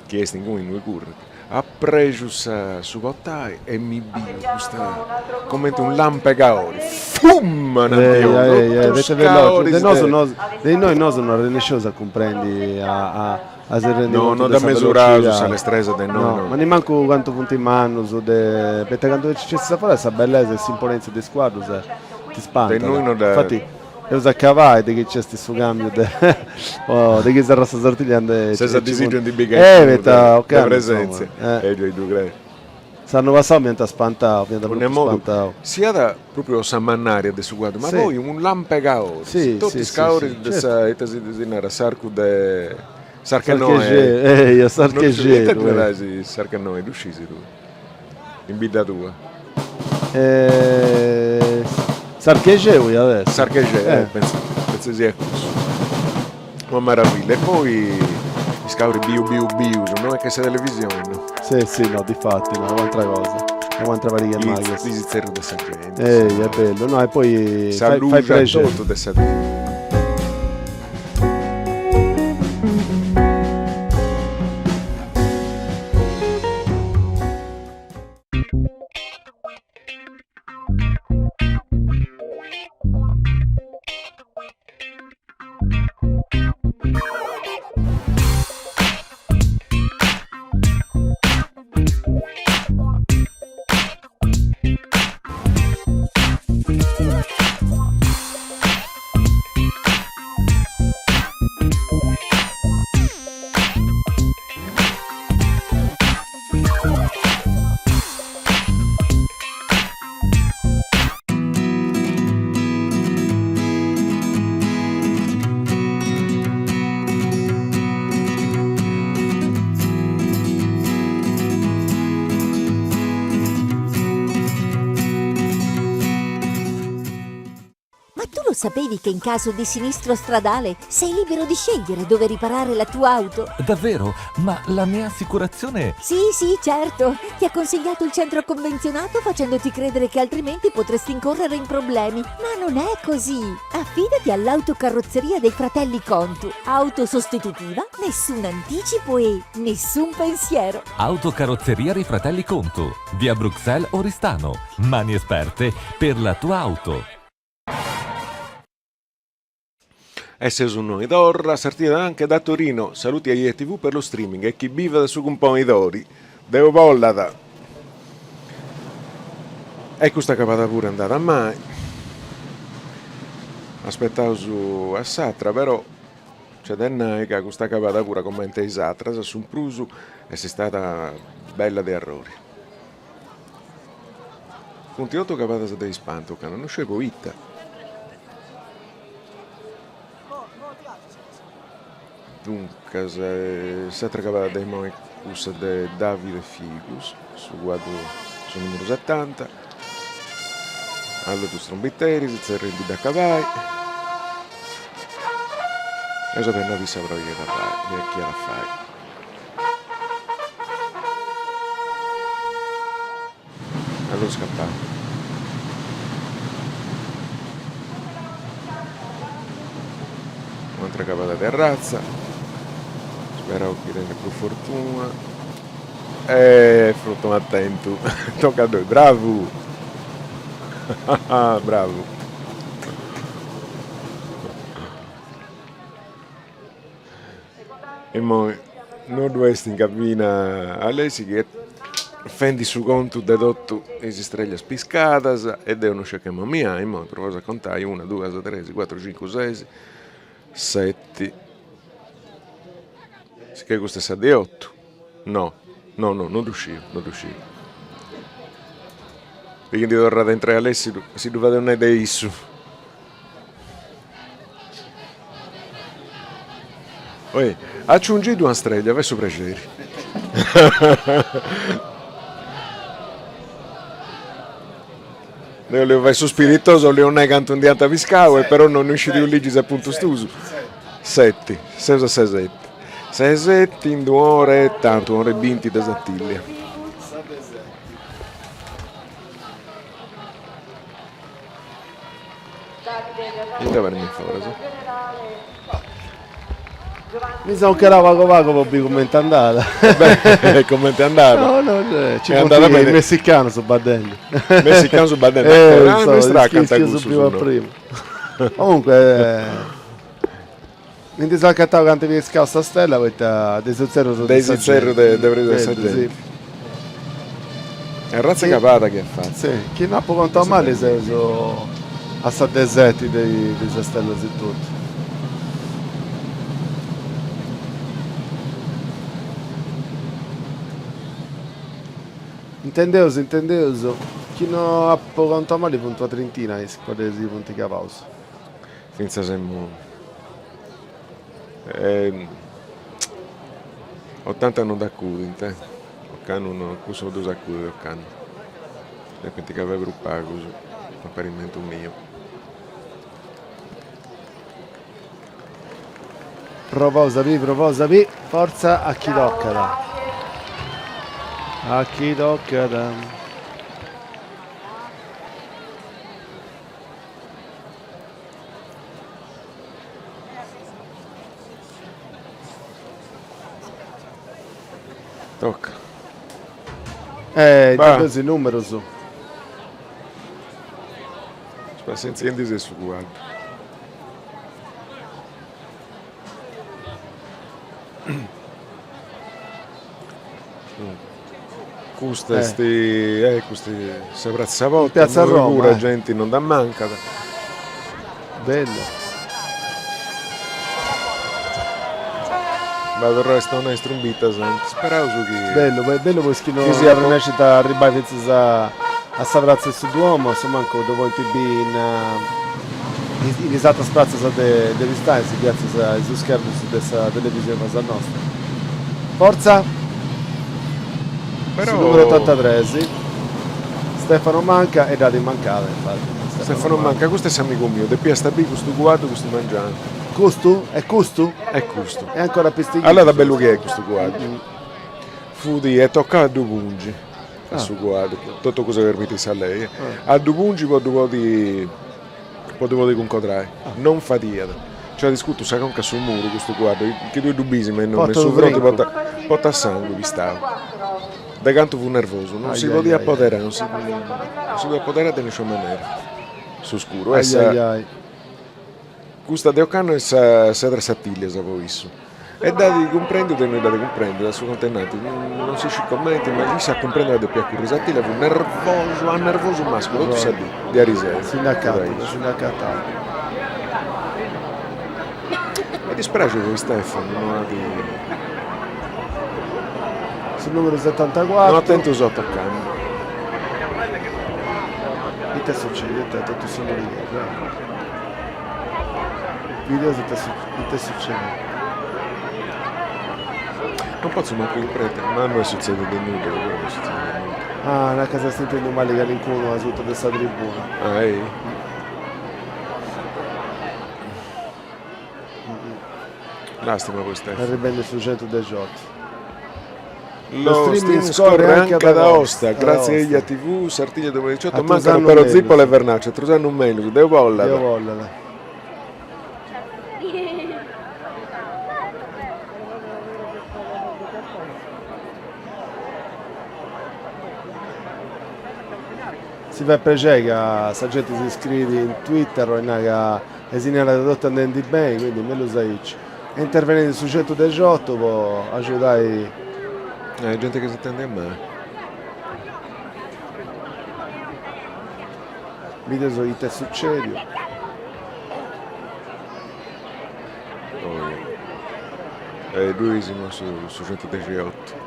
chi est inguni innui currit. Aprexu sa su portai e mi biu custa cumenti unu lampu 'e caori, fum! Eia eia totus caoris de nosu de innoi nosu no arrennesceus a cumprendi a a si rendi No, contu no de dda sa mesuraus velocidadi. sa lestresa de no, No, no. ma nimancu cantu funt mannus de poita candu nci essis a foras sa bellesa e s'imponentzia de is cuaddus ti spantat. De innoi no dda. Infati eus a acabbai de chi nc'est su cambiu de de chi serrat sa Sartiglia nde Ses a disigiu ndi Eh, bigai poita de ocannu presèntzia, insoma, eh. e gei ddu creu. S'annu passau m'iant spantau, m'iant Dogna propriu modu, spantau. siat propriu sa mannaria de su cuaddu, ma Sì. poi unu lampu 'e caoris, Sì, totu sì, is sì, caoris sì, de certu. sa, ita si si narat, s'arcu de, s'arca 'e S'archexeddu, Noè. eia, Non sciu, ita s'archexeddu, ddu eh. narais s'arca 'e Noè, ddu sciis tui? In bidda tua? S'Archexeu iat essi. S'Archexeu, eh, pentzu, pentzu siat cussu. Una meravilla. E poi is cauris biu biu bius, no est che sa televisioni, no? Si, si, no, difati, no, est u'antra cosa, est u'antra pariga 'e maghes. Is zerrius de sa genti. Ei, est bellu, no, e poi Sa luxi totu de sa dì. Ma tu lo sapevi che in caso di sinistro stradale sei libero di scegliere dove riparare la tua auto? Davvero? Ma la mia assicurazione... Sì, sì, certo. Ti ha consigliato il centro convenzionato facendoti credere che altrimenti potresti incorrere in problemi. Ma non è così. Affidati all'autocarrozzeria dei fratelli Contu. Auto sostitutiva, nessun anticipo e nessun pensiero. Autocarrozzeria dei fratelli Contu, via Bruxelles Oristano. Mani esperte per la tua auto. E seus innoi torra, Sartiglia anche da Torino, saluti a IETV per lo streaming e chi bivat su Cumponidori, Deu bollat! E custa cabada puru andat mali, aspetaus a s'atra però nc'est de nai ca custa cabada puru comente is atras su prus est istada bella de arrori. Funt totu cabadas de ispantu ca non sciu poita. Duncas s'atra cabada de imoi est cussa de Davide Figus, su cuaddu su numeru setanta, Allotu is trumbiteris, tzerriendi dda acabai, eus a tenni fissa però chi at a fai, chi at a fai. Allo scappau. Un'atra cabada de arratza. Speraus chi tengat prus fortuna. E fortuna at tentu. Tocat a ddoi. Bravu! Bravu! Immoi no ddu est in cabina Alessi chi est fendi su contu de totu is istreglias piscadas e deu no sciu a chi m'amiai, immoi provaus a contai, una duas tres cuatru cincu ses seti, sicchè custa est sa de otu, no no no no ddu sciu no ddu sciu, chi ndi torrat a intrai Alessi si ddu fadeus nai de issu Oi, aciungiddu una streglia, fai su prexeri. Deu 'ollu fai su spiritosu, 'ollu nai cantu ndi ant piscau e però non sciu ligi is apuntus tuus. Seti, seus a sa seti. Sa seti in d'un'ora e tantu, un'ora e binti de Sartiglia. Ita parit in foras? Mi seu calau pagu pagu po biri cumenti andat. Beh, cumenti andat? No, no, ci funt is messicanus baddendi. Messicanus baddendi ancora? Ah, no istracant cussus, no. Prima. Comunque, mi ndi seu acatau ca ant piscau sa stella poita de is zerrus de is zerrus de de sa genti. Arratza cabada chi at fatu. Si, chi no apu contau mali seus a sa de seti de is stellas etotu. Intendeus intendeus, chi no apu contau mali funt una trintina is cuadderis chi funt cabaus. Fintzas a immoi. Otanta non dd'acudint, eh. Ocannu no, cussu no ddus acudit ocannu. Depint cabai prus pagus, a parimentu miu. Provaus a biri, provaus a biri, fortza a chi tocat. A chi tocat. Toca. Eh, is numerus. Spassentzendi s'est su cuaddu. Custa est, eh, custa sa pratza Porta, Piazza Roma, puru eh. genti non dd'ammancat. Bellu. Ma torrai a donai is trumbitas, speraus chi. Bellu, bellu po is chi no Chi siat arrennescint a arribbai fintzas a a sa pratza 'e su Duomo, a su mancu ddu podint biri in in is atras pratzas de de Aristanis, gratzias a is schermus de sa televisioni cosa nosta. Fortza! Però... Su numeru otantatres, Stefano Manca, e dd'at mancada infati. Stefano Manca, custu est s'amigu miu, depiast biri custu cuaddu custu mangianu. Custu? Est custu? Est custu. Est ancora pistighingiu. Allora bellu chi est custu cuaddu. Fut e tocau a ddu pungi. a su cuaddu, totu cussa chi permitit sa lei, a ddu pungi po ddu podi po ddu podi cuncodrai, non fadiat, nci at iscutu sa conca a su muru custu cuaddu, chi tui ddu bisi ma innoi in su fronti portat portat sangu pistau, de cantu fut nervosu, non si podiat poderai, non si podiat poderai de nisciuna manera, su scuru, est sa Custa de ocannu est sa sa de tres Sartìllias po issu. E dd'at cumprendiu de innoi dd'at cumprendiu, a su contenanti, non si scit comenti, ma issa at cumprendiu ca depiat curri Sartìllia, fut nervosu, a nervosu mascu, totu sa dì, de ariseru. Si nd'acatat, si nd'acatat. Mi dispraxit po Stefano, no at. Su numeru setantacuatru. No at tentu sorti ocannu. Ite sucedit, ite totu su murigheddu. Bideus ite ite sucedit. Non potzu mancu cumprendi, ma no est sutzediu nudda, de puru no est sutzediu nudda. Ah, nat ca s'est intendiu mali calincunu asuta de sa tribuna. Ah, ei? Lastima po Stefano. Arribendi su centudexiotu. Lo streaming scorre anche ad Aosta, grazie a Eja TV, Sartiglia 2018, mancano però Zippola e Vernaccia, atrus annus mellus, Deu bollat. Deu bollat. Si fait prexeri ca sa genti si scriit in Twitter o innai ca e si narat totu andendi beni, quindi mellus aici. E intervenit su centudexiotu po agiudai. Eh, genti chi s'intendit mali. Bideus ita est sucediu. Oh, e ddui simu su su centudexiotu.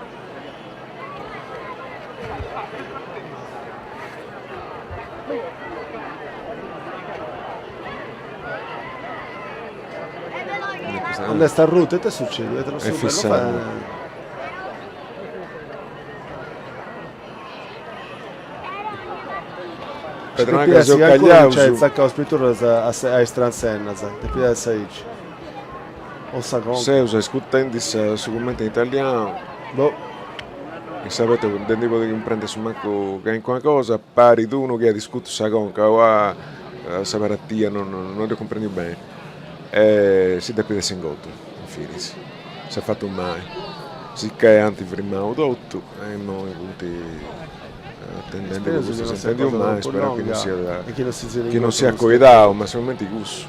Nd'est arrutu, ita est sucediu? Est fissau. Pedronaga Depit essi seus calincunu cagliaus. nc'at tzacau is pituras a is transennas, depit essi aici. O sa conca. Seus ascurtendi su cummentu in italianu. Boh. In sa poita de ndi podi cumprendi asumancu calincuna cosa, parit unu chi at iscutu sa conca o a sa paratia, non non ddu cumprendiu beni. E si depit essi ingotu, infinis. S'est fatu mali. Sicchè ant frimau totu e immoi funt atendendi po custu s'est intendiu mali, speraus chi non siat chi non siat coidau, massimamenti cussu.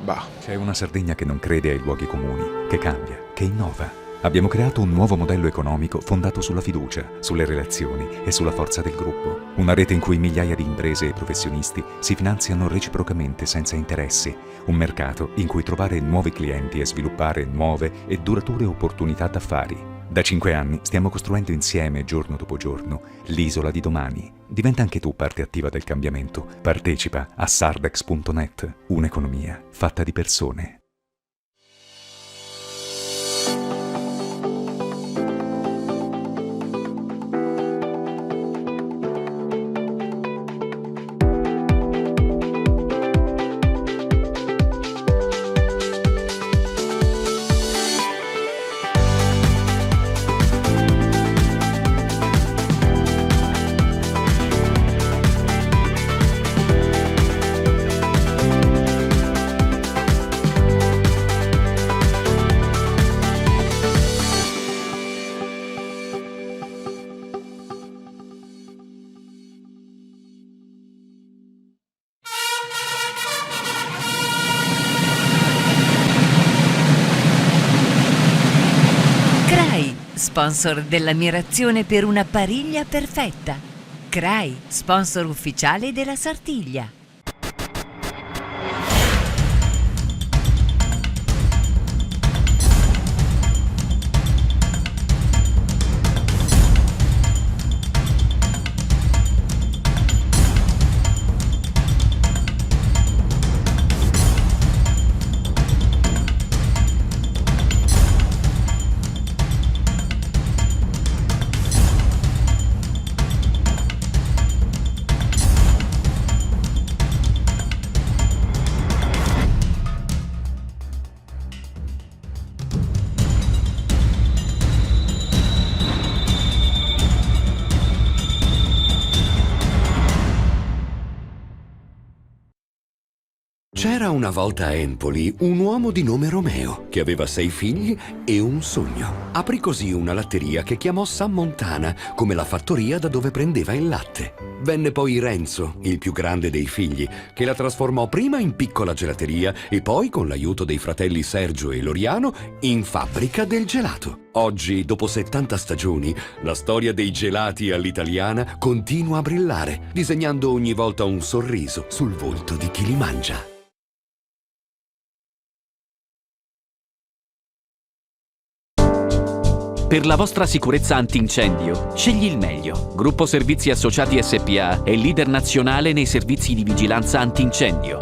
Bah. C'è una Sardegna che non crede ai luoghi comuni, che cambia, che innova. Abbiamo creato un nuovo modello economico fondato sulla fiducia, sulle relazioni e sulla forza del gruppo. Una rete in cui migliaia di imprese e professionisti si finanziano reciprocamente senza interessi. Un mercato in cui trovare nuovi clienti e sviluppare nuove e durature opportunità d'affari. Da cinque anni stiamo costruendo insieme, giorno dopo giorno, l'isola di domani. Diventa anche tu parte attiva del cambiamento. Partecipa a sardex.net, un'economia fatta di persone. sponsor dell'ammirazione per una pariglia perfetta. Crai, sponsor ufficiale della Sartiglia. C'era una volta a Empoli un uomo di nome Romeo che aveva sei figli e un sogno. Aprì così una latteria che chiamò San Montana, come la fattoria da dove prendeva il latte. Venne poi Renzo, il più grande dei figli, che la trasformò prima in piccola gelateria e poi, con l'aiuto dei fratelli Sergio e Loriano, in fabbrica del gelato. Oggi, dopo 70 stagioni, la storia dei gelati all'italiana continua a brillare, disegnando ogni volta un sorriso sul volto di chi li mangia. Per la vostra sicurezza antincendio, scegli il meglio. Gruppo Servizi Associati SPA è leader nazionale nei servizi di vigilanza antincendio.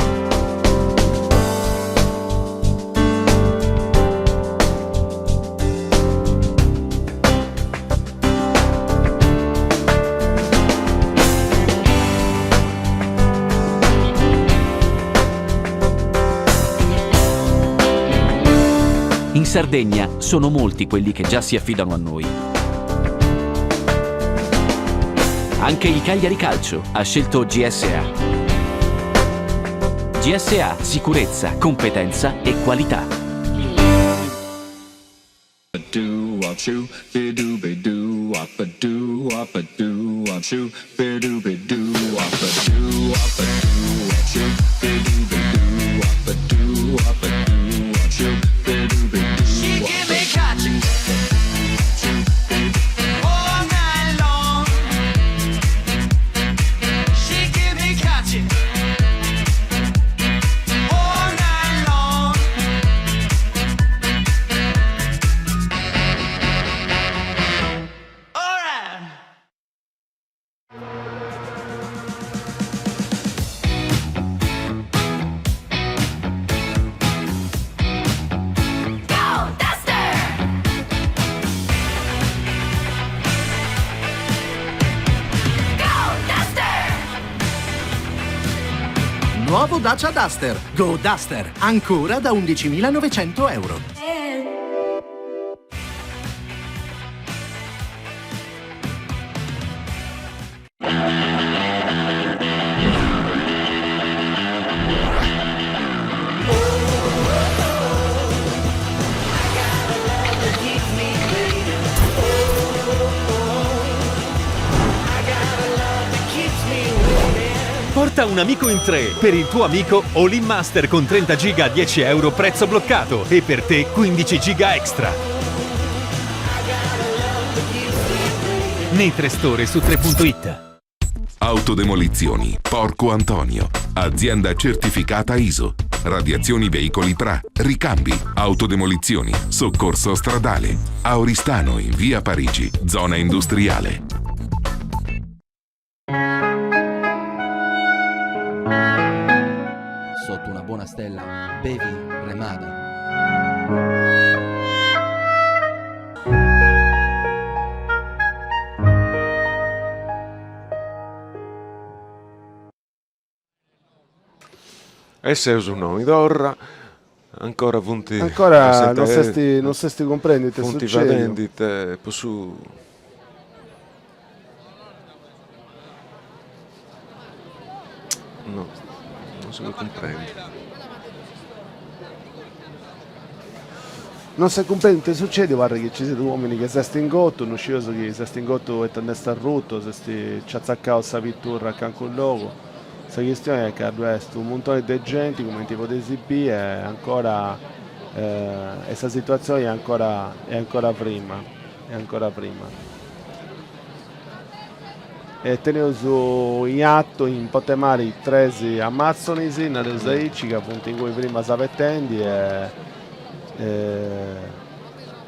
In Sardegna sono molti quelli che già si affidano a noi. Anche il Cagliari Calcio ha scelto GSA. GSA, sicurezza, competenza e qualità. Nuovo Dacia Duster. Go Duster. Ancora da 11.900 euro. Porta un amico in tre per il tuo amico All In Master con 30 giga a 10 euro prezzo bloccato e per te 15 giga extra. Nei tre store su 3.it. Autodemolizioni Porco Antonio. Azienda certificata ISO. Radiazioni veicoli PRA. Ricambi. Autodemolizioni. Soccorso stradale. A Oristano in via Parigi. Zona industriale. Sotto una buona stella, bevi Remada. E seus innoi torra, ancora funt Ancora non s'est non s'est cumprendi ite Funt succediu. fadendi ite po su No, non si podit cumprendi. Non s'est cumprendi ite succediu, parrit chi ci siat un'omini chi s'est ingotu, no scieus chi s'est ingotu e nd'est arrutu o s'est nc'at tzacau sa piturra a calincunu logu. Sa chistioni est ca ddu est unu muntoni de genti, cumenti podeis biri, e ancora e sa situatzioni est ancora est ancora frima. E ancora prima. E teneus in attu in Potemari tres Amazzonis, nareus aici, ca funt inguni frimas abetendi e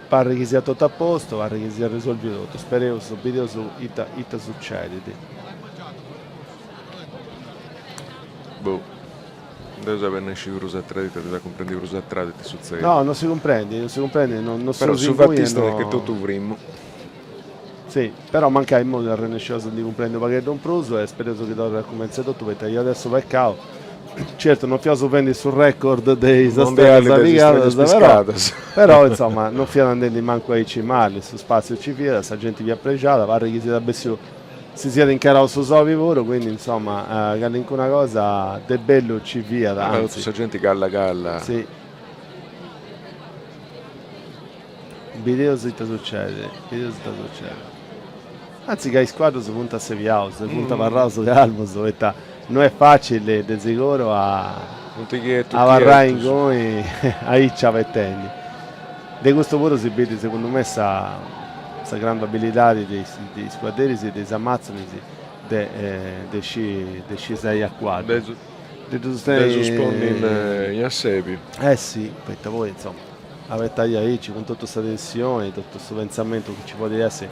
parrit chi siat totu a postu, parrit chi siat risolviu totu, spereus, bideus ita ita sucedit. Boh. Deus apat nesci prus a tradita, deus a cumprendi prus a tradita sutzedit. No, non si cumprendit, non si cumprendit, non non Però su fatu istat che totu frimu. Si, però mancai immoi arrennesceus a ndi cumprendi u' pagheddu in prus e spereus chi torrit a cumentzai totu poita iat essi pecau, certu non fiaus fendi su record de is Mondiali de is stellas pigadas, però però insoma non fiat andendi mancu aici mali, su spassiu nci fiat, sa genti fiat prexada, parrit chi siat bessiu si siat incarau su sobi puru, quindi insoma calincuna cosa de bellu nci fiat, anzi. Sa genti galla galla. Si. Bideus ita sucedit, bideus ita sucedit. Anzi ca is cuaddus funt assebiaus, funt abarraus calmus, poita no est facili de siguru a abarrai inguni aici abetendi. De custu puru si bidit segundu me sa sa grandu abilidadi de is de is cuadderis e de is amazzonis de de sci de sci sei a cuaddu. De ddus de ddus ponni in assebiu. Eh si, poita poi insoma abetai aici cun totu sa tensioni, totu su pentzamentu chi nci podit essi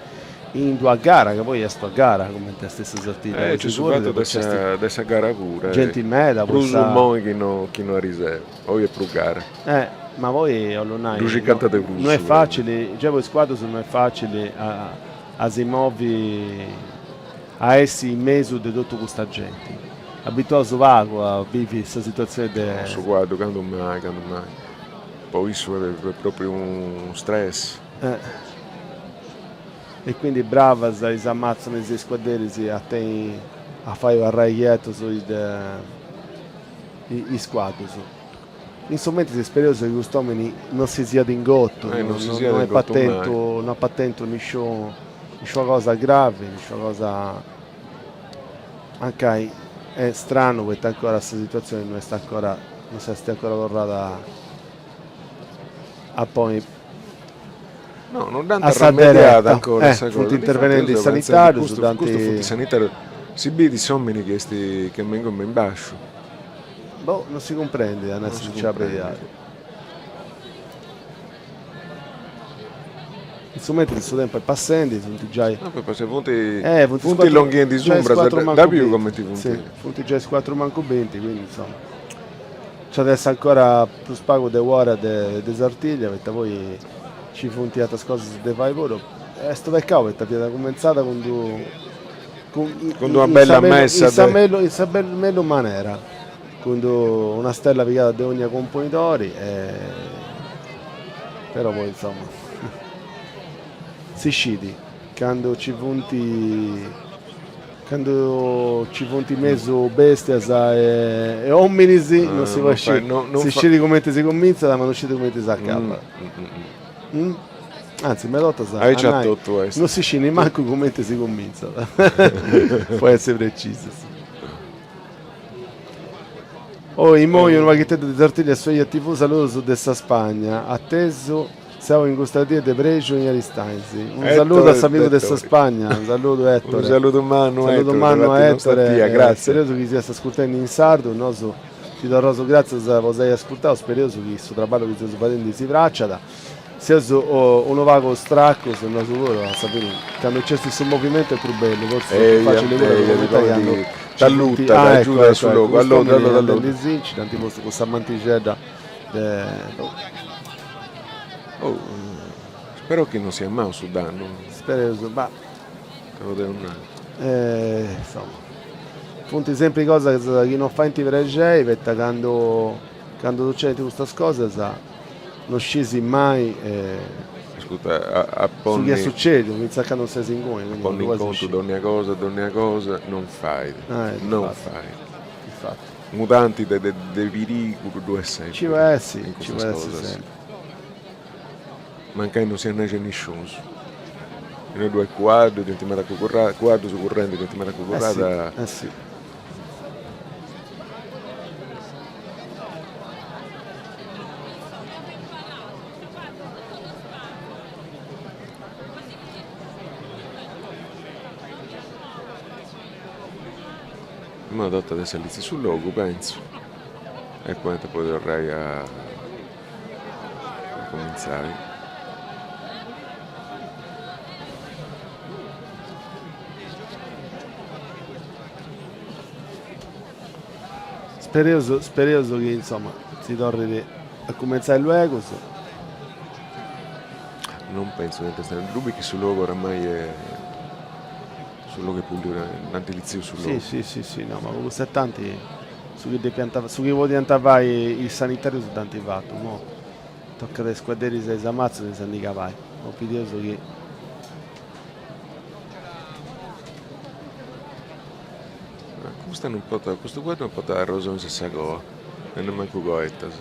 in d'una gara, ca poi est una gara cumenti est sa Sartiglia. Eh nc'est su fatu de sa de sa gara puru. Genti meda po sa. Prus immoi chi no chi no ariseru, oi est prus gara. Eh ma poi 'ollu nai Ddu circant de prus. no est facili, giai po is cuaddus no est facili a a si movi a essi in mesu de totu custa genti. Abituaus pagu a bivi sa situatzioni de. Su cuaddu candu mai, candu mai. Po issu est propriu unu stress. Eh. E quindi bravas is amazzonis e is cuadderis a tenni a fai abarrai chietus is is cuaddus. In su mentris ispereus chi cust'omini non si siat ingotu, Eh, non si siat no ingotu epat mai. tentu no apat tentu nisciu nisciuna cosa gravi, nisciuna cosa mancai est stranu poita ancora sa situazioni no est ancora non s'est ancora torrada a ponni No, non dd'ant a sa arremediada dereta. ancora Eh, sa cosa. funt Difati intervenendi deu is seu pentzendi, sanitarius, custu dd'ant custu funt is sanitarius, si bidi s'omini chi est chi est me in basciu. Boh, non si cumprendit, a nai Non sa si sincera cumprendit. beridadi. In su mentris su tempus est passendi, funt giai. No, poi passa, funt, Eh, funt is funt cuatru, illonghendi is giai is umbras, cuatru dda mancu biu binti. comenti funt. Si, funt giai is cuatru mancu binti, quindi insoma. Nci at essi ancora prus pagu de u'ora de de Sartiglia, poita poi nci funt ateras cosas de fai puru. Est unu pecau poita fiat cumentzada cun d'u Cun d'una bella messa in sa mellus in sa mellus manera, cun una stella pigada de ogna cumponidori e però poi insoma si scit candu ci funt candu ci funt in mesu bestias e ominis non si podit sciri, si scit cumenti si cumintzat ma non scit cumenti s'acabat. Anzi, meda 'ortas a Aici a nai totu est. non si scit nimancu cumenti si cumintzat, po essi precisus. Oi, immoi unu paghiteddu de Sartiglia su Eja TV, saludus de sa Spagna, atesu seu in custa die de prexu in Aristanis. Unu saludu a s'amigu de sa Spagna, unu saludu Ettore. Unu saludu mannu Saludu Ettore, mannu a de parti nosta Ettore, tia, gratzias. spereus chi siast ascurtendi in sardu, nosu ti torraus gratzias po s'ai ascurtau, spereus chi su traballu chi seus fadendi si praxat. Seus unu pagu stracus nosu puru, a sa fini, candu nc'est su movimentu est prus bellu, fortzis est prus facili puru a ddu cummentai candu T'allutat, t'agiudat su logu, alloddu, alloddu, alloddu. Andendisinci, dd'ant postu cussa mantixedda de. Oh, spero chi non siat mau su dannu. Spereus, ma. Ita podeus nai. Insoma, funt sempri cosas chi non faint prexei, poita candu candu sucedint custas cosas non scisi mai Ascurta, a su ponni chi est sucediu fintzas a candu non ses inguni, a ponni in contu dònnia cosa, dònnia cosa, non fait, non fait. Infatti. Unu tanti de de pirigulu ddu est sempri. Ci po essi, ci po essi sempri. Mancai non siat nexi 'e nisciunus. Innoi ddu est cuaddu, genti meda cucurrada, cuaddus currendi, genti meda cucurrada. Eh si, eh si. Imoi tocat a allizai su logu, pentzu, e poi ant a podi torrai a cumintzai. Spereus spereus chi insoma si torrit a cumentzai luegus. Non pentzu, ddu bit chi su logu oramai est Su logu est pulliu, nd'ant litziu su logu. Si, si, si, si, no, ma po custu e tanti su chi depiant, su chi podiant fai is sanitarius dd'ant fatu, mo tocat a is scuaderis e a is amazzonis a ndi cabai, mo bideus chi. Custa non portat, custu cuaddu non portat arrosonis a sa coa e nemmancu coetas.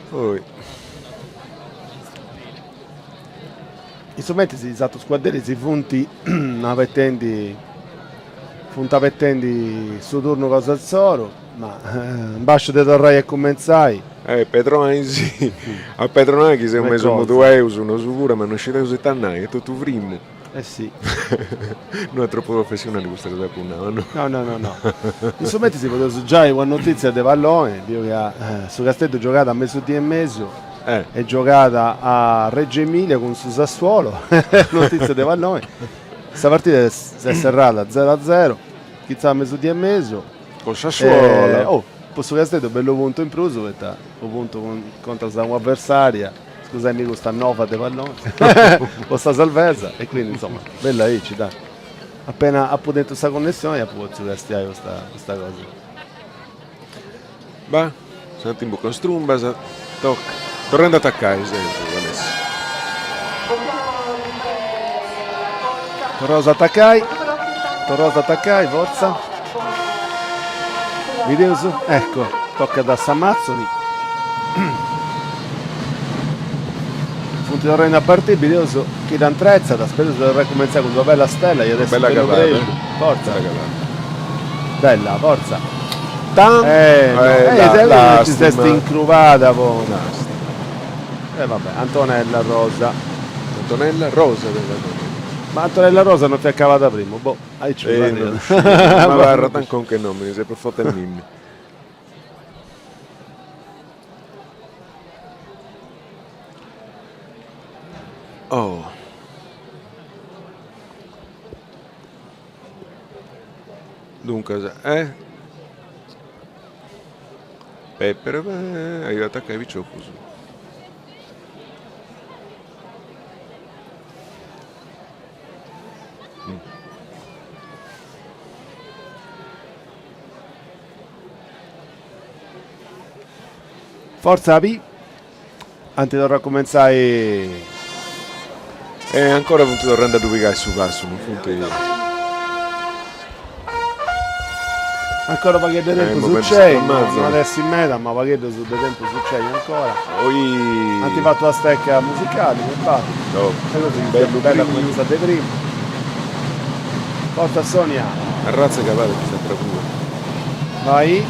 Poi. In su mentris is atrus scuaderis funt abetendi funt abetendi su turnu cosa insoru, ma in basciu de torrai a cumentzai. Eh Pedronai a Pedronai chi seus mesu mudueus nosu puru ma no scideus ita nai, est totu frimu. Eh si. No est tropu professionali custa cosa apu nau, no? No, no, no, no. In su mentris podeus giai una notizia de pallone, biu ca su Casteddu giogat a mesudì e mesu e giogat a Reggio Emilia cun su Sassuolo, notizia de pallone. Sa partida s'est serrada zero a zero, chitzi a mesudì e mesu. Cun Sassuolo. Oh, po su Casteddu bellu puntu in prus, poita unu puntu contras a un'avversaria Scusaimi custa nova de pallone po sa salvesa e quindi insomma bellu aici dai. Appena apu tentu sa connessioni apu potziu castiai custa custa cosa. Bah, s'ant imbucau is trumbas, toca. Torrendi a atacai seus Alessio. Torraus a atacai, torraus a atacai, fortza. Bideus, ecco, tocat a s'Amazzoni. Funt torrendi a partiri, bideus chi dda intretzat, spereus de torrai a cumentzai cun d'una bella stella, iat essi Bella bellu acabada, prexu. Fortza. Bella acabada. Bella, fortza. Tan. Eh, no. Eh, Eh, ti s'est lastima. incrubada po. Lastima. E vabbè, Antonella Rosa. Antonella Rosa della Ma Antonella Rosa non fiat acabada primu, boh, aici mi Eh, parriat. non ddu sciu, m'abarrat in conca is nominis, est prus forti 'e mimmi. Oh. Duncas, eh? Peppere, eh, a atacai piciocus. Fortza Pi, ant torrau a cumentzai. E ancora funt torrendi a ddu pigai su passu, non funt. Ancora pagheddu de tempus nc'est, no at essi meda, ma pagheddus de tempus nc'est ancora. Ant fatu una stecca musicali, mi parit. Bellu bella cumenti sa de primu. Fortza Sonia. Arratza acabada custa bravura. Vai.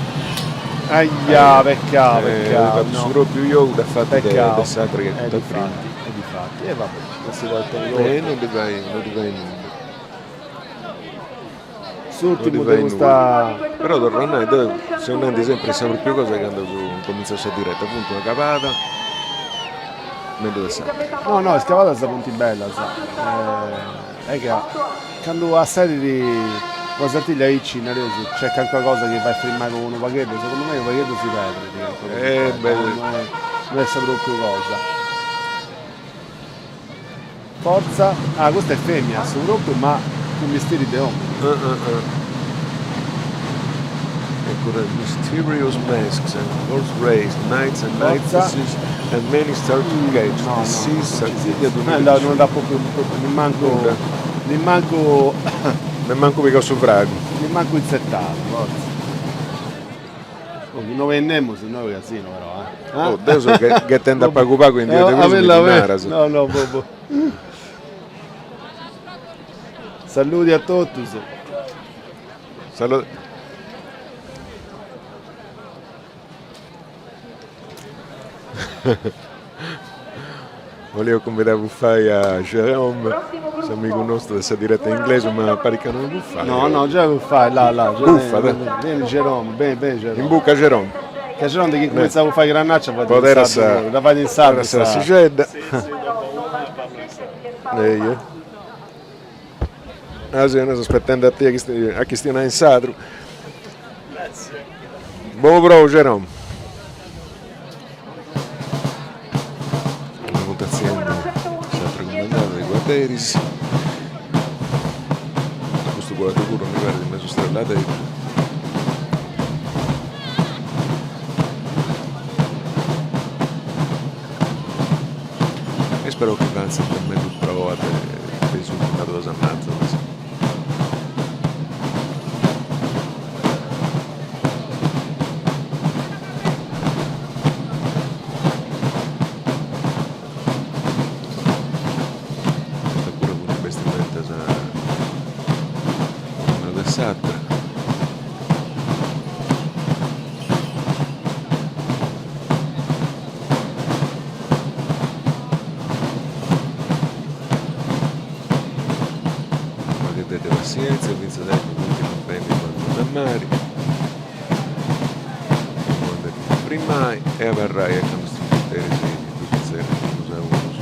Aia, peccau, peccau. No. Su propriu giogu dd'at fatu de s'atra chi at prima. E difati, e va bene, non si podit tenni totu. E non ddi fait, non ddi fait nudda. S'urtimu de custa. Però torru a nai, deu seu nendi sempri sa propriu cosa candu eus cumintzau sa direta, funt una cabada mellus de s'atra. No no, is cabadas funt bellas, est ca candu assedit una Sartiglia aici, nareus, nc'est calincuna cosa chi fait frimai po unu pagheddu, segundu mei unu pagheddu si perdit calincuna cosa, no est sa propriu cosa. Fortza, ah custa est femina su propriu ma cun bistiri de omini. Ecco, the mysterious masks and horse race, knights and knightesses and many start to catch. No, This no, is Sartiglia no, non dda propriu, propriu, nimmancu, nimmancu, Nemmancu pigau su fragu. Nimmancu inzetadu, fortza. Oh, chi no benit nemus, no est casinu però, eh. Oh, deu seu ghetende a pagu pagu in dia de prus mi ddu naras. No, no, boh, boh. Saludi a totus. Saludi. Bolio cumbidai a bufai a Jerome, s'amigu nostru de sa diretta in inglesu, ma parit ca non bufat. No, no, giai bufai, là, là. Bufat. Beni Jerome, beni, beni Jerome. In buca Jerome. Ca Jerome de chi cumintzat a bufai Granaccia fait in sardu, dda fait in sardu. Sa sixedda. Eia. Ah si, nosu aspetendi a tie a chistionai in sardu. Bonu prou Jerome. Una votatzione s'atra cumandada de cuadderis. Custu cuaddu puru mi parit mesu stralladeddu. E spero chi fatzant mellus proa de is urtimas duas amazonas. Custa puru cun is bestimentas una de s'atra. Unu pagheddu de passièntzia fintzas a eccu funt lompendi is mannas a mari. Imoi depint frimai e abarrai a candu is trumpeteris ddus tzerriant unus a unus.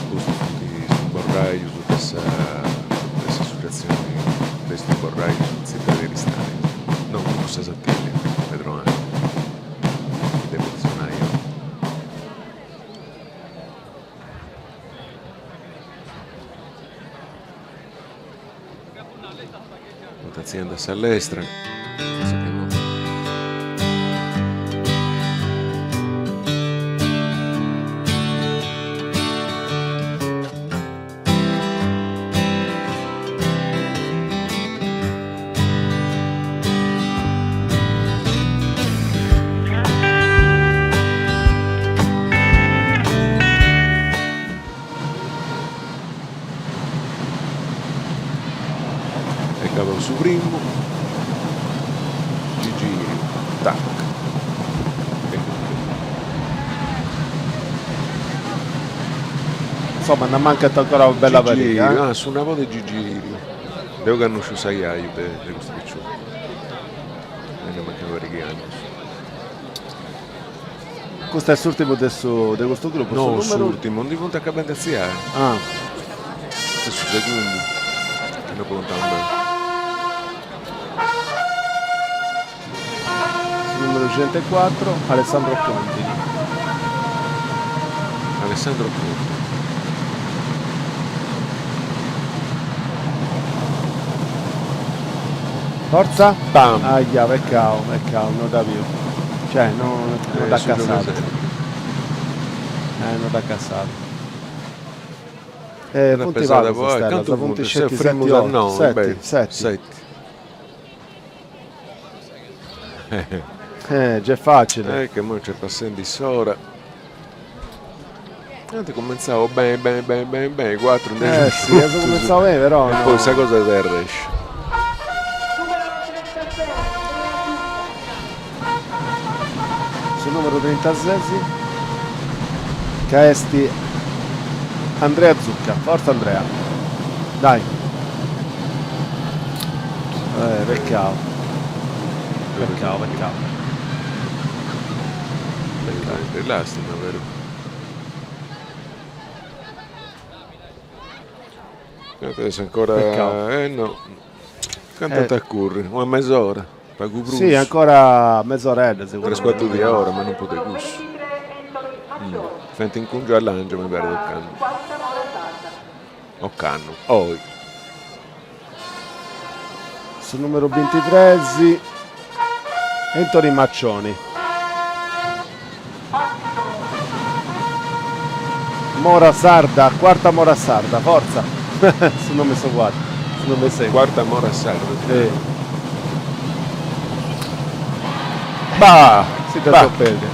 Custus funt is tumborrajus de sa de s'associatzioni de is tumborrajus Tzitadi de Aristanis, no cussa Sartìllia, Pedroani, chi depit sonai oi. Votatziende a sa lestra. E acabau su primu, Gigiriu, tac, e cumpriu. Insoma, nd'ammancat ancora una bella pariga. Gigiriu, ah, su nabode Gigiriu. Deu cannosciu s'ajaju de de custu piciocu. E nd'ammancat una pariga 'e annus. Custu est s'urtimu de su de custu gruppu, su No, s'urtimu, ndi funt acabendi a artziai. Ah. Custu est su segundu, chi no apu contau beni. Su numeru centocuatro, Alessandro Contini. Alessandro Contini. Forza? Bam! Aia, peccau, peccau, no dda biu. Cioè, no, no dd'at cassadu. Eh, no dd'at cassadu. Eh, funt pagus is stellas, funt sceti seti otu, seti, seti. Eh, già est facile. Eh, ca immoi nc'est passendi s'ora. Ant cumentzau beni beni beni beni beni, cuatru Eh si, ant cumentzau beni però E poi sa cosa est arrescia. Su numeru trintases ca est Andrea Zucca, forza Andrea, dai. Eh, peccau, peccau, peccau. Est lastima però. Adesso ancora... Peccau. Eh no. Cantu at a curri? Una mes'ora? Pagu prus? Si, ancora mesoredda segundu me. Tres cuartu di ora, ma non prus de cussu. Fent incungiu a langia mi parit ocannu. Ocannu, oi. Su numeru bintitres, Anthony Maccioni. Mora Sarda, quarta Mora Sarda, forza! Su nome su cuaddu, su nome segundu. Quarta Mora Sarda. Sì. Bah! Si dda so perdia.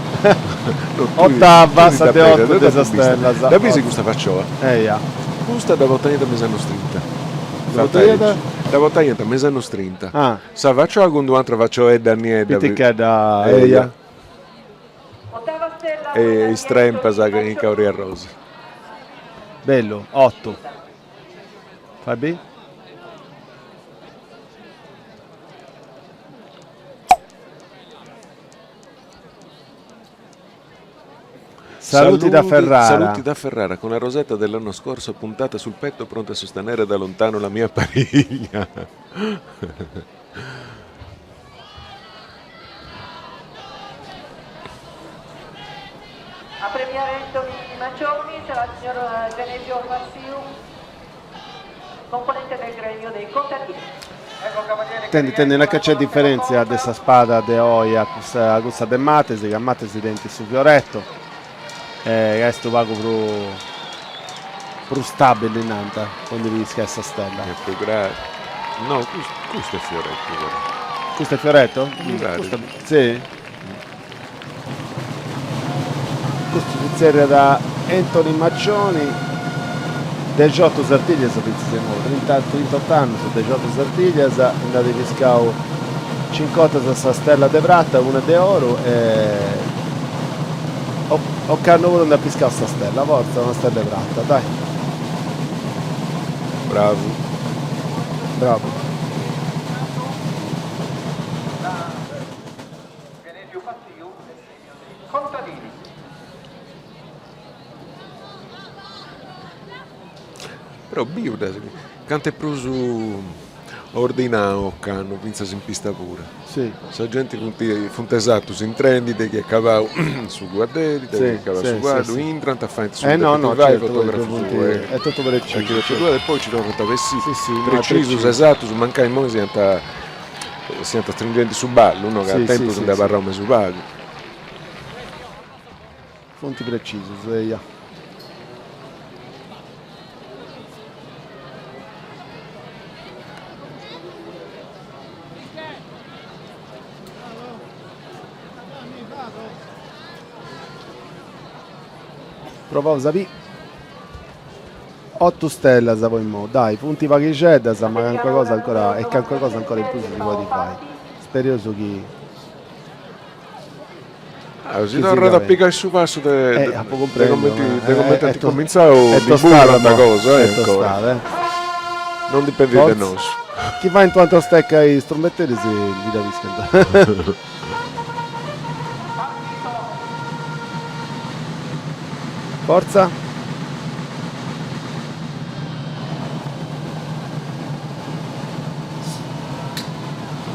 Ottava, sa de otu de sas stellas. Dda bisi custa faciola? Eja. Custa dda portaiant me is annus trinta. Dda portaiant? Dda portaiant me is annus trinta. Ah. Sa faciola cun d'u'antra facioedda niedda. Pitichedda, eja. E is trempas in cauri arrosa. Bellu, otu. Fai bì. Saluti da Ferrara. Saluti da Ferrara con la rosetta dell'anno scorso puntata sul petto pronta a sostenere da lontano la mia pariglia. A premiare Anthony Maccioni sarà il signor eh, Genesio Fassiu, componente del gremio dei contadini. Tendi tendi nai ca c'est diferentzia de sa spada de oi a cussa a cussa de Matesi, ca Matesi tenit su fioretto e ca est u' pagu prus prus stabili nant po ndi piscai sa stella. Est prus gravi. No, custu est fioretto però. Custu est fioretto? Mi parit. Custu si? Custu si zerriat Anthony Maccioni, dexiotu sartiglias fintzas a imoi, trinta trintot'annus, dexiotu sartiglias, nd'at piscau cincu 'ortas sa stella de prata, una de oru e ocannu puru nd'at piscau sa stella, fortza una stella de prata, dai. Bravu. Bravu. Però biu ddas, cantu est prus ordinau ocannu fintzas in pista puru. Si. Sa genti funt funt esatus intrendi de chi est cabau su cuadderi, de chi est cabau su cuaddu, intrant, faint su chi depint fai, fotografus e totu precisu e poi nci torrant a bessiri, precisus, esatus, mancai immoi siant siant stringendi su ballu, no, ca a tempus nd'est abarrau mesu pagu. Funt precisus, eia. Provaus a biri. Otu stellas po immoi, dai, funt paghixeddas ma calincuna cosa ancora e calincuna cosa ancora in prus si podit fai. Spereus chi Ah, si torrat a pigai su passu de de comenti de comenti ant comintzau ndi burrant cosa eh ancora. Non dipendit de nosu. Chi faint u' atera stecca is trumbeteris ndi dda piscant. Fortza.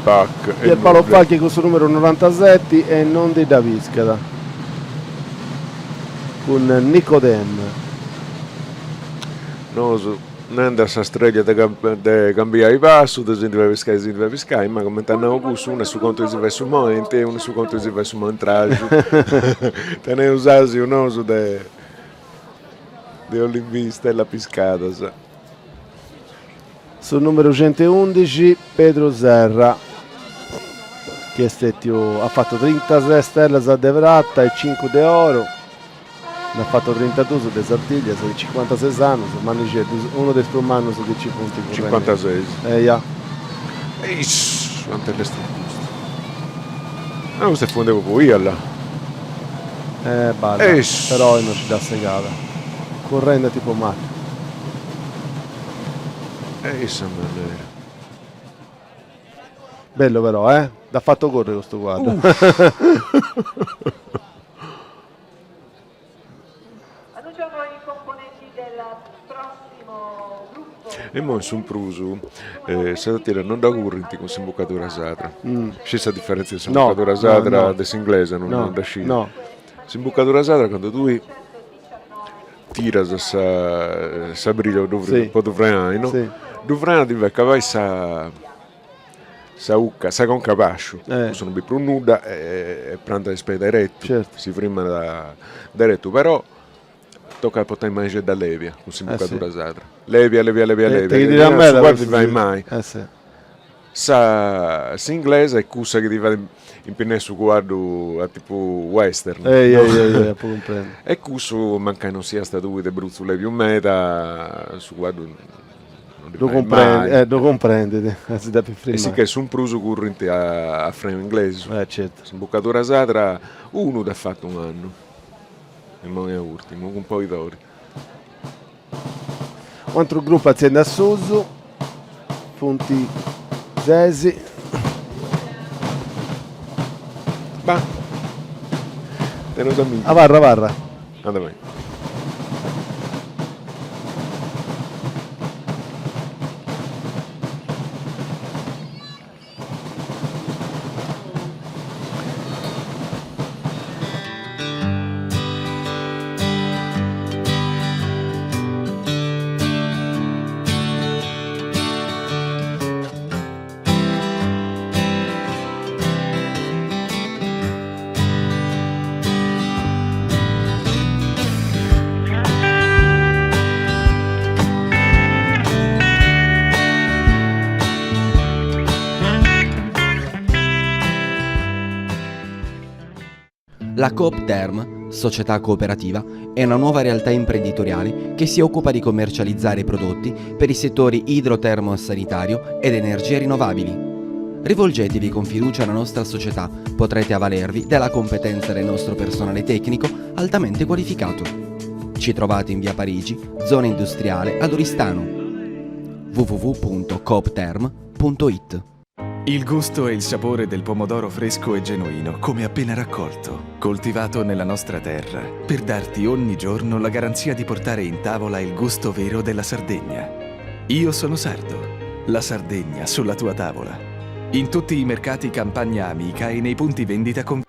Pac e Pierpaolo Falchi cun su numeru norantaseti e non ndi dda piscat cun Nicodem. Nosu Nende a sa streglia de de cambiai passu, de si ndi fai piscai, si ndi fai piscai, ma cumenti at nau cussu, unu est su contu chi si fait su moenti e unu est su contu chi si fait su moentraxu. Teneus àsiu nosu de de 'olli biri stellas piscadas. Su numeru centuundixi Pedru Serra, chi est stetiu, at fatu trintases stellas de prata e cincu de oru. Nd'at fatu trintadus de sartiglias de cincuantases annus, mannixeddu, unu de is prus mannus chi nci funt currendi. Cincuantases. Eja. Eiss, quantu est lestru custu. Ah, custu est fuende po ialla. Eh, balla. Eiss. Però non nci dd'at segada. Currendi a tipu macu. Eissa manera. Bellu però, eh? Dd'at fatu curri custu cuaddu. Annunciamo i componenti del prossimo gruppo. E immoi in prus sa Sartiglia non dda currint cun s'imbucadura sadra. Scis sa diferentzia de s'imbucadura sadra de s'inglesa, non dda scis? S'imbucadura sadra candu tui tiras sa sa briglia po ddu frenai no, ddu frenat ti fait cabai sa Sa 'ucca, sa conca a basciu, cussu non bit prus nudda e prantat is peis deretu, si frimat deretu, però tocat a portai manixedda lèbia cun s'imbucadura sadra, lèbia lèbia lèbia lèbia, su cuaddu ti fait mai. Sa s'inglesa est cussa chi ti fait impinnai su cuaddu a tipu western, e cussu mancai non siast tui de brutzu lèbiu meda, su cuaddu Ddu cumprendit, eh, ddu cumprendit, si depit frimai. E sicchè su prus currint a frenu inglesu. Eh, certu. S'imbucadura sadra unu dd'at fatu un'annu. Immoi a urtimu, cun Poidori. U atru grupu artziendi a susu, funt sesi. Bah! Teneus amigus. Abarra abarra. Anda beni. La Coop Term, società cooperativa, è una nuova realtà imprenditoriale che si occupa di commercializzare prodotti per i settori idrotermo-sanitario ed energie rinnovabili. Rivolgetevi con fiducia alla nostra società, potrete avvalervi della competenza del nostro personale tecnico altamente qualificato. Ci trovate in via Parigi, zona industriale ad Oristano. www.coopterm.it Il gusto e il sapore del pomodoro fresco e genuino, come appena raccolto, coltivato nella nostra terra, per darti ogni giorno la garanzia di portare in tavola il gusto vero della Sardegna. Io sono sardo, la Sardegna sulla tua tavola. In tutti i mercati Campagna Amica e nei punti vendita con...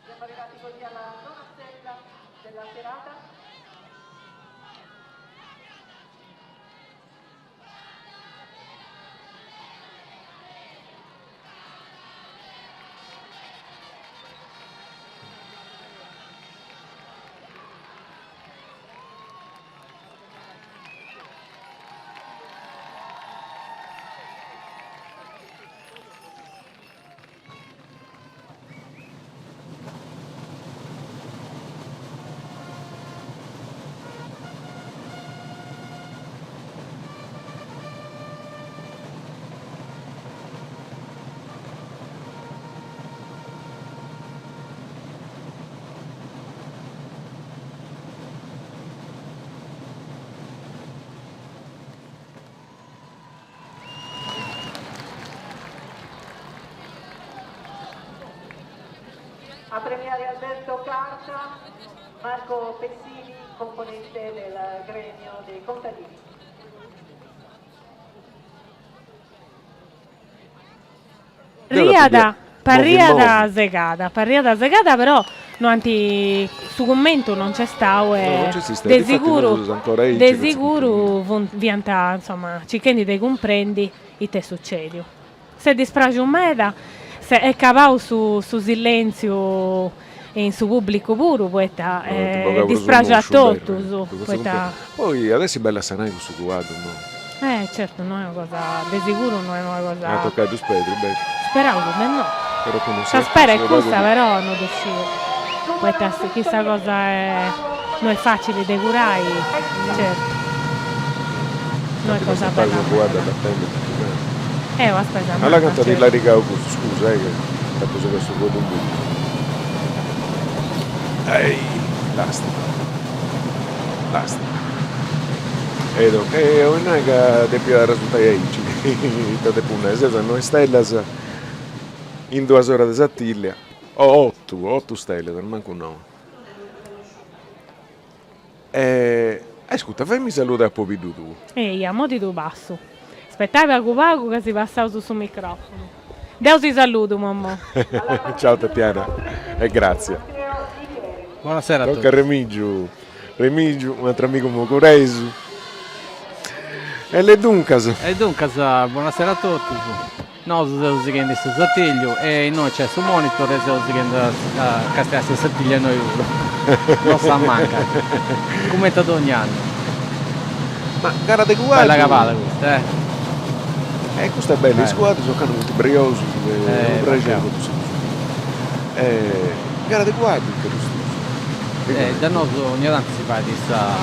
Siamo arrivati così alla nona stella della serata. A premiare Alberto Carta, Marco Pessini, componente del gremio dei contadini. Parriada, parriada segada, parriada segada, però no ant su cummentu non nc'est stau e No, non nc'est de difatti siguru nosus ancora aici de chentza siguru funt fiant insomma circhendi de cumprendi ite est sucediu. S'est dispraxiu meda, est cabau su su silentziu in su pubblicu puru poita No, ant est bogau prus dispraxiu a musciu, beru, totus, po custu poita cumprendi. Poi at essi bella a sanai cussu cuaddu, no? Eh certu no est una cosa, de siguru no est una cosa. At a tocai ddus pedri, beru. Speraus de no. Però chi non Sa siat spera est cussu cussa però no ddu sciu, poita chi sa cosa est no est facili de curai, certu. No est cosa bella meda. Eh una spesa manna. Alla cantu at illarigau custu, scusa eh, che t'apu segau su fueddu in buca. Ehi, lastima. Lastima. E e 'olit nai ca depiat arresultai aici, ita depu nai, seus a noi stellas in duas oras de Sartiglia, o otu, otu stellas, mancu noi. E ascurta, faimi saludai a pobiddu tuu. Eia, mo ti ddu passu. Aspettai pagu pagu ca si passaus su microfonu. Deu si saludu, Momò. Ciao Tatiana e gratzias. Buonasera a Tocca tutti. a Remigiu, Remigiu, un atru amigu mogoresu. E le duncas. E duncas, buonasera a totus. Nosu seus sighendi su Sartigliu e innoi nc'est su monitor e seus sighendi a castiai sa Sartiglia innoi puru. Non s'ammancat. Cumenti a dogni annu. Ma gara de cuaddu. Bella cabada custa, eh. E custa est bella, is cuaddus ocannu funt briosus e unu prexeri po ddus sighiri. Gara de cuaddu ite custus? Da nosu ogna tanti si fait sa,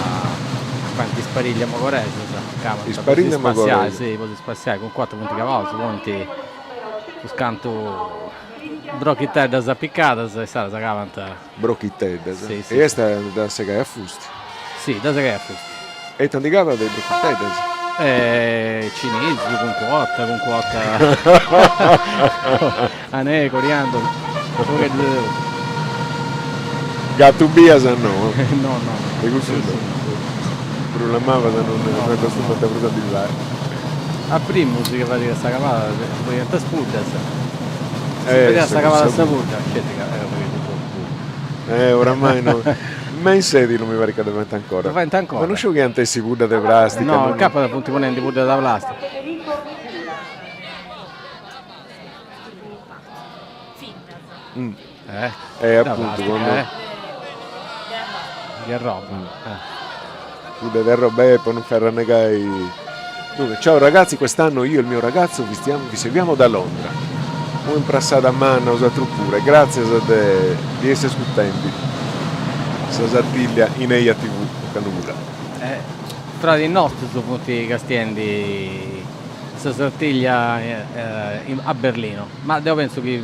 si faint is parìllias mogoresas, acabant Is parìllias mogoresas. Si, po si spassiai, cun cuatru funt cabaus, ponint prus cantu brochiteddas apicadas e insaras acabant. Brochiteddas? Si, si. E est a segai a fusti? Si, dda segai a fusti. E ita ndi cabat de is brochiteddas? Cinisu, cun cuota, cun cuota anè, coriandolo, unu pagheddu de totu. Gatu bias no? No, no. De cussu no. Brulla mabas non acostumant prus a ndi fai. A primu si che fadiat sa cabada, si poniant is puddas, si fadiat sa cabada a sa pudda, sceti ca era unu pagheddu tropu. Eh oramai no. Me in Sedilo mi parit ca ddu faint ancora. Ddu faint ancora. Ma non sciu chi ant essi pudda de plastica. No, incapas funt ponendi pudda de plastica. Eh, eh appuntu, quando... Di arroba. Pudda de arroba eh, po non fai arrennegai. Dunque, ciao ragazzi, quest'anno io e il mio ragazzo vi, stiamo, vi seguiamo da Londra. Un'imprassada manna 'osatru puru e gràtzias de di essi ascurtendi sa Sartiglia in Eia TV, ocannu puru. Eh, fradis nostus funt castiendi sa Sartiglia a Berlino, ma deu pentzu chi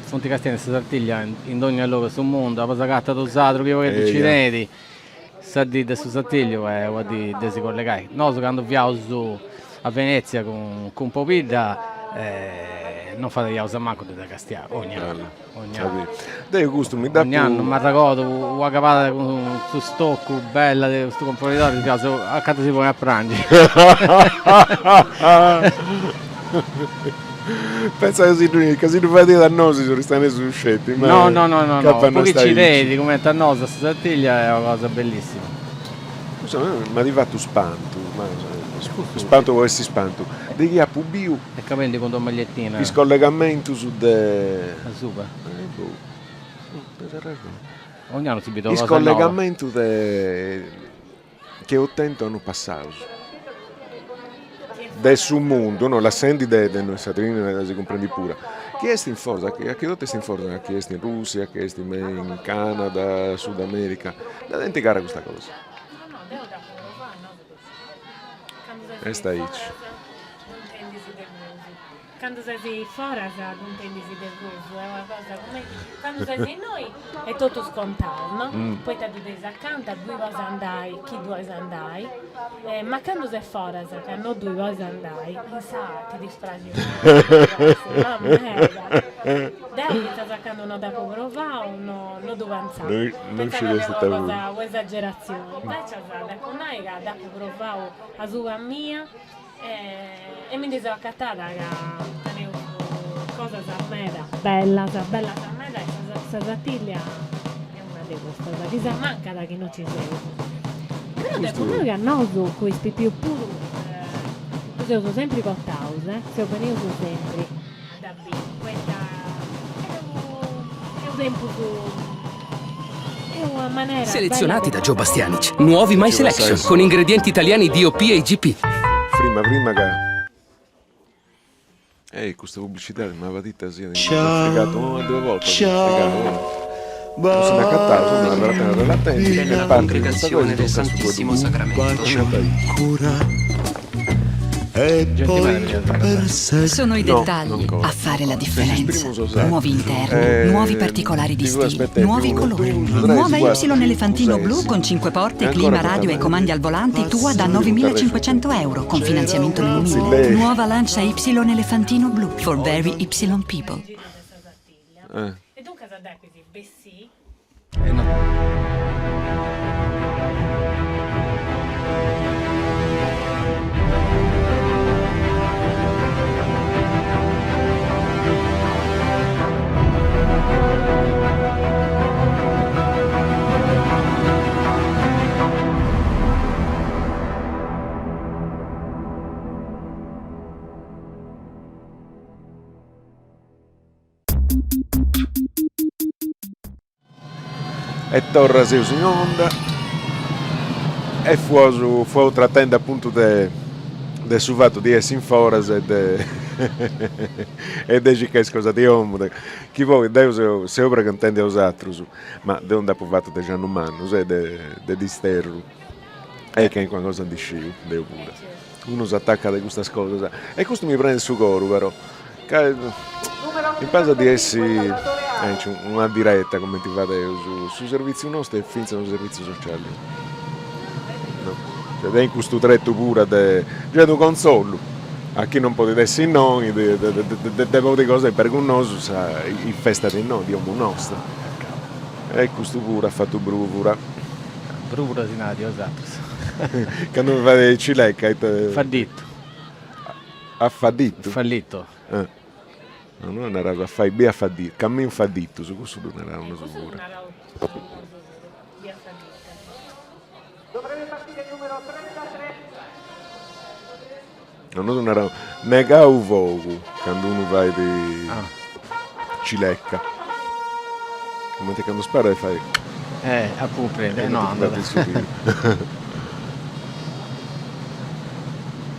funt castiendi sa Sartiglia in dogna logu 'e su mundu, apa s'agatat unu sardu chi pagheddu ci tenit, sa dì de su Sartigliu est una dì de si collegai. Nosu candu fiaus a Venezia cun pobidda non fadaiaus a mancu de dda castiai, ogni annu, ogni annu. Deu custu mi dd'apu. Ogni annu m'arregodu una cabada cun su stoccu bella de custu componidori fiaus acanta si ponni a prangi. Pensa ca si ddu ca si ddu fadiat a nosu is oristanesus sceti, ma No no no no no, po chi ci tenit cumenti a nosu a sa Sartiglia est una cosa bellissima. Custu m'at fatu spantu, ma spantu po essi spantu, de chi apu biu. E cabendi cun d'una magliettina. Is collegamentus de. Asuba. Boh, tenis arrexoni. Ogni annu si bit una Is cosa noba. collegamentus de chi eus tentu annus passaus de su mundu, no lassendi de de sa Sardigna si cumprendit puru, chi est in foras, a chi totu est in foras, a chi est in Russia, a chi est me in Canada, Sud America, dda tenint cara custa cosa. Est aici. Candu ses foras ddu intendis de prus, est una cosa cumenti candu ses innoi est totu scontau, no? Poita ddu tenis acanta, ddui pois andai chi ddu 'ois andai, ma candu ses foras ca no ddui pois andai, insa ti dispraxit ma meda. Deu fintzas a candu no dd'apu provau no no ddu pentzà, pentzà ca fiat una cosa, un'esageratzioni, invecias depu nai ca dd'apu provau asuba mia E mi ndi seu acatada ca teneus cosas meda bellas, bellas meda e sa Sartiglia est una de custas, chi s'ammancat chi no ci seus. Però depu nai ca nosu cun is pipius puru ddu seus sempri portaus, seus benius sempri a dda biri, poita est unu tempus Selezionati da Joe Bastianich. Nuovi My Selection con ingredienti italiani DOP e IGP. Prima prima ca Ehi custa pubblicitadi mabadita siat m'at frigatu una duas boltas m'at frigatu non si nd'acatau insoma relatendi e Nella partit custa congregazione cosa del duncas su Santissimo fueddu Sacramento. ancora. E poi per sempre. Sono i No, dettagli non ancora. a fare la Sì, sì, differenza. esprimo sono Nuovi interni, Eh, nuovi particolari di ti stile, aspetti, nuovi uno, colori. due, tre, Nuova quattro, Y Elefantino sei, blu sì. con 5 porte, E ancora clima, porta radio e avanti. comandi al volante tua da 9.500 euro con finanziamento meno Sì, 1.000. lei. Nuova Lancia Y Elefantino blu for very Y people. Eh. E dunque sa depisi bessì Eh no. E torra seus in onda e fuaus fuaus tratendi apuntu de de su fatu de essi in foras e de e de circai is cosas de 'omu de chi poi deu seu seu pregontendi a 'osatrus ma deu nd'apu fatu de annu mannus e de de disterru e calincuna cosa ndi sciu deu puru. Unu s'atacat a custas cosas e custu mi prenit su coru però ca in pasu de essi aici una diretta cumenti fadeus, su servitziu nostu est fintzas unu servitziu sociali, no? Cioè de in custu tretu puru de giai unu contzollu a chi non podit essi innoi de de podi gosai impari cun nosu sa is festas de innoi, di 'omu nosta. E custu puru at fatu bruvura. Bruvura si narat 'osatrus. Candu mi fait cilecca ite. Faddittu. A faddittu? Fallito. Eh. No, nosu naraus a fai bia faddittu, camminu faddittus, cussu ddu naraus nosu puru. Dovrebbe partire il numero 33. No, nosu naraus negau fogu, candu unu fait cilecca. Cumenti candu sparat e fait. Eh, a cumprendi, eh no andat.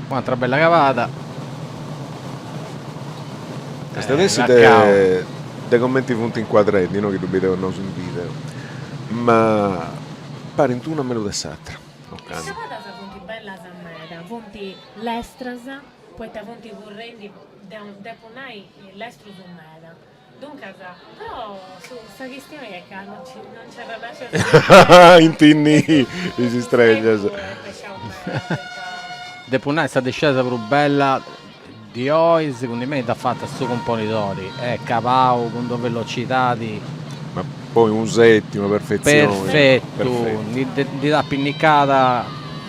Un'atra bella cavada. Est adesso de de comenti funt incuadrendi, no chi ddu bideus nosu in video, ma parint una mellus de s'atra. Is cavadas funt bellas meda, funt lestras, poita funt currendi, depu nai, lestrus meda. Duncas, però su sa chistioni est ca non ci non nci arrennascius a intinni is istrellas. Depu nai sa discesa prus bella di oi segundu mei dd'at fata su Componidori, est cabau cun d'una velocidadi. Ma poi unu setti, una perfetzioni. Perfettu, ndi dd'at pinnicada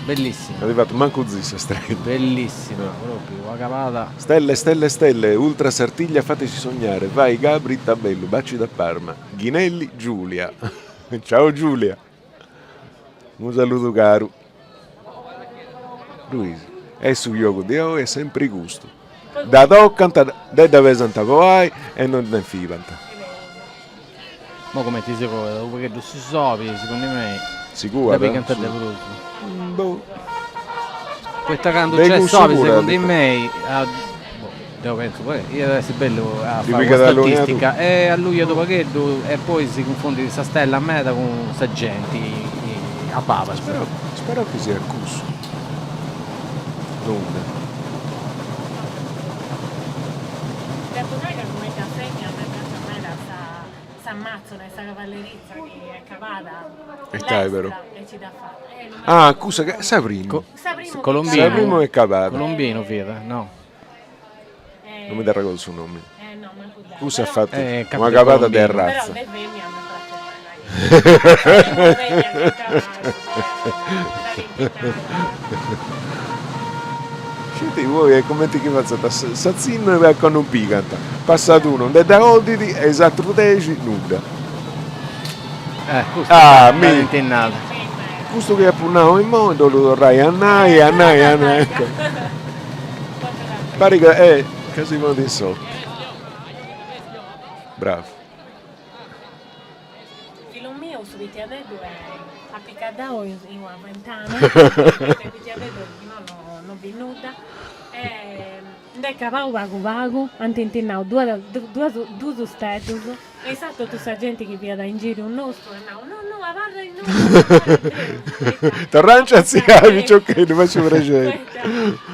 bellissima. No at fatu mancu zì sa stredda. Bellissima, propriu, una cabada. Stelle stelle stelle, ultra Sartiglia fateci sognare, vai Gabri ita bellu, baci da Parma, Ghinelli Giulia. Ciao Giulia. Unu saludu caru. Luisi, est su giogu de oi est sempri custu. Dda tocant, de dda pesant po ai e non dda infibant. Mo cumenti si proit unu pagheddu su sobi, segundu mei, Si cuat? dda pigant de prus. Boh. Poita candu De nc'est cussu sobi, puru segundu mei, boh, deu pentzu, poi iat essi bellu a Ddi fai una pigat alluniadu. statistica, e alluiat unu pagheddu e poi si cunfundit sa stella meda cun sa genti a palas. Spero, spero chi siat cussu. Nudda. Depu nai ca cumenti a femina m'est praxia meda sa S'amazzona e sa cavallerizza chi est cabada E tai però. lestra e ci dd'at fata. Eh, non Ah, cussa che sa primu. Sa primu chi Colombino. Sa primu est cabada. Colombino fiat, no? Non mi dd'arregordu su nomini. Eh no, mancu deu. Cussa at Però fatu Eh, una capito cabada de Colombino. arratza. Però de femina m'est praxia meda. Femina chi cabada, Sceti poi est cumenti chi fatzant s'atzinnu e a candu pigant. Passat unu, nde dda goddit e is atrus dexi nudda. Eh, custu Ah, dd'at mi. intinnadu. Custu chi apu nau immoi dd'ollu torrai a nai e a nai e a nai. Parit ca eh, ca si ponit in s'otu. Bravu. Fillu miu, su pitiadeddu, est apicadau in una ventana, poita pitiadeddu chi no no bit nudda, e nd'est cabau pagu pagu, ant intinnau duas duus steddus, e insaras totu sa genti chi fiat in giriu nostu at nau, no no abarra innoi, abarra Torranci a tziai, piciocheddu, faci prexeri.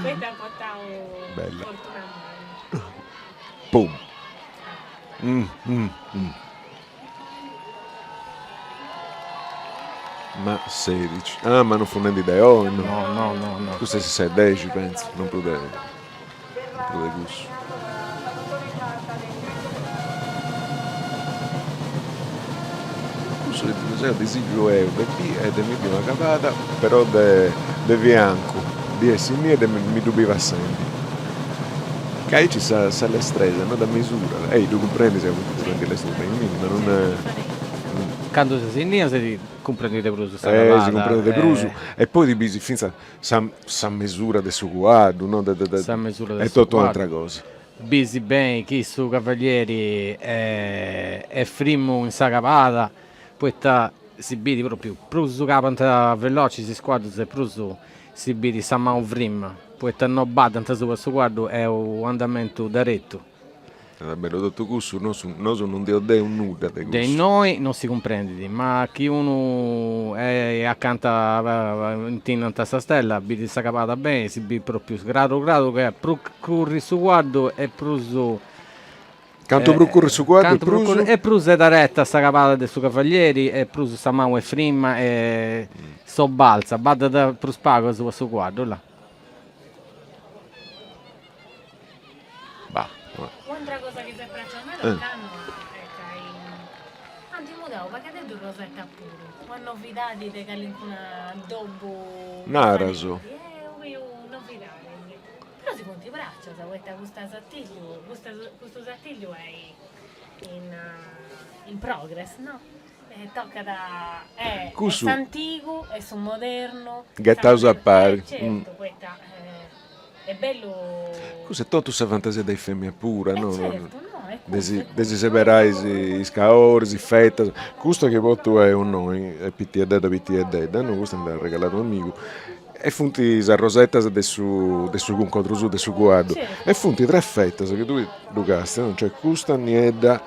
Poita at portau. Pum. Mm, mm, mm. Ma sedici. Ah, ma non fut nendi de oi, no? No, no, no, no. Custu est sa dexi, pentzu, non prus de, non prus de cussu. Cussu seu disigiu eo de bi e de mi bi una cabada, però de de fiancu, di essi innì e de mi ddu bi passendi. Ca aici sa sa lestresa no dda misurat, ei ddu cumprendis ca funt currendi lestrus de innì, ma non. Candu ses innì si cumprendit de prus sa cabada. Si cumprendit de prus e poi ti bisi finzas sa sa mesura de su cuaddu, no, de de Sa mesura de est su totu cuaddu. un'atra cosa. Bisi beni chi su cavalieri est frimu in sa cabada, poita si bidi propriu, prus cabant velocis is cuaddus e prus si bidi sa manu frima, poita no baddant subra su cuaddu est u' andamentu deretu. Est bellu totu cussu, nosu nosu non ndi 'oddeus nudda de cussu. De innoi non si cumprendit, ma chi unu est acanta intinnant sa stella, bidit sa cabada beni, si bit propriu craru craru ca prus currit su cuaddu e prus Cantu prus currit su cuaddu e prus. E prus est dereta sa cabada de su cavalieri e prus sa manu est frima e sobbalza, baddat prus pagu subra su cuaddu, là. Bah. U'antra cosa chi s'est pracia meda ocannu est ca ant mudau paghededdu rosetta puru, una novidadi de calincuna addobbu. Naras. Eus biu novidadis, però si funt pracias, poita custa sartigliu, custu sartigliu est in in progress, no? E tocat est s'antigu e su modernu. Ghetaus a pari. Certu, poita Est bellu. Cussa est totu sa fantasia de is feminas puru, no? Certu, no, est De si de si seberai is caoris, is fetas, custa chi portu 'eu innoi est pitieddedda pitieddedda, no, custa mi dd'at regaladu un'amigu, e funt is arrosetas de su de su cuncodru suu de su cuaddu, e funt tres fetas chi tui ddu castias, no, nc'est custa niedda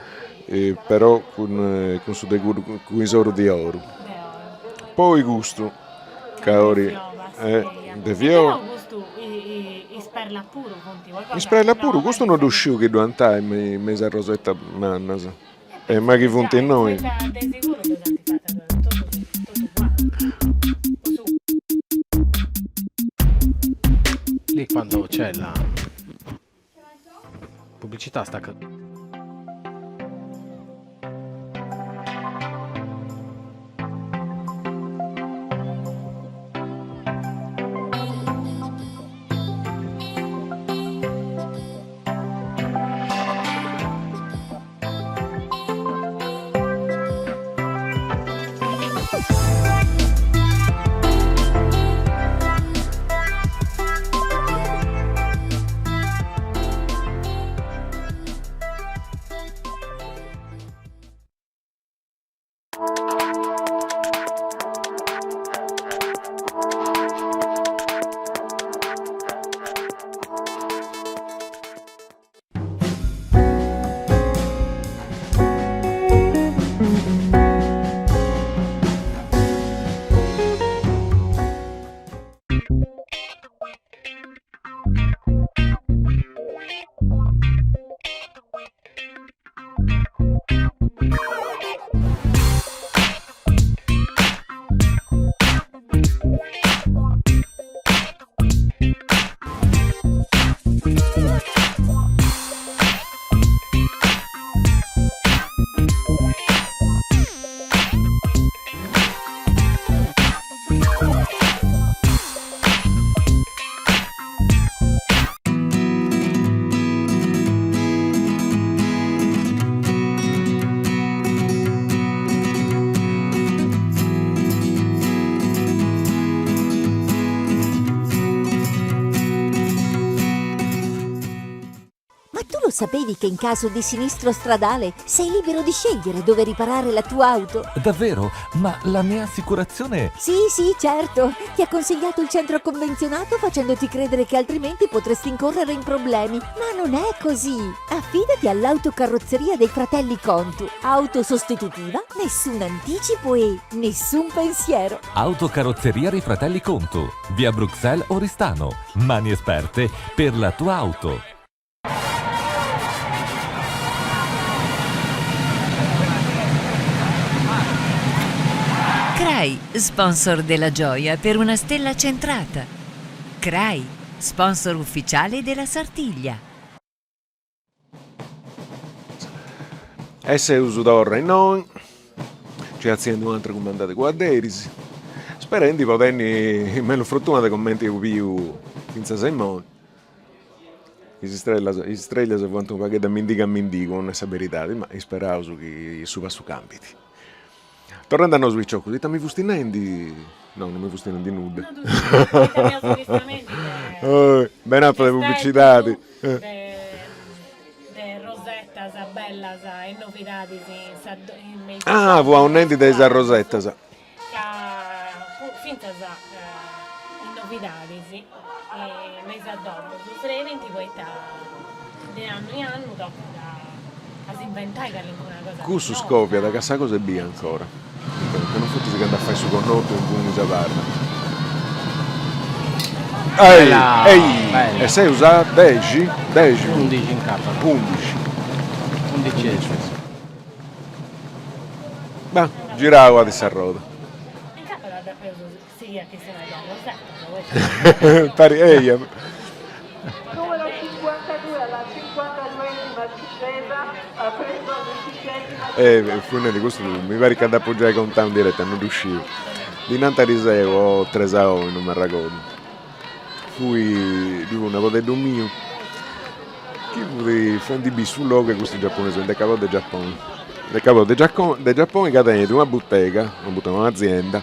però cun cun su de cuddu cun is orus di oru, poi custu Caori de fiori. Però custu is perlas puru funt una cosa. Is perlas puru, custu no ddu sciu chi ddu ant ai me is arrosetas mannas, ma chi funt innoi. De siguru ddas ant fatas totu totu ugualis. Lì quando c'è la pubblicità stacca. Ma tu lo sapevi che in caso di sinistro stradale sei libero di scegliere dove riparare la tua auto? Davvero? Ma la mia assicurazione... Sì, sì, certo. Ti ha consigliato il centro convenzionato facendoti credere che altrimenti potresti incorrere in problemi. Ma non è così. Affidati all'autocarrozzeria dei fratelli Contu. Auto sostitutiva, nessun anticipo e nessun pensiero. Autocarrozzeria dei fratelli Contu, via Bruxelles Oristano. Mani esperte per la tua auto. Crai, sponsor della gioia per una stella centrata. Crai, sponsor ufficiale della Sartiglia. E seus torra innoi, nci atziendu un'atera cumandada de cuadderis, sperendi po tenni mellus fortuna de cumenti eus biu fintzas a immoi. Is istrellas is istrellas fuant unu pagheddu a mindigu a mindigu, po nai sa beridadi, ma isperaus chi su passu cambit. Torrendi a nosu piciocus, ita mi fusti nendi? No, non mi fusti nendi nudda. Beni apu de publicidadi. De rosetas bellas e novidadis in sa in me is Ah, fua nendi de is arrosetas. Ca fintzas is novidadis me is domus srebint poita de annu in annu tocat a s'inventai calincuna cosa de Cussu scoviat ca sa cosa est bia ancora, ca non funt sighendi a fai su connotu ingunis abarrat. Ehi, ehi, e seus a dexi? Dexi? Undixi incapat. Undixi. Undixesimu. Bah, girau at sa roda. Incapat depeus sighiri a chistionai de arrosetas. Pari, eia. Numero 52 alla 52esima discesa ha preso l'undicesima Eh, fui nendi custu mi parit ca dd'apu giai contau in diretta, non ddu sciu. Ddi nant ariseu o tres a oi, non m'arregordu. Fui, ddui fut unu nebodeddu miu chi fut fendi bì su logu 'e custu giaponesu, nd'est cabau de Giapponi, nd'est cabau de de Giapponi ca tenit una butega, una butega, un'azienda,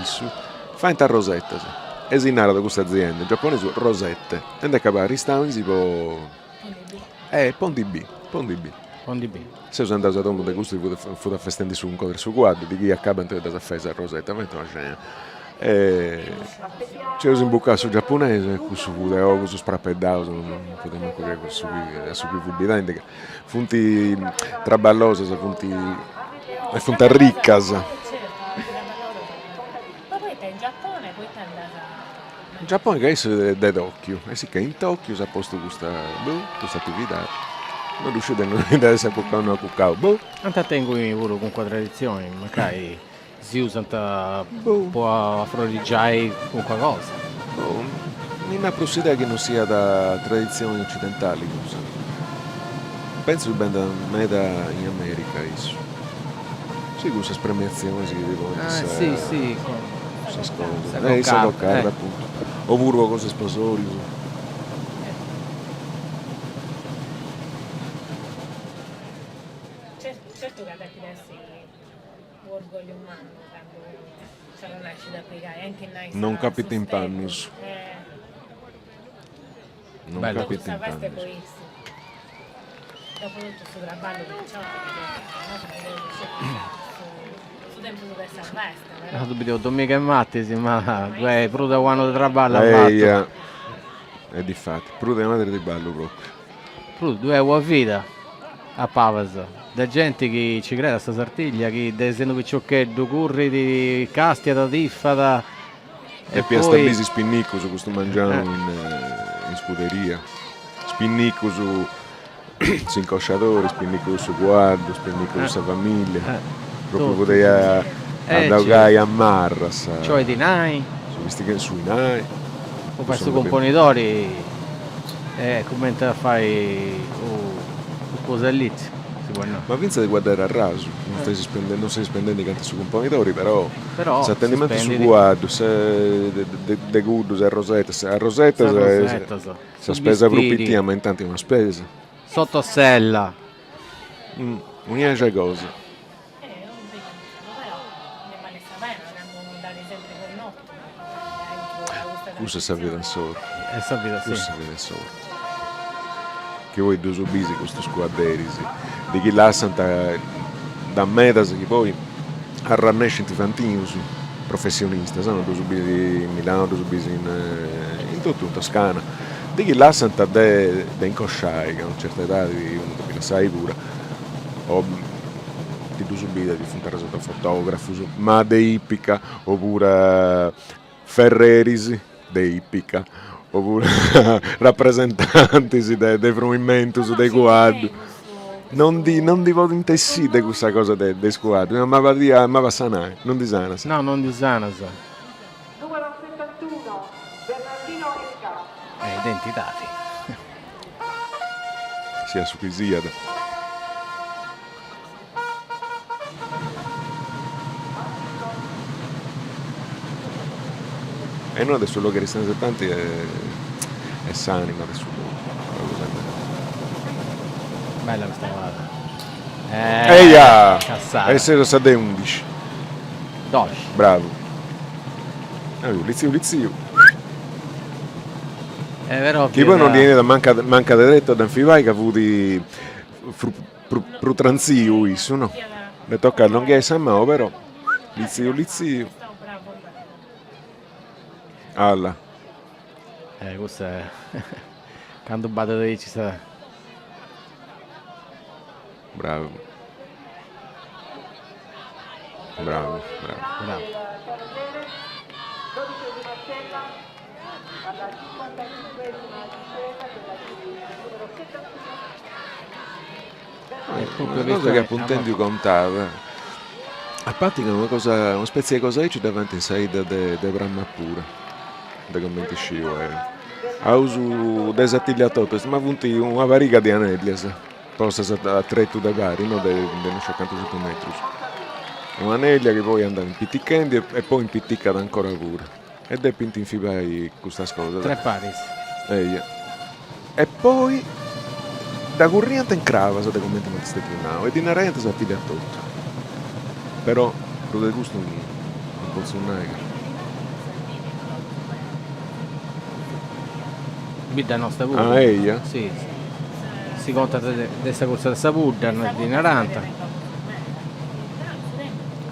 issu, faint arrosetas e si narat custa azienda in giaponesu rosette e nd'est cabau a Aristanis po eh po ndi bì, po ndi bì. Po ndi bì. Seus andaus a domu de custu chi fut fut afestendi su cuncodu 'e su cuaddu, de chi acabant de ddas fai sa rosetta, faint una scena. E nci eus imbucau su giaponesu e cussu fut a ogus sprapeddaus, non podiat mancu crei a su chi a su chi fut bidendi, ca funt traballosas, funt e funt arricas. Ma poita in Giappone, poita andas In Giappone ca issu est de Tokyo e siccai in Tokyo s'at postu custa, boh, custa atividadi. Non ddu sciu de innui dd'at acucau o no acucau, boh. Ant a tenni puru calincuna traditzioni, mancai si usant po afrorigiai calincuna cosa. Boh, mi nd'at prus s'idea chi non siat traditzioni occidentali cussa. Pentzu chi bendat meda in America issu. Si cussas premiatzionis chi ti ponint sa si si sas cosas. Eh sa coccarda appuntu. O puru po cosas sposorius. Certu ca depit essi u' orgogliu mannu candu nci arrennescit a pigai, anchi nai sa Non capit in pannus. Non capit in Sa festa est pannus. po issu. Dopo totu su traballu chi nci 'olit, su tempus de sa festa, però. Ddu bideus Domiga e Matis, ma ddu est prus de u'annu de traballu at fatu. Eia, e difati, prus de un'annu de traballu propriu. Prus, ddu est una vida a palas de genti chi ci creit a sa Sartiglia, chi de sendu piciocheddu currit, castiat, tifat E Depiast biri is pinnicus custu mangianu in scuderia, is pinnicus s'incosciadori, is pinnicus su cuaddu, is pinnicus sa familia, propriu fut a dda 'ogai a marras. Nci 'olit dinai. Su pistighe su 'inai. Po fai su componidori est cumenti a fai u sposallitziu, si podit nai. Ma fintzas de cuadderi a rasu, non ses ispendendi non ses ispendendi cantu su cumponidori, però Però s'atendimentu 'e su cuaddu, de cuddu, sas rosetas, sas rosetas, sa spesa prus pitia, ma intanti est una spesa. Sottosella. Un'iaxi 'e cosa. Cussa est sa vida insoru. Est sa vida, si. Cussa est sa vida insoru. Chi poi ddus bisi custus cuadderis, de chi lassant da medas chi poi arrannescint fantinus professionistas, no, ddus bisi in Milano, ddus bisi in in totu in Toscana, de chi lassant de de incosciai, ca a una certa edadi unu depit lassai puru, o ti ddus bidi chi funt arresurtaus fotografus, ma de ipica, opuru ferreris de ipica, opuru rapresentantis de de fruimentus de cuaddu. Non ndi non ndi podint essì de cussa cosa de de is cuaddus, una mabadia maba a sanai, non ndi sanas. No, non ndi sanas. Numero 71, Bernardino Enca. È identidadi. Siat su chi siat. E no de su logu Aristanis e tanti est s'anima de su logu. Bella custa volada. Eia! Cassada. E seus a sa de undixi. Doxi. Bravu. Litziu litziu. Eh, però Chi poi non ddi 'eniat manca manca deretu a dd'infilai ca fut Prus trantziu issu, no? Ddi tocat allonghiai sa manu però, litziu litziu. Alla. Eh, cussa est candu batit aici sa. Bravu. Bravu, bravu. Bravu. Una cosa chi apu intendiu contada, a parti ca una cosa, una spetzie de cosa aici dda faint in sa 'idda de de Pramapura, de cumenti sciu eo. A usu de Sartiglia totu est, ma funt una pariga de anellas postas a tretu de pari, no de de no sciu cantus centimetrus. Un'anella chi poi andat impitichendi e poi impiticat ancora puru. E depint infilai custas cosas. Tre paris. Eia. E poi dda curriant in crabas de cumenti m'at stetiu nau e ddi naraiant Sartiglia totu. Però prus de custu non potzu nai ca. Bidda nosta puru. Ah eia? Si. Si contat de sa cursa de sa pudda, ddi narant.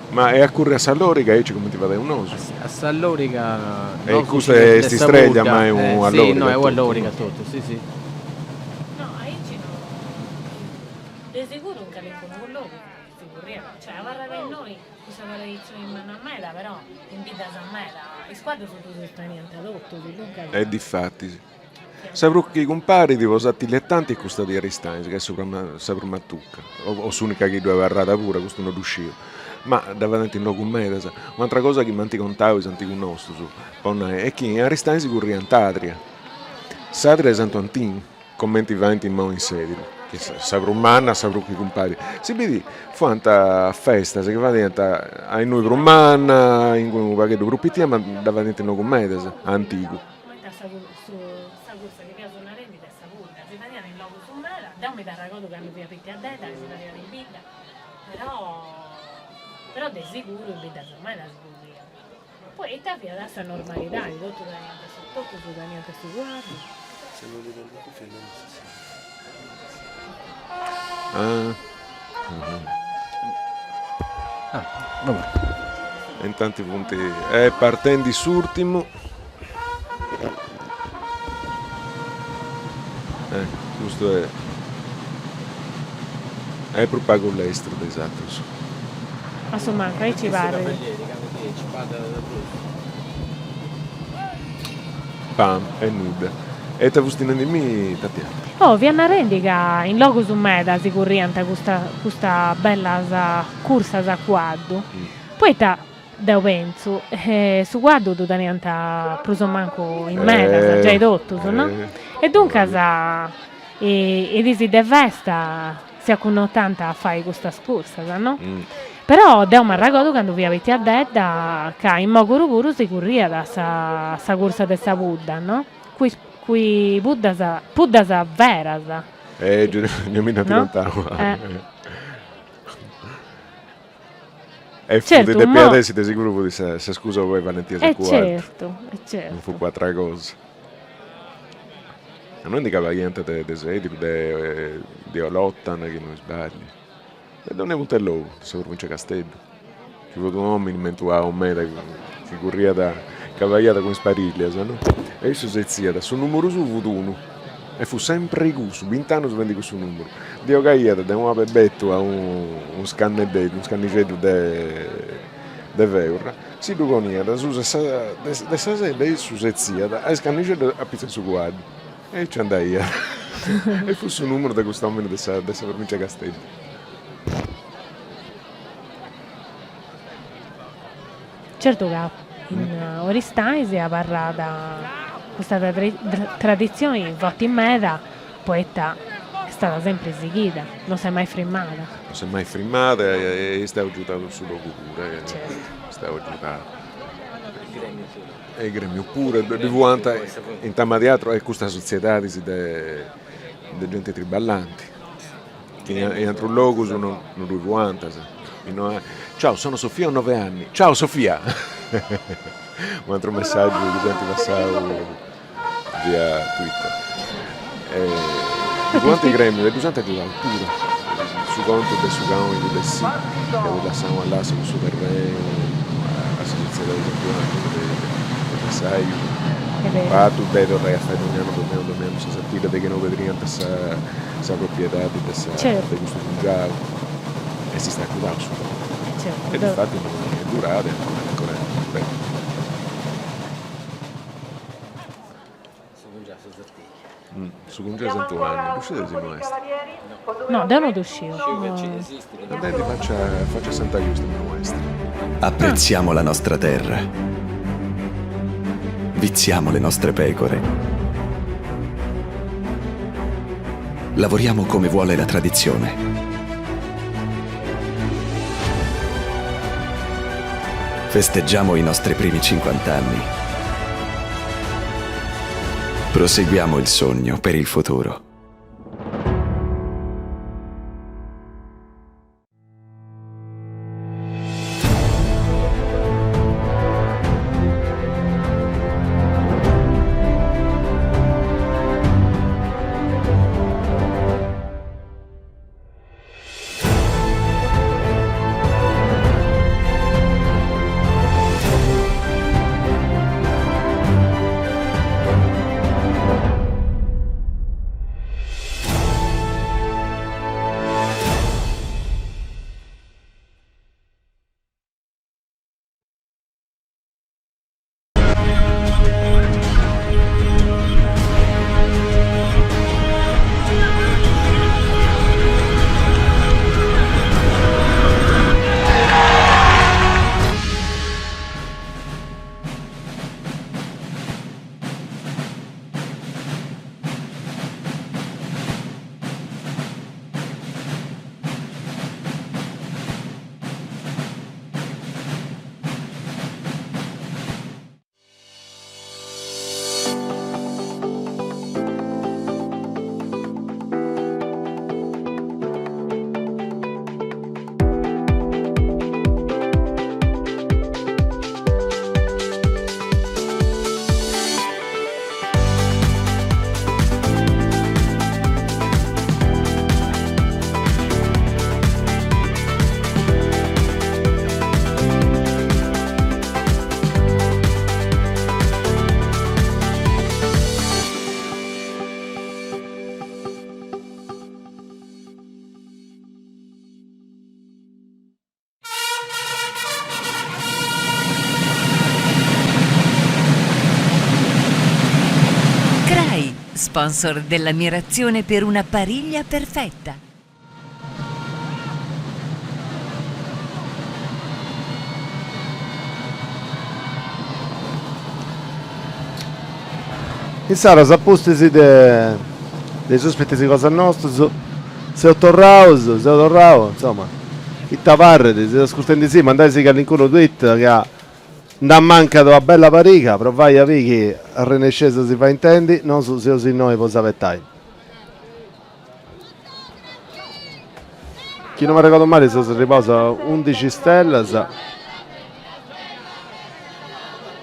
Ma e a curri a sa loriga aici cumenti fadeus nosu? A sa loriga E custa est istreglia ma est una loriga Si, no, est una loriga totu, si si. No, aici no. De seguru in calincunu logu si curriat, cioè abarrat innoi cussa traditzioni manna meda, però in biddas meda is cuaddus ddus teniant totus, duncas. E difatis. Sa prus chi cumparit po Sartiglia e tanti est custa de Aristanis, ca est sa prus matuca, o s'unica chi ddoi abarrat puru, custu no ddu sciu, ma dda fadent in logus medas. Un'atra cosa chi m'ant contau is antigus nostus, po nai, est chi in Aristanis curriant Adria, s'Adria 'e Santu Antinu, cumenti faint immoi in Sedilo, chi est sa prus manna, sa prus chi cumparit. Si bidi, fuant festas chi fadiant a innui prus manna, inguni unu pagheddu prus pitia, ma dda fadiant in logus medas, a antigu. Cumenti a sa sa cursa chi fiaus narendi de sa pudda, si fadiat in logus meda, deu mi dd'arregodu candu fia pitiaddedda chi si fadiat in bidda, però però de siguru in biddas meda si curriat. Poi ita fiat sa normalidadi, totu teniant su totus teniant su cuaddu. Ah E intanti funt e partendi s'urtimu. Eh, custu est est prus pagu lestru de is atrus. A su mancu, aici parrit. Pam, e nudda. E ita fusti nendi-mì, Tatiana? Oh, fia narendi ca in logus meda si curriant custa custas bellas cursas a cuaddu, poita Deu pentzu, su cuaddu ddu teniant prus o mancu in medas, giai totus, no? E duncas is diis de festa si acunnotant a fai custas cursas, no? Però deu m'arragodu candu fia pitiaddedda ca in Moguru puru si curriat sa sa cursa de sa pudda, no? Cun is cun is puddas puddas veras. Eh, giai mi nd'ant contau. E fut depiat essi de seguru fut sa sa scusa po fai balentias a cuaddu. Certu, e certu. Non fut po atra cosa. A noi ndi cabaiant de de Sedilo, de de Olotana, chi no isbagliu. De donni puntu 'e logu, de sa provincia 'e Casteddu. Ci fut un'omini mentuau meda chi curriat, cabaiat cun is pariglias, no? E issu setziat, su numeru suu fut unu E fut sempri cussu, bint'annus fendi cussu numeru. Ndi 'ogaiat de una pebetua unu scanneddeddu, unu scannixeddu de de feurra, si ddu poniat asusu 'e sa de sa sedda e issu setziat a iscannixeddu apitzu 'e su cuaddu. E aici andaiat. E fut su numeru de cust'omini de sa de sa provincia 'e Casteddu. Certu ca in Aristanis est abarrada custa traditzioni forti meda poita est stada sempri sighida, non s'est mai frimmada. Non s'est mai frimmada e est stau agiudau su logu puru, est stau agiudau. E Gremiu puru, ddi fuant intamas de atru e custas sotziedadis de de genti triballanti, chi in atrus logus non ddui fuant. Ciao sono Sofia ho 9 anni, ciao Sofia! U' atru messaggiu chi s'ant passau via Twitter. Ddi fuant is gremius e ddus ant agiudaus puru, su contu de su canonigu Dessì chi at lassau a lassa cussu terrenu a sa sotziedadi de Santu 'Anni de massajus, fatu de torrai a fai dogna annu dogna annu dogna annu sa Sartiglia de chi no pedriant sa sa propriedadi de sa de custu cungiau est istau agiudau su e difati est durada e ancora ancora est bella. Su cungiau 'e Santu 'Anni, ddu scideis innui est? No, deu no ddu sciu. Andendi faci a Santa Justa innui est. Apprezziamo la nostra terra. Viziamo le nostre pecore. Lavoriamo come vuole la tradizione. Festeggiamo i nostri primi 50 anni. Proseguiamo il sogno per il futuro. Crai, sponsor dell'ammirazione per una pariglia perfetta. Insaras a pustis de de is ospitis cosa nostus seus torraus, seu torrau, insoma, ita parrit, seus ascurtendisì, mandaisì calincunu tweet ca nd'ammancat una bella pariga, provai a biri chi arrennesceis a si fai intendi, nosu seus innoi po s'abetai. Chi no m'arregodu mali seus arribaus a undixi stellas.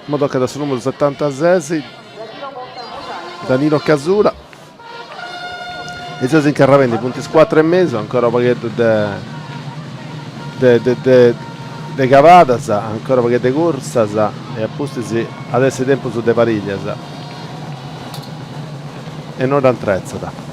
Imoi tocat a su numeru setantases, Danilo Casula. E seus incarrarendi, funt is cuatru e mesu, ancora u' pagheddu de de de de de cavadas, ancora u' pagheddu de cursas e a pustis at essi tempus de pariglias. E no dd'antretzat.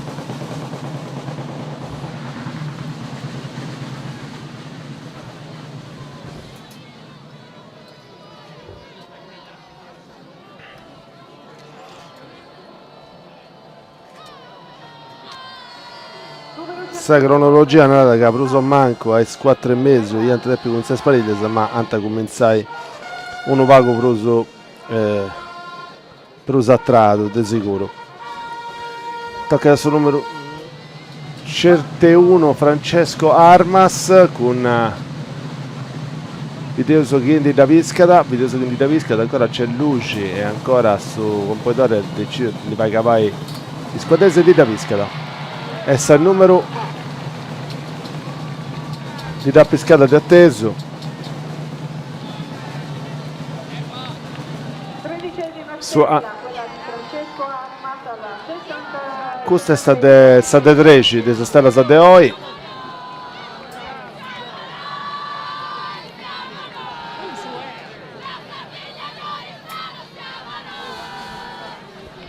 Sa cronologia narat ca prus o mancu a is cuatru e mesu iant depiu cumintzai is pariglias, ma ant a cumintzai unu pagu prus prus a tradu de seguru. Tocat a su numeru centeuno Francesco Armas cun Bideus chi ndi dda piscat, bideus chi ndi dda piscat, ancora nc'est luxi e ancora su componidori at decidiu de ndi fai cabai is cuadderis e ndi dda piscat. Est sa numeru ndi dd'at piscada de atesu. Su a Custa est sa de sa de trexi de is stellas de oi.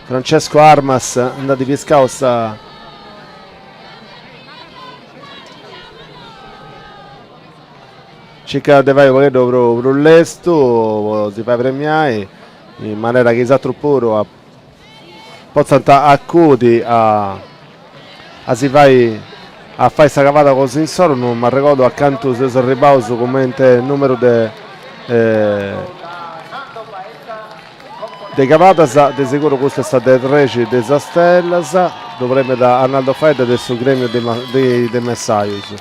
Francesco Armas nd'at piscau sa Circat de fai u' pagheddu prus lestu po si fai premiai in manera chi is atrus puru potzant acudi a a si fai a fai sa cavada cosa insoru, no m'arregodu a cantu seus arribbaus cumenti numeru de de cavadas, de seguru custa est sa de trexi de is stellas, ddu premiat Arnaldo Faedda de su Gremiu de de messajus.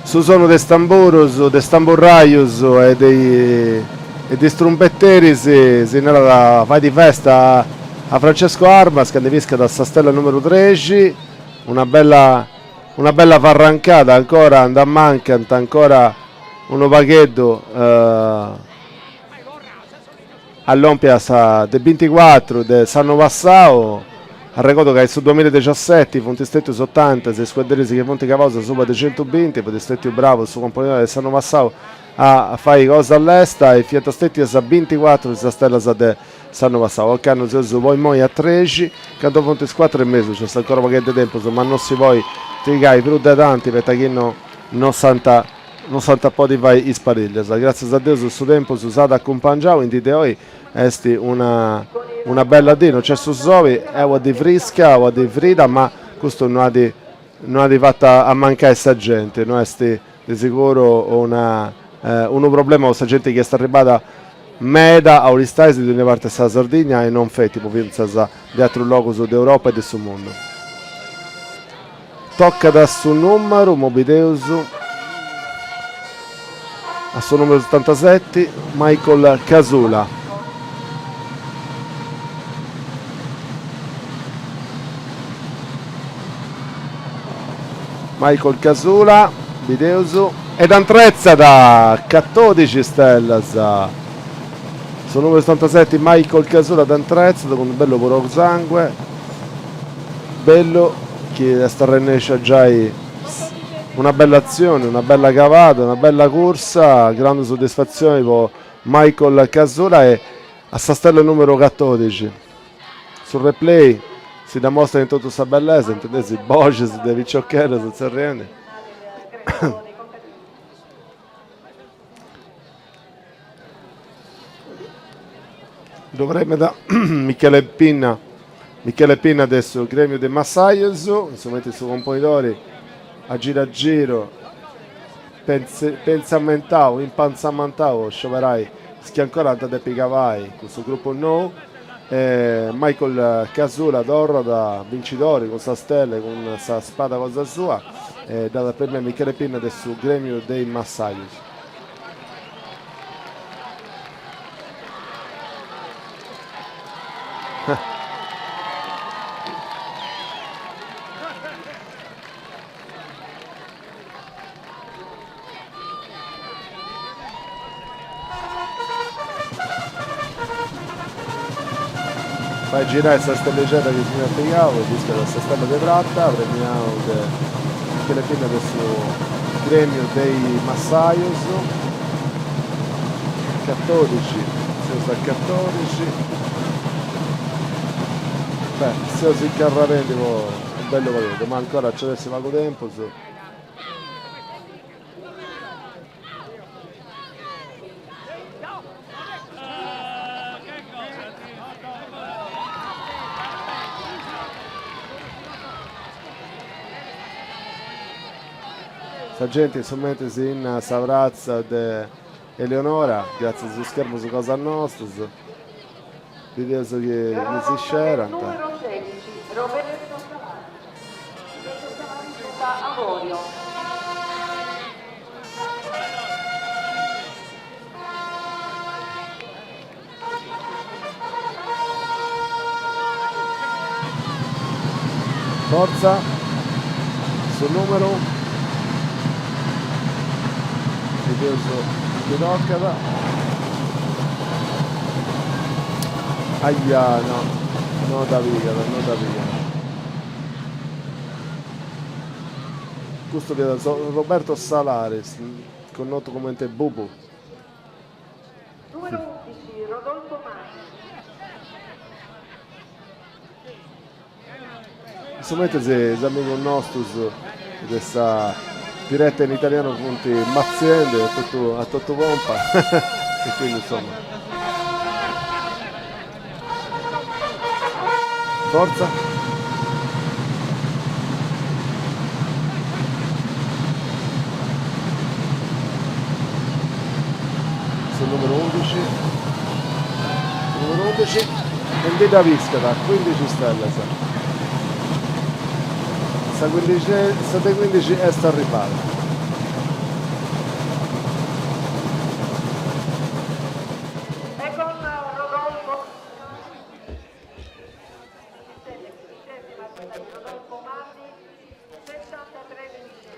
Su sonu de is tamburus, de is tamburrajus e de e de is trumbeteris si narat fait festa a Francesco Armas ca ndi piscat sa stella numeru trexi, una bella Una bella farrancada ancora nd'ammancant ancora unu pagheddu a lompi a sa de binticuatru de s'annu passau, arregodu ca in su duamilla e dexiaseti funt stetius otantas is cuadderis chi funt cavaus asuba de centubinti, fut stetiu bravu su componidori de s'annu passau a fai cosa lesta e fiant stetias binticuatru is stellas de S'annu passau, ocannu seus po immoi a trexi, candu funt is cuatru e mesu, nc'est ancora u' pagheddu de tempus, ma no si podit trigai prus de tanti poita chi no no s'ant no s'ant a podi fai is pariglias. Gratzias a Deus su tempus s'at acumpangiau, in dì de oi est una una bella dì, no nc'est su soli, est una dì frisca, una dì frida, ma custu no at no at fatu ammancai sa genti, no est de seguru una unu problema po sa genti chi est arribada meda a Aristanis de dogna parte de sa Sardigna e non feti, po fintzas de atrus logus de Europa e de su mundu. Tocat a su numeru, immoi bideus, a su numeru setantaseti, Michael Casula. Michael Casula, bideus, e dd'antretzat catodixi stellas. Su numeru setantaseti Michael Casula dd'antretzat cun unu bellu purosangue, bellu chi est arrennesciu a giai una bella atzioni, una bella cavada, una bella cursa, grandu soddisfatzioni po Michael Casula e a sa stella numeru catodixi. Su replay si dd'amostat in totu sa bellesa, intendeis is boxis de piciocheddas tzerriendi. Ddu premiat Michele Pinna, Michele Pinna de su Gremiu de Massajus, in su mentris su componidori a giru a giru pentzamentau, impantzamantau, scioberai is chi ancora ant a depi cavai cun su grupu nou. Michael Casula torrat bincidori cun sa stella e cun sa spada cosa sua e dd'at a premiai Michele Pinna de su Gremiu de is Massajus. Fait girai sa stellixedda chi si nd'at pigau e piscat sa stella de prata, premiau de Michele Pinna de su Gremiu de is Massajus. Catodixi, seus a catodixi. Beh, seus incarrarendi po u' bellu pagheddu, ma ancora nci at essi pagu tempus. Sa genti in su mentris in sa pratza de Eleonora, gratzias a is schermus cosa nostus, bideus chi chi si scerant. Numero 16, Roberto Salaris. Roberto Salaris da Avorio. Fortza, su numeru, bideus chi tocat, aia no, no dda pigat, no dda pigat. Custu fiat Roberto Salaris, connotu comente Bubu. Numero 11, Rodolfo Manni. In su mentris is amigus nostus de sa diretta in italianu funt matziendi a totu a totu pompa e quindi insoma. Forza. Su numeru undixi. Su numeru undixi e ndi dda piscat, cuindixi stellas. Sa cuindixi sa de cuindixi est arribada. E con Rodolfo quindicesima quella di Rodolfo Manni, 63 sedicesimi.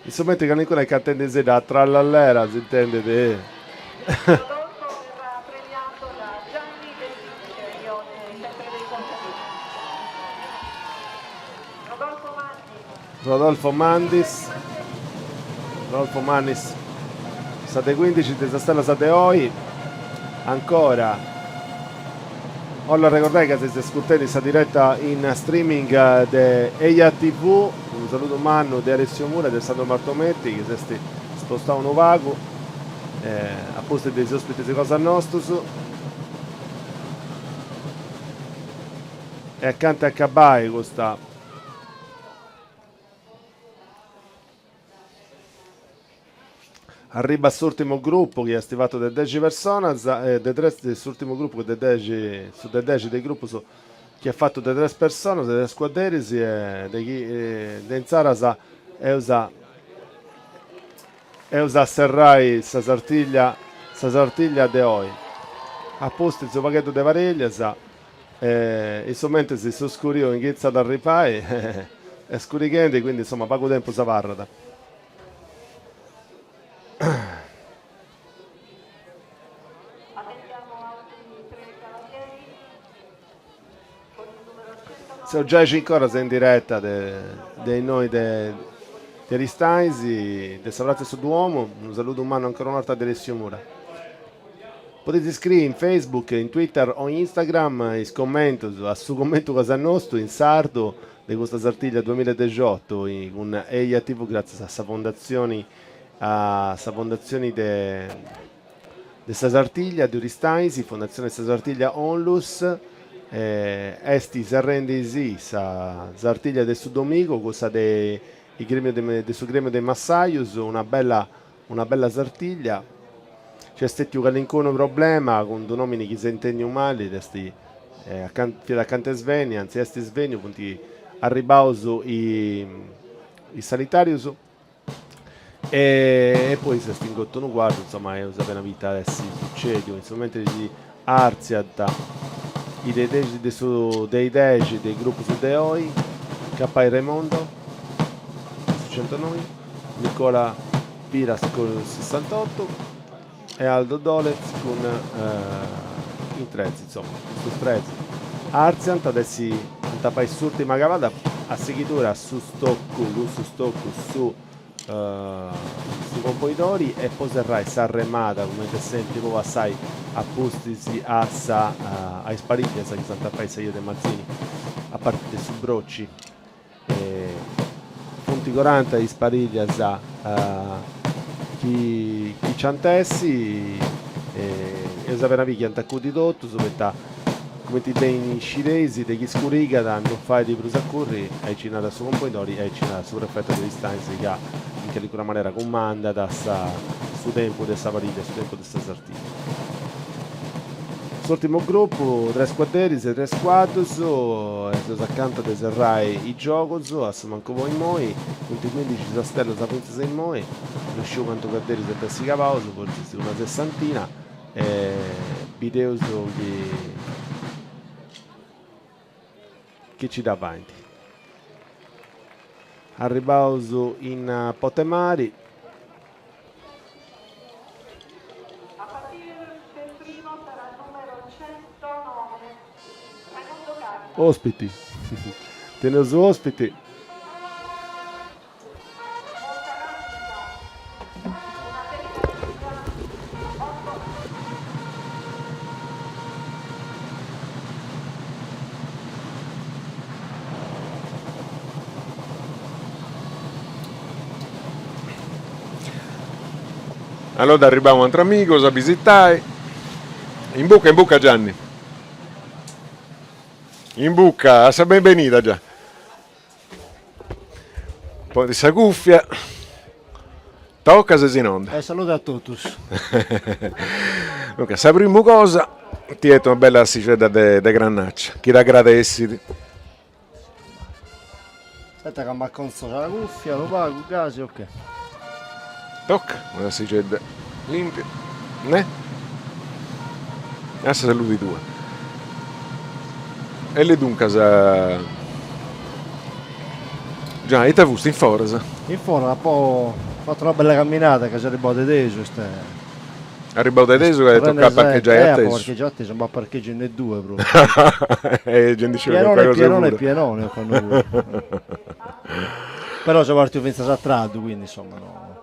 In su mentri calincunu est cantendi a trallallera s'intendit. Rodolfo verrà premiato da Gianni Del Gremio, sempre dei contadini. Rodolfo Manni. Rodolfo Mandis Rodolfo Mannis sa de cuindixi de sa stellas de oi ancora 'Ollu arregordai ca seis ascurtendi sa direta in streaming de Eja TV, unu saludu mannu de Alessio Mura e de Sandro Martometti chi s'est spostau unu pagu a pustis de is ospitis cosa nostus. E acanta 'e acabai custa Arribat s'urtimu grupu chi est fatu de dexi personas e de tres s'urtimu grupu de dexi su de dexi de is grupus chi est fatu de tres personas de tres cuadderis e de chi de intzaras eus a eus a serrai sa sartiglia sa sartiglia de oi. A pustis unu pagheddu de parìllias e in su mentris su scuriu inghitzat a arribai est scurighendi quindi insoma pagu tempus abarrat. Seus giai cincoras in diretta de de innoi de de Aristanis, de sa pratza 'e su Duomo, unu saludu mannu ancora una 'orta de Alessio Mura. Podeis iscriri in Facebook, in Twitter o in Instagram is commentus a su commentu cosa nostu in sardu de custa Sartiglia duemiladexiotu cun Eja TV gràtzias a sa fondatzioni a sa fondatzioni de de sa Sartiglia de Oristanis, Fondatzione sa Sartiglia Onlus, est serrendi·sì sa Sartiglia de su domigu, cussa de i gremiu de su gremiu de is massajus, una bella una bella sartiglia. Nc'est stetiu calincunu problema cun d'unu omini chi s'est intendiu mali, est fiat acanta 'e svenni, anzi est svenniu, funt arribaus is sanitarius e poi s'est ingotu unu cuaddu, insoma eus apena biu ita est sucediu, in su mentris chi artziant is de dexi de su de is dexi de is grupus de oi, Cappai Raimondo cun su centonoi, Nicola Piras cun sessantotu e Aldo Dolez cun in trezi, insoma, custus tres artziant at essi, ant a fai s'urtima cabada a sighidura su stoccu, cun su stoccu su su componidori e po serrai s'arremada cumenti sempri po passai a pustis a sa a is parìllias chi s'ant a fai sa 'ia de Mazzini. a parti de su Brocci. Funt coranta is pariglias chi nci ant essi e eus apena biri chi ant acudi totus, poita cumenti beni scideis de chi scurigat non fait prus a curri, aici narat su Componidori e aici narat su prefetto de Aristanis ca in calincuna manera cumandat su tempus de sa pariglia, su tempus de sa Sartiglia. S'urtimu grupu, tres cuadderis e tres cuaddus, e seus acanta de serrai is giogus, a su mancu po immoi, funt cuindixi sas stellas fintzas a immoi, no sciu cantu cuadderis ant essi cabaus, fortzis una sessantina, e bideus chi chi ci dda faint. Arribbaus in Potemari. A partire per primo sarà il numero 109, Raimondo Carta. Ospiti. Teneus ospiti. Allora arribau u' atru amigos a bisitai. Imbuca, imbuca Gianni. Imbuca, a sa benbenida Gia'. Poni sa cuffia. Toca ses in onda. E salude a totus. Duncas, sa primu cosa, ti 'eto una bella assixedda de de grannaccia, chi t'agradessit. Aspetta ca m'acontzo sa cuffia unu pagu, gasi, ok. Toca, una tassixedda limpia, ne? A sa saludi tua. E duncas Già, ita fusti in foras? In foras, apo fatu una bella camminada ca seu arribbau de tesu, est. Arribbau de tesu ca tocat a parchegiai a tesu. Eh, apo parchegiau a tesu, non b'at parchegiu in neddue propriu. E gei ndi sciu calincuna cosa pienone, pienone, ocannu puru. Però seu partiu fintzas a tradu, quindi insomma no.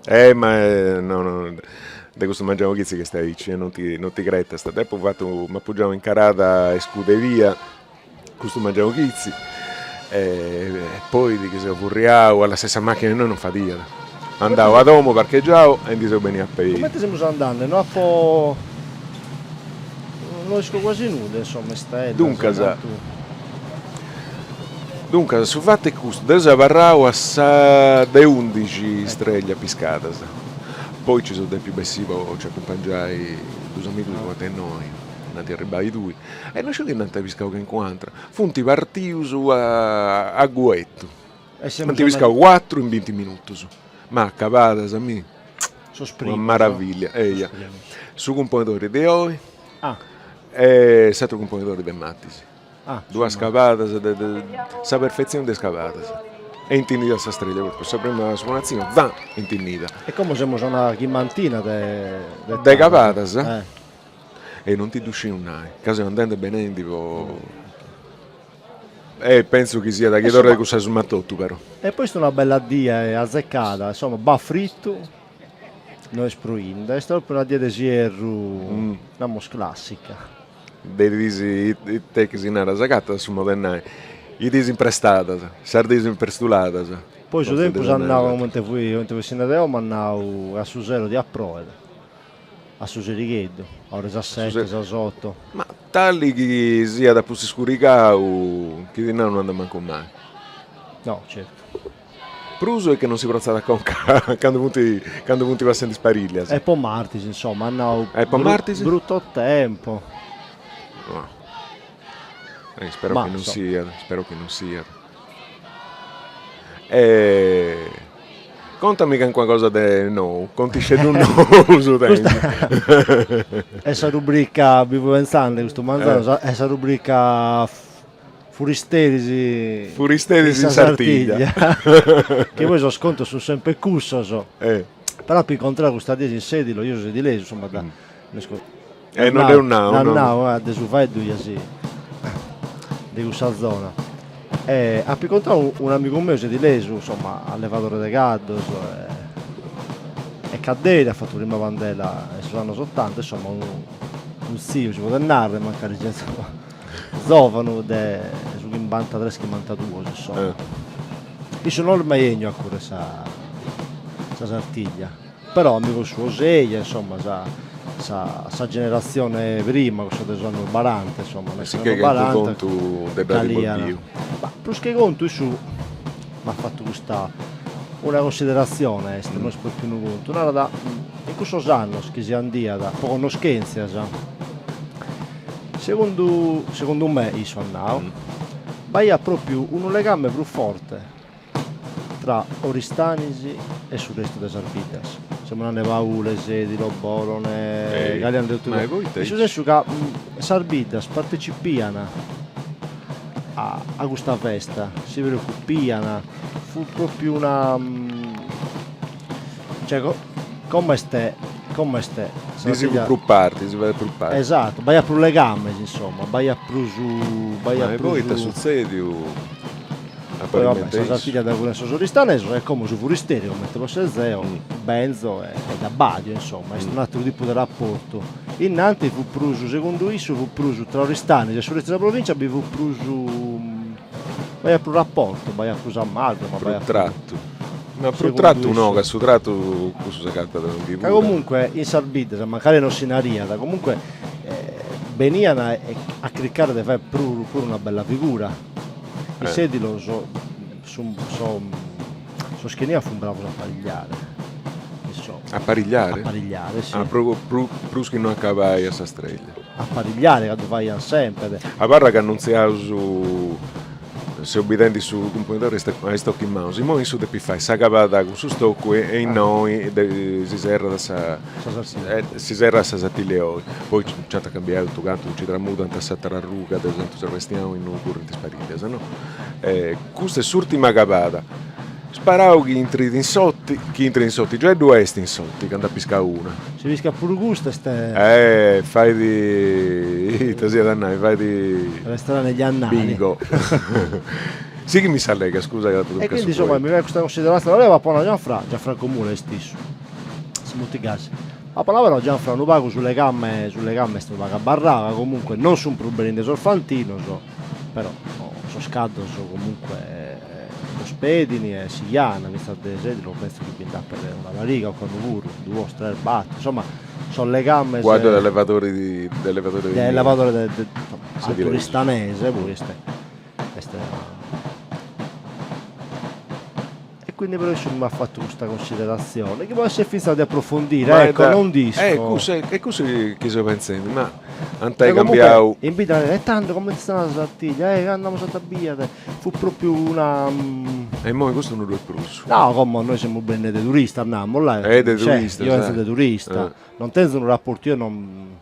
Eh ma no no de custu mangianu chitzi chi est aici e non ti non ti cretast. Deu apu fatu m'apu giau incarada a scuderia custu mangianu chitzi e poi chi seu furriau a lassai sa macchina innoi non fadiat. Andau a domu parchegiau e ndi seu beniu a pei. Comente semus andende no apo no isco quasi nudda insomma istellas Duncas Duncas su fatu est custu, deu seu abarrau a sa de undixi streglia piscadas, poi nci seu depiu bessì po nci acumpangiai dus amigus chi fuant innoi, nd'ant arribai tui, e no sciu chi nd'ant piscau calincun'atera, funt partius a guetu, ant piscau cuatru in binti minutus, ma acabadas mi, una maravillia, eia, su cumponidori de oi e s'aturu cumponidori de Matis Ah, Duas cabadas de de sa perfetzione de is cabadas. E intinnida sa streglia propriu, sa prima su monatzinu, va, intinnida. E como semus a una chimbantina de de De cabadas? Eh. E non ti ddu sciu nai, ca seu andendi e benendi po E pentzu chi siat chi torret cussa summa totu però. E poi est una bella die azecada, insomma, b'at fritu, no est proinde, est propriu una die de s'ierru, namus classica. De is diis ite chi si narat, s'agatat su modu 'e nai, is diis imprestadas, sas diis imprestuladas. Poi su tempus at nau comente fui comente fui essinde deo m'at nau ca a su sero diat proet, a su serigheddu, a ora 'e sas sete, sas oto. Ma tali chi siat pustis scurigau, chi ti nau no andat mancu mai. No, certu. Prus est chi non si protzat a conca candu funt candu funt passendi is pariglias. E po martis insomma at nau E po martis? brutto tempo. No. Eh, spero chi non siat, spero chi non siat. E contami calincuna cosa de nou, contixeddu nou su tempus. Est sa rubrica, bi fui pentzende custu manzanu, est sa rubrica Furisteris Furisteris in Sartiglia. Chi poi sos contos sun sempre cussos. Eh. Però apo incontradu custas dies in Sedilo, io so sedilesu, insomma da no isco. Eh no deu nau, no. nau de su faeddu ja si de cussa zona. E apo incontradu un'amigu meu sedilesu, insomma, allevadore de caddos e e cadderi, at fatu prima pandela in sos annos ottanta, insomma unu unu tziu si podet narrer, mancari siat insomma. zovanu de su chimbantatres chimbantaduos insomma. Issu no est mai 'enniu a currer sa sa Sartiglia, però amigos suos eia, insomma sa sa sa generatzione prima, cussa de sos annos baranta, insomma, E si che chentu contu de dd'at boddiu. Ma prus che contu issu m'at fatu custa una consideratzione est, no est propriu unu contu, narat in cussos annos chi si andiat po connoschentzias, segundu segundu me, issu at nau, b'aiat propriu unu legame prus forte tra Oristanis e su restu de sas biddas, semus nande Paule, Sedilo, Borone, Calian de totu, in su sensu ca sas biddas partecipian a a custa festa, si preoccupian, fut propriu una cioè como est como est Si si fut prus parti, si fadiat prus parti. Esatto, b'aiat prus legames insomma, b'aiat prus b'aiat Ma e prus poi ita sutzediu Poi vabbè, sa Sartiglia dda current sos oristanesos e como su furisteri, comente posso esser zeo, benzo e dda badio, insomma, est un'ateru tipu de rapportu. Innanti fut prus, segundu issu, fut prus tra Oristanis e su restu de sa provincia bi fut prus, b'aiat prus rapportu, b'aiat prus amalgama, Prus b'aiat prus tratu. Ma prus segundu tratu no, issu. ca su tratu cussu s'agatat innui Ca puru. comunque in sas biddas, mancari non si nariat, comunque benian a chircare de fagher puru puru una bella figura. In Sedilo so sun so sos chi 'enian fun bravos a parigliare, insomma. A parigliare? A parigliare, si. Ah, pro prus chi no acabai a sa streglia. A parigliare, ca ddu faian sempre. Abarra ca annuntziaus seu bidendi su cumponidori est a istoccu in manus, immoi issu depit fai s'acabada cun su stoccu e innoi si serrat sa si serrat sa Sartiglia 'e oi, poi nc'ant cambiau totu cantu, nci tramudant a s'atera arruga de Santu Sebastianu innui currint is pariglias no. Custa est s'urtima acabada, sparau chi intrit in s'oti, chi intrit in s'oti, giai ddu est in s'oti ca nd'at piscau una. Si piscat puru custa est. Eh fait ita siat a nai, fait. Resterà negli annali. Bingo. Sighimi s'allega, scusa ca t'apu E quindi insomma mi fait custa considerazione, deo apo nau Gianfra, Gianfranco Mura est issu, si mutit gasi, apo nau però Gianfra unu pagu su legame su legame est unu pagu abarrau, ca comunque non sunt prus beninde sos fantinos, però sos caddos comunque ddos pedini e si jana, finzas de Sedilo pentzo chi bi nd'apet una pariga ocannu puru, duos, tres, bator, insomma sos legames Cuaddu de allevatori de allevatori de allevatori de de insomma oristanese poi est est E quindi però issu m'at fatu custa consideratzione, chi podet esser fintzas de aprofondire, Ma ecco, non dd'isco. E cussu e cussu chi seu pentzendi, ma ant ai cambiau. In bidda e tando comente est andada sa Sartiglia, eh cando amus a bìere, fut propriu una. E immoi custu no ddu est prus. No, como nois semus bennende de turistas, namus, là. Eh de turistas. Io 'enzo de turista, non tenzo unu rapportu, io non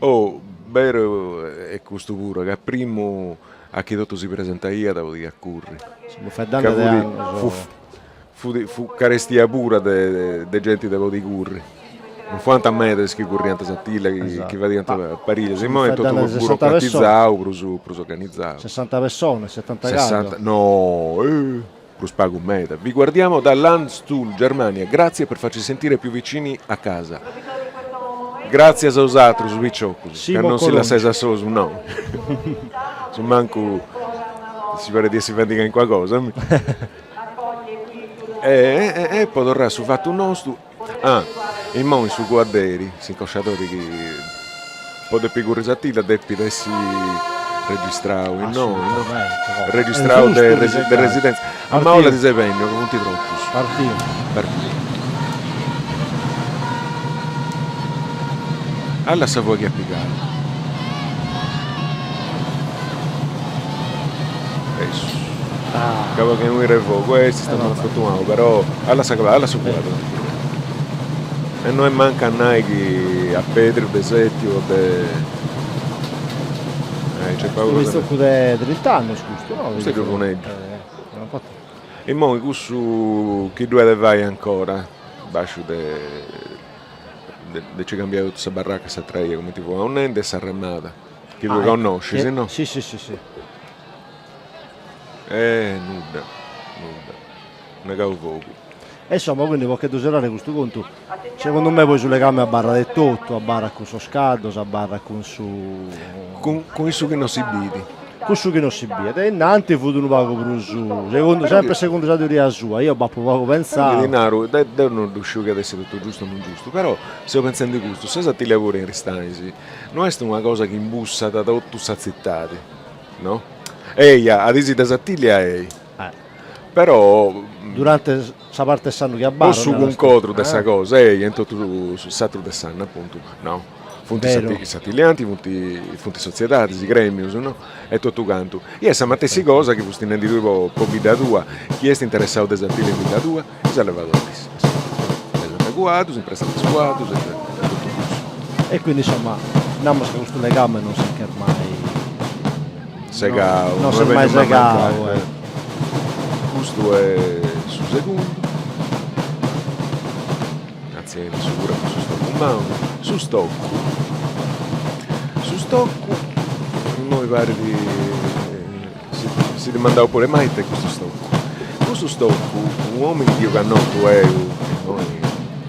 Oh, beru est custu puru, ca primu a chi totu si presentaiat podiat curri. Semus faeddende de annos. Fut fut carestia pura de de genti de podi curri. Non fuant medas chi curriant Sartiglia, chi chi fadiant pariglias, immoi est totu prus burocratizau, prus prus organizau. Sessanta pessones, setanta caddos. No, eh prus pagu meda. Vi guardiamo da Landstuhl, Germania, grazie per farci sentire più vicini a casa. Gràtzias a 'osatrus, piciocus, ca non si lassais a solus, no. Su mancu si paret di essi fendi calincuna cosa. E e po torrai a su fatu nostu, ah, immoi su cuadderi, s'incosciadori chi po depi curri Sartiglia depit essi registrau innoi, no? Registrau de de residenzia. A maola ti ses benniu ca funt tropus. Partiu. Partiu. Alla sa fua chi at pigau. Essu. Ca che unu refogu, eh, si sta fortunau, però alla sa alla su cuaddu. E no est mancu a nai chi a Pedru de Setiu o de eh nc'est pagu cosa. Unu picioccu de trint'annus custu, no? Custu est giovuneddu. Immoi cussu chi ddu at de fai ancora, basciu de de nci cambiai totu sa barraca e sa traia cumenti fuaus nendi est s'arremada, chi tui connoscis, no? Si si si si. Eh nudda, nudda, negau fogu. E insomma, quindi po che ddu serrare custu contu, segundu me poi su legame abarrat etotu, abarrat cun sos caddos, abarrat cun su. Cun cun su chi non si bidi. Cun su chi non si biet. E innanti fut unu pagu prus, segundu, sempre segundu sa teoria sua, io b'apo pagu pentzau. Ti naru, deu non ddu sciu chi at essi totu giustu o non giustu, però seu pentzendi custu, sa Sartiglia puru in Aristanis no est una cosa chi imbussat totu sa tzitadi, no? Eia, a dies de Sartiglia ei. Però. Durante sa parte 'e s'annu chi abarrat. Po su cuncodru de sa cosa, eia, in totu s'atru de s'annu apuntu, no? Funt is sartillianti, funt funt is sotziedadis, is gremius, no? E totu cantu. I est sa matessi cosa chi fusti nendi tui po po bidda tua, chi est interessau de Sartiglia in bidda tua? Is allevadoris. Pesant cuaddus, imprestant is cuaddus e totu cussu. E quindi insomma, namus ca custu legame non si ch'est mai Segau, non s'est mai segau. Custu est su segundu. Atziende su cura cun su stoccu in manu. Su stoccu. Su stoccu, immoi parit si dimandau puru, ma ite est custu stoccu? Custu stoccu, u' omini chi apu connotu 'eu, immoi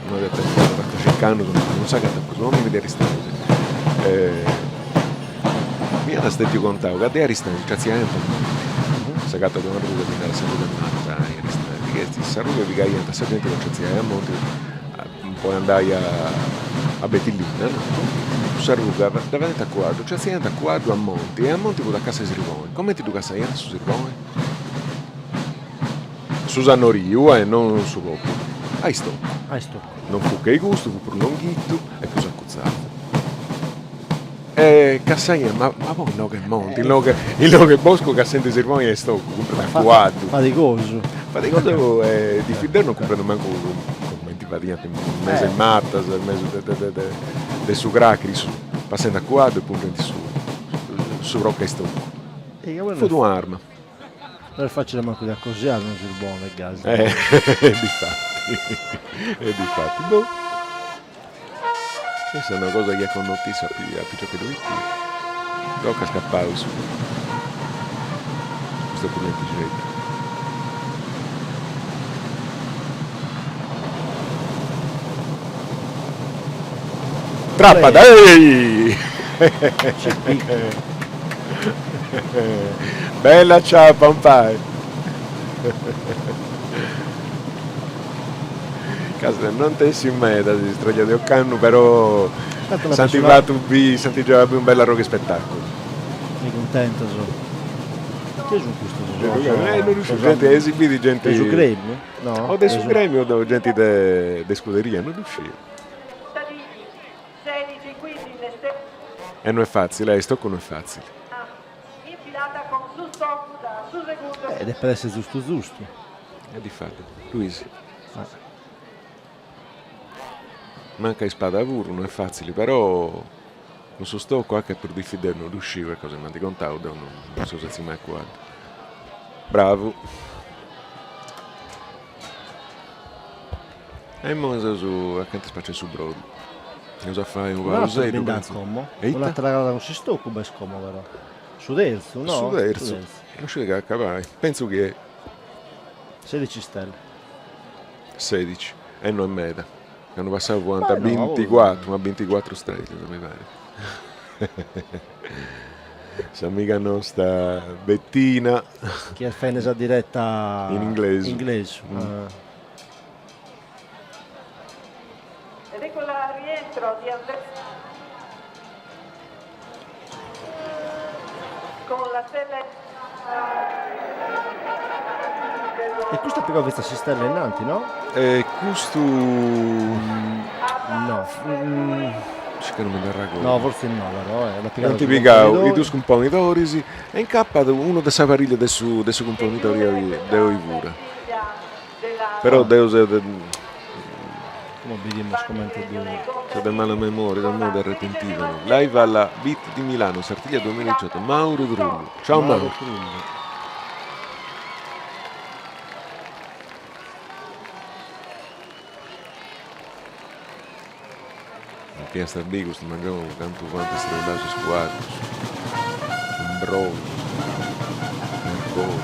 immoi depet tenni otantacinc'annus, non s'agatat prus, u' omini de Aristanis, M'iat stetiu contau ca de Aristanis nci atziaiant a monti. S'agatat una ruga chi narat sa ruga Matta in Aristanis, chi est sa ruga chi pigaiant sa genti po nci atziai a monti po andai a beti linna, no? Cussa ruga dda fadiant a cuaddu, nci atziaiant a cuaddu a monti e a monti fut a cassa 'e sirboni. Comenti ddu cassaiant su sirboni? Su sannoriu e non su populu. A istoccu. A istoccu. Non fut che i custu, fut prus longhitu e prus acutzau. E cassaiant, ma ma poi inoghe in monti, inoghe inoghe in boscu cassendi sirboni a istoccu, cumprendi a cuaddu. Fadigosu. Fadigosu e difficili, deu non cumprendu mancu cumenti fadiant in mesu a is matas, in mesu de de de de su cracri, issus passendi a cuaddu e pungendi su su broccu a istoccu. Fut un'arma. No est facile mancu de acosiare unu sirbone gasi. E difatti, e difatti, boh. Custa est una cosa chi at connotu issu a piciocheddu pitiu. Tocat scappau issu puru. Custu est prus lentixeddu. Trappada, ehi! Bella ciapa, 'ompai. Ca non t'essi meda s'istrella de ocannu, però s'ant fatu bi, s'ant giai bi un bellu arrogu 'e spettaculu. Mi cuntentos. Chie sunt custos? Eh, non ddu sciu, genti, si bidi genti. De su gremiu? No. O de su gremiu o genti de scuderia, non ddu sciu. E no est fatzili, eh, istoccu no est fatzili. Eh, depet esser zustu zustu. E difati, Luisi. Manca ispada puru no est fatzili, però cun su stoccu a ca est prus difficili, deu no ddu sciu, est cosa chi m'ant contau, deu non seu setziu mai a cuaddu. Bravu. E immoi seus acanta 'e spaciai su brodu. Eus a fai unu pauseddu. Un'atera bi nd'at como. Un'atera gara cun s'istoccu b'est como però. Su terzu, no? Su terzu. Non sciu de acabai. Pentzu chi est. Sedici stelle. Sedici. E no est meda. S'annu passau fuant binticuatru, ma binticuatru stelle, mi parit. S'amiga nosta Bettina. Chi est faende sa diretta in inglesu. Inglesu. Ed ecco il rientro di Andrea con la stella E custu at pigau fintzas s'istella innanti, no? E custu No. Circa non mi nd'arregordu. No, fortzis no, però. Eh. L'at pigau Ant pigau is dus cumponidoris e incapat unu de sa pariglia de su de su cumponidori de oi puru. Però deu seu de Como bidimus comente ddu. Seu de mala memoria, de memoria retentiva. Live alla Bit di Milano, Sartiglia 2018, Mauro Trullu. Ciao Mauro. Trullu. Fiast bì custu mangianu cantu fuant streulaus is cuaddus, umbrosus, nervosus.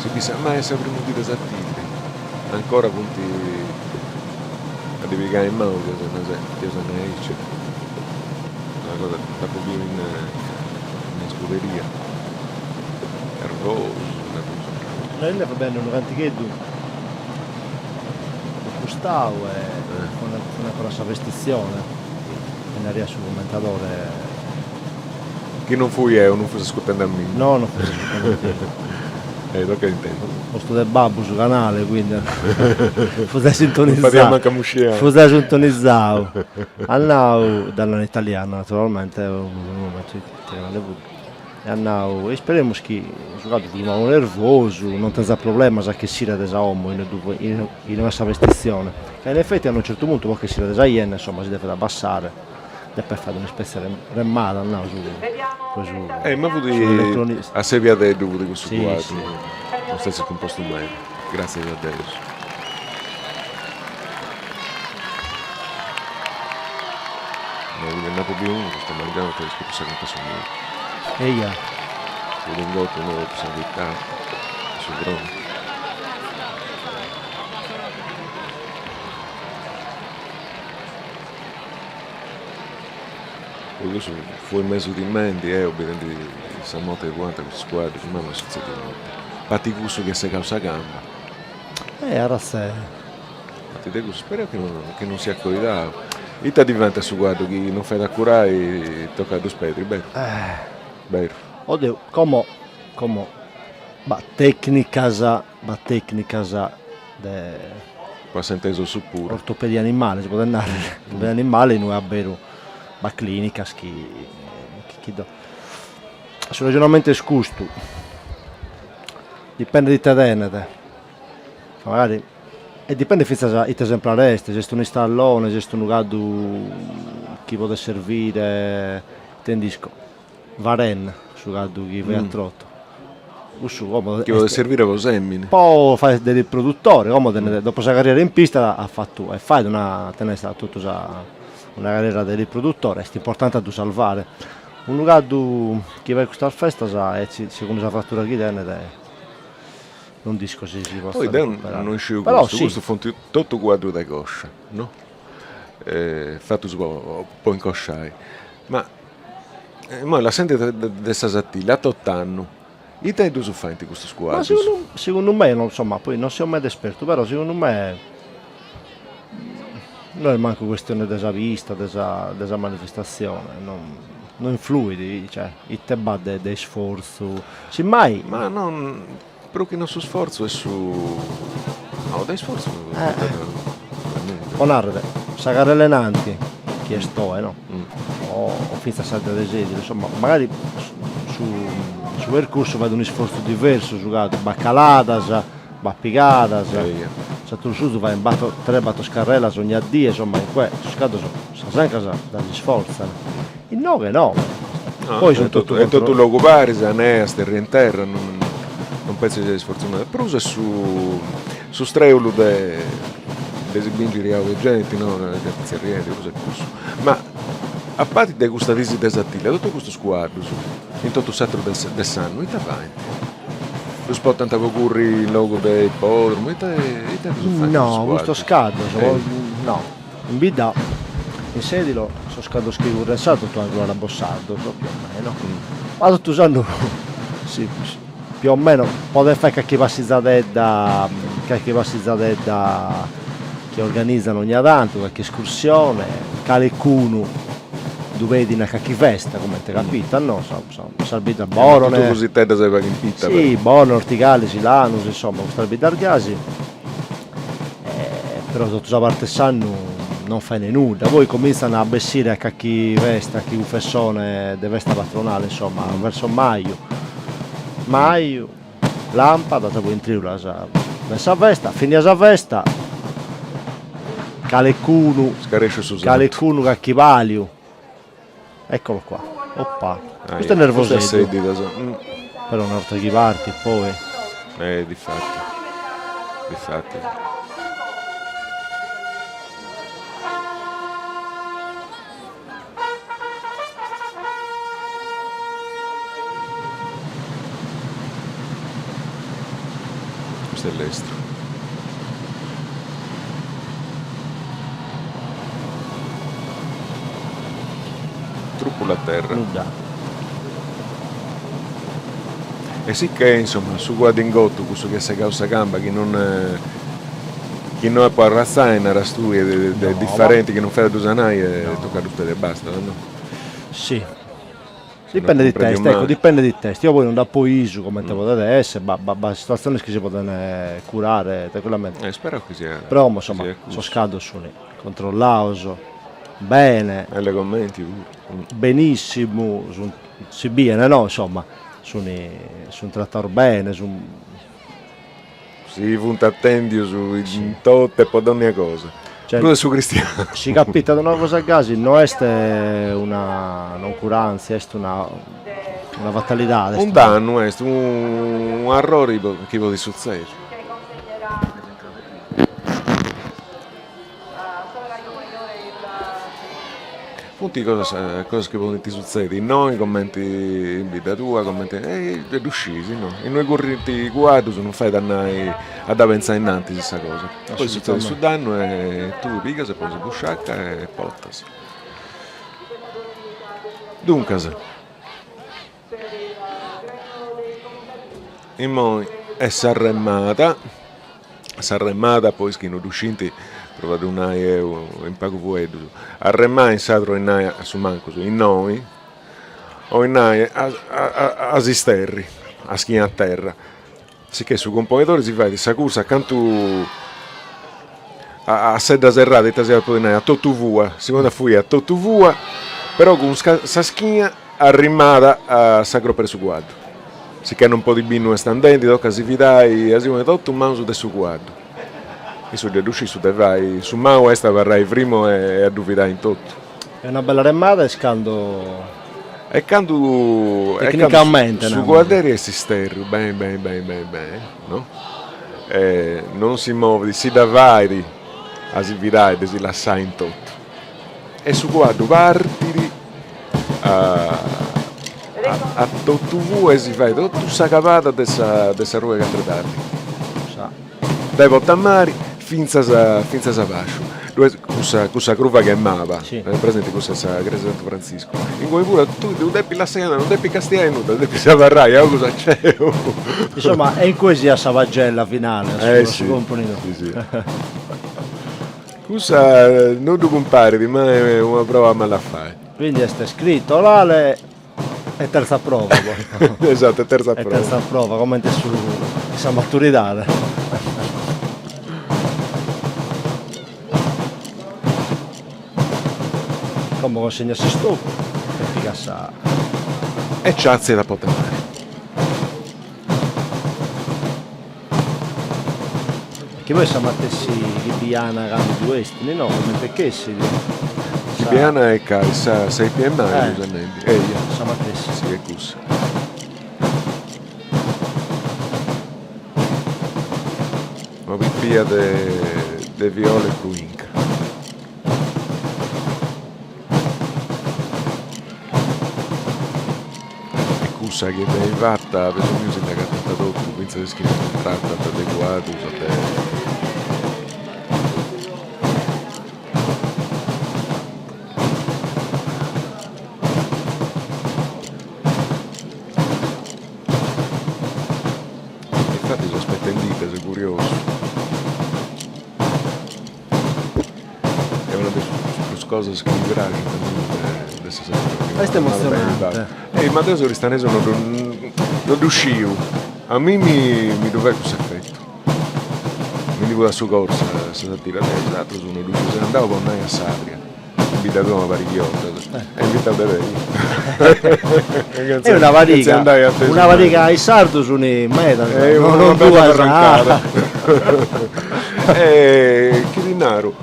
Si bì. chissà, ma est sa primu dì de Sartìllia, ancora funt a ddi pigai in manu, dd'eus a nai aici, una cosa dd'apu biu in in scuderia, nervosu, nervosu. Narendi fait benni unu cantigheddu po custau e cun ancora sa vestitzione e nariat su commentadore. Chi non fui eo, non fus ascurtendi a mimi. No, non fus ascurtendi a timi. Eh, toccat intendi. Postu de babbu su canale, quindi fus giai sintonizau. Non fadiat mancu a musciai. Fus giai sintonizau. At nau, dda nau in italianu naturalmente, unu momentu ite canale fut, e at nau, isperemus chi su caddu fut unu pagu nervosu, non tenzat problemas a ch'essire de sa 'omo inue est sa vestitzione, ca in effetti a unu certu puntu po ch'essire de sa jenna insomma si devet abbassare Depet fai un'ispètzia de remada, at nau su poi su Eh, ma fut su assebiadeddu fut cussu Sì, cuaddu, sì. non s'est scumpostu meda, gràtzias a Deus. No, nd'apu biu unu custu mangianu chi at scutu sa conca a su muru. Eia. Fut ingotu unu totu sanguitau, in su fronti. Poi cussu fui mesu timendi eo bidendi sa morte chi fuant cussus cuaddus, ma no est sutzediu nudda. Pati cussu chi at segau sa camba. Eh arratzè. Pati de cussu, spereus chi non chi non siat coidau. Ita ddi faint a su cuaddu chi non fait a curai tocat a ddu sperdiri, beru? Eh. Beru. Odeu, como, como b'at tecnicas, b'at tecnicas de Po assentai s'ossu puru. Ortopedia animale, si podet narrer, ortopedia animale inue a beru b'at clinicas chi chi do. Su ragionamentu est custu, dipendet ite tenet, magari, e dipendet fintzas ite esemplare est, si est un'istallone, si est unu caddu chi podet servire, ite nd'isco Varen, su caddu chi faiat trotto. Cussu como Chi podet servire po sèmini. Po fai de riproduttore, como tenet, dopo sa carriera in pista at fatu e fait una, tenet totu sa una carriera de riproduttore, est importante a ddu salvare. Unu caddu chi fait custas festas e segundu sa frattura chi tenet non nd'isco si si potzat Poi deu recuperare. non isciu Però custu, sì. custu funt totu cuaddus de coscia, no? Fatus po po incosciai. Ma Immoi lassendi de sa Sartìllia, a tot'annu, ita ddus faint custus Ma cuaddus? segundu segundu me, insoma, poi non seu meda espertu, però segundu me no est mancu questione de sa pista, de sa de sa manifestazione, non no influit, cioè, ite b'at de de isfortzu, simmai. Ma non, prus chi non su sfortzu est su, no de isfortzu Po narrer, sa carrela 'e nanti, chi est oe no, o fintzas sa de Sedilo, insomma, magari su su percursu fait un'isfortzu diversu, su caddu, b'at caladas, b'at pigadas, s'ateru suzu faent bator tres bator carrelas ogna die, insomma, in cue sos caddos sas ancas ddas isfortzan, inoghe no, poi sunt totu Est totu logu paris, anea, sterria in terra, non non pentzu chi siat isfortzu meda, prus est su su streulu de de si biri ingiriau de genti, no, genti tzerriendi, prus est cussu. Ma a parti de custa disi de Sartìllia, totu custus cuaddus in totu s'ateru de de s'annu ita faint? Ddus portant po curri in logu de ipodromu, ita ita ddus faint No, custos caddos, no, in bidda, in Sedilo, sos caddos chi current sa totu anglo-arabo-sardos, più o meno, ma totu s'annu si più o meno podet fai carchi passizadedda, carchi passizadedda chi organizan ogna tantu, carchi escursione, calicunu ddu pedin a carchi festa, comente capitat, no, sas biddas Borone. Totu cositeddas de pagu in pita però. Si, Borone, Ortigali, Silanus, insomma, custas biddas gasi, però totu sa parte 'e s'annu non faene nudda, poi comintzan a bessire a carchi festa, carchi cunfessone de festa patronale, insomma, verso maju, maju, lampadas, poi in triulas b'est sa festa, finia sa festa, calecunu, calecunu carchi paliu Eccolo qua, oppa, custu est nervoseddu, però una 'orta chi partit poi. Eh difatti, difatti. Custu est lestru. Trupulu a terra. Nudda. E sicché, insomma, su cuaddu ingotu, cussu chi at segau sa camba, chi non chi no est po arratzai, naras tui, est differenti, chi non fait a ddu sanai e tocat a ddu perdi e bastat, no? Si. Dipende de it'est, ecco, dipende de it'est. Io poi non dd'apo 'isu comente podet esser, ma b'at situatziones chi si poden curare tranquillamente. Eh, spero chi sia Però como, insomma, sos caddos sun controllados bene. Belle commenti puru. Benissimu, sun si bien, no, insomma, sun sun tratados bene, sun Si funt atendius in totu e po dònnia cosa. Prus de su cristianu. Si capitat una cosa gasi no est una noncuràntzia, est una una fatalidade. Un dannu est, unu arrori chi podit sutzedi. Funt cosas cosas chi podint sutzedi innoi cumenti in bidda tua cumenti e ddu sciis no, innoi currint cuaddus non fait a nai a dda pentzai innantis sa cosa, poi sutzedit su dannu e tui pigas e ponis in busciaca e portas. Duncas Immoi est s'arremada, s'arremada po is chi no ddu scint provu a ddu nai eu in pagu fueddus, arremai in sardu 'olit nai a su mancus innoi, 'olit nai a si sterri, a schina a terra, sicchè su cumponidori si fait sa cursa a cantu a sedda serrada, ita si iat a podi nai, a totu fua, si ponit a fuiri a totu fua, però cun sa schina arrimada a sa gropa de su cuaddu, sicchè non podit biri innui est andendi, tocat a si fidai, a si ponni totu in manus de su cuaddu. Issu dda ddu scit su de fai, su mau est abarrai frimu e a ddu fidai in totu. E una bella remada est cando. E candu Tecnicamente, su cuadderi est isterriu beni beni beni beni beni, no? E non si movit, si dda fait a si fidai de si lassai in totu. E su cuaddu partit a a totu fua e si fait totu sa cabada de sa de sa rua Catedali. Dae Porta Mari fintzas fintzas a basciu. Ddu est cussa cussa cruva chi est maba, est presenti cussa sa cresia de Santu Franciscu. Inguni puru tui ddu depis lassai andai, non depis castiai nudda, depis abarrai a ogus a celu. Insomma, e in cue siat sa pagella finale, a su componidori. Si si. Cussa non ddu cumparit, ma est una prova mala a fai. Quindi est scritta, orale e terza prova poi. Esatto, terza prova. E terza prova, comente su sa maturidade. Como consegna s'istop e pigat sa. E ciazzi da poter fare. Chi poi sa matessi Bibiana candu ddu estini, no? Comente ch'essit. Bibiana est cali, sa sa IPMI ses nendi? Eia. Sa matessi. Si est cussa. Una pipia de de viola e pruinca. E cussa chi est beni fata, pensu miu si nd'agatant totu, fintzas is chi non tratant de cuaddus o de. Infati so aspetendidda, seu curiosu. Est una de is prus cosas chi mi praxint a mimi de sa Sardigna. Est emotzionante. E ma deu seu oristanesu no ddu no ddu sciu, a mimi mi ddu fait cussu efetu, mi ndi fuat su coru sa Sartiglia, de is atrus no ddu sciu, seu andau po nai a s'Adria, in bidda tua una pariga 'e 'ortas, e invitau de tei. E una pariga, una pariga is sardus sunt medas, no non bella arrancada. E chi ti naru,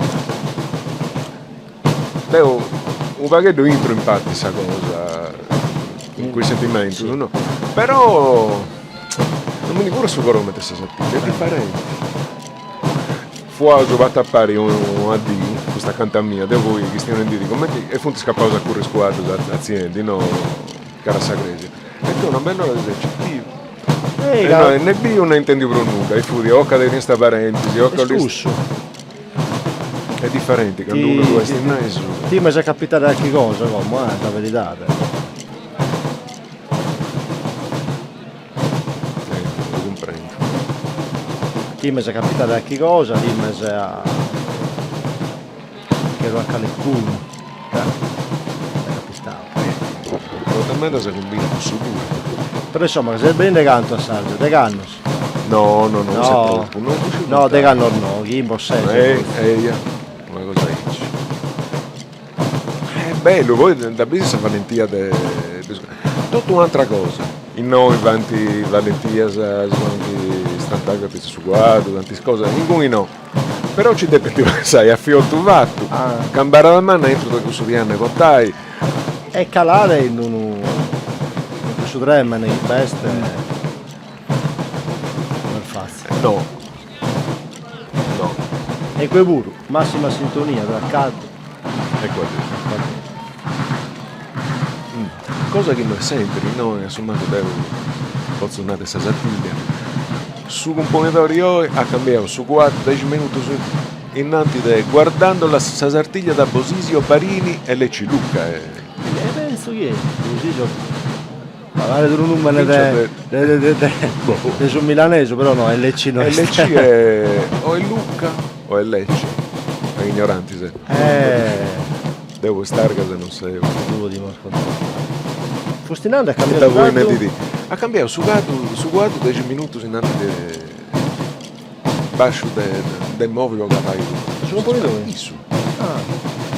deu unu pagheddu intru in parti sa cosa, in cussus sentimentus, no, però non mi ndi furat su coru comente sa Sartiglia, est diferenti. Fuaus fatu a pari una dì, custa acanta mia, deu fui chistionendiddi cumenti e funt scapaus a curri is cuaddus atziendi, no, cara a sa cresia. E deu una bella ora si seu citiu. E no, ne biu ne intendiu prus nudda, e fut o ca teniast parentis o ca Est cussu. Est diferenti candu unu ddu est in mesu. Times a capitare carchi cosa como, eh, sa veridade. Eh, ddu cumprendu. Times a capitare carchi cosa, times a che a calicunu, ca est capitau. Bortas meda si cumbinat cussu puru. Però insomma, ses beninde cantu a Sardia? Degh'annos? No, no, no, no, troppu, no, no, degh'annos no, chimbe o ses. Eh, eia, una cosa aici. Est bellu, poi dda bisi sa valentia de totu un'atra cosa, innoi faint valentias, si ponint istantaxu a pitzus de su cuaddu, tantis cosas, inguni no, però nci depint passai a fiotu fatu, cambarada manna aintru de cussu tian'e portai. E calare in unu, in cussu tremene chi b'est, no est fatzile. No, no. E cue puru, massima sintonia tra caddu E cuadderi. Cosa chi no est sempri, innoi a su mancu deu potzu nai de sa Sardigna, su cumponidori oi at cambiau su cuaddu dexi minutus innanti de guardando la sa Sartiglia da Bosisio Parini e Lecci Luca e. E pentzu chi est Bosisio Ma paret unu nùmene de de de de de su milanesu, però no, LC no est. LC è o è Lucca o è Lecce, a ignoranti seu. Deu po is targas non seu. Ddu podimus controllai. Fusti nande at cambiau su caddu? At cambiau su caddu, su cuaddu dexi minutus innanti de basciu de de movi po acabai. Su cumponidori? Issu. Ah,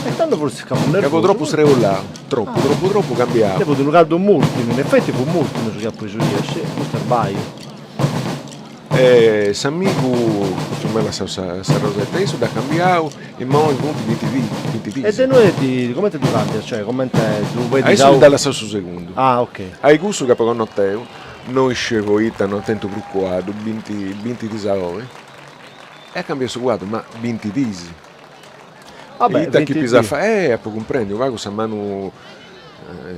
e tando fortzis ca fut nervosu. Ca fut tropu streulau, tropu, tropu, tropu cambiau. Fut unu caddu mùrtinu, in effetti fut mùrtinu su chi apu 'isu io, si, custu est baiu. E s'amigu chi m'at lassau sa sa rosetta, issu dd'at cambiau, immoi funt binti dis, binti dis. E de innui ti, comente ddu cambias, cioè comente ddu pedis A issu dd'at lassau su segundu. Ah, ok. A i cussu chi apu connotu 'eu, no isciu poita no at tentu prus cuaddu, binti binti dis a oi, e at cambiau su cuaddu, ma binti dis. Vabbè, Ita chi pis a fai, eh apu cumprendiu, pagu sa manu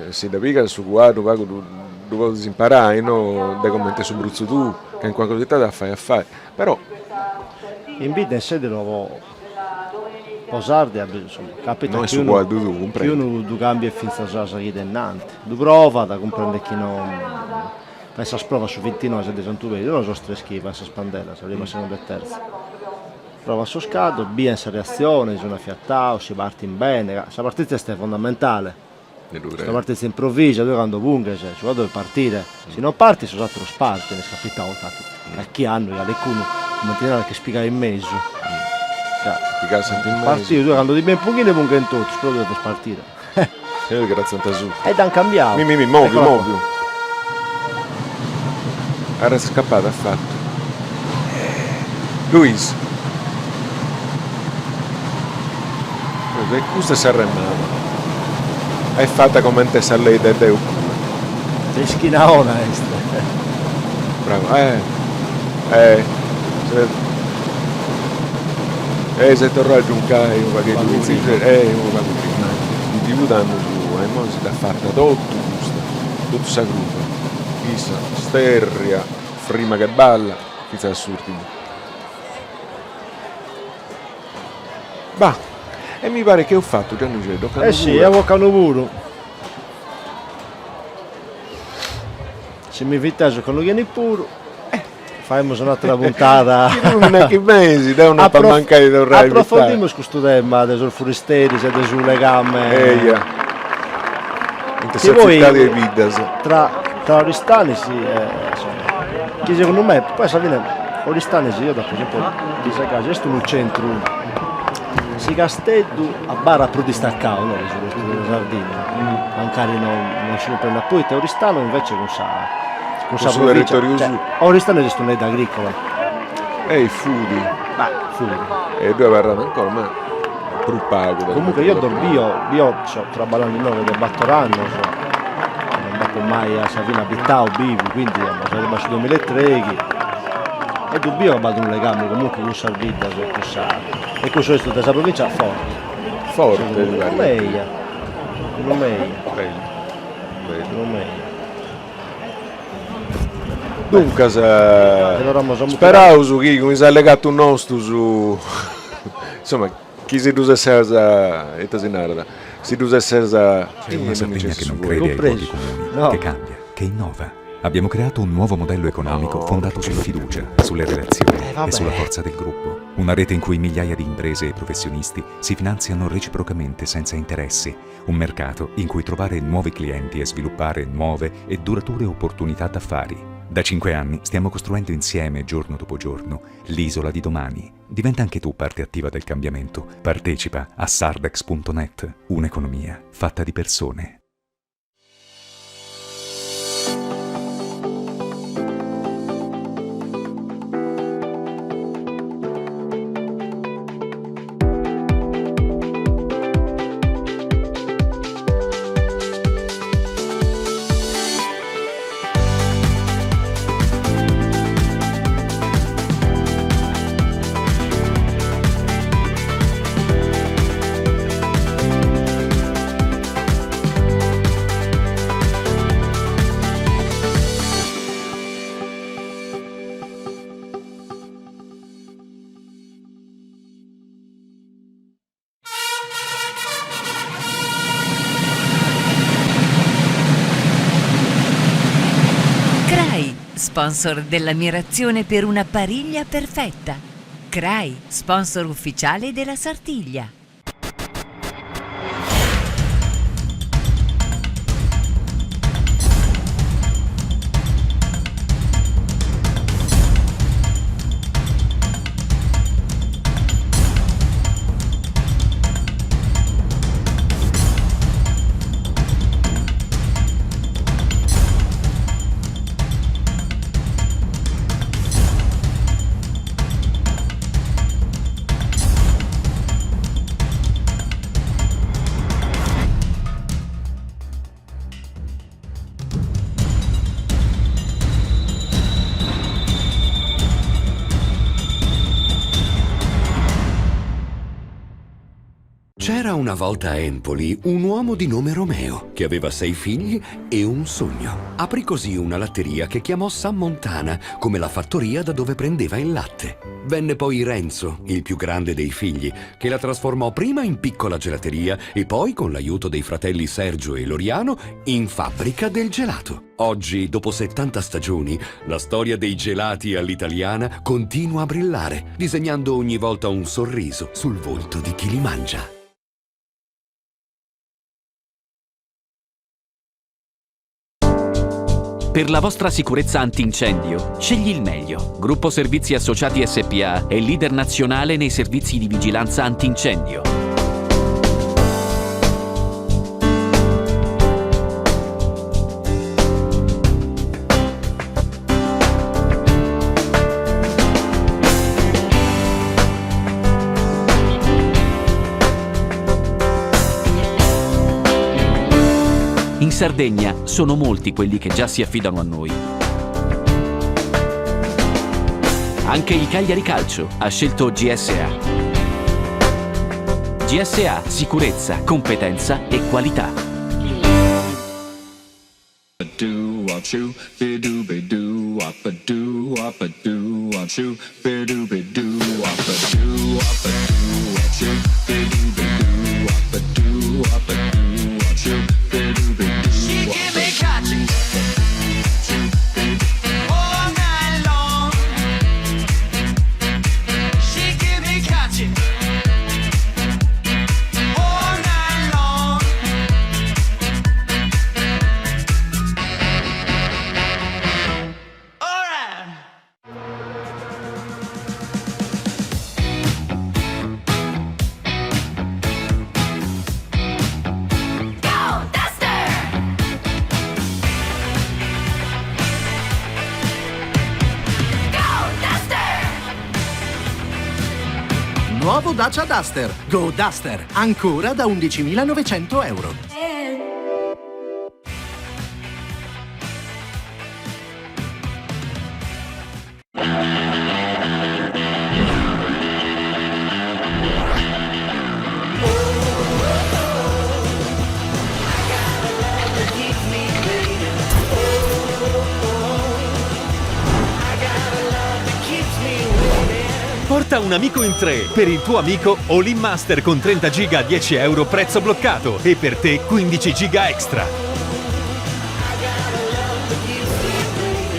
si dda pigat su cuaddu, pagu ddu ddu podis imparai, no, de comente su brutzu tuu, calincuna cosita dda fai a fai, però. In bidda in Sedilo po po Sardia insoma capitat No est su cuaddu tuu, chi cumprendi. unu ddu cambiet fintzas sa chida innanti, ddu provat, cumprendet chi no fait sas provas su bintinoe sa die 'e Santu Pedru, no sos tres chi faent sas pandelas, sa prima, segunda e terza. Provat sos caddos, bien sa reatzione, si sun afiatados, si partin bene, ca sa partèntzia est fondamentale. Sa partèntzia improvvisa, tue cando punghes, su caddu devet partire, si non partit sos ateros partin, est capitadu infati carchi annu chi calicunu, comente si narat, ch'est pigadu in mesu, ca partiu, tue cando ti bien punghende punghen totus, però tue deves partire. E dd'an cambiadu. Mi mi mi, moviu moviu. Arrescapada at fatu. Luis. E custa est s'arremada. Est fata comente sa lei de Deus puru. De ischina 'ona est. Bravo, eh. Eh. Eh, s'est torrau a giuncai unu pagheddu pitzigheddu, eh, unu pagu prima. Binti annus a immoi si dd'at fata totu custa, totu sa cruba, issa sterria, frima che balla, fintzas a s'urtimu. Bah, e mi paret chi eus fatu, Giannixeddu, ocannu puru. Eh si, ocannu puru. Si mi invitais ocannu chi 'enit puru. Faimus un'atera puntada. Chi benisi, deu no apu a mancai de torrai a invitai. Aprofondimus custu tema de sos furisteris e de su legame. Eia. Intre sa tzitadi e is biddas. Tra tra Oristanis e insomma, chi segundu me, poi a sa fine Oristanis io dd'apo sempre bisa gasi, est unu centru, si Casteddu abarrat prus distaccau no de su restu de sa Sardigna, mancari no non si cumprendat poita, Oristano invece cun sa cun sa provincia, cioè Oristano est una 'idda agricola. Ei fudi. Bah, fudi. E ddoi abarrat ancora, ma prus pagu. Comunque io ddos bio, bio so traballende inoghe de bator annos, non b'apo mai a sa fine abitadu, biviu, quindi so arribadu su duemillaetreighi e ddu bio ca b'at unu legame comunque cun sas biddas e cun sa e cun su restu de sa provincia forte. Forte, mi parit. Eia, segundu mei. Bellu, bellu. Segundu mei. Duncas, speraus chi cun is allegatus nostus, insoma, chi si ddus esseus, ita si narat, si ddus esseus, C'è una Sardegna che non crede ai luoghi comuni, che cambia, che innova. Abbiamo creato un nuovo modello economico fondato sulla fiducia, sulle relazioni e sulla forza del gruppo. Una rete in cui migliaia di imprese e professionisti si finanziano reciprocamente senza interessi. Un mercato in cui trovare nuovi clienti e sviluppare nuove e durature opportunità d'affari. Da 5 anni stiamo costruendo insieme, giorno dopo giorno, l'isola di domani. Diventa anche tu parte attiva del cambiamento. Partecipa a sardex.net, un'economia fatta di persone. Crai, sponsor dell'ammirazione per una pariglia perfetta. Crai, sponsor ufficiale della Sartiglia. C'era una volta a Empoli un uomo di nome Romeo che aveva sei figli e un sogno. Aprì così una latteria che chiamò San Montana, come la fattoria da dove prendeva il latte. Venne poi Renzo, il più grande dei figli, che la trasformò prima in piccola gelateria e poi, con l'aiuto dei fratelli Sergio e Loriano, in fabbrica del gelato. Oggi, dopo 70 stagioni, la storia dei gelati all'italiana continua a brillare, disegnando ogni volta un sorriso sul volto di chi li mangia. Per la vostra sicurezza antincendio, scegli il meglio. Gruppo Servizi Associati SPA è leader nazionale nei servizi di vigilanza antincendio. In Sardegna sono molti quelli che già si affidano a noi. Anche il Cagliari Calcio ha scelto GSA. GSA, sicurezza, competenza e qualità. Nuovo Dacia Duster. Go Duster. Ancora da 11.900 euro. Offerta un amico in tre per il tuo amico All In Master con 30 giga a 10 euro prezzo bloccato e per te 15 giga extra.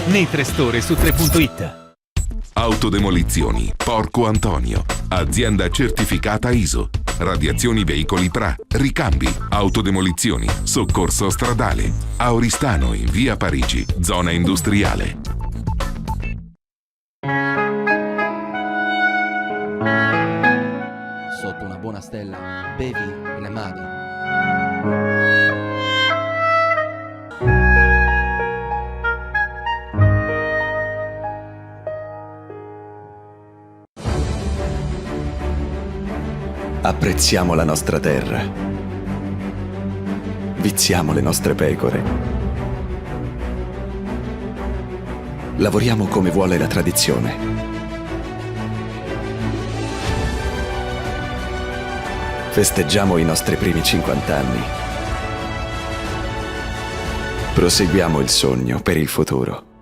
Nei tre store su 3.it. Autodemolizioni Porco Antonio, azienda certificata ISO. Radiazioni veicoli PRA, ricambi, autodemolizioni, soccorso stradale. A Oristano in via Parigi, zona industriale. Sotto una buona stella, bevi remada. Apprezziamo la nostra terra. Viziamo le nostre pecore. Lavoriamo come vuole la tradizione. Festeggiamo i nostri primi 50 anni. Proseguiamo il sogno per il futuro.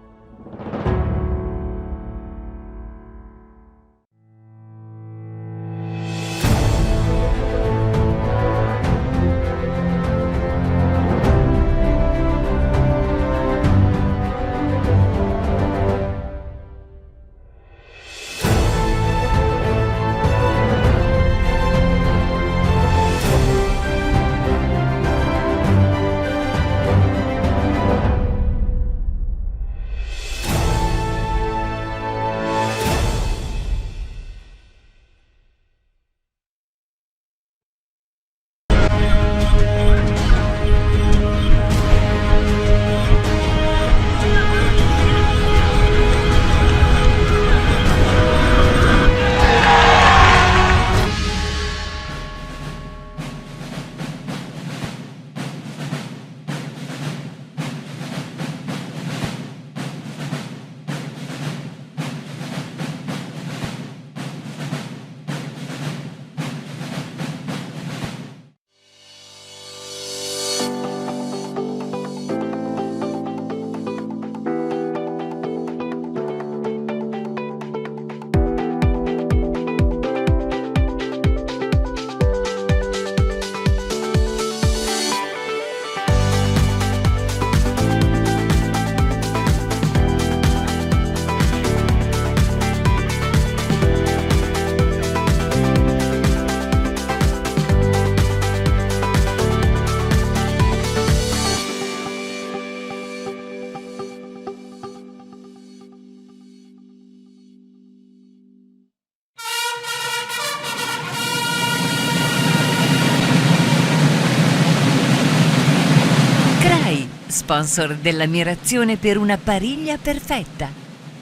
Crai, sponsor dell'ammirazione per una pariglia perfetta.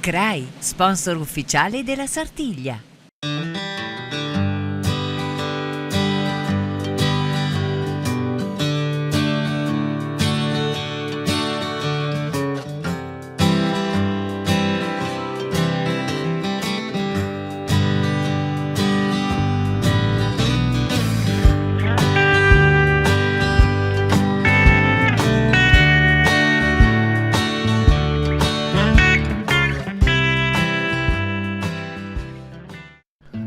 Crai, sponsor ufficiale della Sartiglia.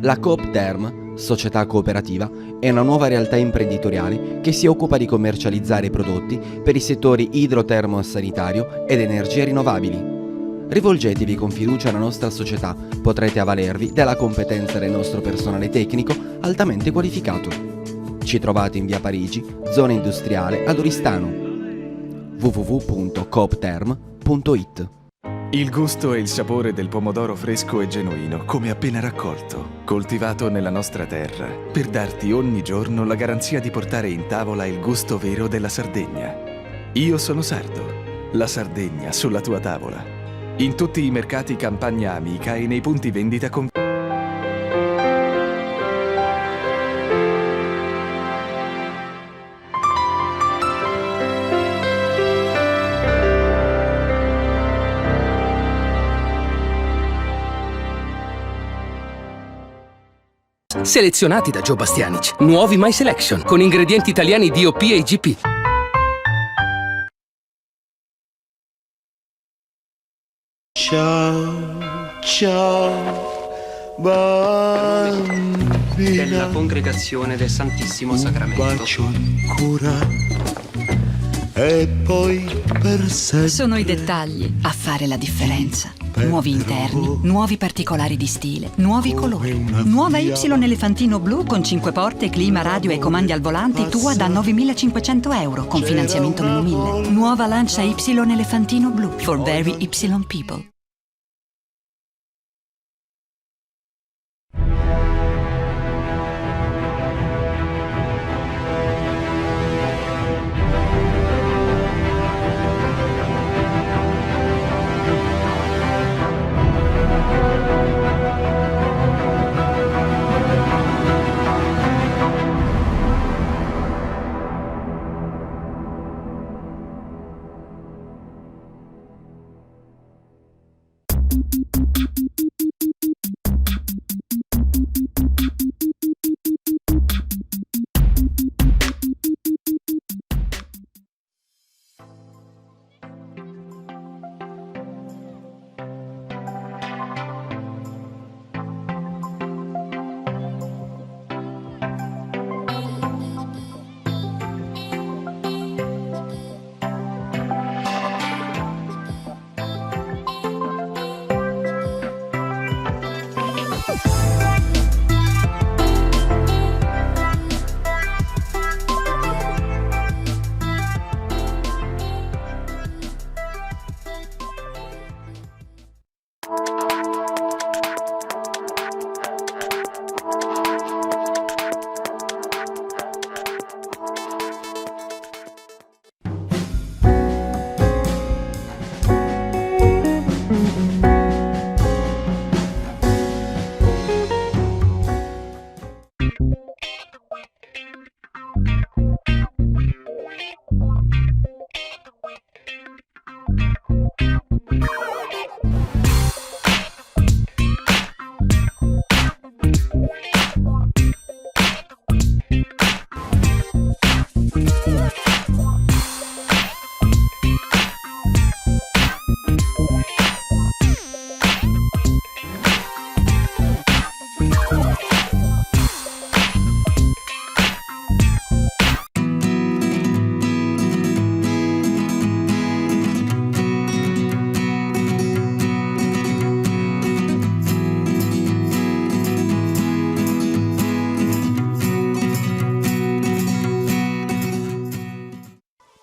La Coop Term, società cooperativa, è una nuova realtà imprenditoriale che si occupa di commercializzare prodotti per i settori idrotermo-sanitario ed energie rinnovabili. Rivolgetevi con fiducia alla nostra società, potrete avvalervi della competenza del nostro personale tecnico altamente qualificato. Ci trovate in via Parigi, zona industriale ad Oristano. www.coopterm.it Il gusto e il sapore del pomodoro fresco e genuino, come appena raccolto, coltivato nella nostra terra, per darti ogni giorno la garanzia di portare in tavola il gusto vero della Sardegna. Io sono sardo, la Sardegna sulla tua tavola. In tutti i mercati Campagna Amica e nei punti vendita con... Selezionati da Joe Bastianich. Nuovi My Selection con ingredienti italiani DOP e IGP. Ciao, ciao. Bambina. Della Congregazione del Santissimo Sacramento. Un bacio ancora e poi per sempre. Sono i dettagli a fare la differenza. Nuovi interni, nuovi particolari di stile, nuovi colori. Nuova Y Elefantino blu con 5 porte, clima, radio e comandi al volante tua da 9.500 euro con finanziamento meno 1.000. Nuova Lancia Y Elefantino blu for very Y people.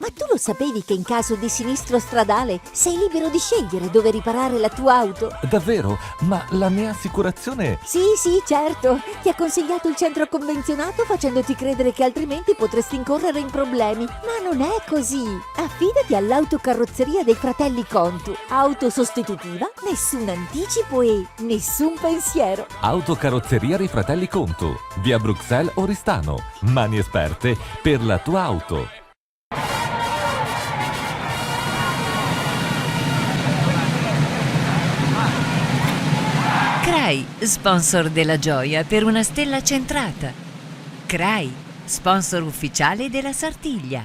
Ma tu lo sapevi che in caso di sinistro stradale sei libero di scegliere dove riparare la tua auto? Davvero? Ma la mia assicurazione... Sì, sì, certo. Ti ha consigliato il centro convenzionato facendoti credere che altrimenti potresti incorrere in problemi. Ma non è così. Affidati all'autocarrozzeria dei fratelli Contu. Auto sostitutiva, nessun anticipo e nessun pensiero. Autocarrozzeria dei Fratelli Contu, via Bruxelles Oristano. Mani esperte per la tua auto. Crai, sponsor della gioia per una stella centrata. Crai, sponsor ufficiale della Sartiglia.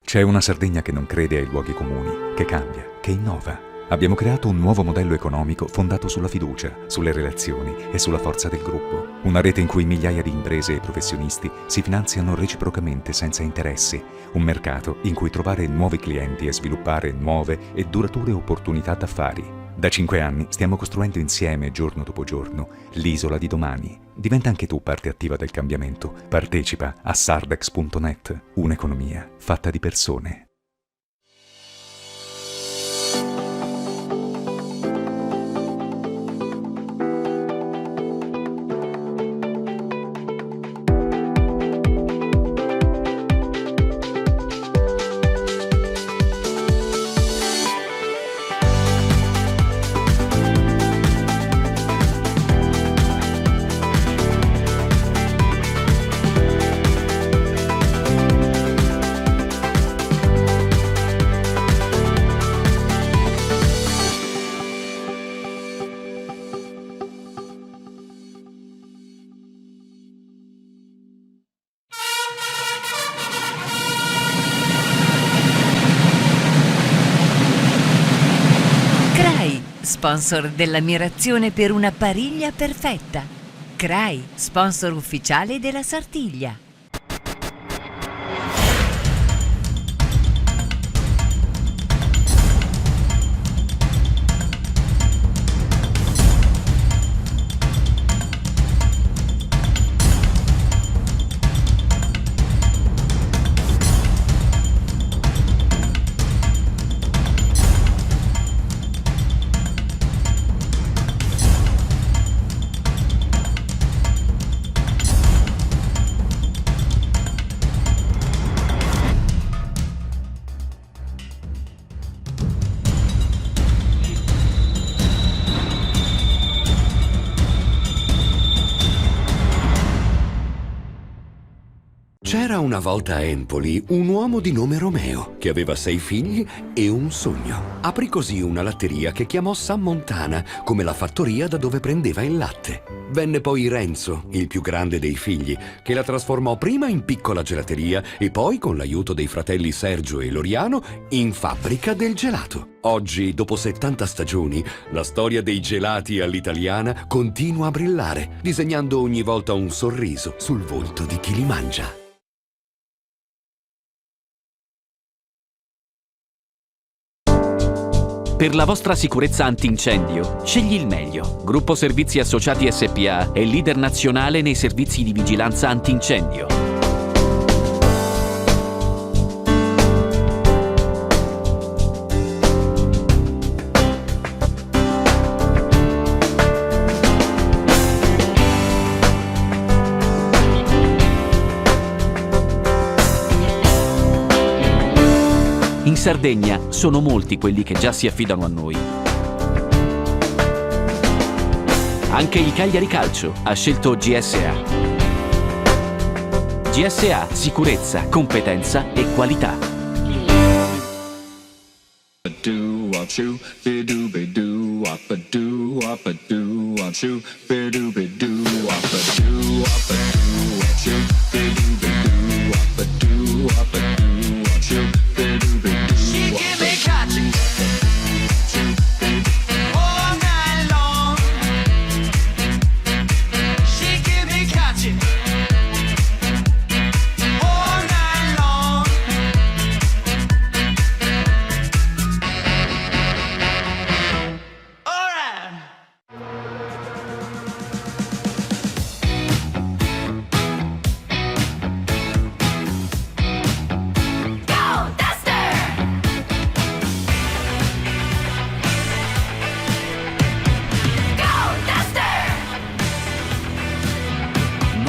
C'è una Sardegna che non crede ai luoghi comuni, che cambia, che innova. Abbiamo creato un nuovo modello economico fondato sulla fiducia, sulle relazioni e sulla forza del gruppo. Una rete in cui migliaia di imprese e professionisti si finanziano reciprocamente senza interessi. Un mercato in cui trovare nuovi clienti e sviluppare nuove e durature opportunità d'affari. Da cinque anni stiamo costruendo insieme, giorno dopo giorno, l'isola di domani. Diventa anche tu parte attiva del cambiamento. Partecipa a sardex.net, un'economia fatta di persone. sponsor dell'ammirazione per una pariglia perfetta. Crai, sponsor ufficiale della Sartiglia. C'era una volta a Empoli un uomo di nome Romeo che aveva sei figli e un sogno. Aprì così una latteria che chiamò San Montana, come la fattoria da dove prendeva il latte. Venne poi Renzo, il più grande dei figli, che la trasformò prima in piccola gelateria e poi, con l'aiuto dei fratelli Sergio e Loriano, in fabbrica del gelato. Oggi, dopo 70 stagioni, la storia dei gelati all'italiana continua a brillare, disegnando ogni volta un sorriso sul volto di chi li mangia. Per la vostra sicurezza antincendio, scegli il meglio. Gruppo Servizi Associati SPA è leader nazionale nei servizi di vigilanza antincendio. In Sardegna sono molti quelli che già si affidano a noi. Anche il Cagliari Calcio ha scelto GSA. GSA, sicurezza, competenza e qualità.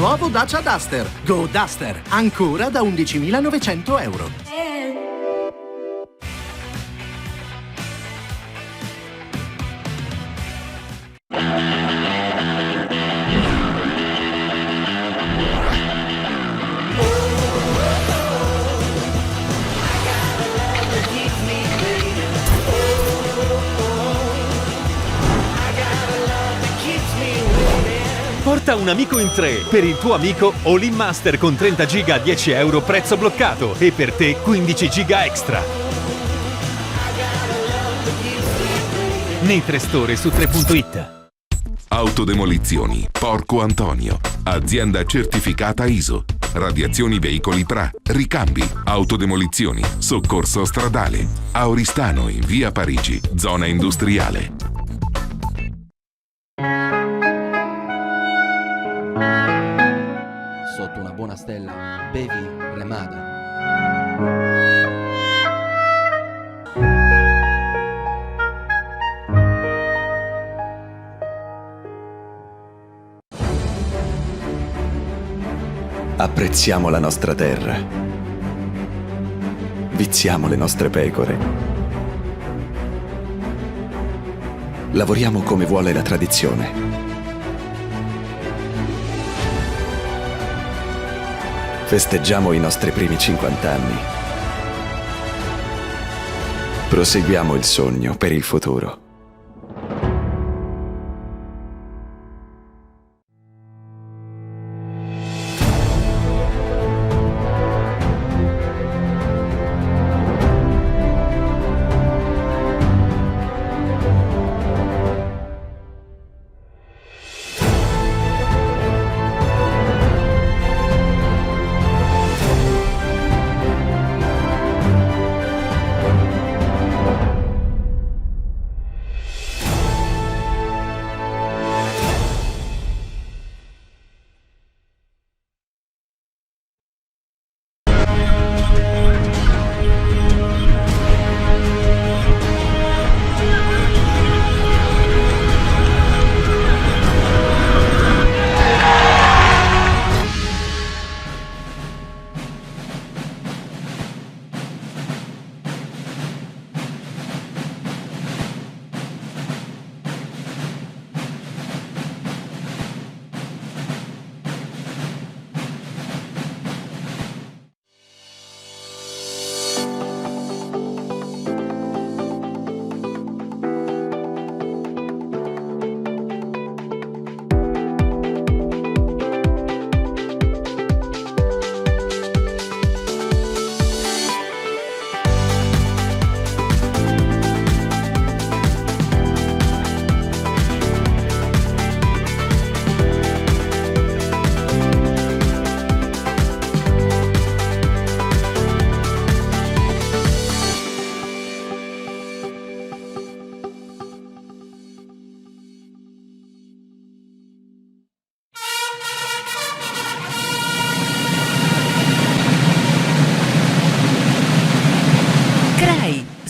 Nuovo Dacia Duster. Go Duster. Ancora da 11.900 euro. Porta un amico in tre per il tuo amico All In Master con 30 giga a 10 euro prezzo bloccato e per te 15 giga extra. Nei tre store su 3.it. Autodemolizioni Porco Antonio, azienda certificata ISO. Radiazioni veicoli PRA, ricambi, autodemolizioni, soccorso stradale. A Oristano in via Parigi, zona industriale. Sotto una buona stella, bevi Remada. Apprezziamo la nostra terra. Viziamo le nostre pecore. Lavoriamo come vuole la tradizione. Festeggiamo i nostri primi 50 anni. Proseguiamo il sogno per il futuro.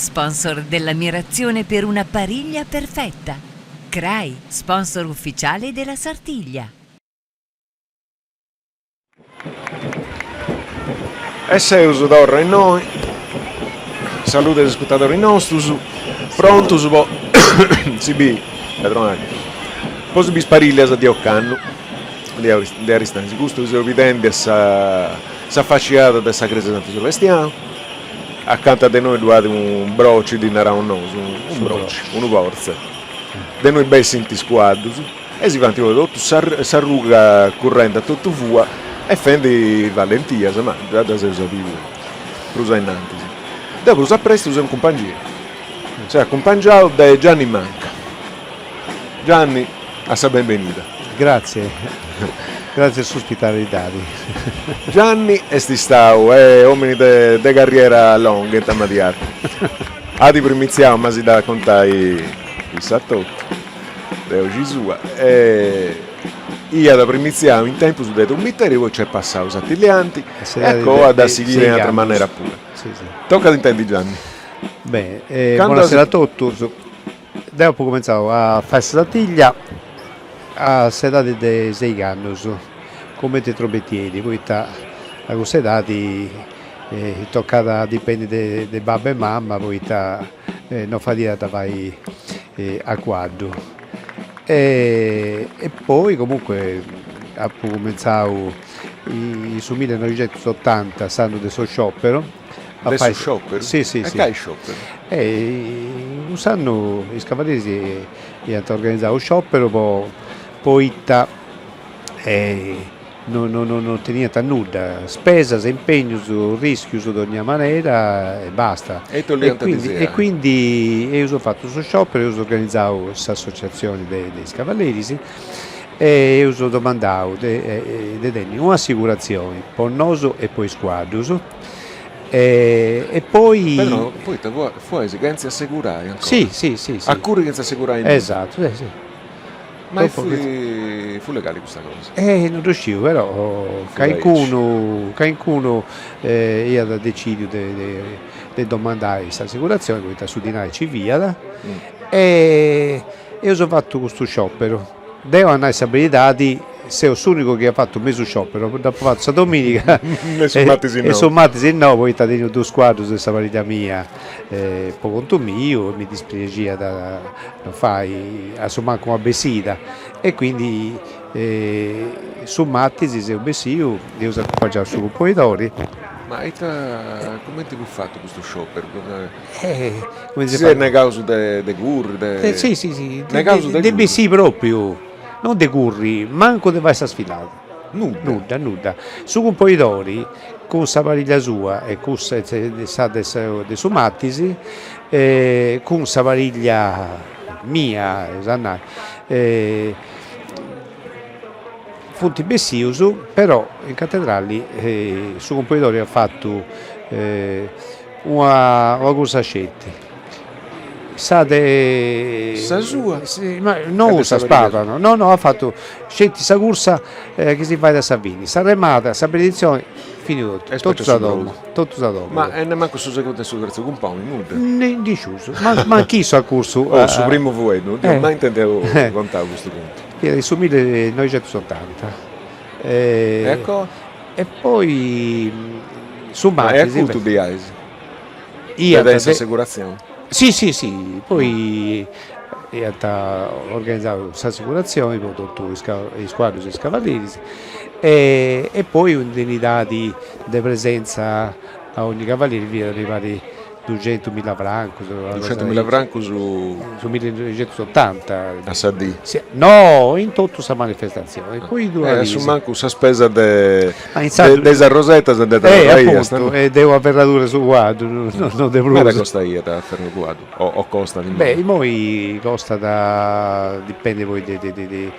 sponsor dell'ammirazione per una pariglia perfetta. Crai, sponsor ufficiale della Sartiglia. E seus torra innoi, salude a is ascurtadoris nostus, prontus po si biri, po si biri is parìllias de ocannu de Aristanis. Custu chi seus bidendi est s'afaciada de sa crèsia Santu Sebastianu, acanta de innoi ddu at unu broci, ddi naraus nosu, unu broci, unu portze, de innoi bessint is cuaddus E si faint poi totu s'arruga currendi a totu fua e fendi valentias, ma già ddas eus a biri prus a innantis. Deu prus a prestu seu in cumpangia, seu acumpangiau de Gianni Manca. Gianni, a sa benbenida. Grazie, grazie a s'ospitalidadi. Gianni est istau e omini de de carriera longa in Tamadiarcu. At primitziau, ma si dd'at a contai issa etotu. De 'oxi sua e iat primitziau in tempus de trumbitteri poi nc'est passau s'atillianti e a coa at a sighiri in atra manera puru. Tocat a intendi Gianni. Bene, bonasera a totus. Deu apu cumentzau a fai sa sartiglia a s'edadi de seixi annus cumenti trumbettieri, poita a cussa edadi tocat a dipendi de babbu e mama poita no fadiat a fai a cuaddu e poi comunque apu cumentzau in su millenoixentusotanta s'annu de su sciopero a De su sciopero? Si si si. E cali sciopero? E cuss'annu is cavallieris iant organizau u' sciopero po poita No no no teniant nudda, spesas, impegnus, rischius de ogna manera e basta. E ite 'oliant E quindi eus fatu su sciopero, eus organizau s'associatzioni de is cavalleris e eus domandau de de tenni un'assicuratzioni po nosu e po is cuaddus e poi. Però poita fuais chentza assegurai ancora? Si si si. A curri chentza assegurai nudda? Esatto, si si. Ma fut legali custa cosa? Eh non ddu sciu, però caincunu caincunu iat decidiu de de domandai s'assicuratzioni poita su dinai nci fiat e eus fatu custu scioperu. Deu a nai sa beridadi seu s'unicu chi at fatu mesu scioperu, dd'apu fatu sa dominiga e su martis e su martis no poita teniu dus cuaddus de sa pariglia mia po contu miu e mi dispraxiat no fai a su mancu una bessida e quindi su martis seu bessiu, eus acumpangiau su cumponidori. Ma ita, cumenti fut fatu custu scioperu? Si seis negaus de curri, de. Si si si, negaus de de bessì propriu, non de curri, mancu de fai sa sfilada. Nudda. Nudda, nudda. Su cumponidori cun sa pariglia sua e cussa sa de de su martis cun sa pariglia mia, eus a nai, funt bessius, però in catedrali su cumponidori at fatu una una cursa sceti, sa de Sa sua? Ma no sa spada, no no at fatu sceti sa cursa chi si fait a sa fini, s'arremada, sa beneditzioni, finiu totu, totus a domu, totus a domu. Ma e nemmancu su segundu e su terzu cumponi, nudda? Niscius, manc'issu at cursu. Oh, su primu fueddu, no dd'ia mai intendiu contau custu contu. Fiat in su millinoixentusotanta. E a coa? E poi su Ma e acutu biais? Iat de s'asseguratzioni? Si si si, poi iant organizau s'asseguratzioni po totu is cuaddus e is cavalleris e poi un'indennidadi de presenza a ogni cavalleri fiat mi parit Duxentumilla francus. Duxentumilla francus. Su millinoixentusotanta. A sa dì? No, in totu sa manifestatzioni. Poi duas diis. E a su mancu sa spesa de de is arrosetas nd'at abarraiat. Eh, appuntu, e de una ferradura 'e su cuaddu, no de prus. Meda costaiat a ferrai unu cuaddu, o costat imoi? Beh, imoi costat, dipendit poi de de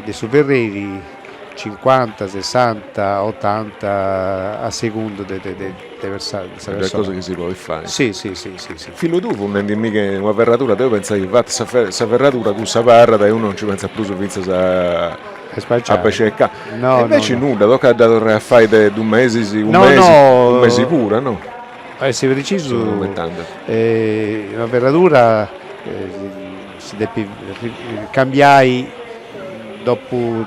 de su ferreri, cincuanta, sessanta, otanta, a segundu de de de sa persona. Est cosa chi si podit fai. Si, si, si, si, si. Fillu tuu fut nendimì chi una ferradura, deu pentzai chi fata sa ferradura cussa abarrat e unu non nci pentzat prus fintzas a a pesci 'e cani. No, e inveci nudda, tocat a dda torrai a fai de dus mesis, unu mesi, unu mesi puru, no? A essi precisu, una ferradura si depit cambiai dopu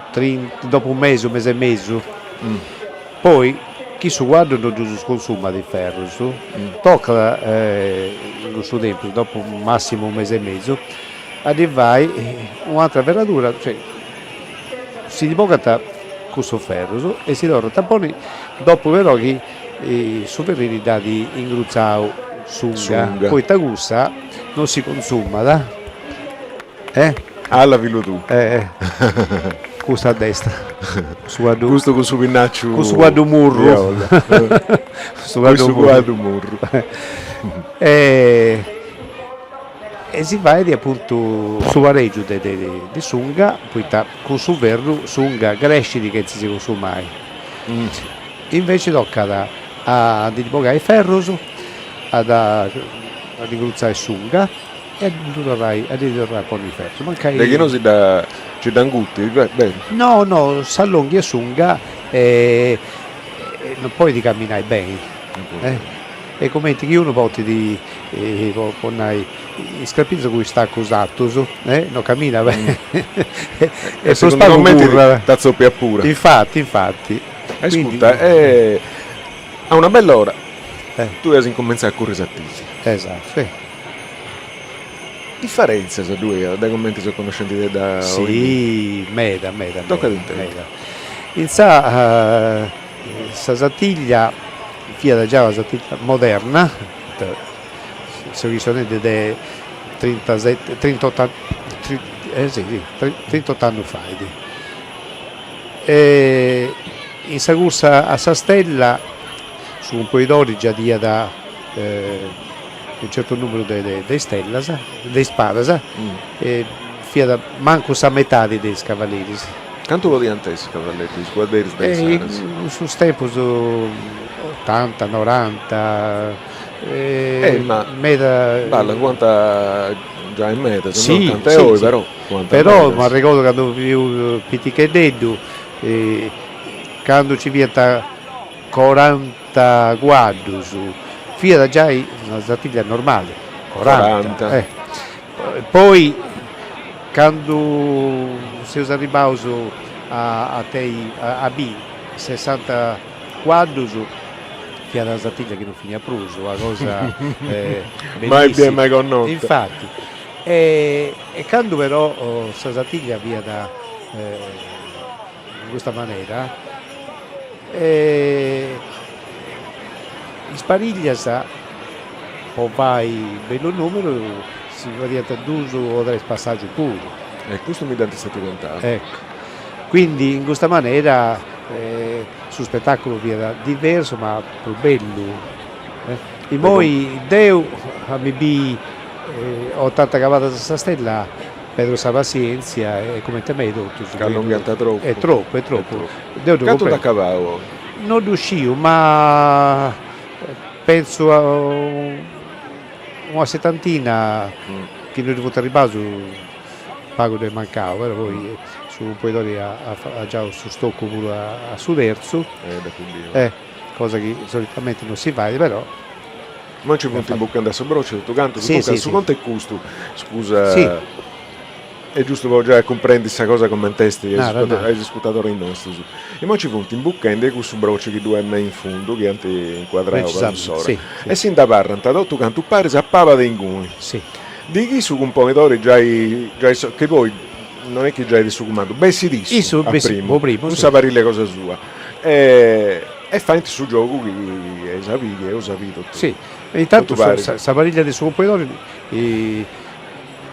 dopu unu mesi, unu mesi e mesu, poi chi su cuaddu no ddus consumat is ferrus, tocat in cussu tempus, dopu massimu unu mesi e mesu, a ddi fai u'atera ferradura, cioè si ndi bogant cussus ferrus e si torrant a ponni, dopu però chi su ferreri dd'at ingrutzau s'unga, poita cussa non si consumat, eh. Alla fillu tuu. Eh, custa a destra. Su cuaddu. Custu cun su pinnacciu. Cun su cuaddu murru. Su cuaddu murru. E e si fait apuntu su paregiu de de s'unga, poita cun su ferru s'unga crescit chentza si consumai. Inveci tocat a ndi bogai is ferrus, a dda a dd'ingrutzai s'unga e a ddu torrai a ddi torrai a ponni is ferrus, mancai. De chi no si dda si dda ingutit, beru? No no, s'allonghiat s'unga e non podit camminai beni, est cumenti chi unu portit po nai is scarpinus cun is tacus artus, non camminat beni e prus pagu currat. T'atzòpiat puru. Infati infati. Ascurta, e a una bella ora tui as incumentzau a curri sa tiglia. Esatto, sì. Differentzias ddue at de cumenti seu connoscendi dda Sì, meda, meda, Tocat intendi. Insa sa Sartiglia fiat giai una sartiglia moderna, seu chistionendi de trintaseti, trintot'annus, si si, trintot'annus fait. E in sa cursa a sa stella su cumpoidori giaiat unu certu numeru de istellas, de ispadas, e fiat mancu sa metadi de is cavalleris. Cantu podiant essi is cavalleris, is cuadderis de insaras? In cussus tempus otanta, noranta, ma meda. Balla, fuant giai medas, no cant'e oi però fuant medas. Però m'arregodu candu fiu piticheddeddu, candu nci fiant coranta cuaddus, fiat giai una sartiglia normali, coranta. Poi candu seus arribbaus a tei a biri sessanta cuaddus fiat una sartiglia chi non finiat prus, una cosa Mai bia e mai connota. Infati. E candu però sa sartiglia fiat in custa manera is pariglias po fai bellu numeru si fadiant dus o tres passaggius puru. E custu mi dd'ant stetiu contau. Ecco. Quindi in custa manera su spettaculu fiat diversu ma prus bellu. Immoi deu a mi biri otanta cavadas a sa stella Perdu sa passientzia e comente mei totus. Ca allonghiant tropu. Est tropu, est tropu. Deu ddu Cantu nd'at cavau oi? No ddu sciu, ma pentzu a una setantina chi no ddi funt arribbaus pagu dd'est mancau, però poi su cumpoidori at giau su stoccu puru a su terzu, cosa chi solitamenti non si fait, però Immoi nci funt imbuchendi a su broci totu cantu, duncas su contu est custu, scusa, est giustu po giai a cumprendi sa cosa coment'est a is iscurtadoris nostus. Immoi nci funt imbuchendi cussu broci chi ddu est me in fundu, chi ant incuadrau po cuss'ora, e si nd'abarrant totu cantu paris a paba de inguni. De chi su cumponidori giai giai chi poi non est chi giait su cumandu, bessit issu a primu, cun sa pariglia cosa sua E faint su giogu chi eis a biri, chi eus a biri totu. Si, e intantu sa pariglia de su cumponidori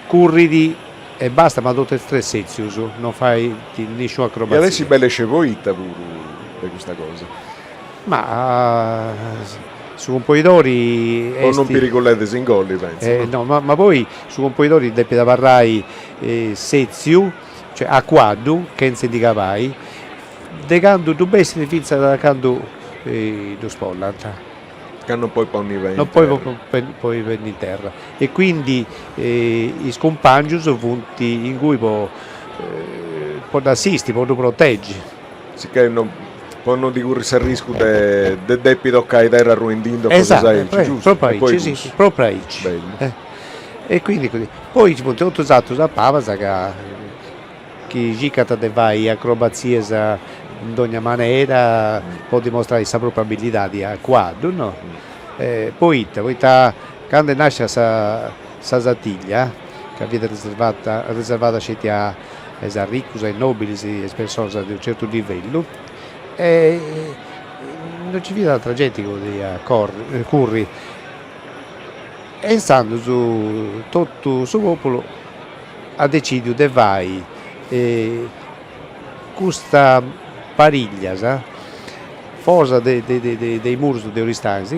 currit e basta, ma totu e tres setzius, non fait nisciuna acrobazia. Iat essi bella isciri poita puru de custa cosa. Ma su cumponidori est. Po non perigullai de s'ingolli, pentzu. No, ma poi su cumponidori depit abarrai setziu, cioè a cuaddu, chentza ndi cabai, De candu ddu bessit fintzas a candu ddu spollant. Ca non podit ponni pei in terra. Non podit ponni pei in terra. E quindi is cumpàngius funt ingui po dd'assisti, po ddu proteggi. Sicchè non. Po non ddi curri s'arriscu de de depi tocai terra arruendindi o cosas aici, giustu? Propriu aici, sì, sì, propriu aici. Bellu. E quindi così. Poi ci funt totus is aterus a pabas ca chi circant de fai acrobatzias in dogna manera po dimostrai sa propria abilidadi a cuaddu, no? Poita, poita candu est nascia sa sa Sartiglia, ca fiat riservata riservada sceti a is arricus, a is nobilis, a is personas de unu certu livellu, e non nci fiat atra genti chi podiat corri curri, e intzandus totu su populu at decidiu de fai custas pariglias foras de de is murus de Oristanis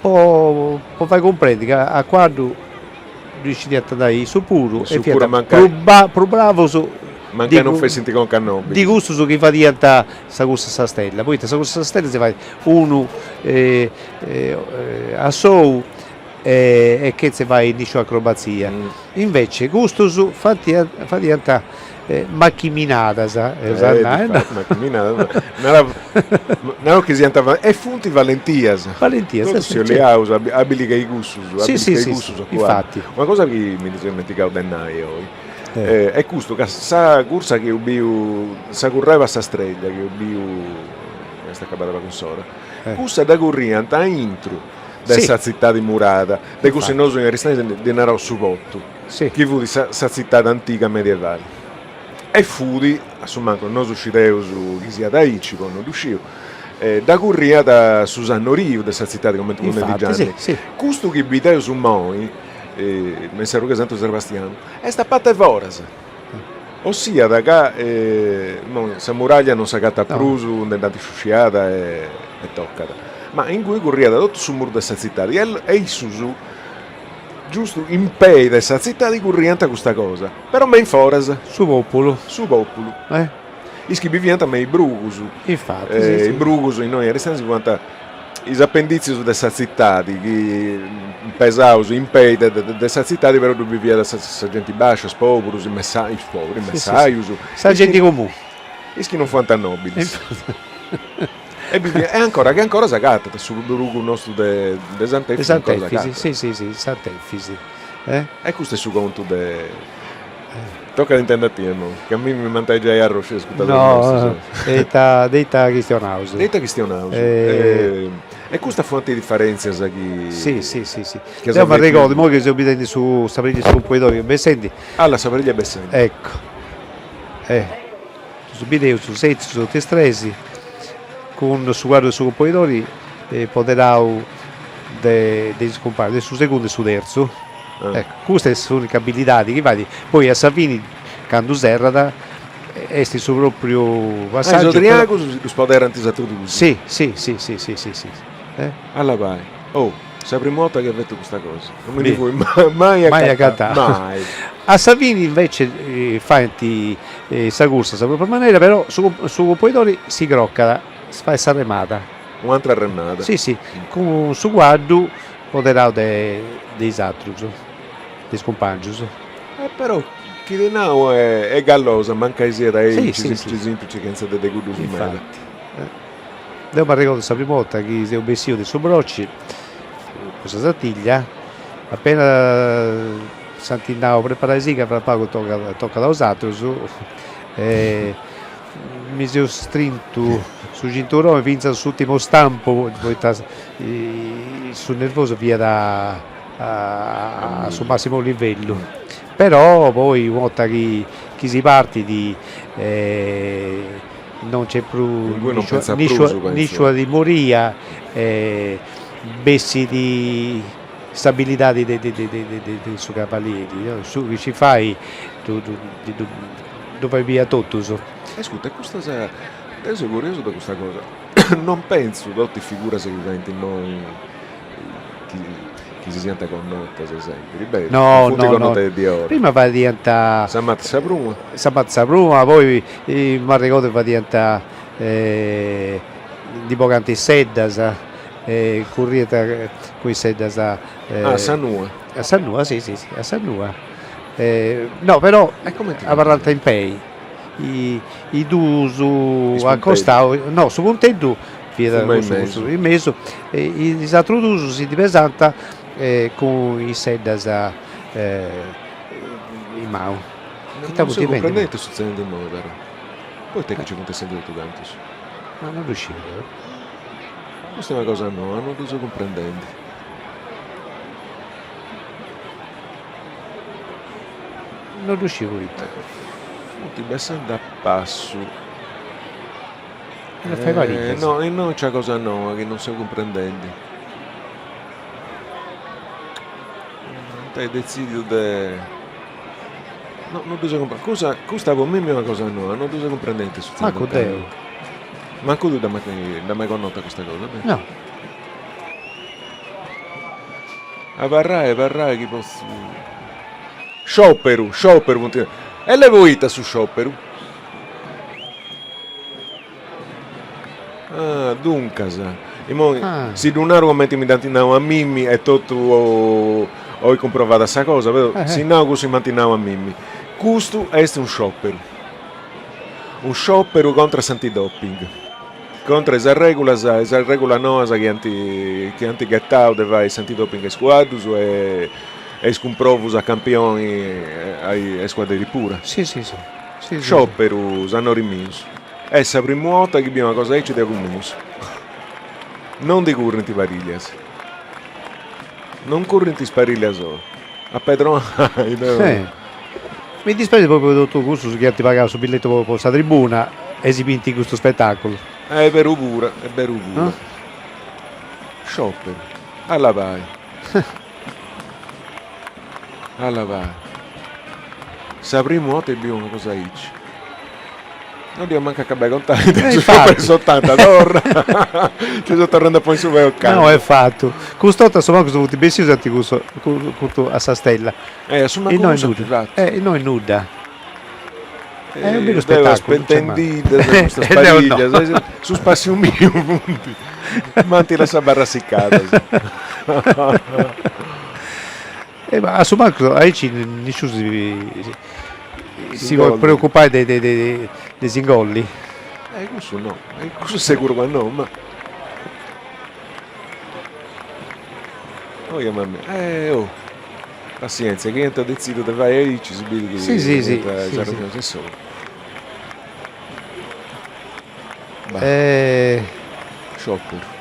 po po fai cumprendi ca a cuaddu ddu scidiant andai issus puru e fiant prus bravus Mancai non fessint concas nobilis. De cussus chi fadiant sa cursa a sa stella, poita sa cursa a sa stella si fait unu a sou e chentze fai nisciuna acrobatzia, invece custus fadiant fadiant machiminadas, eus a nai, no? Machiminadas, naraus chi siant, e funt valentias, valentias, totus si 'oliaus, abili che i cussus, abili che i cussus, infati. Una cosa chi mi ndi seu ismentigau de nai oi, est custu, ca sa cursa chi eus biu, sa curreba a sa streglia chi eus biu, est acabada pagu in s'ora, cussa dda curriant aintru de sa tzitadi murada, de cussu nosu in Aristanis ddi naraus su portu, chi fut sa sa tzitadi antiga medievali. E fut, a su mancu nosu scideus chi siat aici, poi non ddu sciu, dda curriat su sannoriu de sa tzitadi, cumenti fut nendi Gianni. Custu chi bideus immoi, me in sa Ruga Santu Sebastianu, est a parte 'e foras. Ossiat ca sa muraglia non s'agatat prus, nde dd'ant sciusciada e tocat. Ma ingui curriat totu su muru de sa tzitadi e issus, giustu in pei de sa tzitadi curriant custa cosa, però me in foras. Su populu. Su populu. Is chi biviant me is brugus. Infati, si, si. Is brugus innoi in Aristanis fuant is apenditzius de sa tzitadi chi pesaus in pei de de sa tzitadi però ddu biviat sa sa genti bascia, is poburus, is messajus, is poburus, is messajus. Sa genti comunu. Is chi non fuant nobilis. E biviant, e ancora chi ancora s'agatat su brugu nostru de de Sant'Efis ancora s'agatat. De Sant'Efis, si si si, Sant'Efis. E custu est su contu de Tocat a intendi a tie immoi, ca a mimi mi m'ant giai arrosciu is ascurtadoris nostus. No, de ita de ita chistionaus. De ita chistionaus. E custas fuant is diferentzias chi. Si si si si. Deu m'arregodu, immoi chi seu bidendi su sa pariglia de su Componidori bessendi. Alla sa pariglia bessendi. Ecco. Ddus bideus setzius totu is tres cun su cuaddu de su Componidori poderau de de is cumpangius, de su segundu e su terzu. Ecco, custa est s'unica abilidadi chi fait, poi a sa fini candu serrat est su propriu passaggiu. Ah, is odriagus si ddus poderant is atrus dus? Si, si, si, si, si, si, si. Alla bai. Oh, sa primu 'orta chi fetu custa cosa, non mi ndi fui mai mai agatau. Mai. A sa fini invece faint sa cursa a sa propria manera, però su su Componidori si crocat, fait s'arremada. U'antra arremada. Si, si, cun su cuaddu poderau de de is atrus, de is cumpangius. E però chi ti nau est gallosa, mancai siat aici simplici simplici chentza de de cuddus meda. Infati. Deu m'arregodu sa prima 'orta chi seu bessiu de su Brocci po sa Sartiglia, appena s'ant nau preparaisì ca fra pagu tocat tocat a 'osatrus mi seu strintu su cinturoni finzas a s'urtimu stampu poita su nervosu fiat a su massimu livellu, però poi u' 'orta chi chi si partit non nc'est prus nisciuna timoria e bessit s'abilidadi de de su cavalieri, su chi scit fai ddu ddu fait biri a totus. Ascurta, e custas, deu seu curiosu de custa cosa, non pentzu totu is figuras chi faint immoi chi chi si siant connotas sempiri, beru? No, funt no, no. connotas de diora. Prima fadiant. Sa mata 'e sa pruma. Sa mata 'e sa pruma, poi m'arregodu fadiant ndi bogant is seddas e curriant cun is seddas. Ah, a sa nua. A sa nua, si si si, a sa nua. No, però abarrant in pei. is duus a costau, no su punteddu fiat cussu in mesu e is atrus duus si ndi pesant cun is seddas in manu. Non seu cumprendende ita sutzedendi immoi però. Poita chi nci funt essendi totu cantus? Ma non ddu sciu deu. Custa est una cosa noa, non ddu seu cumprendendi. Non ddu sciu poita. Funt bessendi a passu. E fai pariglias. No, innoi nc'at cosa noa chi non seu cumprendendi. Ant ai detzidiu de No, non ddu seu cumprendende. Custa, custa po mimmi est una cosa noa, non ddu seu cumprendende ite sutzedit. Mancu deu. Mancu tui dd'as mai connota custa cosa, beh? No. Abarrai, abarrai chi potzu. Sciòperu, sciòperu funt. E lei poita su sciòperu? Ah, duncas, immoi si ddu naru cumenti mi dd'ant nau a mimmi e totu oi cumprovada sa cosa, però si nau cussu chi m'ant nau a mimmi. Custu est unu sciòperu, unu sciòperu contra s'antidoping, contra is arregulas, is arregulas noas chi ant chi ant ghetau de fai s'antidoping a is cuaddus e is cumprovus a campioni a is cuadderis puru. Si si si. Sciòperu, sannoris mius. Est sa primu 'orta chi biu una cosa aici de ogus mius. Non ndi currint parìllias. Non currint is parìllias oi. A pedronai deu. Mi dispexit propriu po totu cussus chi ant pagau su billetu po sa tribuna e si bint custu spetaculu. Est beru puru, est beru puru. Sciòperu. Alla bai. Alla bai. Sa primu 'orta chi biu una cosa aici. Non dd'ia mancu acabai contai de su sciòperu 'e s'otanta, torra! Nci seu torrendi a ponni su pei ocannu. No, est fatu. Cust'orta a su mancu funt bessius e ant curtu a sa stella. Eh, a su mancu cussu ant fatu. Eh, innoi nudda. Est unu bellu spetaculu. Deu aspetendiddas custas pariglias, su spassiu miu funt, m'ant lassau abarrai siccadas. E ma a su mancu aici nisciunu si si podit preocupai de de de s'ingolli. Eh cussu no, cussu seguru ca no, ma Oia mamma mia, eh oh Passienzia, chi ant detzidiu de fai aici si bidi chi si, si, si, is arrexonis insoru. Bah. Sciòperu.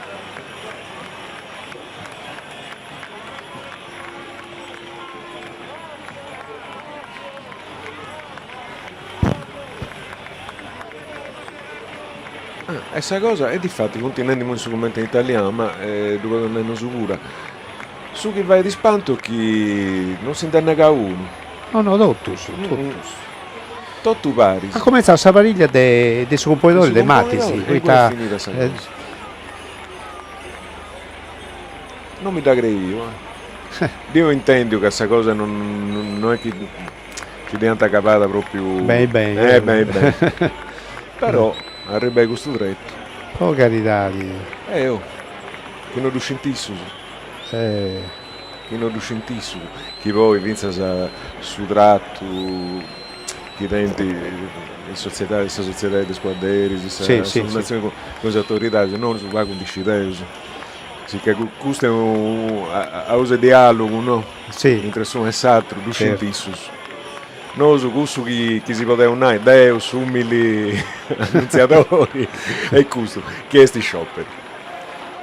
Ah, e sa cosa, e difati funt nendi immoi in su cummentu in italianu, ma ddu podeus nai nosu puru, Su chi fait ispantu est chi non si nd'est negau unu. No no, totus, totus. Totu paris. At cumentzau sa pariglia de de su cumponidori de Matis, poita. E finida sa cosa. Non mi dda creiu, eh. Dd'io intendiu ca sa cosa non non est chi ci dd'iant acabada propriu. Beni beni. Eh beni beni. Però arribai a custu tretu. Po caridadi. Eh oh, chi no ddu scint issus. Chi no ddu scint issus, chi poi fintzas su tratu chi tenint is sotziedadis, sa sotziedadi de is cuadderis, sa fundatzioni cun is autoridadis, nosu pagu ndi scideus. Sicchè custu est unu a usu 'e dialogu, no? Intre s'unu e s'atru, ddu scint issus. Nosu cussu chi si podeus nai, deu s'umili annuntziadori, est custu, chi est sciòperu.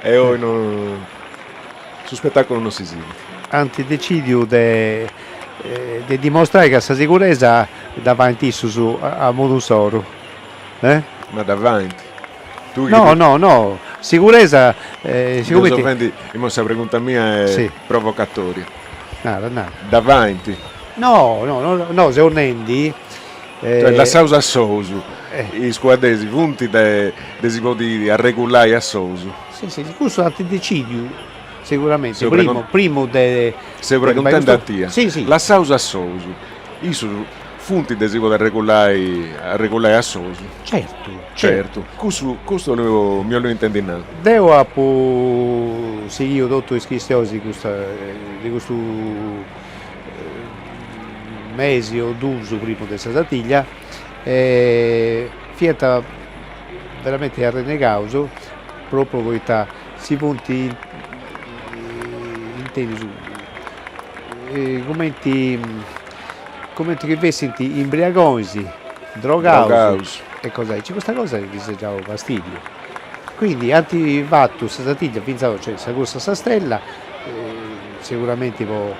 E oi no su spetaculu no si sighit. Ant decidiu de de dimostrai ca sa siguresa dda faint issus a modu insoru. Eh? Ma dda faint? Tui chi No, no, no, siguresa sigumenti. Deu seu fendi, imoi sa pregunta mia est provocatoria. Nara, nara. Dda faint? No, no, no, no, seu nendi Cioè lassaus a solus, is cuadderis funt de de si podi arregulai a solus. Si, si, cussu ant decidiu seguramenti, primu, primu de. Seu preguntendi a tia. Si, si. Lassaus a solus, issus funt de si podi arregulai arregulai a solus. Certu, certu. Cussu, custu mi 'ollu intendi nai. Deu apu sighiu totu is chistionis de custa de custu mesi o dus primu de sa Sartiglia. E fiant veramente arrennegaus propriu poita si funt intendius cumenti cumenti chi fessint imbriagonis, drogaus e cosa aici, custa cosa ddis at giau fastidiu. Quindi ant fatu sa Sartiglia finzas, cioè sa cursa a sa stella, seguramenti po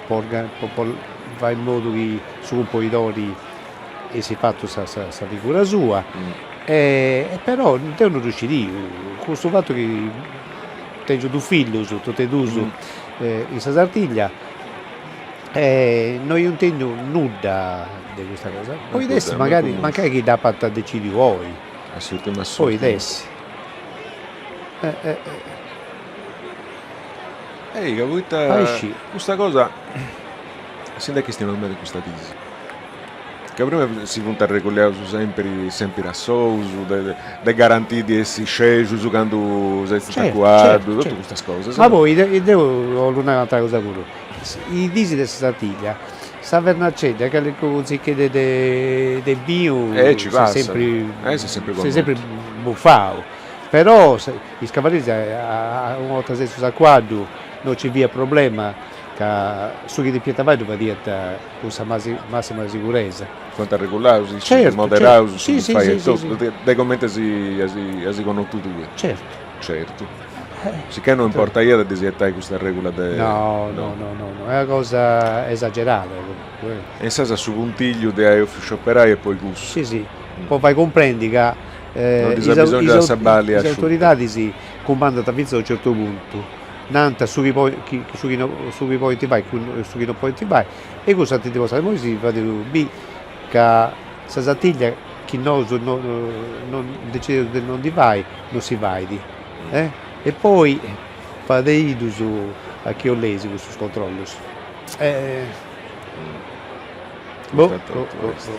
po po fai in modu chi su cumponidori essit fatu sa sa sa figura sua e però deu no ddu scidiu, custu fatu chi tengiu dus fillus, totu e dus in sa Sartiglia e no iu intendiu nudda de custa cosa, podit essi magari, mancai chi dd'apant decidiu oi, podit essi. Ei, ca poita custa cosa si nd'est chistionau meda in custa diis, ca prima si funt arregulliaus sempri sempri a solus, de de garantì di essi scegius candu setzint a cuaddu, totu custas cosas. Ma poi deu 'ollu nai un'atera cosa puru, is dis de sa Sartiglia, sa vernacedda calincunu tzicheddu de de binu s'est sempri s'est sempri bufau, però is cavallieris una 'orta setzius a cuaddu no nci fiat problema ca su chi depiant fai ddu fadiant cun sa massima siguresa. Funt arregulaus issus, moderaus in su chi fai etotu, de comente si as connotu tui. Certu. Certu. Sicchè no importaiat de ddis 'etai custa regula de. No, no, no, no, no, est una cosa esagerada comunque. E insaras su puntigliu de ai 'ofiu scioperai est poi cussu. Si si, po fai cumprendi ca No ddis abisongiat sa balia is autoridadis cumandant fintzas a unu certu puntu nant su chi poi chi su chi no su chi podint fai e su chi non podint fai e cussu ant dimostrau, immoi si fait biri ca sa Sartiglia chi nosu no non decideus de non ndi fai non si fait eh e poi fadeidus a chi 'olleis custus controllus boh boh boh boh est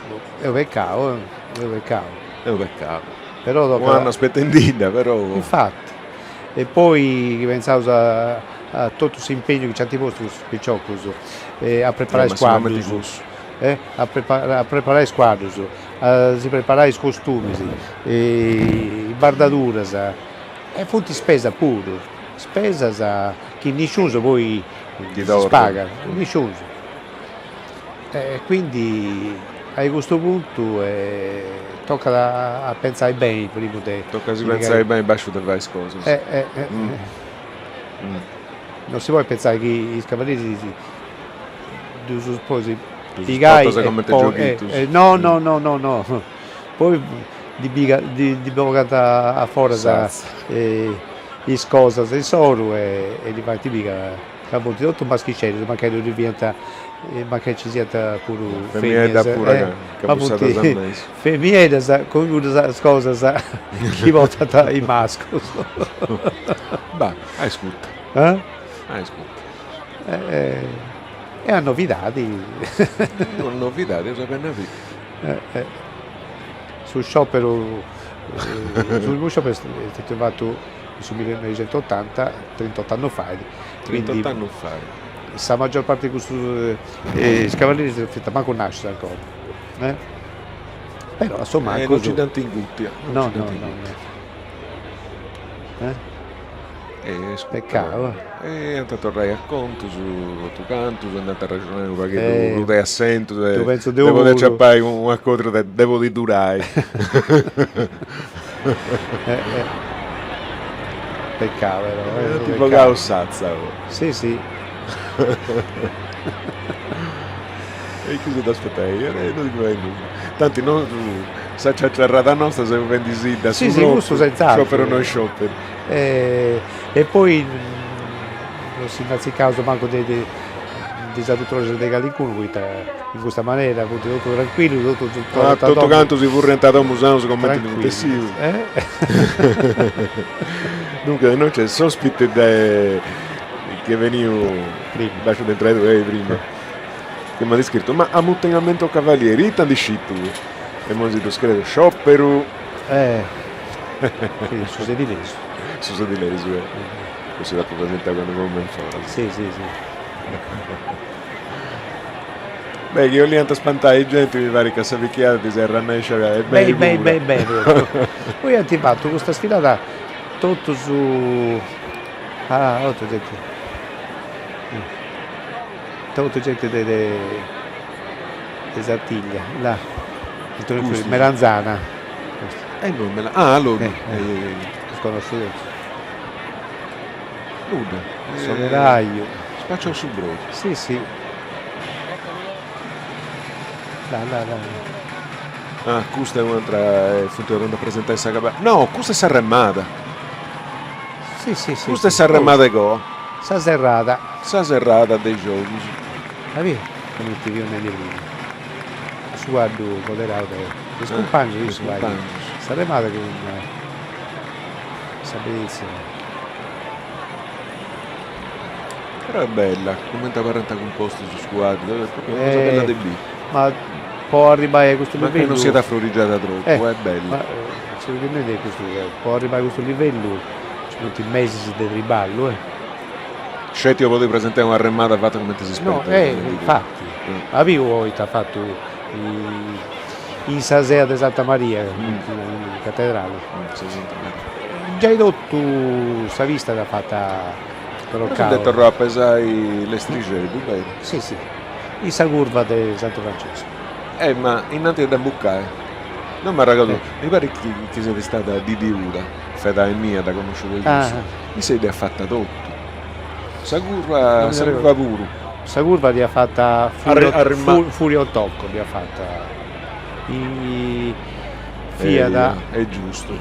unu peccau est unu peccau Est unu peccau però tocat Un'annu aspetendidda però infati E poi chi pentzaus a a totu s'impegnu chi nci ant postu custus piciocus a preparai is cuaddus, a a preparai is cuaddus, a si preparai is costumis, is bardaduras, e funt spesas puru, spesas chi nisciunus poi si pagat, nisciunus. E quindi a custu puntu tocat a pentzai beni primu de. Tocat a si pentzai beni basciu de fai is cosas. Non si podit pentzai chi is cavallieris ddus podis pigai e poi no no no no no poi ndi piga ndi bogant a foras is cosas insoru e ndi faint biri ca Ca funt totu maschixeddus, mancai ddoi fiant, mancai nci siant puru feminas, ma funt femieddas cun cuddas cosas chi portant is mascus. Bah, a iscuta. A iscuta. Est una novidadi. Est una novidadi, eus appena biu. Su scioperu, su primu scioperu est stetiu fatu in su millinoixentotanta, trintot'annus fait. Trintot'annus fait. Sa maggior parte de custus cavallieris non fiant mancu nascius ancora. Però a su mancu. E non nci dd'ant ingutia. No, no, no. Peccau. E ant a torrai a contus totu cantus, nd'ant a arraxonai unu pagheddu de assentu, de podi aciapai unu acòrdiu de podi durai. Peccau però. Ant bogau s'atza. Si si. E chi si dd'aspetai, no ndi fait nudda. Tanti nosu sa ciaciarrada nosta seus fendisidda su propriu, sciopero o no sciopero. E poi non si nd'atzicaus mancu de de is arrutroxus de calincunu, poita in custa manera funt totu trancuillus, totu torrant a domu. Totu cantu si furriant a domu sanus cumenti ndi funt essius. Duncas innoi nc'est s'ospite de chi est beniu basciu de intrai tui prima, chi m'at iscritu, ma ammutinamento cavalieri ita ndi scit tui? E immoi si ddu scriet scioperu. Su sedilesu. Su sedilesu, eh. Cussu dd'apu presentau candu femu in foras. Si, si, si. Beh, chi 'oliant spantai genti mi parit ca sa pichiada ddis est arrannèscia beni Beni beni puru. beni beni Poi ant fatu custa sfilada totus ah totu genti totu genti de de de Sartiglia, là Melanzana E no mela ah allora Ddus connosciu totus. Nudda. S'operaiu. Spacciau su brodu. Si si. Là là là. Ah, custa est un'atra, funt torrendi a presentai sa cabana. No, custa est s'arremada. Si si si. Custa est s'arremada 'e coa. Sa serrada. Sa serrada de is giogus. A biri cumenti fiu nendi prima. Su cuaddu poderau de is cumpangius, issu fait s'arremada cun sa beneditzioni. Però est bella, cumenti abarrant cumpostus is cuaddus, est propriu una cosa bella de biri. Ma po arribbai a custu Mancai livellu non siat afrorigiada tropu, est bella. Ma su chi nai est custu, po arribbai a custu livellu nci funt mesis de triballu eh. Sceti po podi presentai un'arremada fata cumenti si No, spetat. eh, infati, ma biu ita at fatu in sa sea de Santa Maria, in catedrali. Giai totu sa pista dd'at fata Però si nd'est torrau a pesai lestrixeddu, beru? Si si, in sa curva de Santu Franciscu. Eh ma innanti de dda imbucai, non m'arregordu, mi parit chi chi siat istada Didi Uda, fedai mia, dda connosciu de cussu, issa dd'iat fata totu, sa curva sa curva puru. Sa curva dd'iat fata Furio Tocco, dd'iat fata fiat. Est giustu.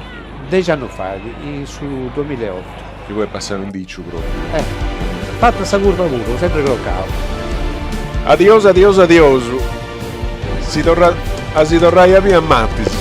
Dexi annus fait, in su duemillaeotu. Chi poi est passau in diciu propriu. Eh, fatta sa curva puru, sempri crocau. Adiosu adiosu adiosu. Si torra a si torrai a biri a martis.